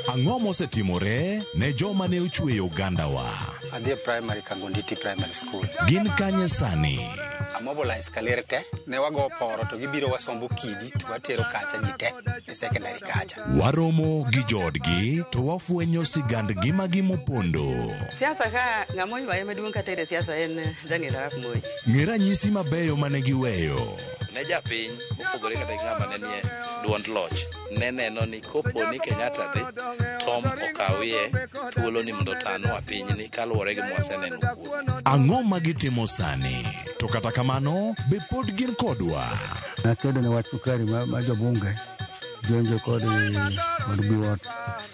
Ang'o mosetimore ne joma ne ochweyo ogandawa? Adhi e primary Kangonditi Primary School. Gin kanye sani? Amobilize kaler te, ne wago poro to gibiro wasombo kidi to watero kacha ji te e secondary kacha. Waromo gi joodgi to wafwenyo sigand ngimagi mopondo. Siasa ka ng'ama oywaye maduong' kata e siasa en Daniel Arap Moi. Ng'e ranyisi mabeyo mane giweyo. Ne japiny mopogore kata gi ng'ama ne nie duond loch ne neno ni kopo ni Kenyatta dhi, Tom okawie thuolo ni mondo otanwa pinyni kaluwore gi mwaseneno kuome. Ang'o ma gitimo sani? To kata kamano, be pod gin kodwa? Nakedo ne wach sukari ma jobunge jonjo kod buot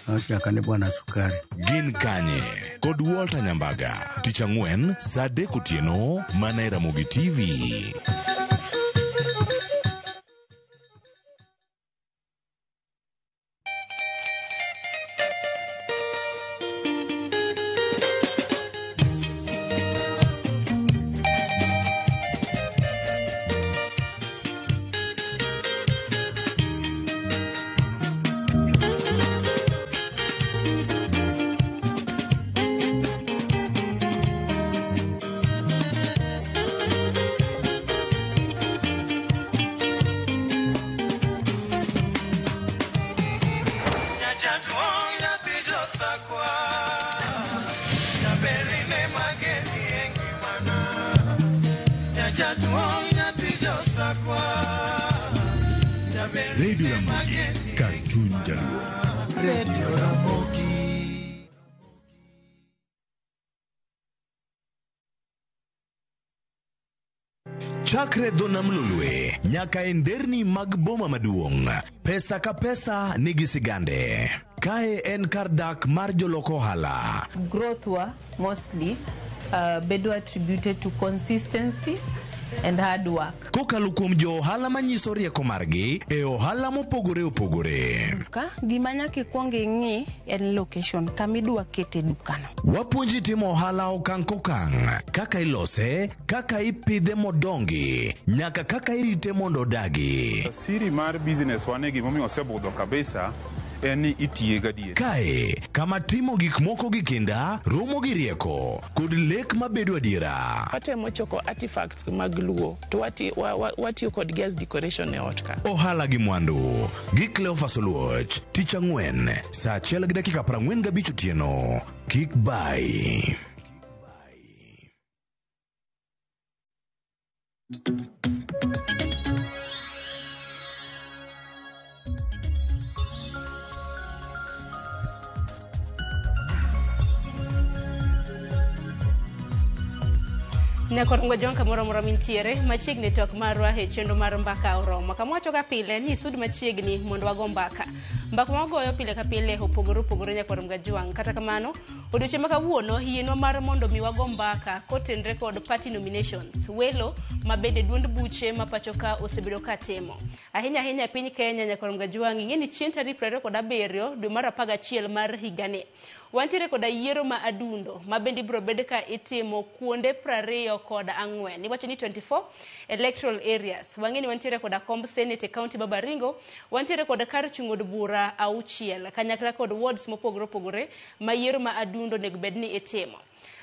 nochaka ni bwana sukari. Gin kanye? Kod Walter Nyambaga, tich ang'wen saa 3 otieno mana e Ramogi TV. Radio Ramogi, kar chuny Jaluo. Radio Ramogi. Chakre dho nam Lolwe nyaka e nderni mag boma maduong', pesa ka pesa nigi sigande. Kae en kar dak mar jolok ohala. Growth wa mostly bedo attributed to consistency and hard work. Kokalo kuom jo ohala manyiso rieko margi e ohala mopogore opogore. Ka gima nyaka ikwong ing'i en location kama idwa kete dukano. Wapuonji timo ohala okang' kokang', kaka ilose, kaka ipidhe modongi, nyaka kaka irite mondo odagi. Siri mar business wane gimomiyo osebudho kabisa en ni itiye gadier. Kae, kama timo gik moko gi kinda, romo gi rieko, kod lek mabedo adiera. Watemo choko artifacts mag Luo, to watiyo kodgi as decoration e ot ka. Ohala gi mwandu, gi Cleophas Oluoch, tich ang'wen, saa 1:45 otieno. Kik bai. Nyakor ngwajong kamoro amora mintiere machiegni twak marwa e chenro mar mbaka oromo. Kama wacho ga pile ni isud machiegni mondo wago mbaka. Mbaka ma wagoyo pile ka pile opogore opogore nyakor Mgajwang'. Kata kamano, odiochieng' ma kawuono yienwa mar mondo mi wago mbaka kotenre kod party nominations, welo ma bende duond buche ma pacho ka osebedo ka timo. Ahinya ahinya e piny Kenya nyakor Mgajwang' ing'e ni chieng' tarik 27 dwe mar 11 mar higani. Wantiere koda yiero ma adundo ma bende ibiro bed ka itimo kuonde 24. Iwacho ni 24 electoral areas. Wang'e ni wantiere koda komb Senate e county ma Baringo, wantiere koda kar chung' od bura 6 kanyakla kod wards mopogore opogore ma yiero ma adundo onego bed ni itimo.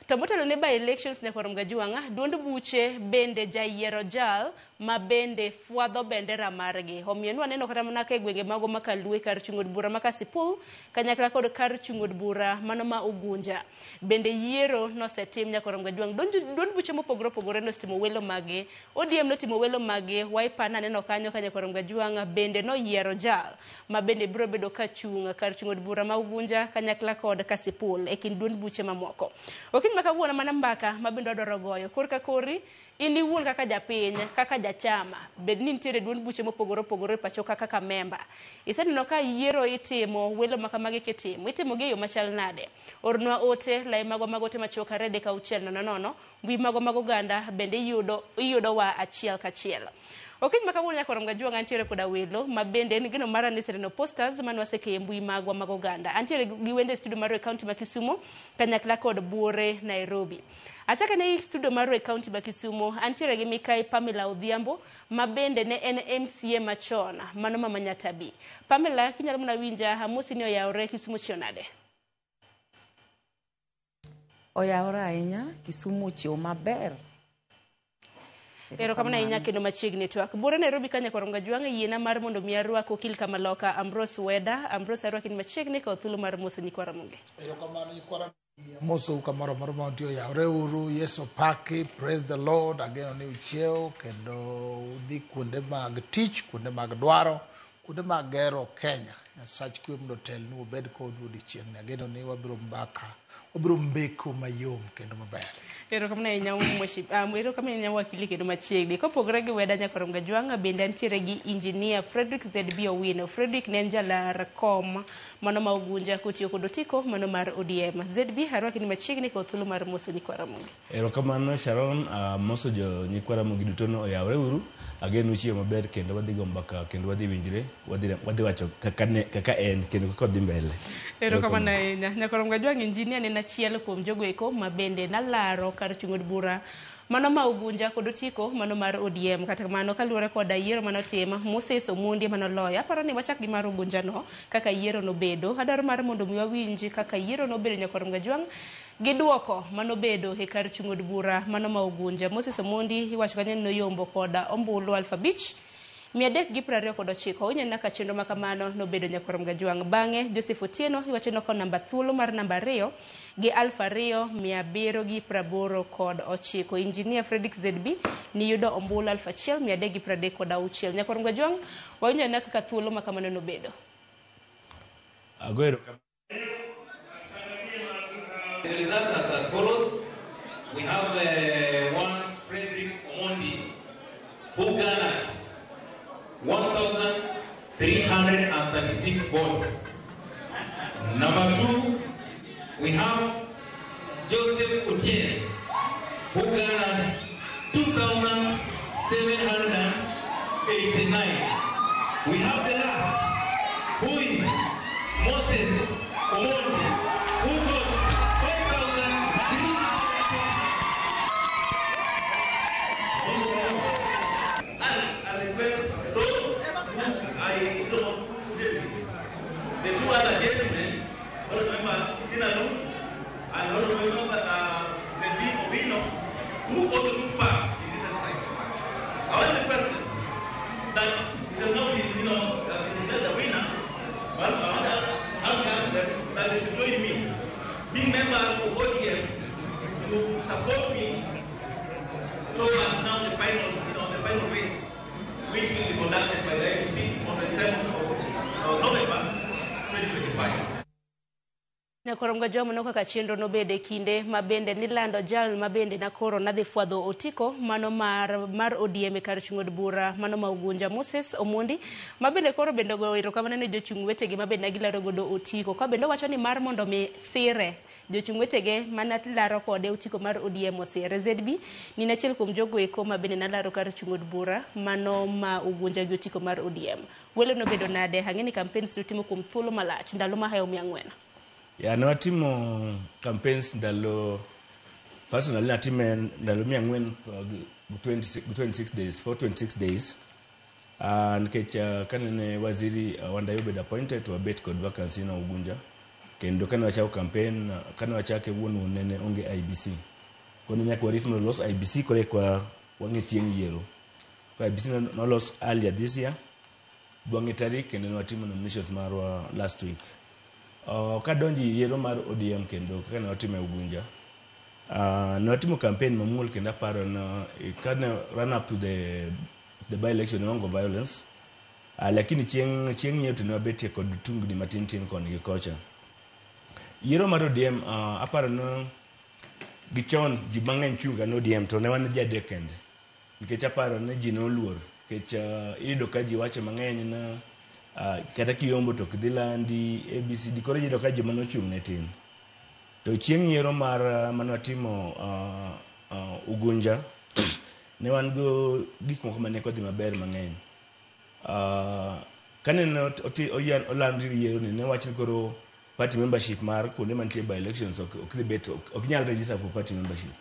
To motelo ne by elections nyakor Mgajuang'a, duond buche bende jayiero jal ma bende fwadho bendera margi. Omiyo nwaneno kata mana ka e gwenge mago ma Kalue kar chung' od bura ma Kasipul kanyakla kod kar chung' od bura mano ma Ugunja. Bende yiero nosetim nyakor Mgajuang'. Duond buche mopogore opogore nosetimo welo mage. ODM notimo welo mage, Wiper naneno kanyo ka nyakor Mgajuang' bende noyiero jal ma bende biro bedo ka chung' kar chung' od bura ma Ugunja kanyakla kod Kasipul e kind duond buche mamoko. Okinyi ma kawuono mana mbaka ma bende wadwaro goyo. Korka kori, in iwuon kaka japiny, kaka jachama, bed ni nitiere duond buche mopogore opogore e pacho ka kaka memba. Iseneno ka yiero itimo, welo ma kamagi kitimo, itimo gi e yo machal nade? Ornwa ote, lai magwa mag ote machuok 2 3 6 0 0, mbui magwa mag oganda bende iyudo wa achiel kachiel. Okinyi ma kawuono nyakor Mgajuang' antiere koda welo ma bende en geno mara ni iseneno posters mane wasekeyo e mbui magwa mag oganda. Antiere gi wende e studio marwa e county ma Kisumu kanyakla kod Buore Nairobi. Achako ne studio marwa e county ma Kisumu, antiere gi Mikai Pamela Odhiambo ma bende ne en MCA machon, mano mama Nyatabi. Pamela, kinyalo mana winja, amosi ni oyawore Kisumu chiew nade? Oyawore ahinya, Kisumu chiew maber. Erokamano ahinya kendo machiegni twak. Buore Nairobi ka nyakor Mgajuang' yiena mar mondo mi arwak okil kamaloka Ambrose Weda. Ambrose arwaki ni machiegni ka thuolo mar moso nyikwa Ramogi. Erokamano nyikwa Ramogi. Mosou kamoro amora ma untie oyawre uru. Yesu paki, praise the Lord. Ageno ni uchiew kendo udhi kuonde mag tich, kuonde mag dwaro, Kuonde mag gero Kenya, Nyasach kwe mondo otelnu obed kodu odiechieng'ni. Ageno ni wabiro mbaka, wabiro mbeko mayom kendo maber. Erokamano ahinya erokamano ahinya wakili kendo machiegni. Kopogore gi Weda Nyakorom Gajwang', bende antiere gi Engineer Frederick ZB Owino. Frederick ne en jalar kom mano ma Ugunja kotiyo kod otiko mano mar ODM. ZB, arwaki ni machiegni kod thuolo mar moso nyikwa Ramogi. Erokamano Sharon, moso jo nyikwa Ramogi duto no oyawre uru. Ageno chiemo maber kendo wadhi go mbaka kendo wadhi winjre, wadhi wacho kaka en kendo kaka odhi mbele. Erokamano ahinya. Nyakorom Gajwang', engineer ne en achiel kuom jogo eko ma bende nalaro kar chung' od bura mano ma Ugunja kod otiko mano mar ODM. Kata kamano kaluwore koda yiero manotim, Moses Omondi manoloyo. Aparo ni wachak gi mar Ugunja no kaka yiero nobedo. Adwaro mar mondo mi wawinj kaka yiero nobedo Nyakorom Gajwang' gi duoko manobedo e kar chung' od bura mano ma Ugunja. Moses Omondi iwacho kanyo ni noyombo koda ombulu 5329. Ineno kaka chenro ma kamano nobedo Nyakorom Gajwang'. Bang'e Joseph Otieno iwacho ni okawo namba thuolo mar namba 2 gi 2789. Engineer Frederick ZB niyudo ombulu 1336. Nyakorom Gajwang', wawinjo anena kaka thuolo ma kamano nobedo. Ago erokamano. The results are as follows. We have one Frederick Omondi who garnered 1,336 votes. Number 2, we have Joseph Otieno who garnered 2,789. We have the last, who is Moses Omondi, who got 5,300. And I request those who I don't the two other gentlemen, honorable member Tina Lu and honorable member ZB Owino, who also took part in this exercise. I want to request them that it has not been, declared the winner, but I want to ask them that they should join me, being members of ODM, to support me towards now the final, the final race, which will be conducted by the IEBC on the 7th of November 2025. Nyakorom Gajwang' mano kaka chenro nobedo e kinde ma bende nilando jal ma bende nakoro nadhi fwadho otiko mano mar ODM e kar chung' od bura mano ma Ugunja, Moses Omondi, ma bende koro bende ogoyo erokamano ne jochung' wetegi ma bende gilaro godo otiko, ka bende owacho ni mar mondo mi sire jochung' wetege mana laro kode otiko mar ODM osire. ZB ni achiel kuom jogo eko ma bende nalaro kar chung' od bura mano ma Ugunja gi otiko mar ODM. Welo nobedo nade? Ang'e ni campaigns notimo kuom thuolo malach ndalo mahayo 400. Ya, ne watimo campaigns ndalo, personally natime ndalo 426 days, 426 days. Nikech kane waziri Wandayi obedo appointed to wabet kod vacancy no Ugunja. Kendo kane wachako campaign, kane wachake wuon nene onge IEBC. Koro nyaka warit mondo los IEBC koro eka wang'e chieng' yiero. Koro IEBC nolos earlier this year. Bwang'e tarik kendo ne watimo nominations marwa last week. Kadonjo e yiero mar ODM kendo kaka ne watimo e Ugunja, ne watimo campaign mamuol kendo aparo na kane run up to the by election ne waonge violence. Lakini chieng' yiero to ne wabetie kod tungni matin tin koni gi kocha. Yiero mar ODM, aparo ni gi chon ji mang'eny chung' ga ne ODM to ne wan ji adek kende. Nikech aparo ni ji noluor. Nikech iyudo ka ji wacho mang'eny na kata kiyombo to ok dhi landi ABCD, koro iyudo ka joma nochung' ne tin. To chieng' yiero mar mane watimo Ugunja, ne wan go gik moko mane ok odhi maber mang'eny. Kane oland yiero ni ne wach ni koro party membership mar kuonde mantie by elections ok dhi bet, ok nyal register for party membership.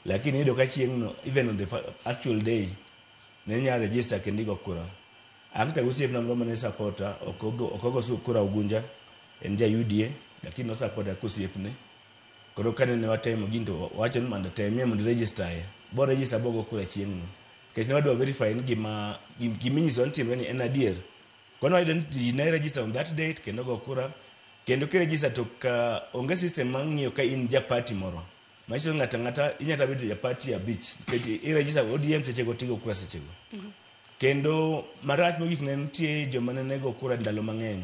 Lakini iyudo ka chieng' no, even on the actual day, ne nyal register kendo igo kura. An kata osiepna moro mane supporter, ok ogo kura Ugunja, en ja UDA, lakini no supporter kosiepne. Koro kane ne watemo gini to wacho ni mondo temie mondo register e. Bo register bogo kura chieng' no. Nikech ne wadwa verify ni gima iminyiso ni timre ni en adier. Koro wayudo ni ji ne register on that date kendo go kura. Kendo kiregister to ka onge system mar ng'iyo ka in ja party moro. Manyiso ni ng'ato ang'ata inyalo bedo ja party abich. Nikech i register ODM sechego tigo kura sechego. Kendo marach mogik ne nitie joma ne nego kura ndalo mang'eny.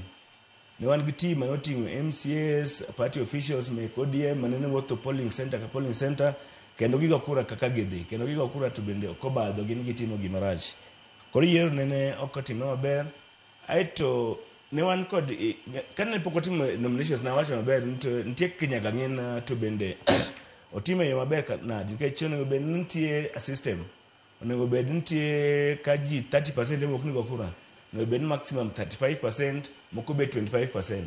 Ne wan gi team mane oting'o MCAs, party officials mek ODM mane ne wuotho polling center ka polling center kendo gigo kura kaka gidhi kendo gigo kura to bende ok obadho gin gitimo gima rach. Koro yiero nene ok otimre maber. Aeto ne wan kod kane pok otimo nominations nawacho maber ni to nitie kaka nyaka ng'i to bende otime e yo maber nadi nikech onego bed ni nitie a system onego bed ni nitie ka ji 30% ema ok ni go kura onego bed ni maximum 35% moko bed 25%.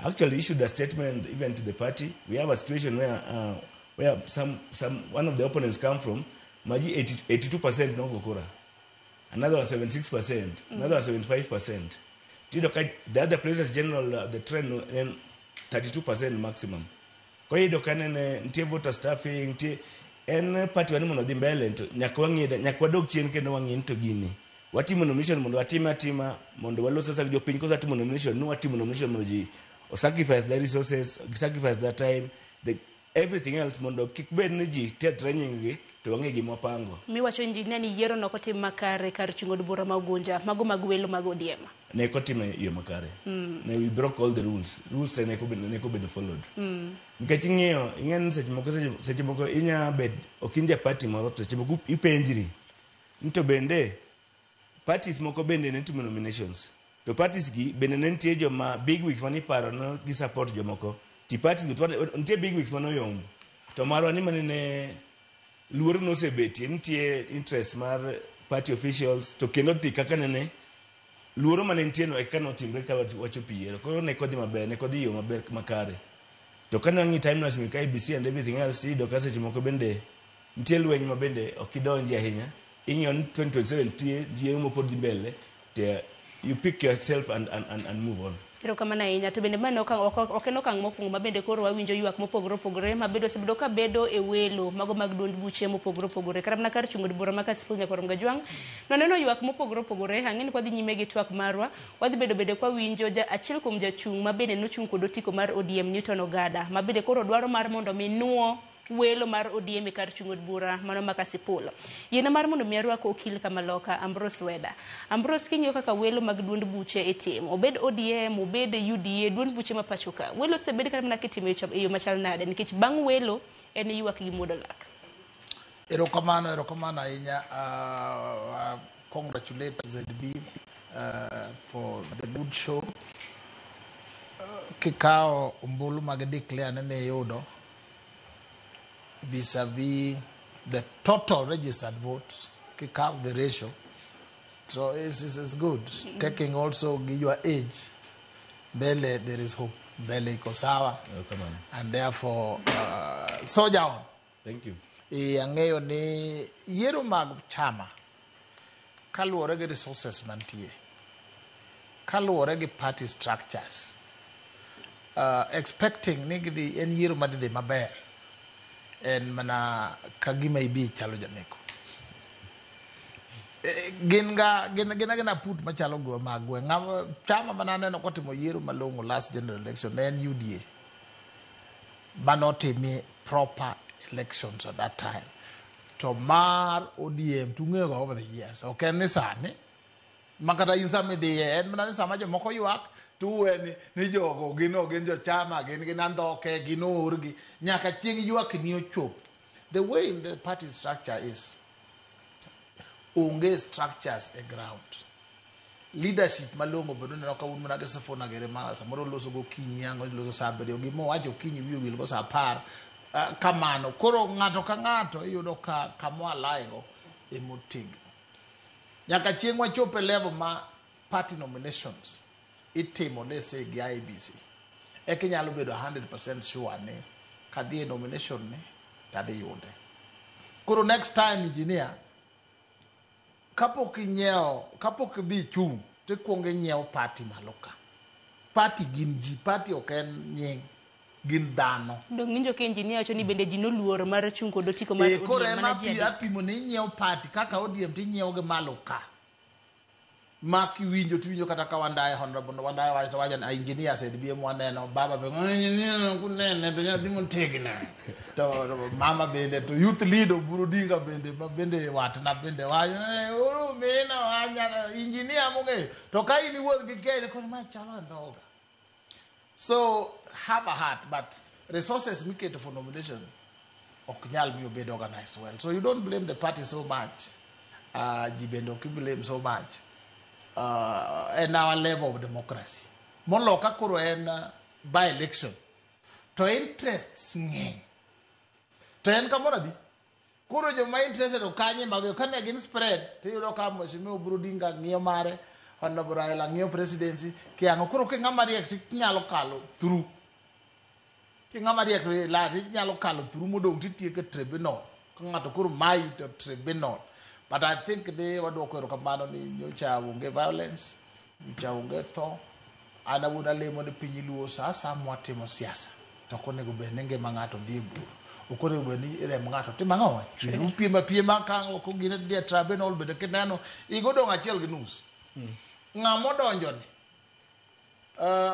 Actually issued a statement even to the party. We have a situation where some one of the opponents come from maji 82% nogo kura, another was 76%, another was 75%. Tiyudo ka the other places general the trend en 32% maximum. Koro iyudo ka nene nitie voter stuffing, nitie en party wa ni mondo odhi mbele to nyaka wang'i nyaka wadog chien kendo wang'i ni to gini watimo nomination mondo watime atima mondo walos sasa gi jopiny kosa timo nomination ni watimo nomination mondo ji o sacrifice their resources, sacrifice their time, everything else mondo kik bed ni ji tetre nying gi to wang'e gima wapango. Miwacho injinia ni yiero no ok otim makare kar chung' od bura ma Ugunja, mago mag welo mag ODM. Ne ok otime e yo makare. Ne we broke all the rules. Rules te ne ok obedo followed. Nikech ing'iyo, ing'e ni seche moko inya bet ok in ja party moro to seche moko ipenjri ni to bende parties moko bende ne timo nominations. To parties gi bende ne nitie joma big wigs mane iparo no gi support jomoko. Ti parties go to nitie big wigs mane oyombo. To marwa ni mane ne luoro nosebetie, nitie interest mar party officials to kendo dhi kaka nene luoro mane nitie no eka notimre ka wachopo yiero. Koro ne kodhi maber, ne kodhi yo maber makare. To kane wang'i timelines mek IEBC and everything else, iyudo ka seche moko bende nitie lweny ma bende ok idonji ahinya. Ing'iyo ni 2027 nitie yiero mapod dhi mbele, to you pick yourself and move on. Erokamano ahinya. To bende mano ok en okang' mokwongo ma bende koro wawinjo ywak mopogore opogore ma bende osebedo ka bedo e welo mago mag duond buche mopogore opogore. Kata mana kar chung' od bura ma Kasipul Nyakwar Kajwang' nwaneno ywak mopogore opogore. Ang'e ni kwadhi nyime gi twak marwa, wadhi bedo bende kwawinjo achiel kuom jachung' ma bende nochung' kod otiko mar ODM Newton Ogada ma bende koro dwaro mar mondo mi nuo welo mar ODM e kar chung' od bura mano ma Kasipul. Yiena mar mondo mi arwak okil kamaloka Ambrose Weda. Ambrose, king'iyo kaka welo mag duond buche itimo, obed ODM, obed UDA, duond buche ma pacho ka, welo osebed kata mana kitimo e yo machal nade nikech bang' welo en ywak gi muodo lak. Erokamano, erokamano ahinya. Congratulate ZB for the good show. Kikawo ombulu mag declare nene iyudo vis-a-vis the total registered votes, kikawo the ratio. So it's good. Taking also your age, mbele there is hope. Mbele iko sawa. And therefore, soldier on. Thank you. Ang'eyo ni yiero mag chama kaluwore gi resources mantie, kaluwore gi party structures, expecting ni gidhi en yiero madhi dhi maber en mana ka gima ibi chalo janeko. Gin ga gin gin aput machalo go mag gweng'. Chama mana aneno kotimo yiero malong'o last general election ne en UDA manotimi proper elections at that time. To mar ODM tung'eyo ga over the years. Ok en ni sani ma kata in sama idhiye en mana ni sama jomoko ywak to uwe ni jogo gin ok gin jochama gin andhoke gin oorgi nyaka chieng' ywak ni ochop. The way the party structure is, onge structures e ground. Leadership malong'o bedo neno ka un mana gi Sifuna gere ma samoro loso gokinyi ang' loso sa 7 gima owacho okinyi wiye owil go sa 10 kamano. Koro ng'ato ka ng'ato iyudo ka kama alaigo emotegno. Nyaka chieng' wachop e level ma party nominations itimo let's say gi IEBC. Eka inyalo bedo 100% sure ni kadhi e nomination ni tadhi yude. Koro next time engineer, kapok inyiewo, kapok idhi chung' tikuongo inyiewo party malo ka. Party gin ji, party ok en nying, gin dhano. Dong' winjo ka engineer wacho ni bende ji noluor mar chung' kod otiko mar Koro ODM ema mana ji adek. apimo ni inyiewo party kaka ODM tinyiewo gi malo ka. Ma kiwinjo tiwinjo kata ka Wandaye, Honorable Wandaye wacho to wacho ni engineer said bi mwaneno baba be engineer kunene to nyathi motegno to mama bende to youth leader Oburu Odinga bende ma bende watna bende wacho uru mina wanya engineer mong'eyo to ka in iwuon gi kia koro ma chalo ndhoga. So have a heart, but resources miketo for nomination ok nyal miyo bed organized well. So you don't blame the party so much. Ji bende ok blame so much. En our level of democracy. Molo ka koro en by election to interests ng'eny. To en kamoro adi? Koro joma interested okanye mago kane gin spread tiyudo ka Mheshimiwa Oburu Odinga ng'iyo mare, Honorable Raila ng'iyo presidency, kiang'o koro ki ng'ama riek tinyalo kalo through. Ki ng'ama riek to la tinyalo kalo through modong' titieko e tribunal. Ka ng'ato koro mayi to tribunal. But I think de waduoko erokamano ni nyocha onge violence, nyocha onge tho. An awuon alemo ni piny Luo sa asaya mwatimo siasa to ok onego bed ni ngima ng'ato dhi e bur. Ok onego bed ni remb ng'ato timo ang'o? Chwer. Upiem apiema ka ok ogine dhi e tribunal bende kineno higa odong' 1.5. Ng'ama odonjo ni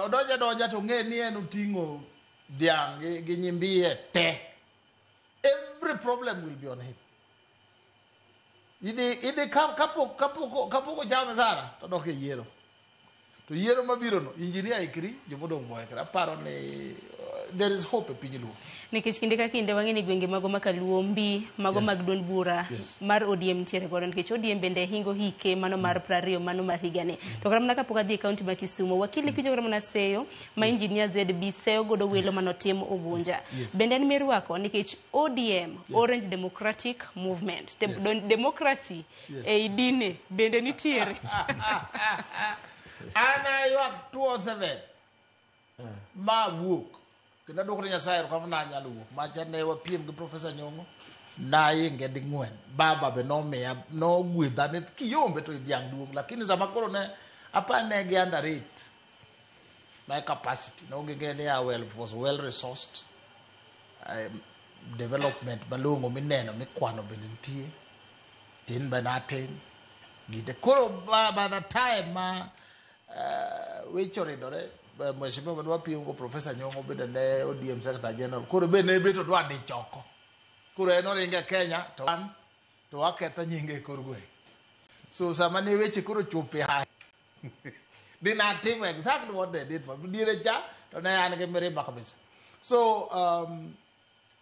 odonjo adonja to ng'e ni en oting'o dhiang' gi nyimbiye te. Every problem will be on him. Idhi kapok ochame misara to odok e yiero. To yiero mabiro no, engineer ikri, jomodong' bo ikri. Aparo ni there is hope e piny Luo. Nikech kinde ka kinde wang'e ni gwenge mago ma Kaluo mbi mago mag duond bura mar ODM nitiere godo nikech ODM bende hingo hike mano mar 20 mano mar higani. To kata mana kapok adhi e kaunti ma Kisumu, wakili kijo kata mana seyo ma engineer ZB seyo godo welo manotim Ugunja. Bende en mirwako nikech ODM, Orange Democratic Movement. Democracy ei dine bende nitiere. An aywak 207 ma wuok kendo aduoko ne Nyasaye erokamano nanyalo wuok macha ne wapiem gi Professor Nyong'o nainge ding'wen baba be nomiya nogwedha ni kiyombe to idhiang' duong' lakini sama koro ne apar ne gi underrate my capacity no ging'e ni I was well resourced, development malong'o mineno mikwano bende nitie tin be natin gite koro by the time ma weche oridore, mheshimiwa mane wapiem go Professor Nyong'o bende ne ODM Secretary General koro be ne bet odwa dich oko koro en oringe Kenya to an to waketho nyinge e kor gweng'. So sama ne weche koro chope ha did natimo exactly what they did for me diere cha to ne an gi mirima kabisa. So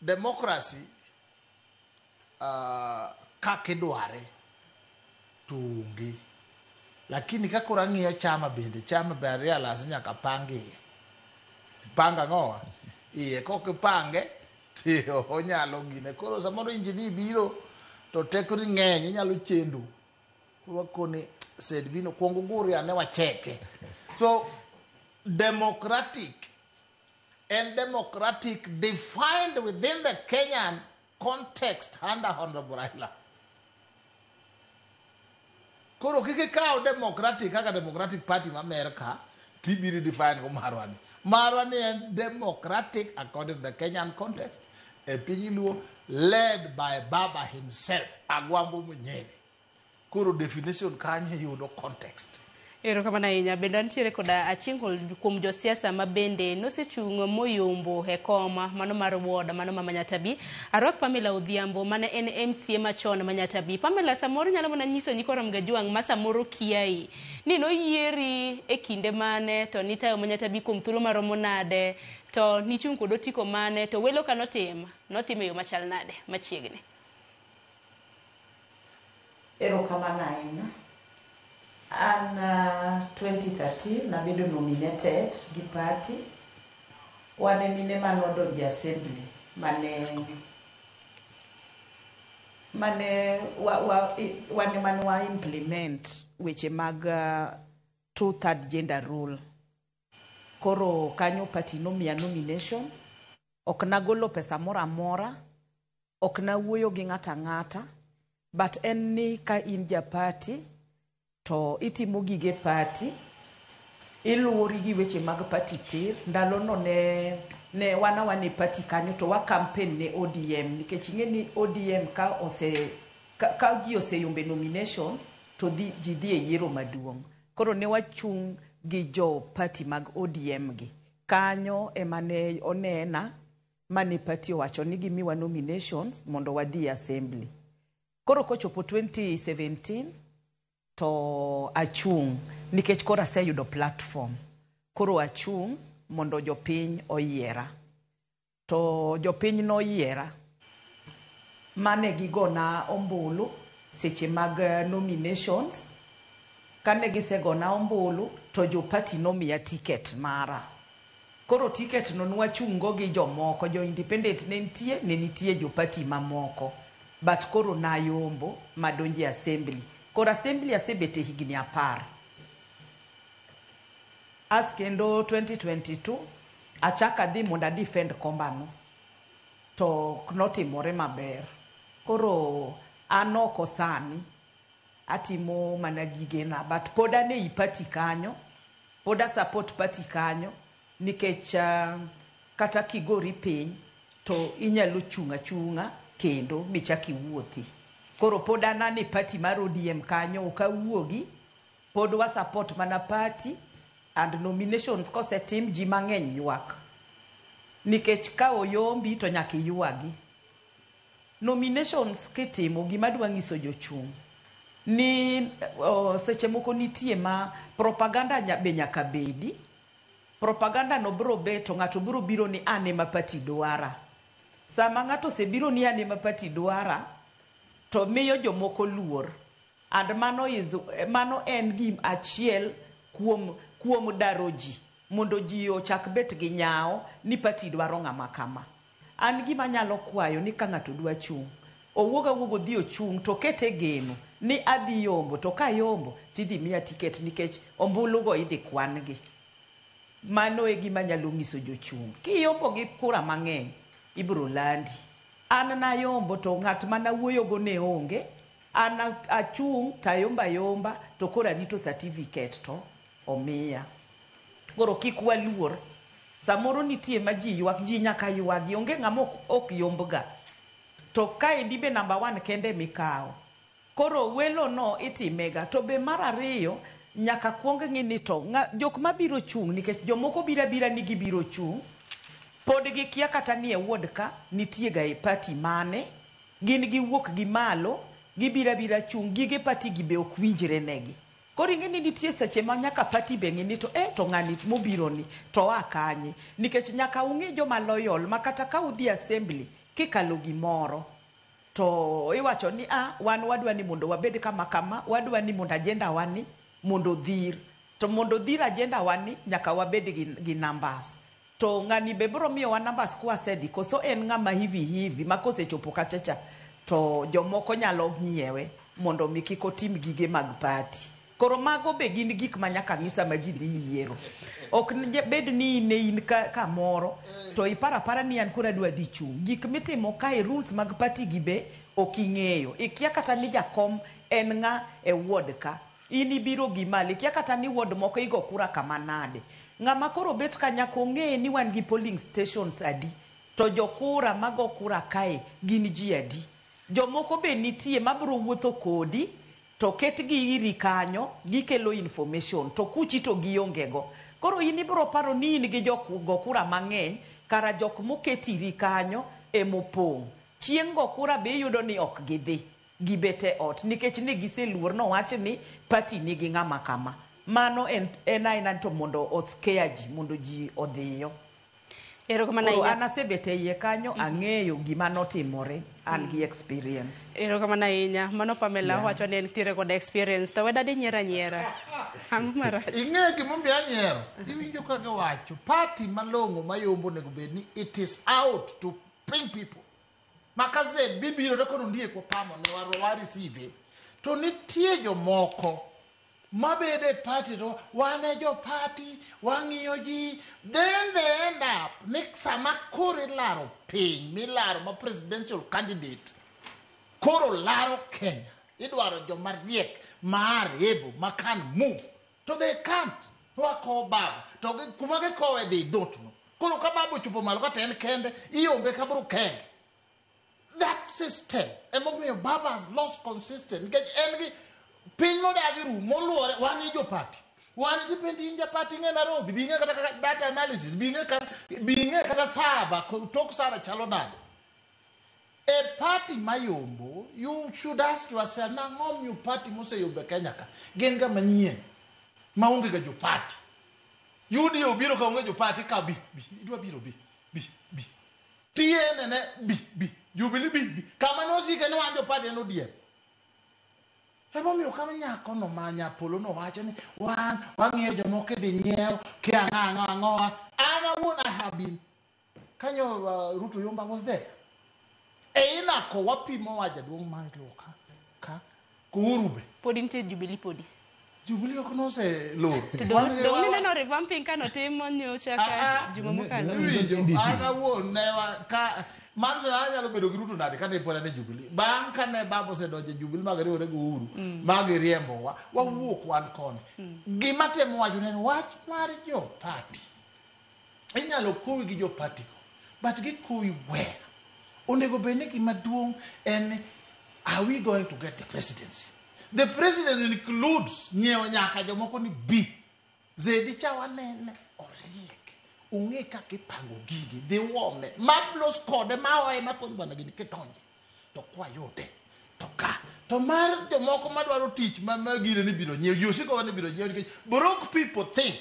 democracy kaka idware to onge, lakini ka koro ang'iyo chama bende chama be realize nyaka pang iye pang ang'owa iye kok ipange to onyalo gine koro samoro injini biro to tekoni ng'eny inyalo chendo koro wakoni sed bino kuong ugur ane wacheke. So democratic and democratic defined within the Kenyan context under Honorable Raila. Koro kik ikaw democratic kaka Democratic Party ma Amerka tibiro define go marwa ni. Marwa ni en democratic according to the Kenyan context e piny Luo led by Baba himself Agwambo mwenyewe. Koro definition kanyo yudo context. Erokamano ahinya. Bende antiere koda achiel kuom josiasa ma bende nosechung' moyombo e kom mano mar ward mano ma Manyatabi. Arwak Pamela Odhiambo mane en MCA machon Manyatabi. Pamela, samoro nyalo mana nyiso nyikwa Ramogi Ajwang' ma samoro kiai ni noyieri e kinde mane to nitayo Manyatabi kuom thuolo maromo nade to nichung' kod otiko mane to welo ka notim e yo machal nade machiegni. Erokamano ahinya. An 2013 nabedo nominated gi party. Wan e mine manodonjo e assembly mane wan mane wa implement weche mag 2/3 gender rule. Koro kanyo party nomiya nomination. Ok nagolo pesa moro amora, ok nawuoyo gi ng'ato ang'ata, but en ni ka in ja party to itimo gige party, iluwori gi weche mag party tir. Ndalono ne wan awana e party kanyo to wa campaign ne ODM nikech ing'e ni ODM ka ji oseyombe nominations to dhi, ji dhi e yiero maduong'. Koro ne wachung' gi jo party mag ODM gi. Kanyo ema ne onena mane party owacho ni gimiwa nominations mondo wadhi e assembly. Koro kochopo 2017 to achung' nikech koro aseyudo platform. Koro achung' mondo jopiny oyiera. To jopiny noyiera mane gigona ombulu seche mag nominations. Kane gisegona ombulu to jo party nomiya ticket mara. Koro ticket no nwachung' go gi jomoko, jo independent ne nitie, ne nitie jo party mamoko. But koro nayombo madonje assembly. Koro assembly asebete higni 10. As kendo 2022 achak adhi mondo a defend kombano to ok notimore maber. Koro an oko sani atimo mana gigena but pod an ei party kanyo, pod a support party kanyo nikech kata kigori piny to inyalo chung' achung'a kendo michak iwuothi. Koro pod an e party mar ODM kanyo ok awuogi, pod wa support mana party and nominations kosetim ji mang'eny ywak. Nikech ka oyombi to nyaka iywagi. Nominations kitimo gima adwa nyiso jochung' ni seche moko nitie ma propaganda be nyaka bedi. Propaganda no biro bet to ng'ato biro biro ni an ema party dwara. Sama ng'ato osebiro ni an ema party dwara to miyo jomoko luor. And mano en gim achiel kuom daro ji mondo ji ochak bet gi nyawo ni party dwaro ng'ama kama. An gima anyalo kwayo ni ka ng'ato dwa chung', owuog awuoga odhi ochung' to okete geno ni adhi yombo to kayombo tidhi miya ticket nikech ombulu go idhi kwan gi. Mano e gima anyalo nyiso jochung'. Kiyombo gi kura mang'eny, ibiro landi. An nayombo to ng'at manawuoyogo ne onge. An achung' tayombo ayomba to koro arito certificate to omiya. Koro kik waluor. Samoro nitie ma ji ywak, ji nyaka ywagi, onge ng'ama ok yombga. To kaendi be number 1 kende mikawo. Koro welo no itimega. To be mar ariyo, nyaka kuong ng'i ni to jok mabiro chung' nikech jomoko biro abira ni gibiro chung', pod gikia kata ni e ward ka nitie ga e party mane, gin giwuok gi malo, gibiro abira chung', gige party gi be ok winjre negi. Koro ing'e ni nitie seche ma nyaka party be ng'i ni to to ng'ani mobiro ni to oa kanye. Nikech nyaka ung'e joma loyal ma kata ka udhi assembly kikalo gimoro to iwacho ni wan wadwa ni mondo wabed kama kama, wadwa ni mondo agenda wa ni mondo odhir. To mondo odhir agenda wa ni nyaka wabed gi numbers. To ng'ani be biro miyowa numbers kwasedhi koso en ng'ama hivi hivi ma kosechopo kachacha to jomoko nyalo ng'iewe mondo mi kik otim gige mag party. Koro mago be gin gik ma nyaka ng'i sama ji dhi yiero. Ok bed ni ne in kamoro to iparo apara ni an koro adwa dhi chung'. Gik mitimo kae rules mag party gi be ok ing'eyo. Ikia kata ni jakom en ng'a e ward ka. In ibiro gi malo, ikia kata ni ward moko igo kura kama nade. Ng'ama koro bet ka nyaka ong'e ni wan gi polling stations adi, to jokura mago kura kae gin ji adi. Jomoko be nitie mabiro wuotho kodi to ketgi iri kanyo, gikelo information, to kuchi to gionge go. Koro in ibiro paro ni in gi jok go kura mang'eny, kara jok moketi iri kanyo emopong'. Chieng' go kura be iyudo ni ok gidhi, gibet e ot, nikech ne giseluor nowach ni party nigi ng'ama kama. Mano en aena to mondo oscare ji, mondo ji odhiyo. Erokamano Koro ahinya. an asebet e iye kanyo, ang'eyo gima notimore, an gi experience. Erokamano ahinya. Mano Pamela wacho ni entiere kod experience. To weda di nyiero anyiera. Ang'o marach? Ing'eyo gimomiyo anyiero? Iwinjo ka giwacho, party malong'o mayombo onego bed ni it is out to bring people. Maka ZB biro to kono ndiek wapamo ne wa receive. To nitie jomoko mabedo e party to wan e jo party, wang'iyo ji, then they end up ni sama koro ilaro piny milaro ma presidential candidate koro laro Kenya, idwaro joma riek ma are able ma can move to they can't. To wakowo baba to kuma gikowe they don't know. Koro ka baba ochopo malo kata en kende iombe ka bro kende. That system emomiyo baba has lost consistent nikech en gi Piny modagi ru moluore wan gi jopati. Wan tipendi in japati ing'e Nairobi, bi ing'e kata kaka data analysis, bi ing'e kata bi ing'e kata saba, tok saba chalo nade. E party mayombo, you should ask yourself, nang'o miyo party moseyombo e Kenya ka? Gin ga manyien, maonge ga jopati. UDA obiro ka onge jopati ka bi, bi, idwa biro bi, bi, bi. TNN ne bi, bi, Jubilee bi, bi. Kama nosike ni wan jopati en ODM. Emomiyo kama nyako no ma Nyapolo no wacho ni wan wang'iyo jomoko idhi nyiew kia ang'o ang'o ang'o. An awuon I have been kanyo Ruto Yomba was there. E inako wapimo wa jaduong' mar Luo ka Uhuru be. Pod nitie Jubilee podi. Jubilee ok nose lor. To dong nineno revamping kanotimo nyocha ka juma mokalo. Iwinjo, an awuon ne wa ka mano to anyalo bedo gi Ruto nade kane pod an e Jubilee. Bang' kane baba osedonjo e Jubilee ma giriwore gi Uhuru ma giriembowa, wawuok wan koni. Gima temo wacho en wach mar jo party. Inyalo kowi gi jo party go, but gikowi where? Onego bed ni gima duong' en are we going to get the presidency? The presidency includes nyiewo nyaka jomoko ni bi. Zedi cha wanene oriek. Ong'e kaka ipango gigi, dhi wome, ma los kode, ma oye, ma koni bwana gini kidonje. To kwayude, to ka. To mar jomoko madwaro tich ma gire ni biro nyiewo, ji osiko wa ni biro nyiewo nikech broke people think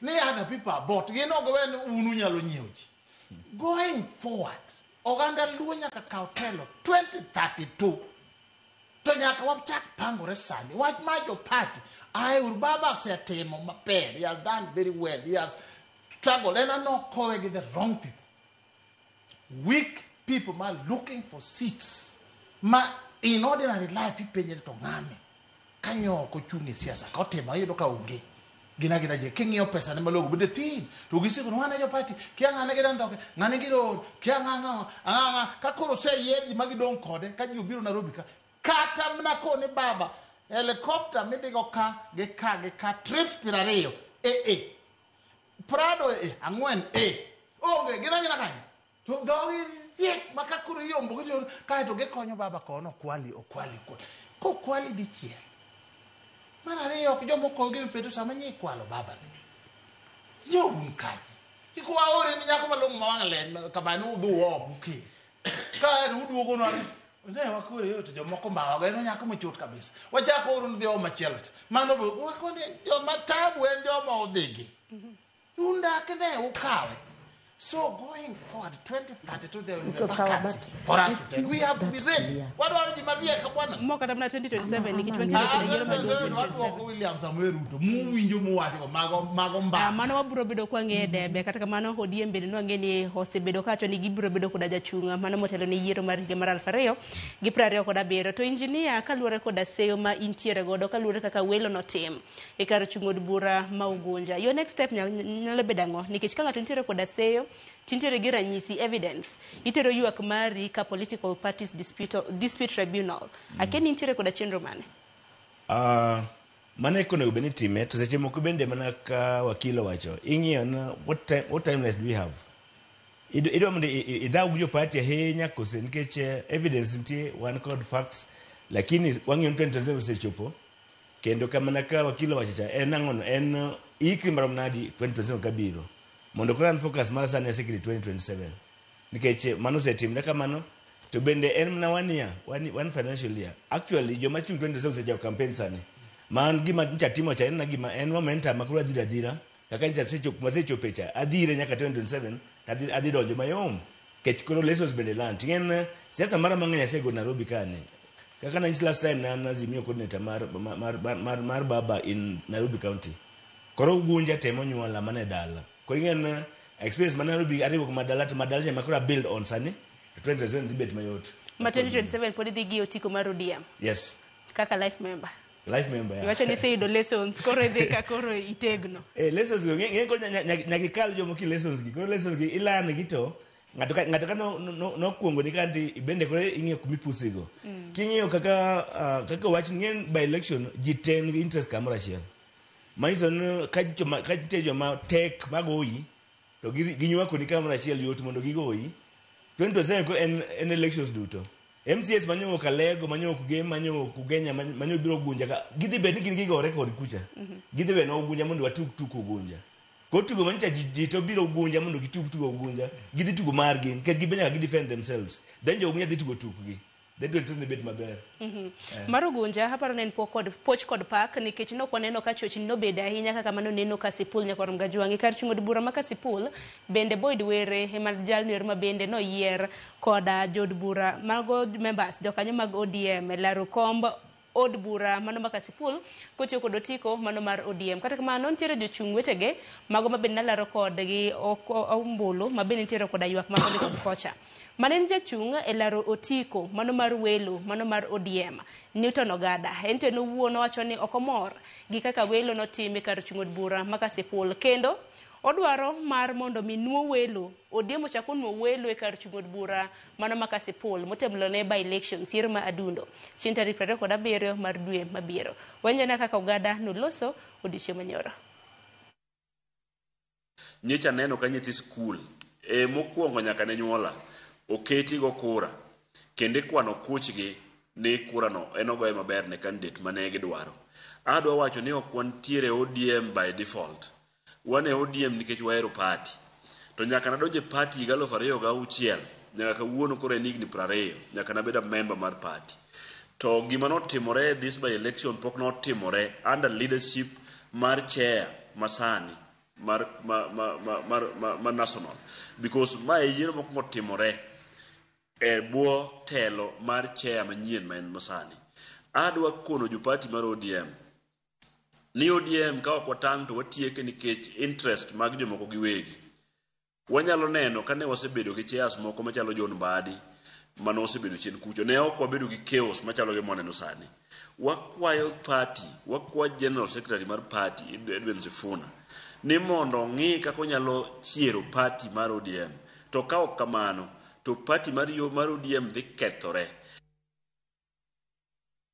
ni other people are bought. Gin ok giwe ni un unyalo nyiewo ji. Going forward, oganda Luo nyaka kaw telo 2032. To nyaka wachak pangore sani. Wach mar jo party, ae ur baba osetimo maber. He has done very well. He has struggled. En anokowe gi the wrong people. Weak people ma looking for seats. Ma in ordinary life ipenje to ng'ane. Kanyo ok ochung' e siasa ka otimo iyudo ka onge. Gina gina je king'iyo pesa ne malong'o bende thin to gisiko ni wan e jo party kia ng'ane gi dhandhoke ng'ane gi road kia ng'a ng'a ng'a ka koro oseyier ji ma gidong' kode ka ji obiro Nairobi ka kata mana koni baba helicopter midhigo ka gi ka gi ka trips 20 e Prado e 4 e onge gina gina kanyo to dhogi riek ma ka koro iyombo gi to kaeto gikonyo baba kono okwali okwali okwali kokwali dichiel mar ariyo ok jomoko gi penjo sama nyi ikwalo baba ni yo un kanye kik waore ni nyako malong'o ma wang' leny kamano udhi uom ukel kaeto uduogo nwa ne wakore yo to jomoko mbawa en nyako mochot kabisa wachako oro ni dhi omo machielo cha mano be wakoni joma tabu en joma odhigi un dak ne ukawe. So going forward 2032 there will be a vacancy for us to take. We have to be ready. Wadwaro ji mariek bwana. Mok kata mana 2027 nikech wantiere kod yiero maduong' 2027. Wadwoko William Samoei Ruto muwinjo muwacho mago mago mbaka. Mano wabiro bedo kwang'e debe kata kamano ODM bende nwang'e ni osebedo kawacho ni gibiro bedo koda jachung' mano motelo ne yiero mar higa mar 2027. To injinia kaluwore koda seyo ma intiere godo kaluwore kaka welo notim e kar chung' od bura ma Ugunja, your next step nyalo bedo ang'o? Nikech ka ng'ato nitiere koda seyo tintiere gi ranyisi evidence itero ywak mari ka political parties dispute tribunal. Akia ni intiere koda chenro mane? Mano eko onego bed ni time to seche moko bende mana ka wakil owacho ing'iyo na what timelines do we have? Idwa mondo idhaw gi jo party ahinya kose nikech evidence nitie wan kod facts lakini wang'iyo ni 2027 osechopo kendo kamana ka wakil owacho cha en ang'ono en ikri marom nadi 2027 kabiro mondo koro an focus mara sani aseketi 2027 nikech mano osetimre kamano to bende en mana one year one financial year actually joma chung' 2027 osechako campaign sani ma an gima ncha timo cha en na gima en momentum ma koro adhiro adhira kaka ncha asechopo asechope cha adhire nyaka 2027 to adhi donjo mayom nikech koro lessons bende learned ting'en siasa mara mang'eny asego Nairobi kani kaka nanyisi last time ne an Azimio coordinator mar baba in Nairobi County koro Ugunja temo nyuola mana e dala koro ing'en experience ma Nairobi ariwo gi madala to madala cha ema koro a build on sani to 2027 dhi bet mayot Ma 2027 pod idhi gi otiko mar ODM yes kaka life member. Life member, yeah. Iwacho ni iseyudo lessons koro idhi ka koro itegno. Lessons go ng'e koro nyaka ikal jomoko lessons gi koro lessons gi ilan gi to ng'ato ka nokuongo ni kanti bende koro ing'iyo kuma ipusri go. King'iyo kaka kaka wach ng'en by election ji te nigi interest kamoro achiel. Manyiso ni ka nitie joma tek magoyi to ginywako ni kamoro achiel yot mondo gigoyi. 2027 koro en elections duto. MCAs manyo Kalego, manyo Kugem, manyo Kugenya, manyo biro Ugunja ka gidhi bet ni gin gigore kod kucha. Gidhi be no Ugunja mondo watug tuk Ugunja. Koro tugo manyicha ji to biro Ugunja mondo gitug tugo Ugunja. Gidhi tugo margi nikech gibe nyaka gi defend themselves. Then jo Ugunja dhi tugo tukgi. Then 2027 dhi bet maber. Mar Ugunja aparo ne en pok kod poch kod pak nikech nok waneno ka chochni nobedo ahinya kaka mano neno Kasipul nyakwar Mgajwang'i. Kar chung' od bura ma Kasipul bende Boyd Were ema jalno ero ma bende noyier koda jood bura mago members jokanyo mag ODM e laro komb od bura mano ma Kasipul kotiyo kod otiko mano mar ODM. Kata kamano nitiere jochung' wetege mago ma bende nalaro kodgi ombulu ma bende nitiere koda ywak ma koni kod kocha. Mane en jachung' e laro otiko mano mar welo mano mar ODM Newton Ogada en to en owuon owacho ni ok omor gi kaka welo notim e kar chung' od bura ma Kasipul kendo odwaro mar mondo mi nuo welo ODM ochak onuo welo e kar chung' od bura mano ma Kasipul motelone by elections yiero ma Adundo chieng' tarik 27 mar dwe mabiro. Wanjana kaka Ogada noloso odiochieng' manyoro. Nyocha aneno ka nyithi skul e mokwongo nyaka ne nyuola oketi go kura kendo ikwano kuchgi ni kurano en ogoye maber ne candidate mane gidwaro. Adwa wacho ni ok wantiere ODM by default. Wan e ODM nikech wahero party. To nyaka nadonje party higa 2006 nyaka kawuono koro en higni 20 nyaka nabed a member mar party. To gima notimore this by election pok notimore under leadership mar chair masani mar ma, ma, ma, mar, ma, ma national because ma e yiero mokwongo timore e bwo telo mar chair manyien ma en masani. Adwa kono jo party mar ODM ni ODM ka ok watang' to watieke nikech interest mag jomoko giwegi. Wanyalo neno kane wasebedo gi chairs moko machalo John Mbadi mane osebedo chien kucho ne ok wabedo gi chaos machalo gi mwaneno sani. Wakwayo party, wakwayo general secretary mar party Edwin Sifuna ni mondo ong'i kaka onyalo chiero party mar ODM. To ka ok kamano to party mar yo mar ODM dhi kethore.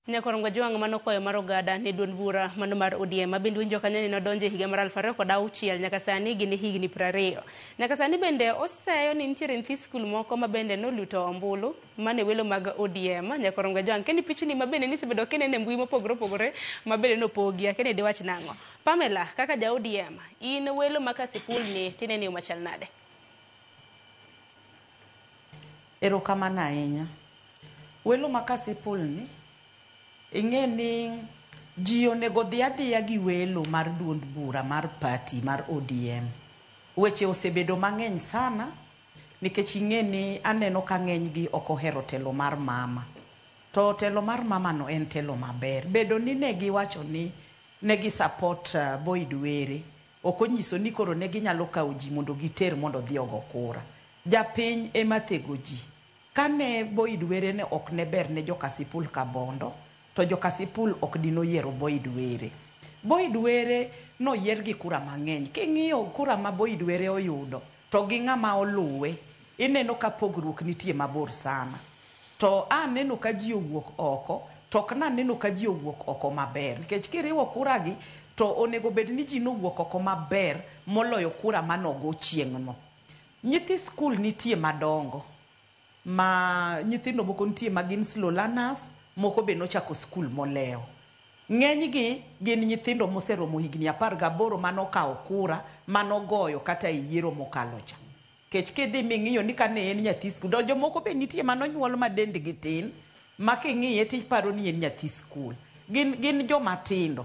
Nyakwar Mgajwang' mano kwayo mar Ogada ne duond bura mano mar ODM ma bende winjo kanyo ni nodonjo e higa mar 2006 nyaka sani gin higni 20. Nyaka sani bende oseyo ni nitiere nyithi skul moko ma bende noluto ombulu mane welo mag ODM. Nyakwar Mgajwang' kendo pichni ma bende nisebedo kineno e mbui mopogore opogore ma bende nopogi akene diwach nang'o. Pamela kaka ja ODM in welo ma Kasipul ni tinene yo machal nade? Erokamano ahinya. Welo ma Kasipul ni ing'e ni ji onego dhi adhiya gi welo mar duond bura mar party mar ODM. Weche osebedo mang'eny sana nikech ing'e ni aneno ka ng'eny gi ok ohero telo mar mama. To telo mar mama no en telo maber. Bedo ni ne giwacho ni ne gi support Boyd Were ok onyiso ni koro ne ginyalo kawo ji mondo giter mondo odhi ogo kura. Japiny ema thego ji. Kane Boyd Were ne ok ne ber ne jo Kasipul Kabondo, to jo Kasipul ok dinoyiero Boyd Were. Boyd Were noyier gi kura mang'eny. King'iyo kura ma Boyd Were oyudo to gi ng'ama oluwe, ineno ka pogruok nitie mabor sana. To aneno ka ji owuok oko, to ok naneno ka ji owuok oko maber. Nikech kiriwo kura gi, to onego bed ni ji nowuok oko maber moloyo kura manogo chieng'no. Nyithi skul nitie madongo, ma nyithindo moko nitie ma gin slow learners, moko be nochako skul molewo. Ng'enygi gin nyithindo moseromo higni 18 manokawo kura, manogoyo kata e yiero mokalo cha. Kech kidhi ming'iyo ni kane en nyathi skul, to jomoko be nitie manonyuol ma dendgi tin, ma king'iye tiparo ni en nyathi skul. Gin joma tindo.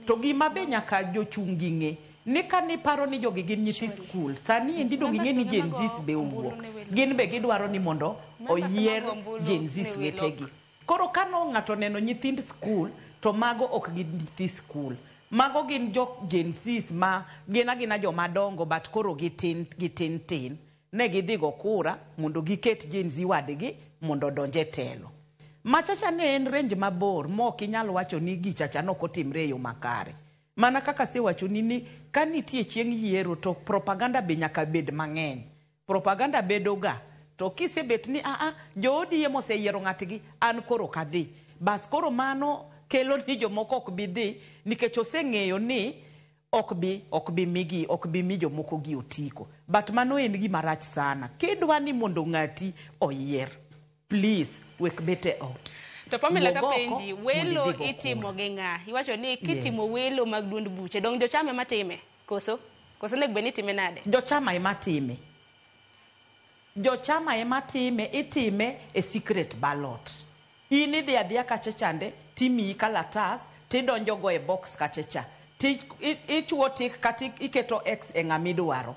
To gima be nyaka jochung' gi ng'e, ni kaniparo ni jogi gin nyithi skul, sani endi dong ing'e ni Gen Zs be owuok. Gin be gidwaro ni mondo oyier Gen Zs wetegi. Koro kano ng'ato neno nyithind skul, to mago ok gin nyithi skul. Mago gin jo Gen Zs ma gin agina joma dongo but koro gitin gitin tin. Ne gidhi go kura mondo giket Gen Z wadgi mondo odonj e telo. Machacha ne en range mabor ma ok inyal wacho ni gichacha nok otimre e yo makare. Mana kaka asewachoni ni ka nitie chieng' yiero to propaganda be nyaka bed mang'eny. Propaganda bedo ga to kisebet ni aa jo ODM oseyiero ng'atgi an koro ok adhi. Bas koro mano kelo ni jomoko ok bi dhi nikech oseng'eyo ni ok bi migi ok bi mi jomoko gi otiko. But mano en gima rach sana. Kidwa ni mondo ng'ati oyier, Please, wek bet e ot. To Pamela Wuog oko kapenji, mondo welo idhi go itimo kura. gi ng'a? Iwacho ni kitimo welo mag duond buche, dong jochama ema time? Koso? Koso onego bed ni itime nade? Jochama ema time. Jochama ema time, itime e secret ballot. In idhi adhiya kacha chande, timiyi kalatas, tidonjo go e box kacha cha. Ti ichuo tik kata iketo X e ng'ama idwaro.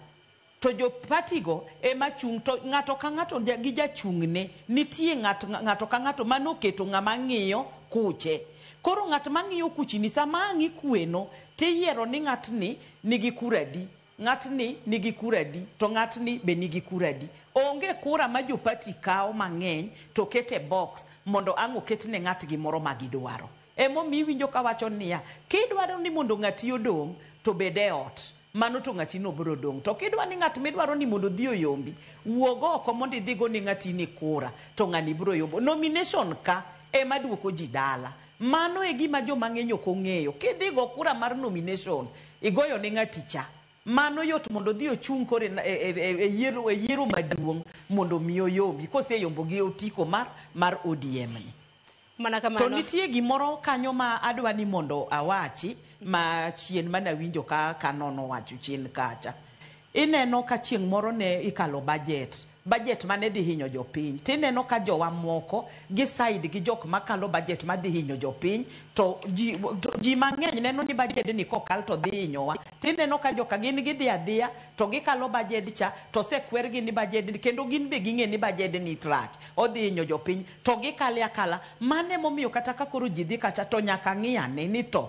To jo party go ema chung' to ng'ato ka ng'ato gi jachung'ne. Nitie ng'ato ka ng'ato manoketo ng'ama ng'iyo kuche. Koro ng'at mang'iyo kuchini sama ang' ikweno tiyiero ni ng'atni nigi kura adi, ng'atni nigi kura adi, to ng'atni be nigi kura adi. Onge kura ma jo party kawo mang'eny to keto e box mondo ang' oketne ng'atgi moro ma gidwaro. Emomiyo iwinjo kawacho niya, kidwaro ni mondo ng'ati odong' to bed e ot. Mano to ng'ati no biro dong'. To kidwa ni ng'at midwaro ni mondo odhi oyombi, wuog oko mondo idhi go ne ng'ati ni kura, to ng'ani biro yombo. Nomination ka ema duoko ji dala. Mano e gima joma ng'eny ok ong'eyo. Kidhi go kura mar nomination, igoyo ne ng'ati cha. Mano yot mondo odhi ochung' koro e yiero maduong' mondo mi oyombi. Koseyombo gi otiko mar ODM ni. Mana To kamano. nitie gimoro kanyo ma adwa ni mondo awachi ma chien manawinjo ka kanono wacho chien kacha. Ineno ka chieng' moro ne ikalo budget, budget mane dhi hinyo jopiny. Tineno ka jowa moko gi side gi jok makalo budget madhi hinyo jopiny to ji mang'eny neno ni budget ni kokal to dhi hinyowa. Tineno ka joka gin gidhi adhiya to gikalo budget cha to osekwergi ni budget ni kendo gin be ging'e ni budget ni rach odhi hinyo jopiny to gikale akala. Mano emomiyo kata ka koro ji dhi kacha to nyaka ng'i ane ni to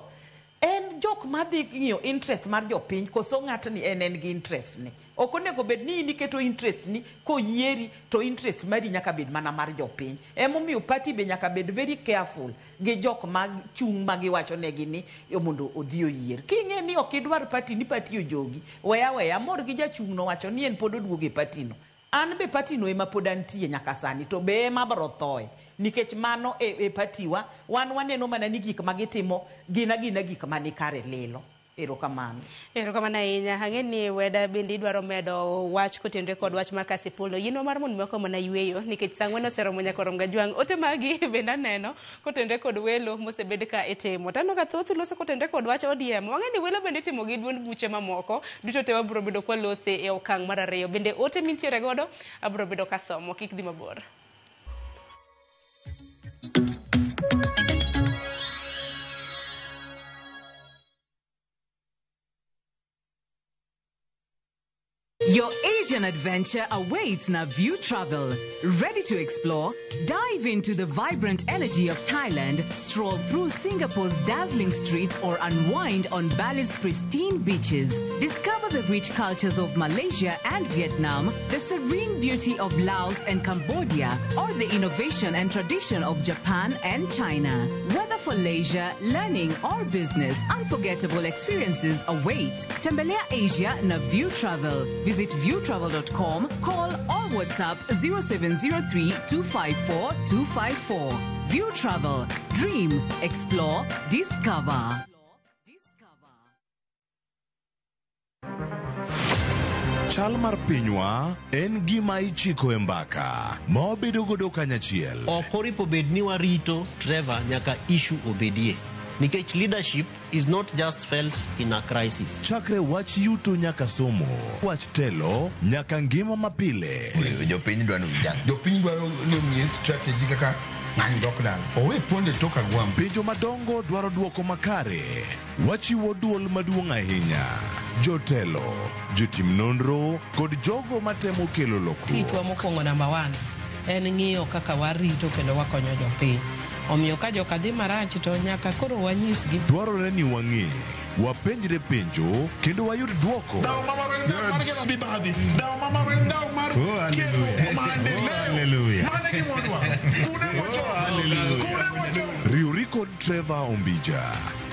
en jok madhi ng'iyo interest mar jopiny koso ng'atni en gi interest ni. Ok onego bed ni in iketo interest ni koyieri to interest mari nyaka bed mana mar jopiny. Emomiyo party be nyaka bed very careful gi jok ma chung' ma giwacho negi ni mondo odhi oyier. King'e ni ok idwar party ni party ojogi, weya weya amor gi jachung' no wacho ni en pod oduogo e party no. An be party no ema pod antie nyaka sani to be ema abro thoe. Nikech mano e party wa, wan waneno mana ni gik ma gitimo gin agina gik manikare lilo. Erokamano. Erokamano ahinya. Ang'e ni weda bende idwaro medo wach kotenore kod wach mar Kasipul no. Yienwa mar mondo mi wakom mana yueyo nikech sa ang'wen oseromo nyaka rom gajwang'. Ote magi bende aneno kotenore kod welo mosebed ka itimo. To aneno ka thoth loso kotenore kod wach ODM. Wang'e ni welo bende itimo gi duond buche mamoko. Duto te wabiro bedo kwalose e okang' mar ariyo. Bende ote mintiere godo abiro bedo kasomo. Kik dhi mabor. Your Asian adventure awaits Naview Travel. Ready to explore? Dive into the vibrant energy of Thailand, stroll through Singapore's dazzling streets, or unwind on Bali's pristine beaches. Discover the rich cultures of Malaysia and Vietnam, the serene beauty of Laos and Cambodia, or the innovation and tradition of Japan and China. Whether for leisure, learning, or business, unforgettable experiences await. Tembelea Asia na View Travel. Visit viewtravel.com, call or WhatsApp 0703 254 254. View Travel. Dream, explore, discover. Chal mar pinywa en gima ichiko e mbaka ma wabedo godo kanyachiel. Ok oripo bed ni warito Trevor nyaka issue obedie. Nikech leadership is not just felt in a crisis. Chakre wach yuto nyaka somo, wach telo nyaka ngima mapile. Jopiny dwaro ni Jopiny dwaro ni omiye strategy kaka ng'ani dok dala. Owe ponde tok agwambo. Penjo madongo dwaro duoko makare. Wachiwo duol maduong' ahinya. Jotelo, jotim nonro kod jogo matemo kelo lokruok. Tijwa mokwongo namba one en ng'iyo kaka warito kendo wakonyo jopiny. Omiyo ka joka dhi marach to nyaka koro wanyisgi. Dwarore ni wang'e, wapenjre penjo kendo wayud duoko. Riwri kod Trevor Ombija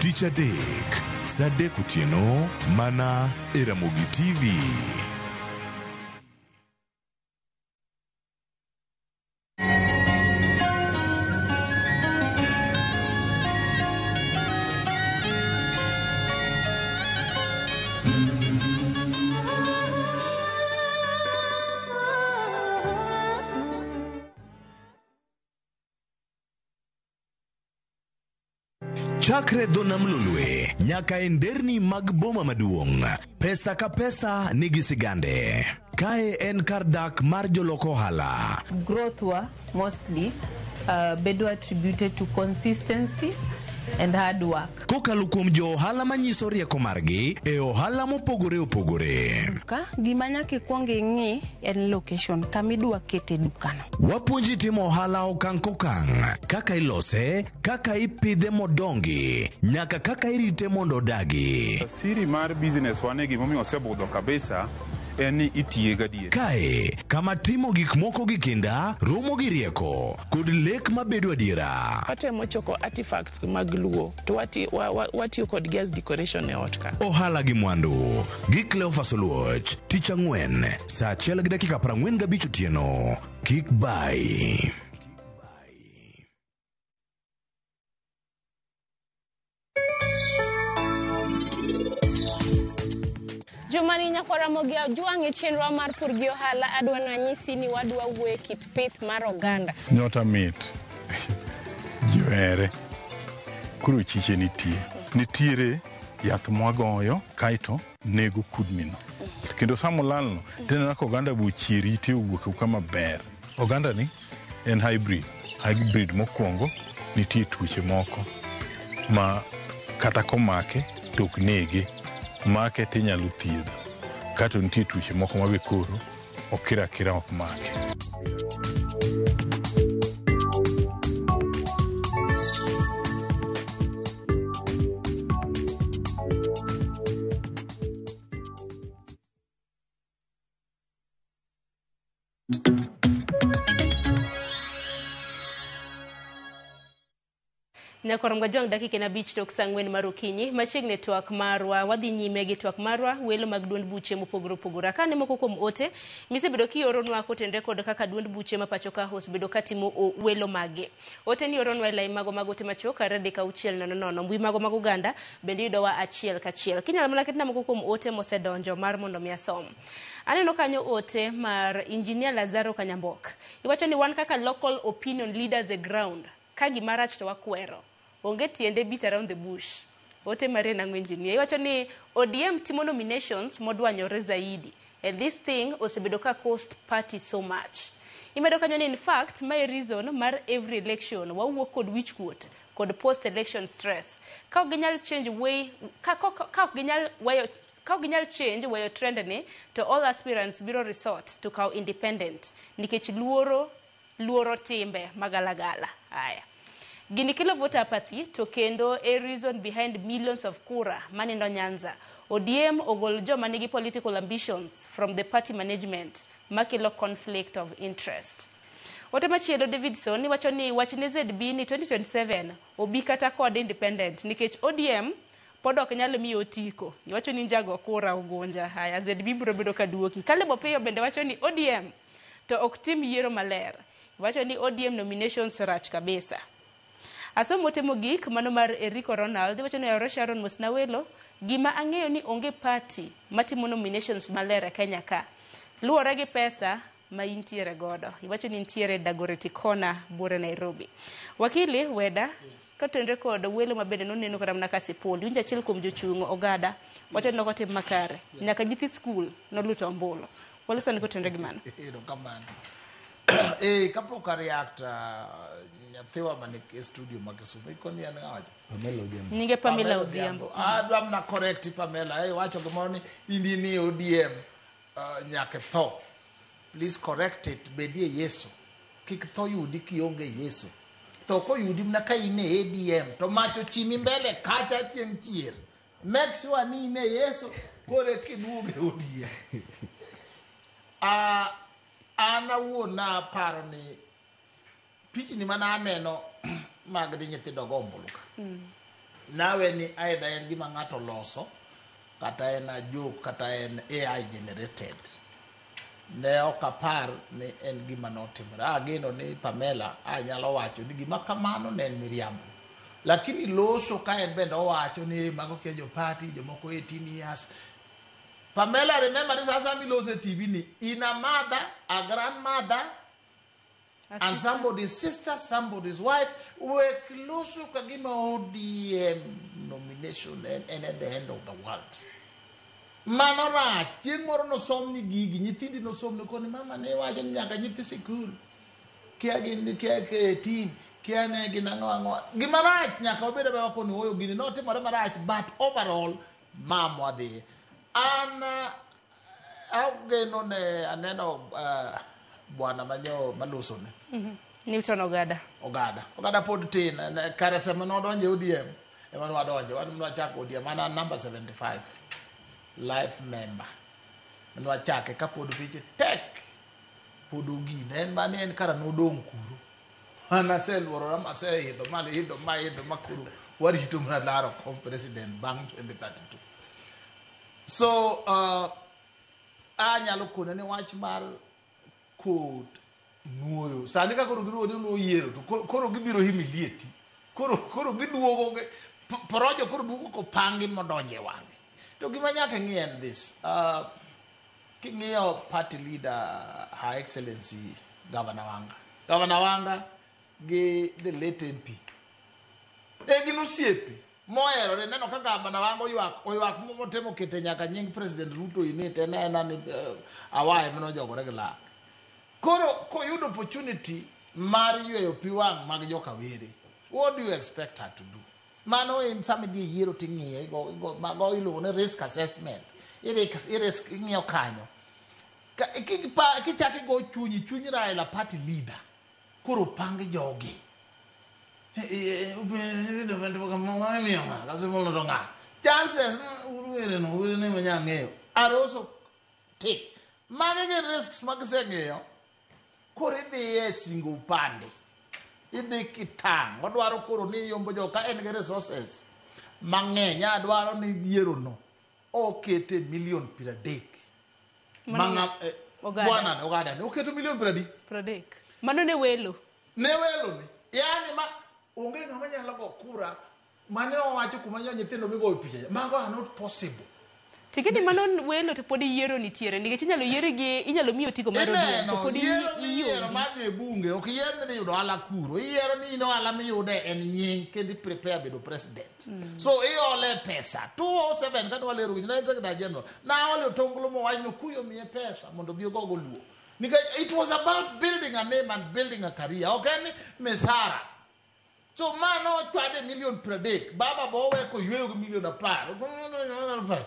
tich adek saa adek otieno mana e Ramogi TV. Chakre dho nam Lolwe nyaka e nderni mag boma maduong', pesa ka pesa nigi sigande. Kae en kar dak mar jolok ohala. Growth wa mostly bedo attributed to consistency and hard work. Kokalo kuom jo ohala manyiso rieko margi e ohala mopogore opogore. Ka gima nyaka ikwong ing'i en location kama idwa kete dukano. Wapuonji timo ohala okang' kokang', kaka ilose, kaka ipidhe modongi, nyaka kaka irite mondo odagi. Siri mar business wane gimomiyo osebudho kabisa en ni itiye gadier. Kae, kama timo gik moko gi kinda, romo gi rieko, kod lek mabedo adiera. Watemo choko artifacts mag Luo to watiyo kodgi as decoration e ot ka. Ohala gi mwandu gi Cleophas Oluoch, tich ang'wen, saa 1:45 otieno. Kik bai. Jumani nyakwara Ramogi Ajwang' e chenro mar pur gi ohala adwa nanyisi ni wadwa wuoye kit pith mar oganda. Nyota mit. Ji ohere. Koro chiche nitie. Nitiere yath mwagoyo kaeto nego kudni no. Kendo sama olalno, tineno ka oganda be ochier ite owuok kama ber. Oganda ni en hybrid. Hybrid mokwongo nitie tuoche moko ma kata komake to ok nege. Make tinyalo thiedho. Kato nitie tuoche moko ma be koro okira akira ok make. Nyakwar Mgajwang' dakika en 5 tok saa 4 mar okinyi. Machiegni twak marwa, wadhi nyime gi twak marwa, welo mag duond buche mopogore opogore. Ka ne moko kuom ote misebedo kioronwa kotenre kod kaka duond buche ma pacho ka osebedo katimo welo mage. Ote ni oronwa e lai mago mag ote machuok 236 00. Mbui mago mag oganda bende yudowa achiel kachiel. Kinyalo mana ketna moko kuom ote mosedonjo mar mondo mi asom. Aneno kanyo ote mar Engineer Lazaro Kanyambok. Iwacho ni wan kaka local opinion leaders e ground, ka gima rach to wakwero. Onge tiende beat around the bush. Ote mare nang'o engineer. Iwacho ni ODM timo nominations modwanyore zaidi. And this thing osebedo ka cost party so much. Imedo kanyo ni in fact my reason mar every election wawuok kod wichkuot kod post election stress. Ka ok ginyal change way ka ok ginyal weyo ka ok ginyal change weyo trend ni to all aspirants biro resort to kaw independent nikech luoro timbe magalagala. Aya. Gini kelo voter apathy to kendo a reason behind millions of kura manindo Nyanza. ODM ogol joma nigi political ambitions from the party management makelo conflict of interest. Ote machielo Davidson iwacho ni wachne ZB ni 2027 obi kata kod independent nikech ODM pod ok nyal miyo otiko. Iwacho ni njago kura ugunja. Haya, ZB biro bedo kaduoki. Caleb Opiyo bende wacho ni ODM to ok tim yiero maler. Iwacho ni ODM nominations rach kabisa. Asomo ote mogik mano mar Eriko Ronald iwacho ni Ayore Sharon Mosnawelo gima ang'eyo ni onge party matimo nominations maler e Kenya ka. Luwore gi pesa ma intiere godo. Iwacho ni intiere Dagoretti Corner buore Nairobi. Wakili Weda, yes. Kotenre kod welo mabende noneno kata mana ka Sipondi, winjo achiel kuom jochung' ogada, wacho ni ok otim makare. Nyaka nyithi skul noluto ombulu. Waloso ni kotenre gi mano. Erokamano. Kapok a react nyathiwa mane e studio ma Kisumu ikoni en ng'a wacho? Pamela Odhiambo. Nyinge Pamela Odhiambo. Adwa mana correct Pamela, wacho gimoro ni in ni ODM nyaka tho. Please correct it, bedie Yesu. Kik tho yudi kionge Yesu. Tho koyudi mana ka in e ADM to mach ochimi mbele kacha chieng' chier. Make sure ni in e Yesu kore kiduogo e ODM. An awuon naparo ni pichni mana aneno mag di nyithindo go ombulu ka. Nawe ni either en gima ng'ato loso kata en a joke kata en AI generated. Ne ok apar ni en gima notimore. Ageno ni Pamela anyalo wacho ni gima kamano ne en miriambo. Lakini loso ka en bende owacho ni mago kia jo party jomoko 18 years. Pamela, remember ni sasa miloso e TV ni in a mother, a grandmother, And somebody's sister, somebody's wife, wek loso ka gima ODM nomination en at the end of the world. Mano rach, chieng' moro nosomni gigi, nyithindi nosomni koni mama ne wacho ni nyaka nyithi sikul. Kia gin kia 18, kia ne gin ang'o ang'o. Gima rach nyaka wabed abewa koni oyo gini notimore marach, but overall, mamwa dhi. An ageno ne aneno bwana manyo maloso ne. Newton Ogada. Ogada. Ogada pod tin, kare sama nodonjo e ODM, ema nwadonjo, wan nwachako ODM, an an number 75, life member. Nwachake kapod weche tek, pod ogine, en mane en kara nodong' kuro. An aseluorora maseidho, maidho, maidho, makoro warito mana laro kom president bang' 2032. So, anyalo kone ni wach mar kod nuoyo. Sani ka koro giduogo ni nuoyo yiero, to koro gibiro humiliate. Koro giduogo, porojo koro duogo kopangi modonje wang'e. To gima nyaka ing'i en this. King'iyo party leader, Her Excellency Governor Wanga. Governor Wanga gi the late MP. E gin osiepe moherore. Neno ka Governor Wanga oywak motemo kete nyaka nying President Ruto in it, en ena ni awaye manojogore gi lak. Koro koyudo opportunity mar yweyo pi wang' mag joka Were, what do you expect her to do? Mano en sama idhi e yiero ting'iye, mago iluongo ni risk assessment. I-risk ing'iyo kanyo. Kichako igo chunyi, chuny Raila party leader, koro pang jogi. Chances, were no, were ne manya ng'eyo, are also take. Magi gin risks magiseng'eyo. Koro idhi e singo upande. Idhi kitang'. Odwaro koro ni yombo jo ka en gi resources mang'eny. Adwaro ni yiero no okete milion 30. Mano Ogada. Bwana Ogada ne oketo milion 30. 30. Mano ne welo. Ne welo ni. Yani ma onge ng'ama nyalo go kura mane owacho kuma nyithindo migoyo picha. Mago are not possible. Tiketi mano welo to pod yiero nitiere nikech inyalo yier gi inyalo miyo otiko mar ODM to pod yiero miyiero madhi e bunge ok yier ni dhi yudo ohala kuro, iyiero ni in ohala miyude en nying kendo i prepare bedo president. So iole pesa 207 kane walero winjo ne en secretary general naole otonglo mowach ni Okuyo miye pesa mondo obi ogogo luo nikech it was about building a name and building a career, ok en misara. So mano ochwade milion 30, baba bo owe koyweyo gi milion 10.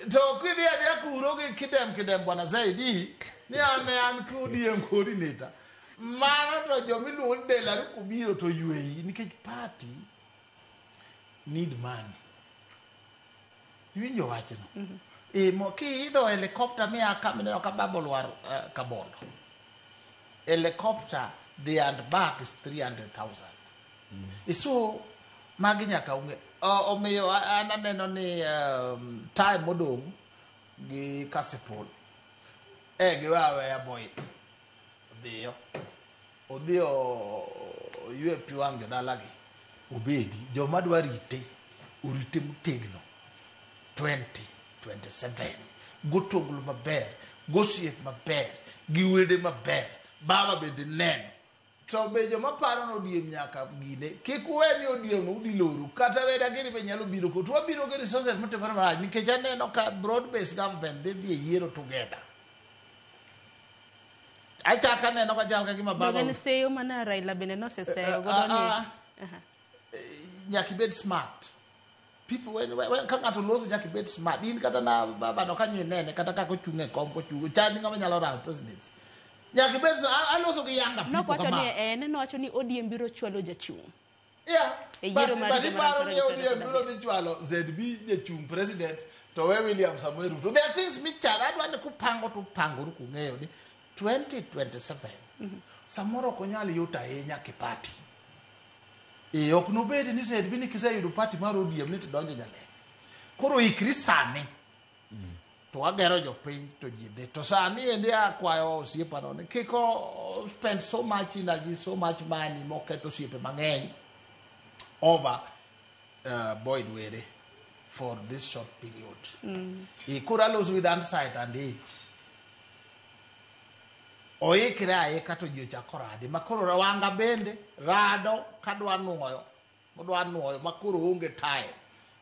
To kidhi adhiya kuro gi kidem bwana Zaidi ni an ne an ODM coordinator. Mano to jomiluongo ni Delari kobiro to yweyi nikech party need money. Iwinjo wachno? Mo kiidho helicopter mia ka mineno ka baba olwar Kabondo. Helicopter the and back is 300,000. So magi nyaka ung'e. Omiyo an aneno ni time modong' gi Kasipul giwe aweya boy odhiyo odhi oywe pi wang' jodalagi obedi joma dwa rite orite motegno 2027 gotonglo maber gosiep maber gi wede maber baba bende neno. To be joma paro ni ODM nyaka gine kik uwe ni ODM udhi loru kata weda gini be nyalo biro ko to wabiro gi resources motimore marach nikech aneno ka broad based government dhi e yiero together. Achako aneno ka chal ka gima baba Donge en seyo mana Raila bende noseseyo godo ni nyaka ibed smart. People when ka ng'ato loso nyaka ibed smart. In kata na baba no kanyo inene kata kaka ochung' e kom kochung' chal ni ng'ama nyalo run presidency. Nyaka ibed aloso gi younger people Nowacho kama. ni en nowacho ni ODM biro chwalo jachung'. Yeah. E yiero mar But higa mar iparo ni aluf ariyo ODM biro dhi chwalo ZB jachung' president to we William Samoei Ruto. There are things michalo adwa ni kupango to upangoru kung'eyo ni 2027 samoro ok onyal yot ahinya ki party. Ok nobed ni ZB ni kiseyudo party mar ODM ni to donjo jaleny. Koro ikri sani. To wagero jopiny to ji dhi. To sani endi akwayo osiepano ni kik o spend so much energy, so much money moketho osiepe mang'eny over Boyd Were for this short period. Koro aloso with hindsight and age. Oikre aika to ji ochako rade. Ma koro Wanga bende rado kadwa nuoyo. Odwa nuoyo ma koro onge time.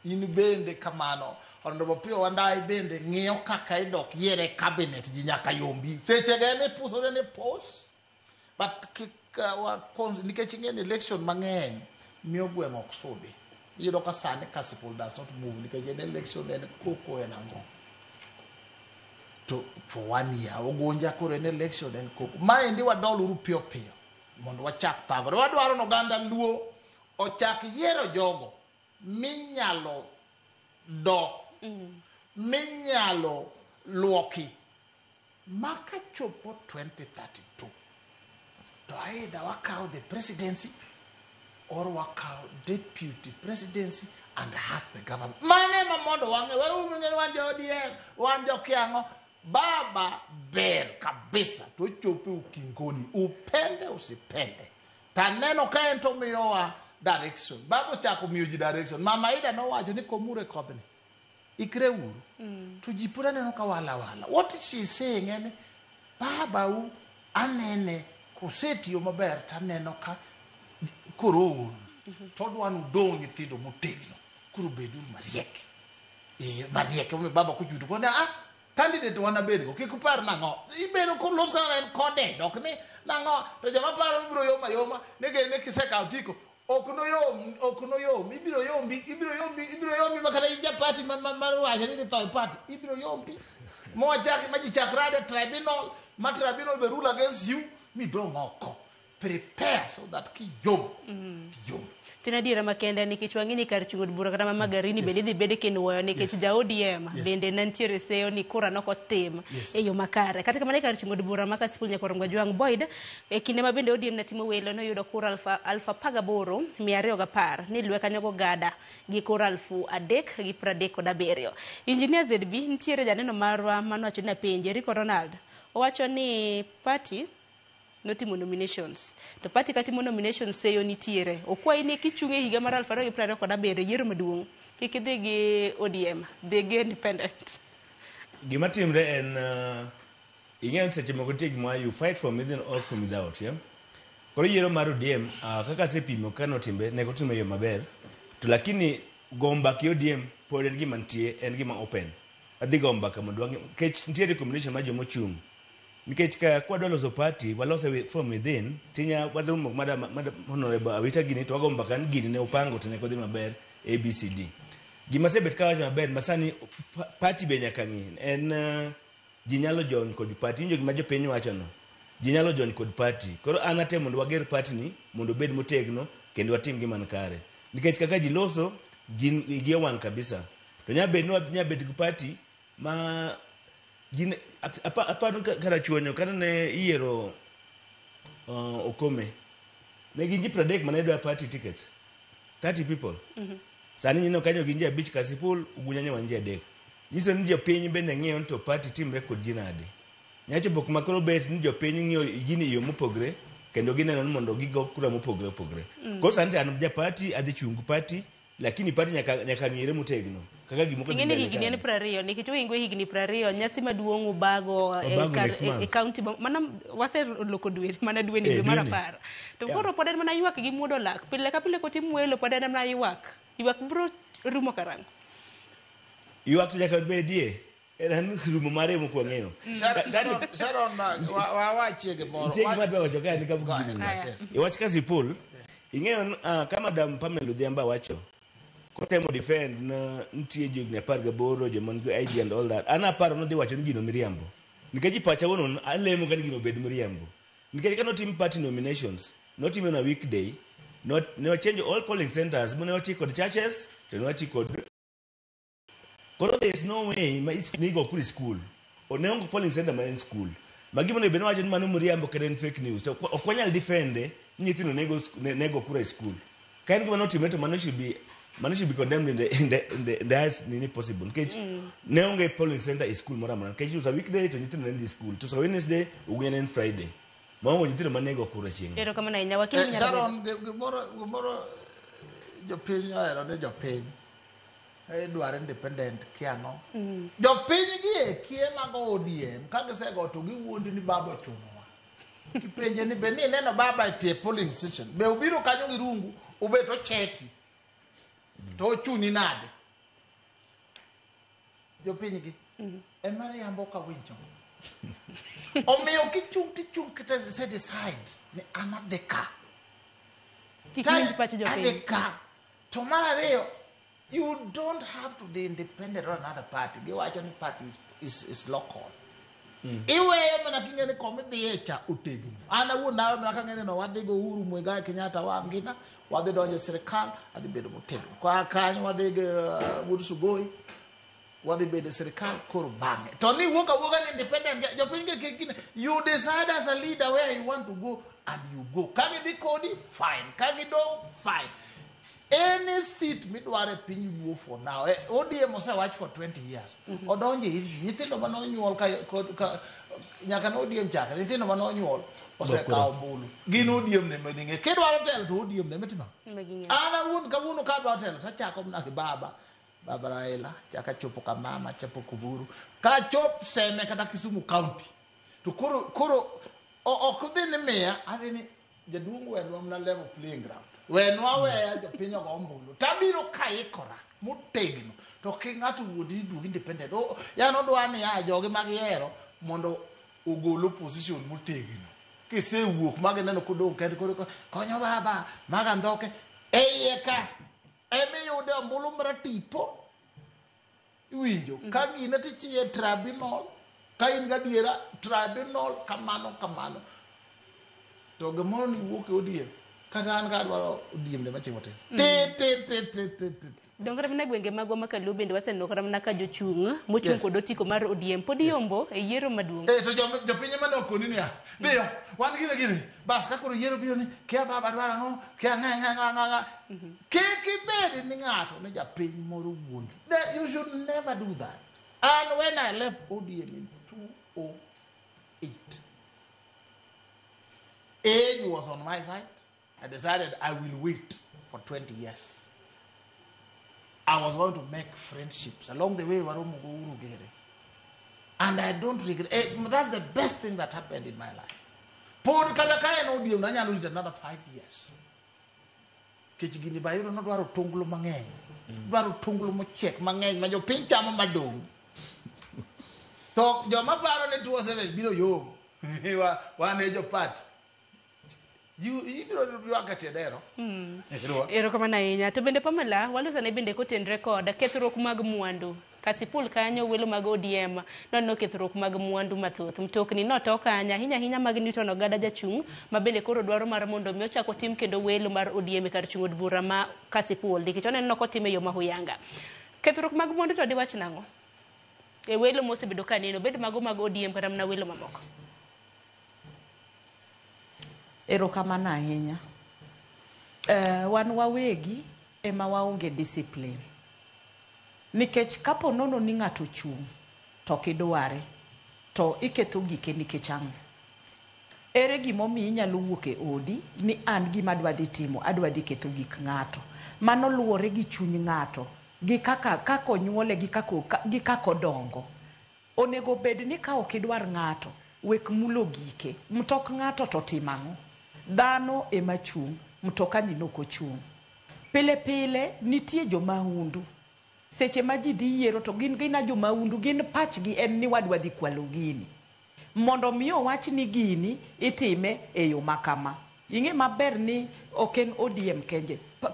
In bende kamano. Honorable Opiyo Wandayi bende ng'iyo kaka idok yiere cabinet ji nyaka yombi. Seche go ema ipusore ni pus. But kik nikech ing'e ni election mang'eny miyo gweng' ok sudi. Iyudo ka sani Kasipul does not move nikech en election en koko en ang'o. To for 1 year Ugunja koro en election en koko. Maendi wadol uru piyo piyo mondo wachak pangore. Wadwaro ni oganda Luo ochak yiero jogo minyalo do, minyalo luoki. Maka chopo 2032 to either wakaw the presidency or wakaw deputy presidency and half the government. Mano ema mondo wang'e, weuru wan jo ODM, wan jo kiang'o. Baba ber kabisa to ochopo ukingoni, upende usipende. Taneno ka en to miyowa direction. Baba ochako miyo ji direction. Mama Ida nowacho ni komure kodhni. Ikre uru. To ji pod aneno ka wala wala. What she is saying en baba u anene kosetiyo maber taneno ka koro ool. To odwa ni udong' nyithindo motegno. Koro beduru mariek. Mariek emomiyo baba kochuto kone candidate wan abedgo kik upar nang'o. Ibedo kolos kaka en kode dok ni nang'o to joma paro ni biro yom ayoma ni gin ni kisekawo tiko ok noyom ok noyom ibiro yombi ibiro yombi ibiro yombi makata in ja party ma wacho ni idhi tho e party ibiro yombi mowachak ma ji chak rade tribunal ma tribunal be rule against you midong' oko. Prepare so that kiyom tiyom. Tin adiera makende nikech wang'e ni kar chung' od bura kata ma Magarini bende idhi bede kinuoyo nikech ja ODM bende ne nitiere seyo ni kura nok otim e yo makare. Kata kamano e kar chung' od bura ma Kasipul Nyakwar Ojwang' Boyd e kinde ma bende ODM ne timo welo noyudo kura 18,210 ni lwe kanyo gogada gi kura 3,037. Engineer ZB nitiere janeno marwa manowacho ni apenje Rico Ronald owacho ni party notimo nominations to party katimo nominations seyo nitiere okwayi ni kichung' e higa mar 2027 yiero maduong' kik idhi gi ODM dhi gi independent. Gima timre en ing'eyo ni seche moko nitie gima you fight from within or from without, yeah? Koro yiero mar ODM kaka asepimo ka notimre ne ok otime e yo maber to lakini go mbaka e ODM pod en gima nitie en gima open. Adhi go mbaka mondo wang'e nikech nitie recommendation mar joma ochung' nikech ka kwadwa loso party walose from within tinya wadhi madam honorable Awita gini to wago mbaka ni gini ne upango to ne ok odhi maber ABCD. Gima asebet kawacho maber masani party be nyaka ng'i en ji nyalo jony kod party. Iwinjo gima jopiny wacho no. Ji nyalo jony kod party. Koro an atemo mondo wager party ni mondo obed motegno kendo watim gima nikare. Nikech kaka ji loso ji igi owang' kabisa. To nya bed ni nya bet gi party ma ji aparo karachuonyo kata ne iyiero Okome ne gin ji 30 mane dwa party ticket 30 people. Sani nyino kanyo gin ji 5 Kasipul, Ugunja nyo wan ji 3. Nyiso ni jopiny bende ng'iyo ni to party timre kod ji nade. Nyachopo kuma koro bet ni jopiny ng'iyo gini e yo mopogre kendo gineno ni mondo gigo kura mopogre opogre. Koro sani to an ja party adhi chung' party lakini party nyaka ng'ire motegno kaka gimoko dhi Ting'eni mbele higni en kanyo. 20 nikech ohingo higni 20 nyasi maduong' ubago Obago next e month. county mana waseloko dwe mana dweni dwe mar Dweni. 10. To koro pod en mana ywak gi muodo lak pile ka pile kotim welo pod en mana ywak. Ywak biro rumo karang'o? Ywak to nyaka bedie. En rumo mare ema ok wang'eyo. Sharon, wawachie gimoro. Nitie gima adwa wacho kae ni kapok gini. Iwach Kasipul, ing'eyo ka Madam Pamela Odhiambo wacho kotemo defend na nitie ji higni 18 joma nigi ID and all that. An aparo nodhi wacho ni gino miriambo. Nikech e pacha wuon alemo ka ni gino obed miriambo. Nikech ka notim party nominations, notim on a weekday, ne wachange all polling centers, ne wati kod churches, to ne wati kod Koro there is no way ma nigo kuri school. Ne onge polling center ma en school. Ma gima onego bed ni wacho ni mano miriambo kata en fake news. To ok wanyal defend ni nyithindo nego kura e school. Ka en gima notimre to mano should be condemned in the highest nini possible. Nikech ne onge polling center e school moro amora. Nikech it was a weekday to nyithindo ne dhi school. To a Wednesday, Ugunja ne en Friday. Maonge nyithindo manego kura chieng'. Erokamano ahinya. Wakili nyalo Sharon, gimoro jopiny ohero ni jopiny. Idwaro independent kiang'o. Jopiny gi eki ema go ODM ka gisego to giwuondi ni baba ochunowa. Kipenje ni be ni ineno baba e tie polling station. Be obiro kanyo gi rungu, obet ocheki. To ochuni nade? Jopiny gi. Ema riambo ka winjo. Omiyo kichung' tichung' kata set decide ni an adhi ka. Kik winj pach jopiny. Adhi ka. To mar ariyo, you don't have to be independent or another party. Giwacho ni party is local. Iweyo mana king'e ni koma idhiye cha otegno. An awuon nawe mana kang'e ni no wadhi go Uhuru Muigai Kenyatta wangina, wadhi donjo e sirikal, adhi bedo motegno. Koa kanyo wadhi gi Wuod Sugoi, wadhi bedo e sirikal koro bang'e. To ni wuok awuoka ni independent, jopiny ge kik gine. You decide as a leader where you want to go and you go. Ka gidhi kodi, fine. Ka gidong', fine. Any seat midwaro e piny Luo for now. ODM osewach for 20 years. Odonje history. Nyithindo mane onyuol ka nyaka ne ODM chakre, nyithindo mane onyuol osekawo ombulu. Gin ODM ne maning'e. Kidwaro telo to ODM ne mitimo. An awuon kawuono ka adwaro telo tachako mana gi baba. Baba Raila, chaka chopo ka mama, chopo Kuburu. Ka chop Seme kata Kisumu County. To koro ok dhi ni miya, adhi ni jaduong' wenwa mana level playing ground. Wenwa weya jopiny ogo ombulu. Tabiro kaikora motegno. To ki ng'ato wuondi ni duog independent. Yani odwa ni ya jogi mag yiero mondo ogol opposition motegno. Kisewuok magineno kodong' kende koro konyo baba maga ndhoke. E iye ka emiyude ombulu maratipo. Iwinjo ka gine tichiye tribunal. Ka in gadiera tribunal kamano kamano. To gimoro ni wuok e ODM. Kata an ka adwaro ODM ne machimo tin. Ti ti ti ti ti ti. Dongre mana gwenge magwa ma Kaluo bende waseneno kata mana ka jochung' mochung' kod otiko mar ODM pod yombo e yiero maduong'. To jopiny ema nokoni niya, dhiyo, wan gine gine, bas ka koro yiero biro ni, kia baba dwaro ang'o, kia ng'a ng'a ng'a ng'a ng'a. Kik ibed ni ng'ato ni japiny moro wuondi. You should never do that. And when I left ODM in 2008, age was on my side. I decided I will wait for 20 years. I was going to make friendships. Along the way, waromo go Uhuru Gere. And I don't regret. That's the best thing that happened in my life. Pod kata ka en ODM, nanyalo rito another 5 years. Kech gini bayudo nodwaro tonglo mang'eny. Dwaro tonglo mochiek mang'eny ma jopiny chamo madong'. To joma paro ni 207 biro yom. Wan e jopati. Ibiro ywak e tie dero. Erokamano ahinya. To bende Pamela, walosane bende kotenre kod kethruok mag mwandu. Kasipul kanyo welo mag ODM noneno kethruok mag mwandu mathoth. Mtokni noto kanyo ahinya ahinya mag Newton Ogada jachung' ma bende koro dwaro mar mondo mi ochak otim kendo welo mar ODM e kar chung' od bura ma Kasipul nikech oneno kotime e yo ma huyanga. Kethruok mag mwandu to diwach nang'o? E welo mosebedo ka neno, bed mago mag ODM kata mana welo mamoko. Erokamano ahinya. Wan wawegi ema waonge discipline. Nikech kapo nono ni ng'ato chung' to ok idware, to iketho gike nikech ang'o? Ere gimomiyo inyalo wuok e odi ni an gima adwa dhi timo, adwa dhi ketho gik ng'ato. Mano luwore gi chuny ng'ato, gi kaka onyuole, gi kaka odongo. Onego bed ni ka ok idwar ng'ato, wek mulo gike. Mtok ng'ato to tim ang'o? Dhano ema chung', mtokani nok ochung'. Pile pile nitie jomahundu. Seche ma ji dhi yiero to gin gina jomahundu, gin pachgi en ni wadwa dhi kwalo gini. Mondo mi owach ni gini itime e yo makama. Ing'e maber ni ok en ODM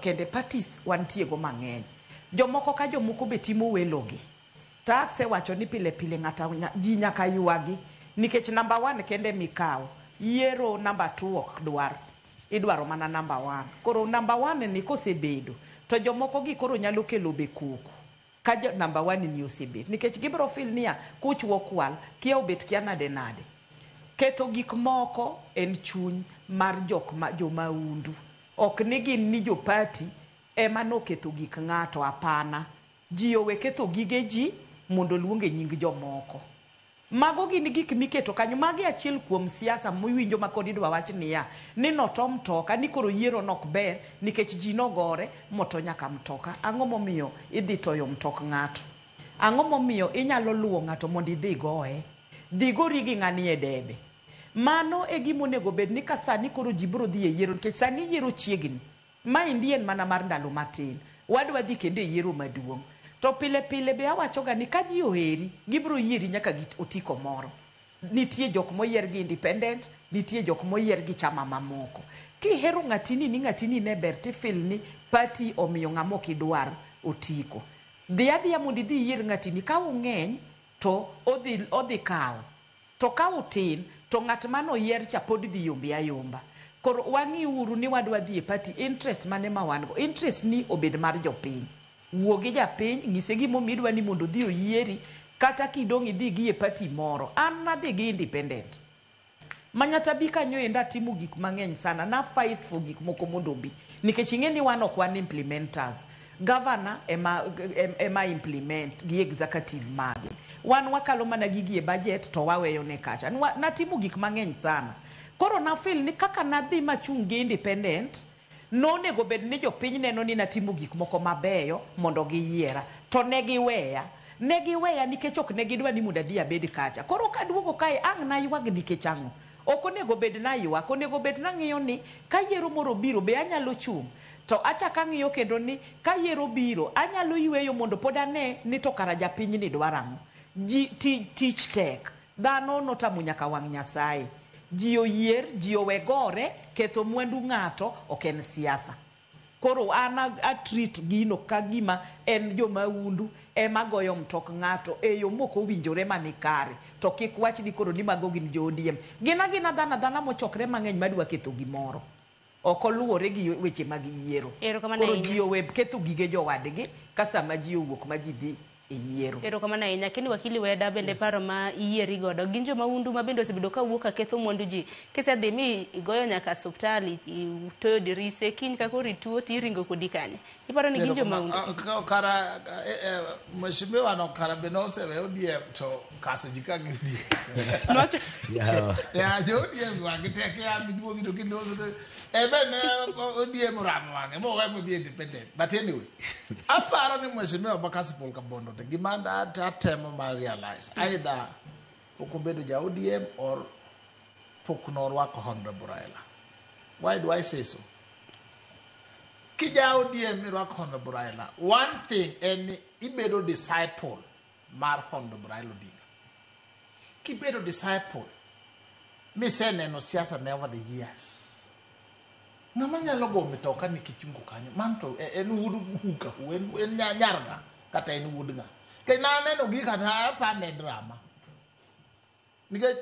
kende parties wantiego mang'eny. Jomoko ka jomoko be timo welogi. To asewacho ni pile pile ng'ato ji nyaka ywagi nikech number 1 kende mikawo. Yiero number 2 ok dwar. Idwaro mana number 1. Koro number 1 ni kosebedo to jomoko gi koro nyalo kelo be koko. Ka number 1 ni osebet nikech gibiro feel niya kuchwo kwal kia obet kia nade nade. Ketho gik moko en chuny mar jok ma jomahundu. Ok ni gin ni jopati ema noketho gik ng'ato, hapana. Ji owe ketho gige ji mondo oluonge nying jomoko. Mago gin gik miketo kanyo. Magi achiel kuom siasa miwinjo ma kod idwa wach niya ni noto mtoka ni koro yiero nok ber nikech ji nogore moto nyaka mtoka. Ang'o momiyo idhi toyo mtok ng'ato? Ang'o momiyo inyalo luwo ng'ato mondo idhi goye? Dhi gori gi ng'ani e debe. Mano e gima onego bed ni ka sani koro ji biro dhi e yiero nikech sani yiero chiegni. Maendi en mana mar ndalo matin. Wadwa dhi kendo e yiero maduong'. To pile pile be awachoga ni ka ji oheri, gibiro yieri nyaka gi otiko moro. Nitie jok moyier gi independent, nitie jok moyier gi chama mamoko. Kihero ng'atini ni ng'atini ne ber tifil ni party omiyo ng'ama ok idwar otiko. Dhi adhiya mondo idhi iyier ng'atini ka ung'eny to odhi, odhi kawo. To ka utin to ng'at mane oyier cha pod dhi yombi ayomba. Koro wang'i uru ni wadwa dhi e party interest mane ma wan go. Interest ni obed mar jopiny. Wuo gi japiny, nyise gimomiyo idwa ni mondo odhi oyieri, kata kidong' idhi gi e party moro. An nadhi gi independent. Manyata bi kanyo endo atimo gik mang'eny sana. Na fight for gik moko mondo obi. Nikech ing'e ni wan ok wan implementers. Governor ema, ema implement gi executive mage. Wan wakalo mana gigi e budget to waweyo ne kacha. Natimo gik mang'eny sana. Koro na feel ni kaka nadhi machung' gi independent, nonego bed ni jopiny neno ni natimo gik moko mabeyo mondo giyiera. To ne giweya. Ne giweya nikech ok ne gidwa ni mondo adhi abed kacha. Koro kaduogo kae ang' naywag nikech ang'o? Ok onego bed naywak, onego bed nang'iyo ni ka yiero moro obiro be anyalo chung'. To achak ang'iyo kendo ni ka yiero biro anyalo yweyo mondo pod ane ni to kara japiny ni dwaro ang'o. Ji, ti, tich tek. Dhano notamo nyaka wang' Nyasaye. Ji oyier, ji owe gore, ketho mwandu ng'ato ok en siasa. Koro an a treat gino ka gima en jomahundu ema goyo mtok ng'ato e yo mok owinjore mani kare. To kik wach ni koro ni mago gin jo ODM. Gin agina dhano adhana mochokre mang'eny madwa ketho gimoro. Ok oluwore gi weche mag yiero. Erokamano Koro ahinya. ji owe ketho gige jowadgi ka sama ji owuok ma ji dhi e yiero. Erokamano ahinya. Kendo wakili Weda bende paro ma iyieri godo. Gin jomahundu ma bende osebedo ka wuok ka ketho mwandu ji. Kisedhi mi igoyo nyaka osiptal, itoyo dirise, kiny ka koro ituo to iringo kodi kanye. Iparo ni gin jomahundu? Kara mheshimiwa no kara be nosewe ODM to kaso ji ka gi ODM. Nowacho Ya jo ODM wang'e tek ya miduogi to giloso to ebe ne ODM oramo wang'e mowe modhi independent. But anyway, aparo ni mheshimiwa ma Kasipul Kabondo to gima atemo mar realize either pok obedo ja ODM or pok norwako Honorable Raila. Why do I say so? Kija ODM irwako Honorable Raila, one thing en ni ibedo disciple mar Honorable Raila Odinga. Kibedo disciple, miseneno siasa ne over the years. Ng'ama nyalo go mitoka ni kichungo kanyo, man to en wuod huka, en nyar ng'a, kata en wuod ng'a. Nikech naneno gi kata apane drama. Nikech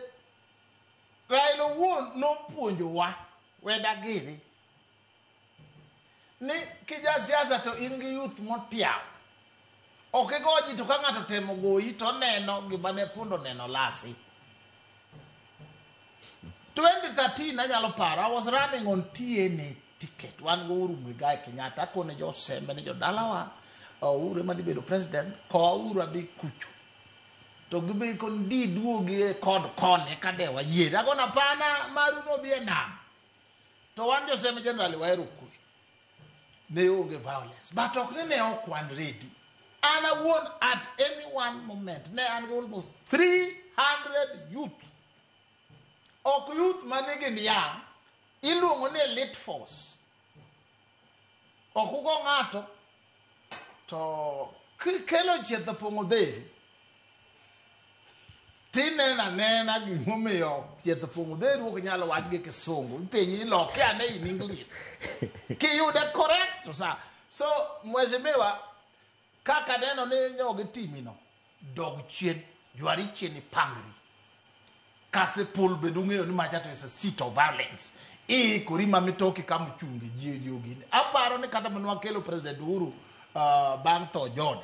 Raila owuon nopuonjowa Weda giri ni kija siasa to in gi youth motiaw. Ok igo ji to ka ng'ato temo goyi to oneno gima ne pondo neno lasi. 2013 anyalo paro, I was running on TNA ticket. Wan go Uhuru Muigai Kenyatta, akone jo Sembe ni jodalawa, Uhuru ema dhi bedo president, kowa Uhuru adhi kucho. To gibe kon di duogi e kod koni ka de wayie. Agona pana maru no bi e nam. To wan jo Sembe generally wahero kwe. Ne onge violence. But ok ni ne ok wan ready. An awuon at any one moment, ne an gi almost 300 youth. Ok youth manigi niang', iluongo ni elite force. Ok ugo ng'ato, to kikelo chieth opong'o dheru, tineno anena gimomiyo chieth opong'o dheru ok nyal wach gi kisungu. Ipenji ni loke ane in English. Kiyude correct to sa. So, mheshimiwa, kaka neno ni nyogi timino, dog chien, jwari chien ipangri. Kasipul bende ung'eyo ni macha to is a seat of violence. Iikori ma mitoki kama ochunge ji jogini. Aparo ni kata mana wakelo President Uhuru bang' tho John.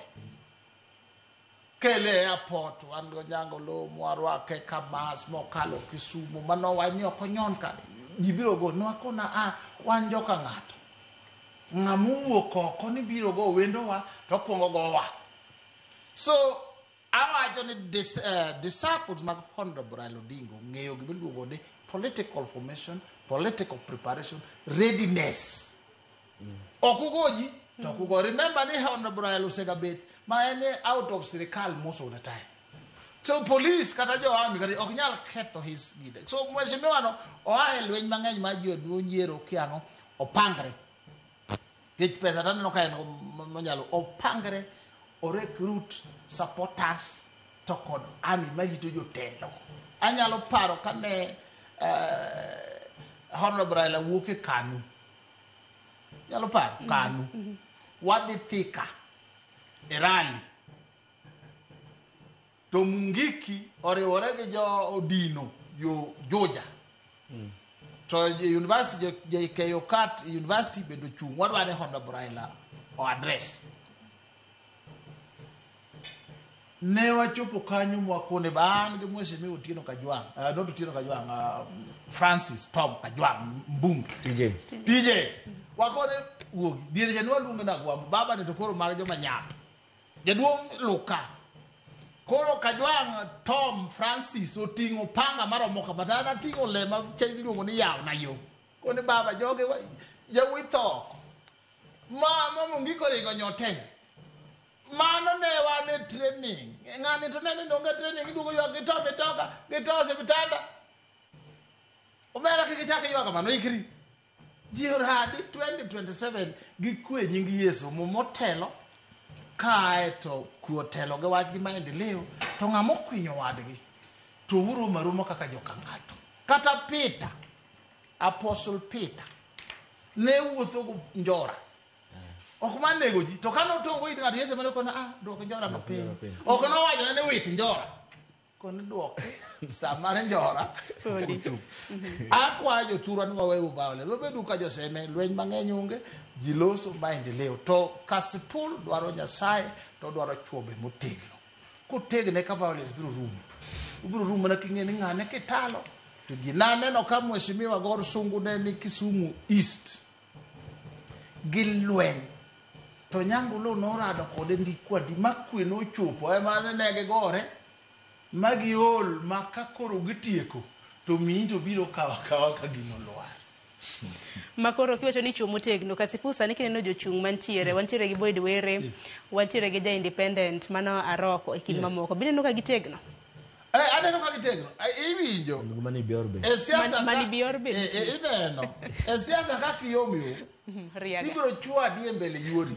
Kele e airport, wan go Nyango Lo, mwarwake Kamas, mokalo Kisumu, mano wani ok onyon ka. Ji biro go, nwakona a wan joka ng'ato. Ng'ama owuok oko ni biro go wendowa to okuongo gowa. So awacho ni disciples mag Honorable Raila Odinga ong'eyo gima iluongo ni political formation, political preparation, readiness. Ok ugoji to ok ugo. Remember ni Honorable Raila osegabet ma en out of sirikal most of the time. So police kata jo army kata ok nyal ketho his leader. So mheshimiwa no oa e lweny mang'eny mar ji oduo nyiero kiang'o opangre. Nikech pesa taneno ka en go monyalo opangre o recruit supporters to kod army marito jotelo. Anyalo paro kane Honorable Raila wuok e KANU. Nyalo paro KANU. Wadhi Thika e rally. To Mungiki oriwore gi jo Odino yo Juja. To university JKU Kat University bende ochung' wadwa ni Honorable Raila o address. Ne wachopo kanyo mwakone ba an gi Mheshimiwa Otieno Kajwang', not Otieno Kajwang', Francis Tom Kajwang' mbunge. TJ. TJ. Wakone wuogi. Diere cha ne waluonge na Agwambo, baba ni to koro mag joma nyap. Jaduong' Luka. Koro Kajwang' Tom Francis oting'o panga maromo kama to an ating'o lema cha iluongo ni yaw na yo. Kone baba joge yawuoyi tho oko. Ma Mungiki oringo nyotenya. Mano ne wan e training. Ng'ani to nene ni onge training iduogo ywak gi to mitoka gi to osiptanda. Omera kik ichak iywak kamano ikri. Ji oradi 2027 gi kwe nying Yesu mumotelo kae to kwe otelo gi wach gi maendeleo to ng'ama okwinyo wadgi to uromo aroma kaka joka ng'ato. Kata Peter, Apostle Peter ne wuotho go njora. Ok mar nego ji to kane otongo it ng'ato Yesu mane kone ah duok njora no piny. Ok nowacho ne wit njora. Kone duoke sa mar njora. Akwayo jothurwa ni waweuru violence. Wabedu ka joseme lweny mang'eny onge ji loso maendeleo to Kasipul dwaro Nyasaye to dwaro chwo be motegno. Kotegne ka violence biro rumo. Obiro rumo mana king'e ni ng'ane kitalo to ji naneno ka Mheshimiwa Gor Sungu ne ni Kisumu East gi lweny to Nyangulo norado kode ndi kwandi ma kwe nochopo ema ne gigore ma giol ma ka koro gitieko to miyi to biro kawo akawa ka gino lwar. Makoro kiwacho ni chwo motegno Kasipul sani kineno jochung' mantiere wantiere gi Boyd Were wantiere gi ja independent mano Aroko e kind mamoko bineno ka gitegno. Aneno ka gitegno. Iwinjo. Mani Bior be. E siasa Mani Bior be nitie. Ineno. E siasa kaka iyom yo. Riaga. Tibiro chwadi e mbele yuori.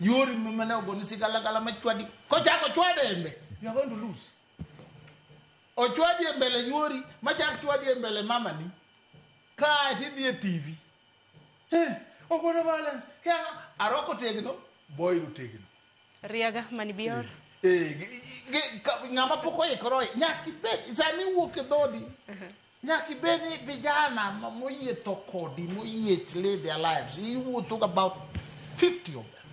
Yuori mane ogoni sigalagala machwadi. Kochako chwade embe. You are going to lose. Ochwadi e mbele yuori, machak chwadi e mbele mamani. Kae tidhi e TV. Ogolo balance. Kia Aroko tegno, Boyd otegno. Riaga Mani Bior. Ng'ama pok oikore nyaka ibed sani wuok e dhodi. Nyaka ibed ni vijana moyie tho kodi, moyie lay their lives. Iwuotho about 50 of them.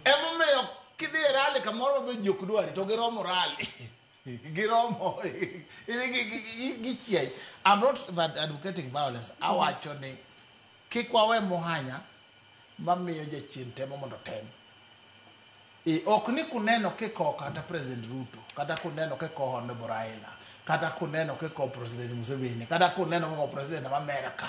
Emomiyo kidhi e rally kamoro be ji ok dwari to giromo rally. Giromo gichiei. I'm not advocating violence. Awacho ni kik wawe muhanya mamiyo jachien temo mondo otem. Ok ni kuneno kiko kata President Ruto, kata kuneno kiko Honorable Raila, kata kuneno kiko President Museveni, kata kuneno kiko President ma America.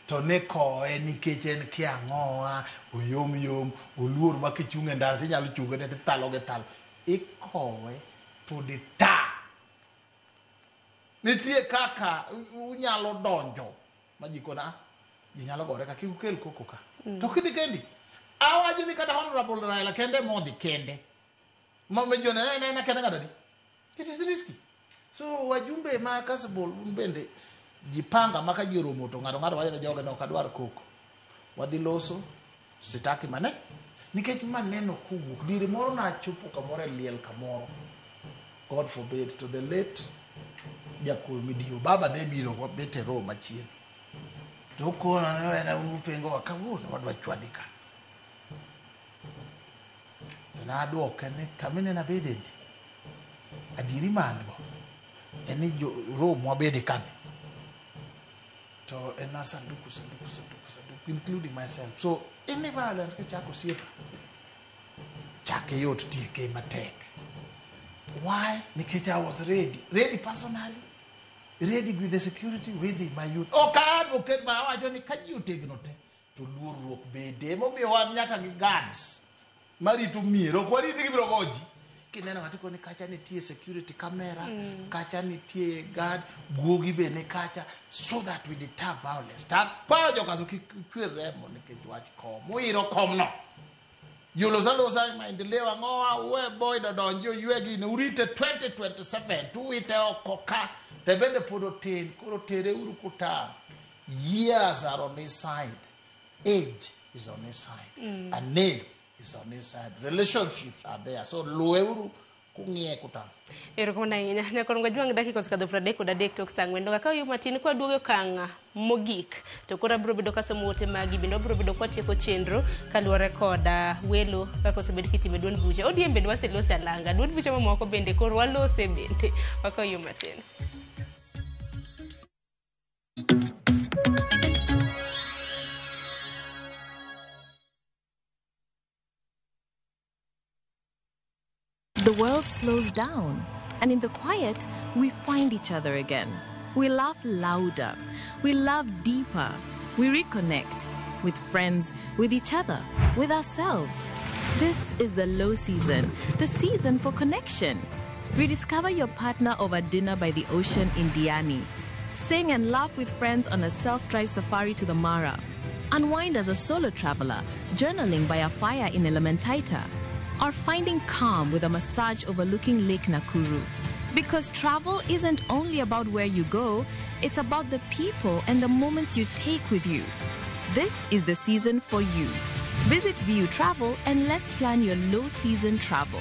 To ne koe nikech en kia ang'owa, oyom yom, oluor ma kichung' e ndara tinyalo chunge ne tithalo gi thalo. Ikowe to deter. Nitie kaka unyalo donjo ma ji kona, ji nyalo gore ka kik ukel koko ka. To kidhi kendi. Awacho ni kata Honorable Raila kende modhi kende. Ma jone ne kende ng'ato adi. It is risky. So wajumbe ma Kasipul un bende jipanga ma ka ji oromo to ng'ato ng'ato wacho ne joge ne ok adwar koko. Wadhi loso sitaki mane nikech maneno kowuok diere moro nachopo kamoro e liel kamoro. God forbid to the late Jakuo Midio baba ne biro wabet e row machien. To okona ne en un upengo wa kawuono wadwa chwadi ka. To naduoke ni kama ineno abede ni adieri ma an go en ni jo row mwabede kani to en a sanduku sanduku sanduku sanduku including myself. So any violence kichako osiepa chake yot tieke matek. Why? Nikech I was ready. Ready personally. Ready with the security, with my youth. Ok advocate ma awacho ni ka ji otegno te to luorruok bede. Emomiyo wan nyaka gi guards marito mier. Ok warit ni gibiro go ji. Kineno ng'ato koni kacha nitie security camera, kacha nitie guard, guogi be ni kacha, so that we deter violence. Takwayo jokaso kik chwer remo nikech wach kom. Uiro komno. Jolosa losa maendeleo ang'owa uwe boy dodonji oywe gini urite 2027 tuwite oko ka to bende pod otin koro tere uru kutang'. Years are on his side. Age is on his side. A name is on his side. Relationships are there. So luwe uru kung'iye kutang'. Erokamano ahinya. Nyakorongo Jwang' dakika osekadho 33 tok sa 4. Donga ka yo matin kwa duogo okang' mogik to koro abiro bedo kasomo ote magi bende wabiro bedo kwatieko chenro kaluwore kod welo kaka osebed kitime duond buche. ODM bende waselose alanga. Duond buche mamoko bende koro walose bende. Wakaw yo matin. The world slows down, and in the quiet, we find each other again. We laugh louder, we love deeper, we reconnect with friends, with each other, with ourselves. This is the low season, the season for connection. Rediscover your partner over dinner by the ocean in Diani. Sing and laugh with friends on a self-drive safari to the Mara. Unwind as a solo traveler, journaling by a fire in Elementaita, or finding calm with a massage overlooking Lake Nakuru. Because travel isn't only about where you go, it's about the people and the moments you take with you. This is the season for you. Visit VU Travel and let's plan your low season travel.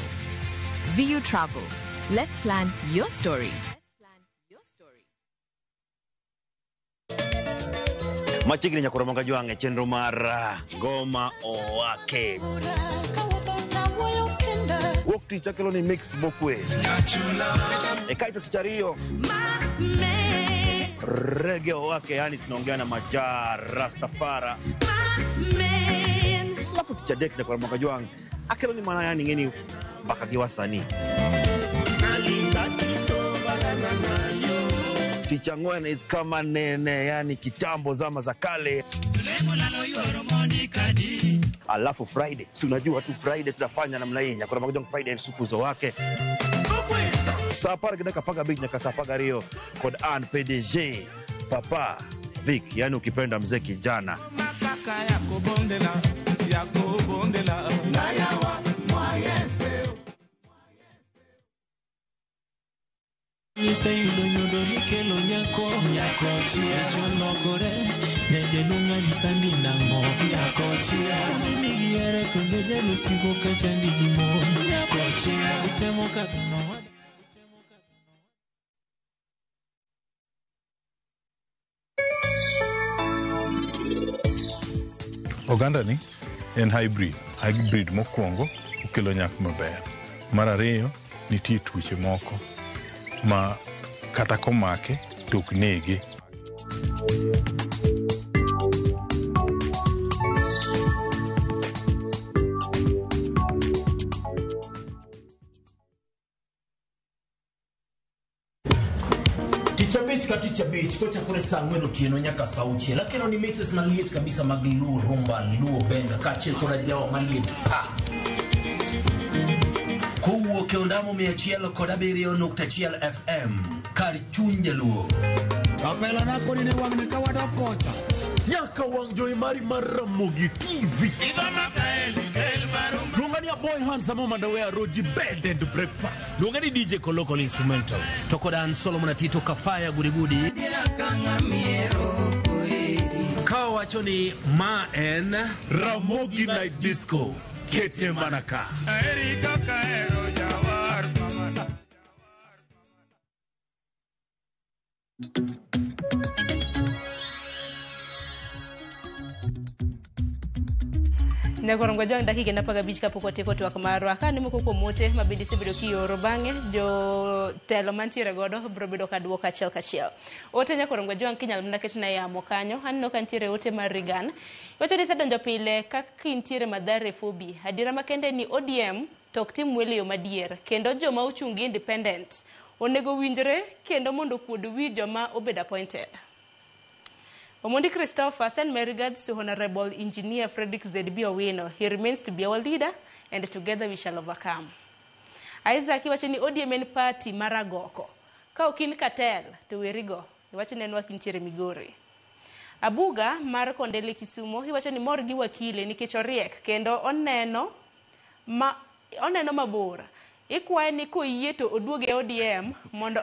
VU Travel, let's plan your story. Machiegni nyakoro manga jwang' e chenro mar Ngoma Owake. Wuok tich akelo ni mix mokwe. E kaito tich ariyo Reggae Owake, yani tunaongea na Majaa Rastafara. Alafu tich adek nyakoro manga jwang' akelo ni mana yani ng'eni mbaka gi wasanii. Tich ang'wen is kama nene, yani kitambo zama za kale. Alafu Friday, si unajua tu Friday tunafanya namna hii. Nyakoro manga jwang' Friday supuzo wake. Saa apar gi dakika apar gabich nyaka saa apar gariyo kod an PDG Papa Vic, yani ukipenda mzee kijana. Iseyudo nyodo nikelo nyako nyako chia chologore nyajaduong' alisandi nang'o nyako chia migiere kendo jalusigo kachandi gi mon nyako chia utemo kadho nowada. Oganda ni en hybrid. Hybrid mokwongo okelo nyak maber. Mar ariyo, nitie tuoche moko ma kata komake to ok nege. Tich abich ka tich abich kochakore saa ang'wen otieno nyaka saa auchiel akelo ni mixes maliet kabisa mag Luo Rumba, Luo Benga kaachiel koda jawa maliet pa. Kowuok e ondamo 107.1 FM kar chuny jaluo. Kapela nako ni wang'ni ka wadok kocha. Nyaka wang' jowi mari mar Ramogi TV. Luonga ni Boy Handsome Omanda Roji Bed and Breakfast. Luonga ni DJ Kolokol Instrumental. To kod an Solomon Atito Kafaya Gudigudi. Ka wacho ni ma en Ramogi Night Disco. Kete manaka. Nyakorongo Jwang' dakika en 15 kapok watieko twak marwa. Ka moko kuom ote ma bende isebedo kioro bang'e jotelo mantiere godo biro bedo ka duoko achiel kachiel. Ote Nyakorongo Jwang' kinyalo mana ketna yamo kanyo. Aneno ka nitiere ote mar Regan. Wacho ni isedonjo pile kaka intiere Mathare Fobi. Adiera makende ni ODM to ok tim welo e yo madier kendo joma ochung' gi independent onego winjre kendo mondo okuod wi joma obedo appointed. Omondi Christopher, send my regards to Honorable Engineer Frederick ZB Owino. He remains to be our leader, and together we shall overcome. Isaac iwacho ni ODM en party mar agoko. Ka ok in Katel to werigo. Iwacho ni en wach nitiere Migori. Abuga mar Kondele Kisumo iwacho ni mor gi wakile nikech oriek kendo oneno mabor. Ikwaye ni koyie to oduog e ODM mondo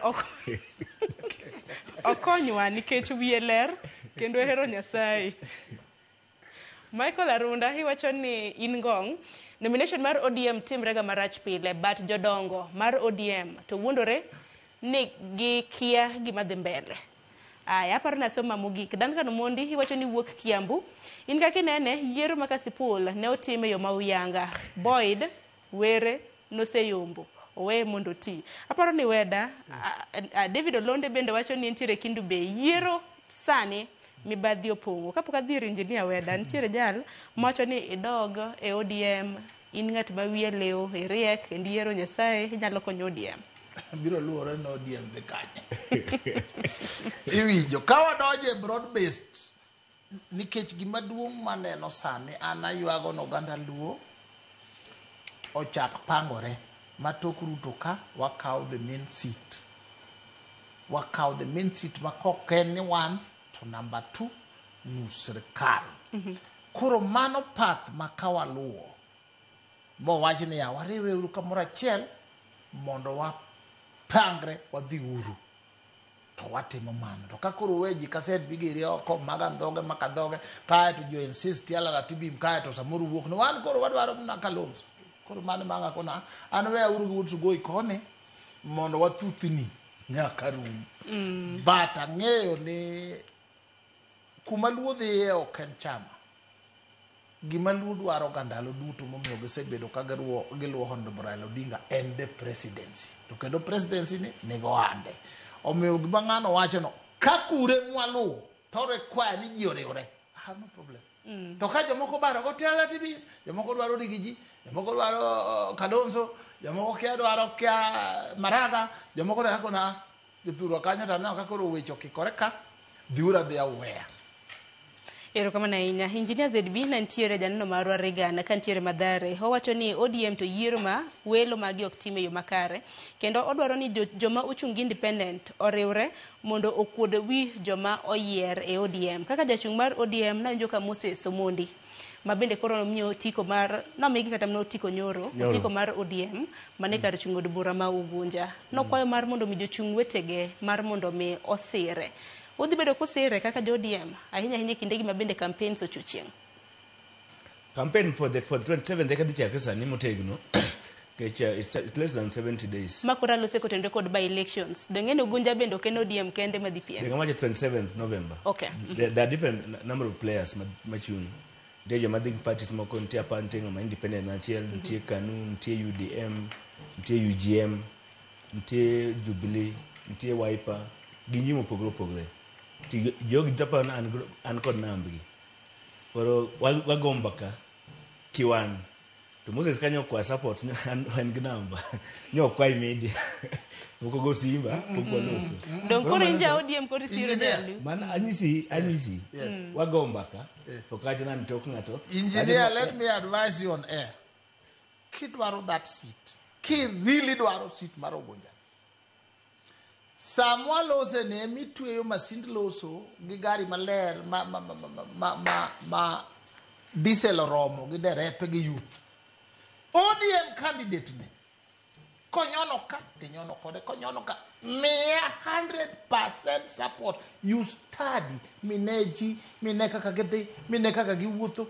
okonywa nikech wiye ler kendo ohero Nyasaye. Michael Arunda iwacho ni in Ngong, nomination mar ODM timrega marach pile, but jodongo mar ODM to wuondore ni gikia gima dhi mbele. Aya, aparo ni asoma mogik. Duncan Omondi iwacho ni wuok Kiambu. In kaka inene, yiero ma Kasipul ne otim e yo ma uyanga. Boyd Were noseyombo, oweye mondo oti. Aparo ni weda, David Olonde bende wacho ni nitiere Kendu Bay. Yiero sani mibadhi opong'o. Kapok adhi ir engineer Weda, nitiere jal mawacho ni idog e ODM, in ng'at ma wiye liw, iriek, kendo iyiero Nyasaye, inyalo konyo ODM. Biro luwore ni ODM dhi kanye. Iwinjo, ka wadonjo e broad based, nikech gima duong' maneno sani, an aywago ni oganda Luo ochak pangore ma tok Ruto ka wakaw the main seat. Wakaw the main seat ma kok en ni wan to number 2 nus sirkal. Koro mano path ma ka waluwo mowach niya wariwre uru kamoro achiel mondo wapangre wadhi uru to watimo mano. To ka koro we ji kaset bigiri oko maga ndhoge maka dhoge kae to jo insist yalala tibim kae to samoro wuok ni wan koro wadwaro mana Kalonzo. Koro mano manga kona an we uru gi Wuod Sugoi koni mondo wathuthni nyaka rum. But ang'eyo ni kuma Luo dhiye ok en chama. Gima Luo dwaro ga ndalo duto momiyo gisebedo ka giluwo Honorable Raila Odinga en the presidency. To kendo presidency ni nigo ande. Omiyo gima ng'ano wacho no, ka kure mwaluwo to require ni ji oriwre. I have no problem. To ka jomoko baro go tiala tibi, jomoko dwaro Rigiji, jomoko dwaro Kalonzo, jomoko kia dwaro kia Maraga, jomoko dwaro kona jothurwa kanyo to aneno ka koro weche okikore ka, dhiuru adhiya uweya. Erokamano ahinya. Engineer ZB na nitiere janeno marwa Regan ka nitiere Mathare. Owacho ni ODM to yiero ma welo magi ok tim e yo makare. Kendo odwaro ni joma ochung' gi independent oriwre mondo okuod wi joma oyier e ODM. Kaka jachung' mar ODM nawinjo ka Moses Omondi ma bende koro nomiyo otiko mar nomigi kata mana otiko nyoro, otiko mar ODM mane kar chung' od bura ma Ugunja. Nokwayo mar mondo mi jochung' wetege mar mondo mi osire. Udhi bedo kusire kaka jo ODM ahinya ahinya kindegi ma bende campaigns ochuchieng'. Campaign for the 27th eka dhi chakre sani motegno. Nikech it's less than 70 days. Ma koro alose kotenore kod by elections. Dong' en Ugunja bende ok en ODM kende madhi piem. Dong' awacho 27th November. Okay. There are different number of players machung'. Nitie joma dhi gi parties moko, nitie apar, nitie ng'ama independent achiel, nitie KANU, nitie UDM, nitie UGM, nitie Jubilee, nitie Wiper, gin ji mopogore opogore. Jogi duto aparo ni an kod nambgi. Koro wago mbaka kiwan. To Moses kanyo okwa support, an gi namba. Nyo okwa media. Pok ogo simba, pok waloso. Dong' koro in ja ODM koro isiro jalu. Mano anyisi. Wago mbaka. To kacho na tok ng'ato. Engineer, let me advise you on air. Kidwaro that seat. Ki really dwaro seat mar Ugunja. Samwa lose ne mitweyo masind loso gi gari maler ma diesel oromo gi derepe gi youth. ODM candidate ni konyono ka tinyono kode konyono ka miya 100% support. You study mineji mine kaka gidhi mine kaka giwuotho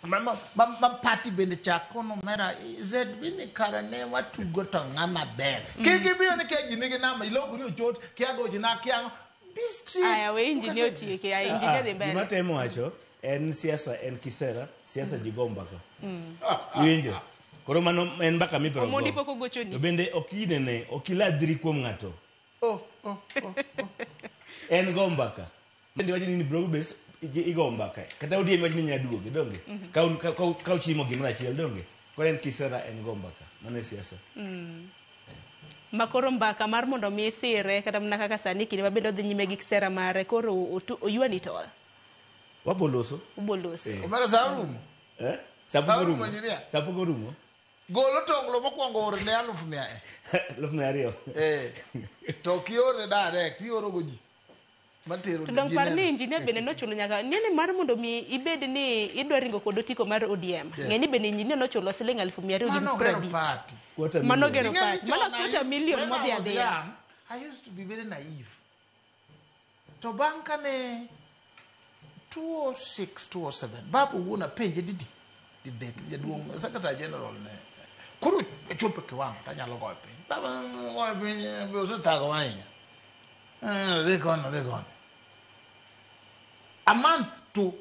ma party bende chakono mera ZB ni kara ne watugo to ng'ama ber. Kik ibiro ni kia ji nigi namba ilokori ochot kia gochi na kia be strict. Aya we engineer otieke, aya engineer dhi mbele. Gima temo wacho en siasa en kisera, siasa ji go mbaka. Iwinjo? Koro mano en mbaka mibiro go. Omondi pok ogochoni. To bende ok inene, ok iladhri kuom ng'ato. En go mbaka. Bende wacho ni broad base igo mbaka. Kata ODM wacho ni nyaduoge, donge? Ka uchimo gimoro achiel, donge? Koro en kisera en go mbaka. Mano e siasa. Makoro mbaka mar mondo mi sire kata mana kaka sani kinde ma bende odhi nyime gi kisera mare koro oywani tol. Waboloso. Uboloso. Omera sa orumo? Sa pok orumo. Sa pok orumo. Gol otonglo mokwongo orne 100,000 e. 200,000. Eh. To ok iorne direct, ioro go ji. Matero To ne dong ji par ni neno. injinia bende nochulo nyaka nene mar mondo mi ibed ni idwa ringo kod otiko mar ODM. Yeah. Ng'e ni bende injinia nochulo siling 250. Mano gero party. Mano gero Ing'e ni party. Mano chon I quarter used- million when modhi I was adhiya. young, I used to be very naive. To bang' kane 206, 207, babu wuon apenje didi didek jaduong' secretary general ne koro ochopo e kiwango tanyalo goyo piny. Baba goyo piny be osethagowa ahinya. Dhi kono, dhi kono. A month to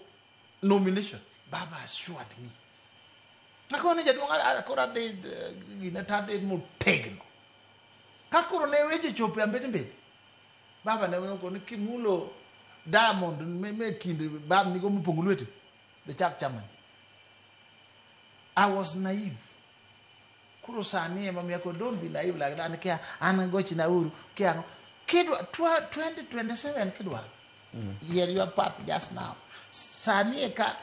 nomination, Baba assured me. Akone jaduong' koro adhi gine to adhi motegno. Ka koro ne weche chopo e ambede mbele, baba ne okone kimulo diamond me kind bab nigo mopong'o lweti, dhi chak chamani. I was naive. Koro sani ema miya koro don't be naive like that. Kia an gochna uru, kia ang'o. Kidwa 2027 kidwaro. Yier your path just now. Sani eka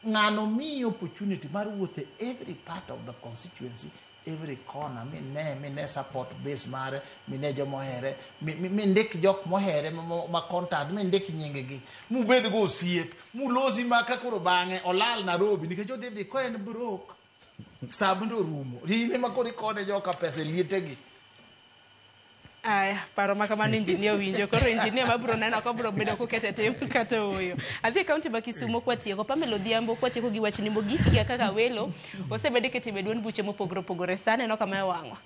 ng'ano miyi opportunity mar wuotho e every part of the constituency, every corner, mine support base mare, mine jomohere, mindik jok mohere ma contact, mindik nying gi, mubed go osiep, mulosi ma ka koro bang'e olal Nairobi nikech odhi dhi ka en broke. Sabunde orumo. In ema koro ikone joka pesa e lietegi. Aya, paro ma kamano injinia owinjo. Koro injinia mabiro neno ka obiro bedo kokete tim kata ooyo. Adhi e kaunti ma Kisumo kwatieko. Pamela Odhiambo kwatieko gi wachni mogik higa kaka welo osebed kitimo e duond buche mopogore opogore. Sa aneno kama e wang'wa.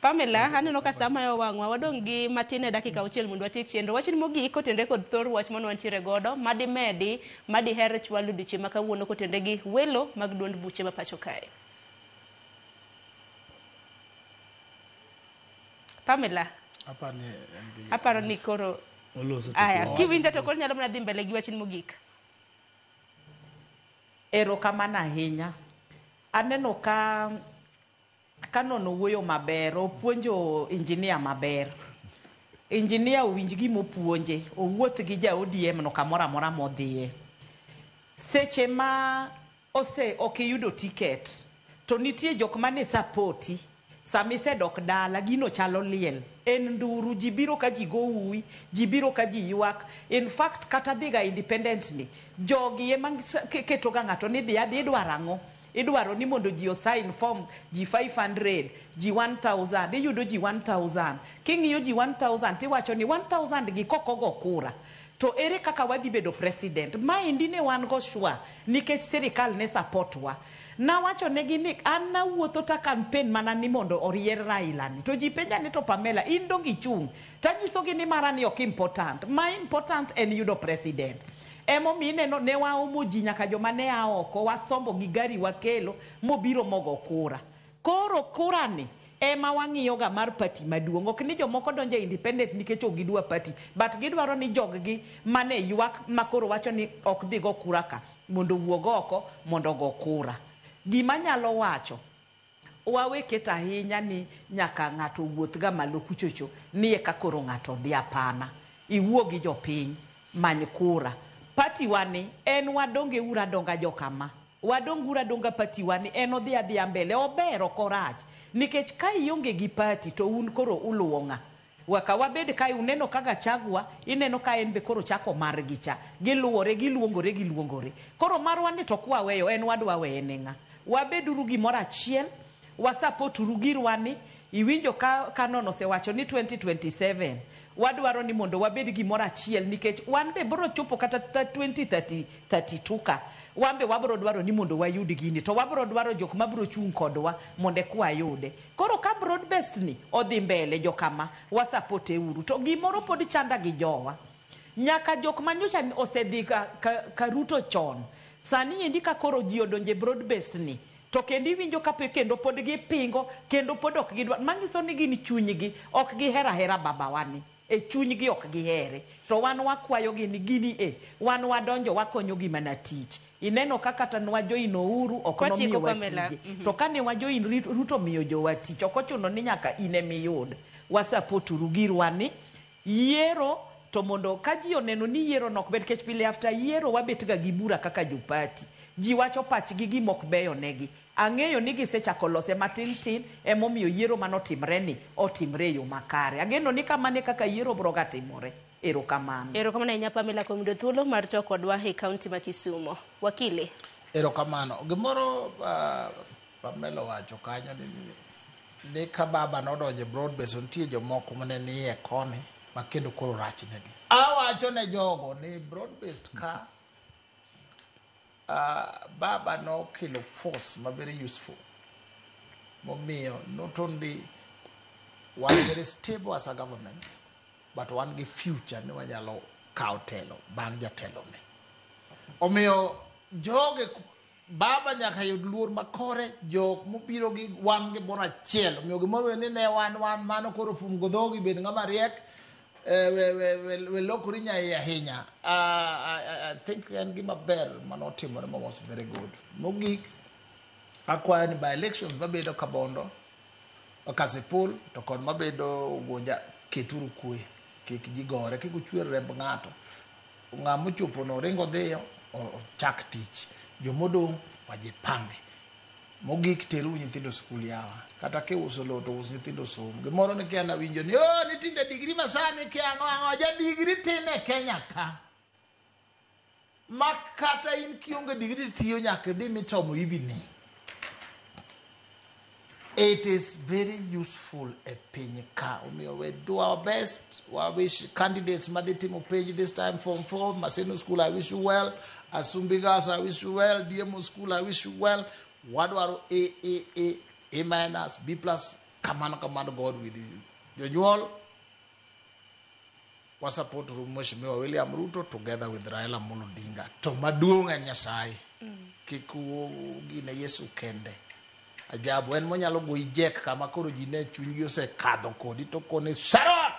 Pamela, aneno ka sama yo wang'wa wadong' gi matin e dakika auchiel mondo watiek chenro. Wachni mogik kotenre kod thor wach mane wantiere godo, madimedi, madiher chwalo odiochieng' ma kawuono kotenre gi welo mag duond buche ma pacho kae. Pamela, aparo ni koro aya, kiwinja to koro nyalo mana dhi mbele gi wachni mogik. Erokamano ahinya. Aneno ka Canon owuoyo maber, opuonjo injinia maber. Injinia owinj gima opuonje, owuoth gi ja ODM no kamoro amora modhiye. Seche ma ose ok iyudo tiket, to nitie jok mane sapoti, sama isedok dala, gino chalo liel. En nduru, ji biro ka ji go uwi, ji biro ka ji ywak. In fact, kata dhiga independent ni, jogi ema ketoga ng'ato ni dhi adhi idwaro ang'o? Idwaro ni mondo ji osign form ji 500, ji 1000, iyudo ji 1000. King'iyo ji 1000 tiwacho ni 1000 gi kok ogo kura. To ere kaka wadhi bedo president? Maendi ne wan go sure nikech sirikal ne support wa. Nawacho negi ni an nawuotho ta campaign mana ni mondo orier Raila ni. To ji penja ni to Pamela, in dong ichung'. Tanyisogi ni mara ni ok important. Ma important en yudo president. Emomiyo ineno ne waomo ji nyaka joma ne a oko, wasombo gi gari wakelo, mobiro mogo kura. Koro kura ni ema wang'iyoga mar party maduong'. Ok ni jomoko donjo e independent nikech ok gidwa party, but gidwaro ni jog-gi mane ywak makoro wacho ni ok dhi go kura ka, mondo owuog oko mondo ogo kura. Gima anyalo wacho, wawe keto ahinya ni nyaka ng'ato owuoth ga malo kuchocho ni eka koro ng'ato dhi apana. Iwuo gi jopiny, many kura. Party wa ni en wadonge uru adonga jokama. Wadong uru adonga party wa ni en odhi adhiya mbele, ober ok orach. Nikech ka ionge gi party to un koro uluwo ng'a? Waka wabed kae uneno ka Gachagua, ineno ka en be koro chako margi cha. Giluwore, giluongore, giluongore. Koro marwa ni to kwaweyo en wadwa weye ne ng'a? Wabeduru gimoro achiel, wasapot uru girwa ni, iwinjo ka Canon osewacho ni 2027 wadwaro ni mondo wabed gimoro achiel nikech wan be bro chopo kata 2032 ka. Wan be wabro dwaro ni mondo wayud gini to wabro dwaro jok mabro chung' kodwa mondo eka wayude. Koro ka broad based ni odhi mbele jokama wasapote uru. To gimoro pod chanda gi jowa. Nyaka jok manyocha osedhi ka Ruto chon. Sani endi ka koro ji odonje broad based ni to kendo iwinjo ka kendo pod gipingo kendo pod ok gidwa. Manyiso ni gin chunygi ok gihero ahera babawani. E chunygi ok gihere. To wan wakwayogi ni gini e wan wadonjo wakonyogi mana tich. Ineno ka kata nwajoin Uhuru ok Kwatieko nomiyowa Pamela. tije. To kane wajoin Ruto miyo jowa tich, ok ochuno ni nyaka in emiyud. Wasapot uru girwa ni yiero to To mondo ka ji oneno ni yiero no ok ber, nikech pile after yiero wabet ga gi bura kaka jopati. Ji wacho pachgi gima ok beyo negi. Ang'eyo ni gisechako lose matin tin, emomiyo yiero manotimre ni otimre e yo makare. Ageno ni kamano e kaka yiero biro ga timore. Erokamano. Erokamano ahinya Pamela kuom yudo thuolo mar twak kodwa e kaunti ma Kisumo. Wakili. Erokamano. Gimoro Pamela owacho kanyo ni ka baba nodonjo e broad base, nitie jomoko mane nie koni ma kendo koro rach negi. Awacho ne jogo ni broad based ka baba nokelo force ma very useful. Momiyo not only wan very stable as a government, but wan gi future ni wanyalo kawo telo bang' jatelo ni. Omiyo joge baba nyaka yud luor makore, jok mobiro gi wan gimoro achiel. Omiyo gimoro ni ne wan mano koro fungo dhogi, bed ng'ama riek, we lokori nyaiye ahinya. I think en gima ber manotimore ma was very good. Mogik, akwayo ni by elections mabedo Kabondo, Kasipul to kod mabedo Ugunja, keturu kwe, kik ji gore, kik uchwer remb ng'ato. Ng'ama ochopo no ringo dhiyo, ochak tich. Jomodong' wajipange. Mogik, teru nyithindo skul yawa. Kata kiuso lowo to us nyithindo som. Gimoro ni kia nawinjo ni, oh, ni tinde digri masani kia ang'o ang'o, ja digri tin e Kenya ka. Ma kata in kionge digri tiyo nyaka idhi mitomo evening. It is very useful e piny ka. Omiyo we do our best. We wish candidates madhi timo penj this time form 4, Maseno School, I wish you well. Asumbi Girls, I wish you well. DMO School, I wish you well. Wadwaro A, A, A, A minus, B plus, kamano kamano, God with you. Jonyuol, wa support Mheshimiwa William Ruto together with Raila Amolo Odinga. To maduong' en Nyasaye. Kik gine Yesu kende. Ajabu en monyalo goyi jek kama koro ji ne chunygi osekadho kodi to kone Sharon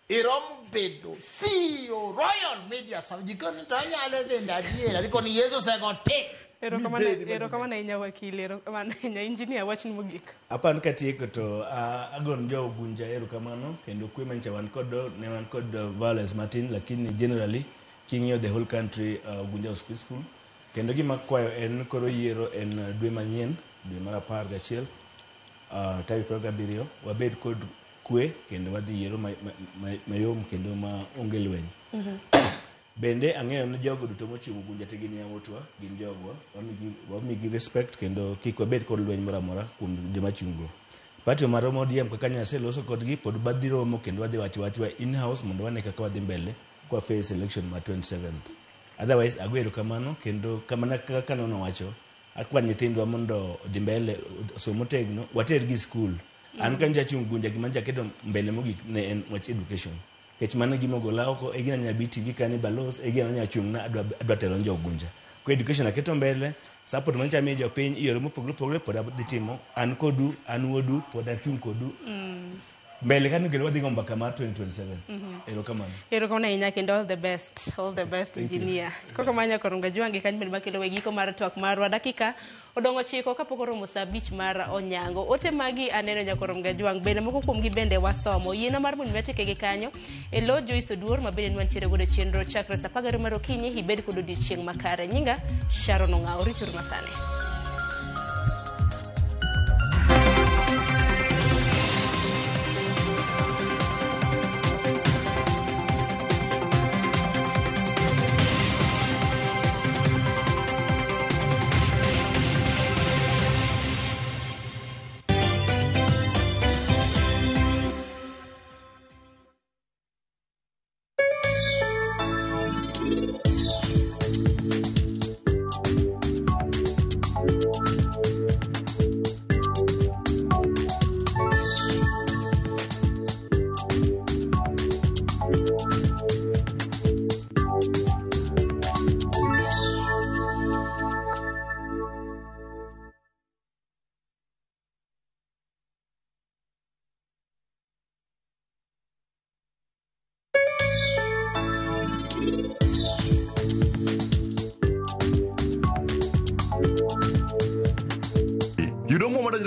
irom bedo CEO Royal Media Service. Ji koni to anyalo bende adiera. Nikoni Yesu osego tik. Erokamano ahinya wakili, erokamano ahinya engineer, wachni mogik. Apan katieko to agon jo Ugunja erokamano kendo kwe mancha wan kod ne wan kod violence matin, lakini generally king'iyo the whole country, Ugunja was peaceful. Kendo gima kwayo en koro yiero en dwe manyien, dwe mar 11, tarik 27, wabed kod kwe kendo wadhi yiero mayom kendo ma onge lweny. Bende ang'eyo ni jogo duto mochung' Ugunja te gin yawuotwa, gin jogwa, wamigi respect kendo kik wabed kod lweny moro amora kuom joma chungo. Party mar ODM kaka Nyasaye loso kodgi pod badhi romo kendo wadhi wacho wachwa in house mondo wane kaka wadhi mbele kwa face election ma 27th. Otherwise ago erokamano kendo kamana kaka nowacho, akwa nyithindwa mondo odhi mbele osom motegno, watergi skul. An ka nyocha achung' Ugunja gima nyocha aketo mbele mogik ne en wach education. Nikech mano e gima ogola oko, e gima nya bi TV ka ni balos, e gima nya chung' na adwa telo ne jo Ugunja. Koro education aketo mbele, support manyocha amiyo jopiny e yore mopogore opogore pod adhi timo. An kodu, an wuodu, pod achung' kodu. Mbele kanyo kendo wadhi go mbaka mar 2027. Erokamano. Erokamano ahinya kendo all the best, all the best. Thank you. Engineer. Koko manya korunga jwangi kanyo bende makelo e giko mar twak marwa dakika odong' 9 kapok oromo saa 5 mar onyango. Ote magi aneno nyakoromga jwang' bende moko kuomgi bende wasomo. Yiena mar mondo watieke gi kanyo e lo Joyce Oduor ma bende nwantiere godo e chenro chakre saa 12 mar okinyi ibed kod odiochieng' makare. Nyinga Sharon Ong'awo, rituru masani.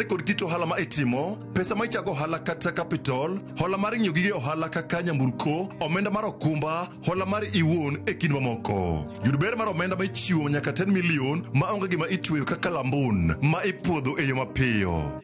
kod kit ohala ma itimo, pesa ma ichago ohala kata capital, hola mar ng'iewo gige ohala kaka nyamburko, omenda mar okumba, hola mar iwuon e kind mamoko. Yud ber mar omenda ma ichiwo nyaka 10 million ma onge gima itweyo kaka lambun ma ipuodho e yo mapiyo.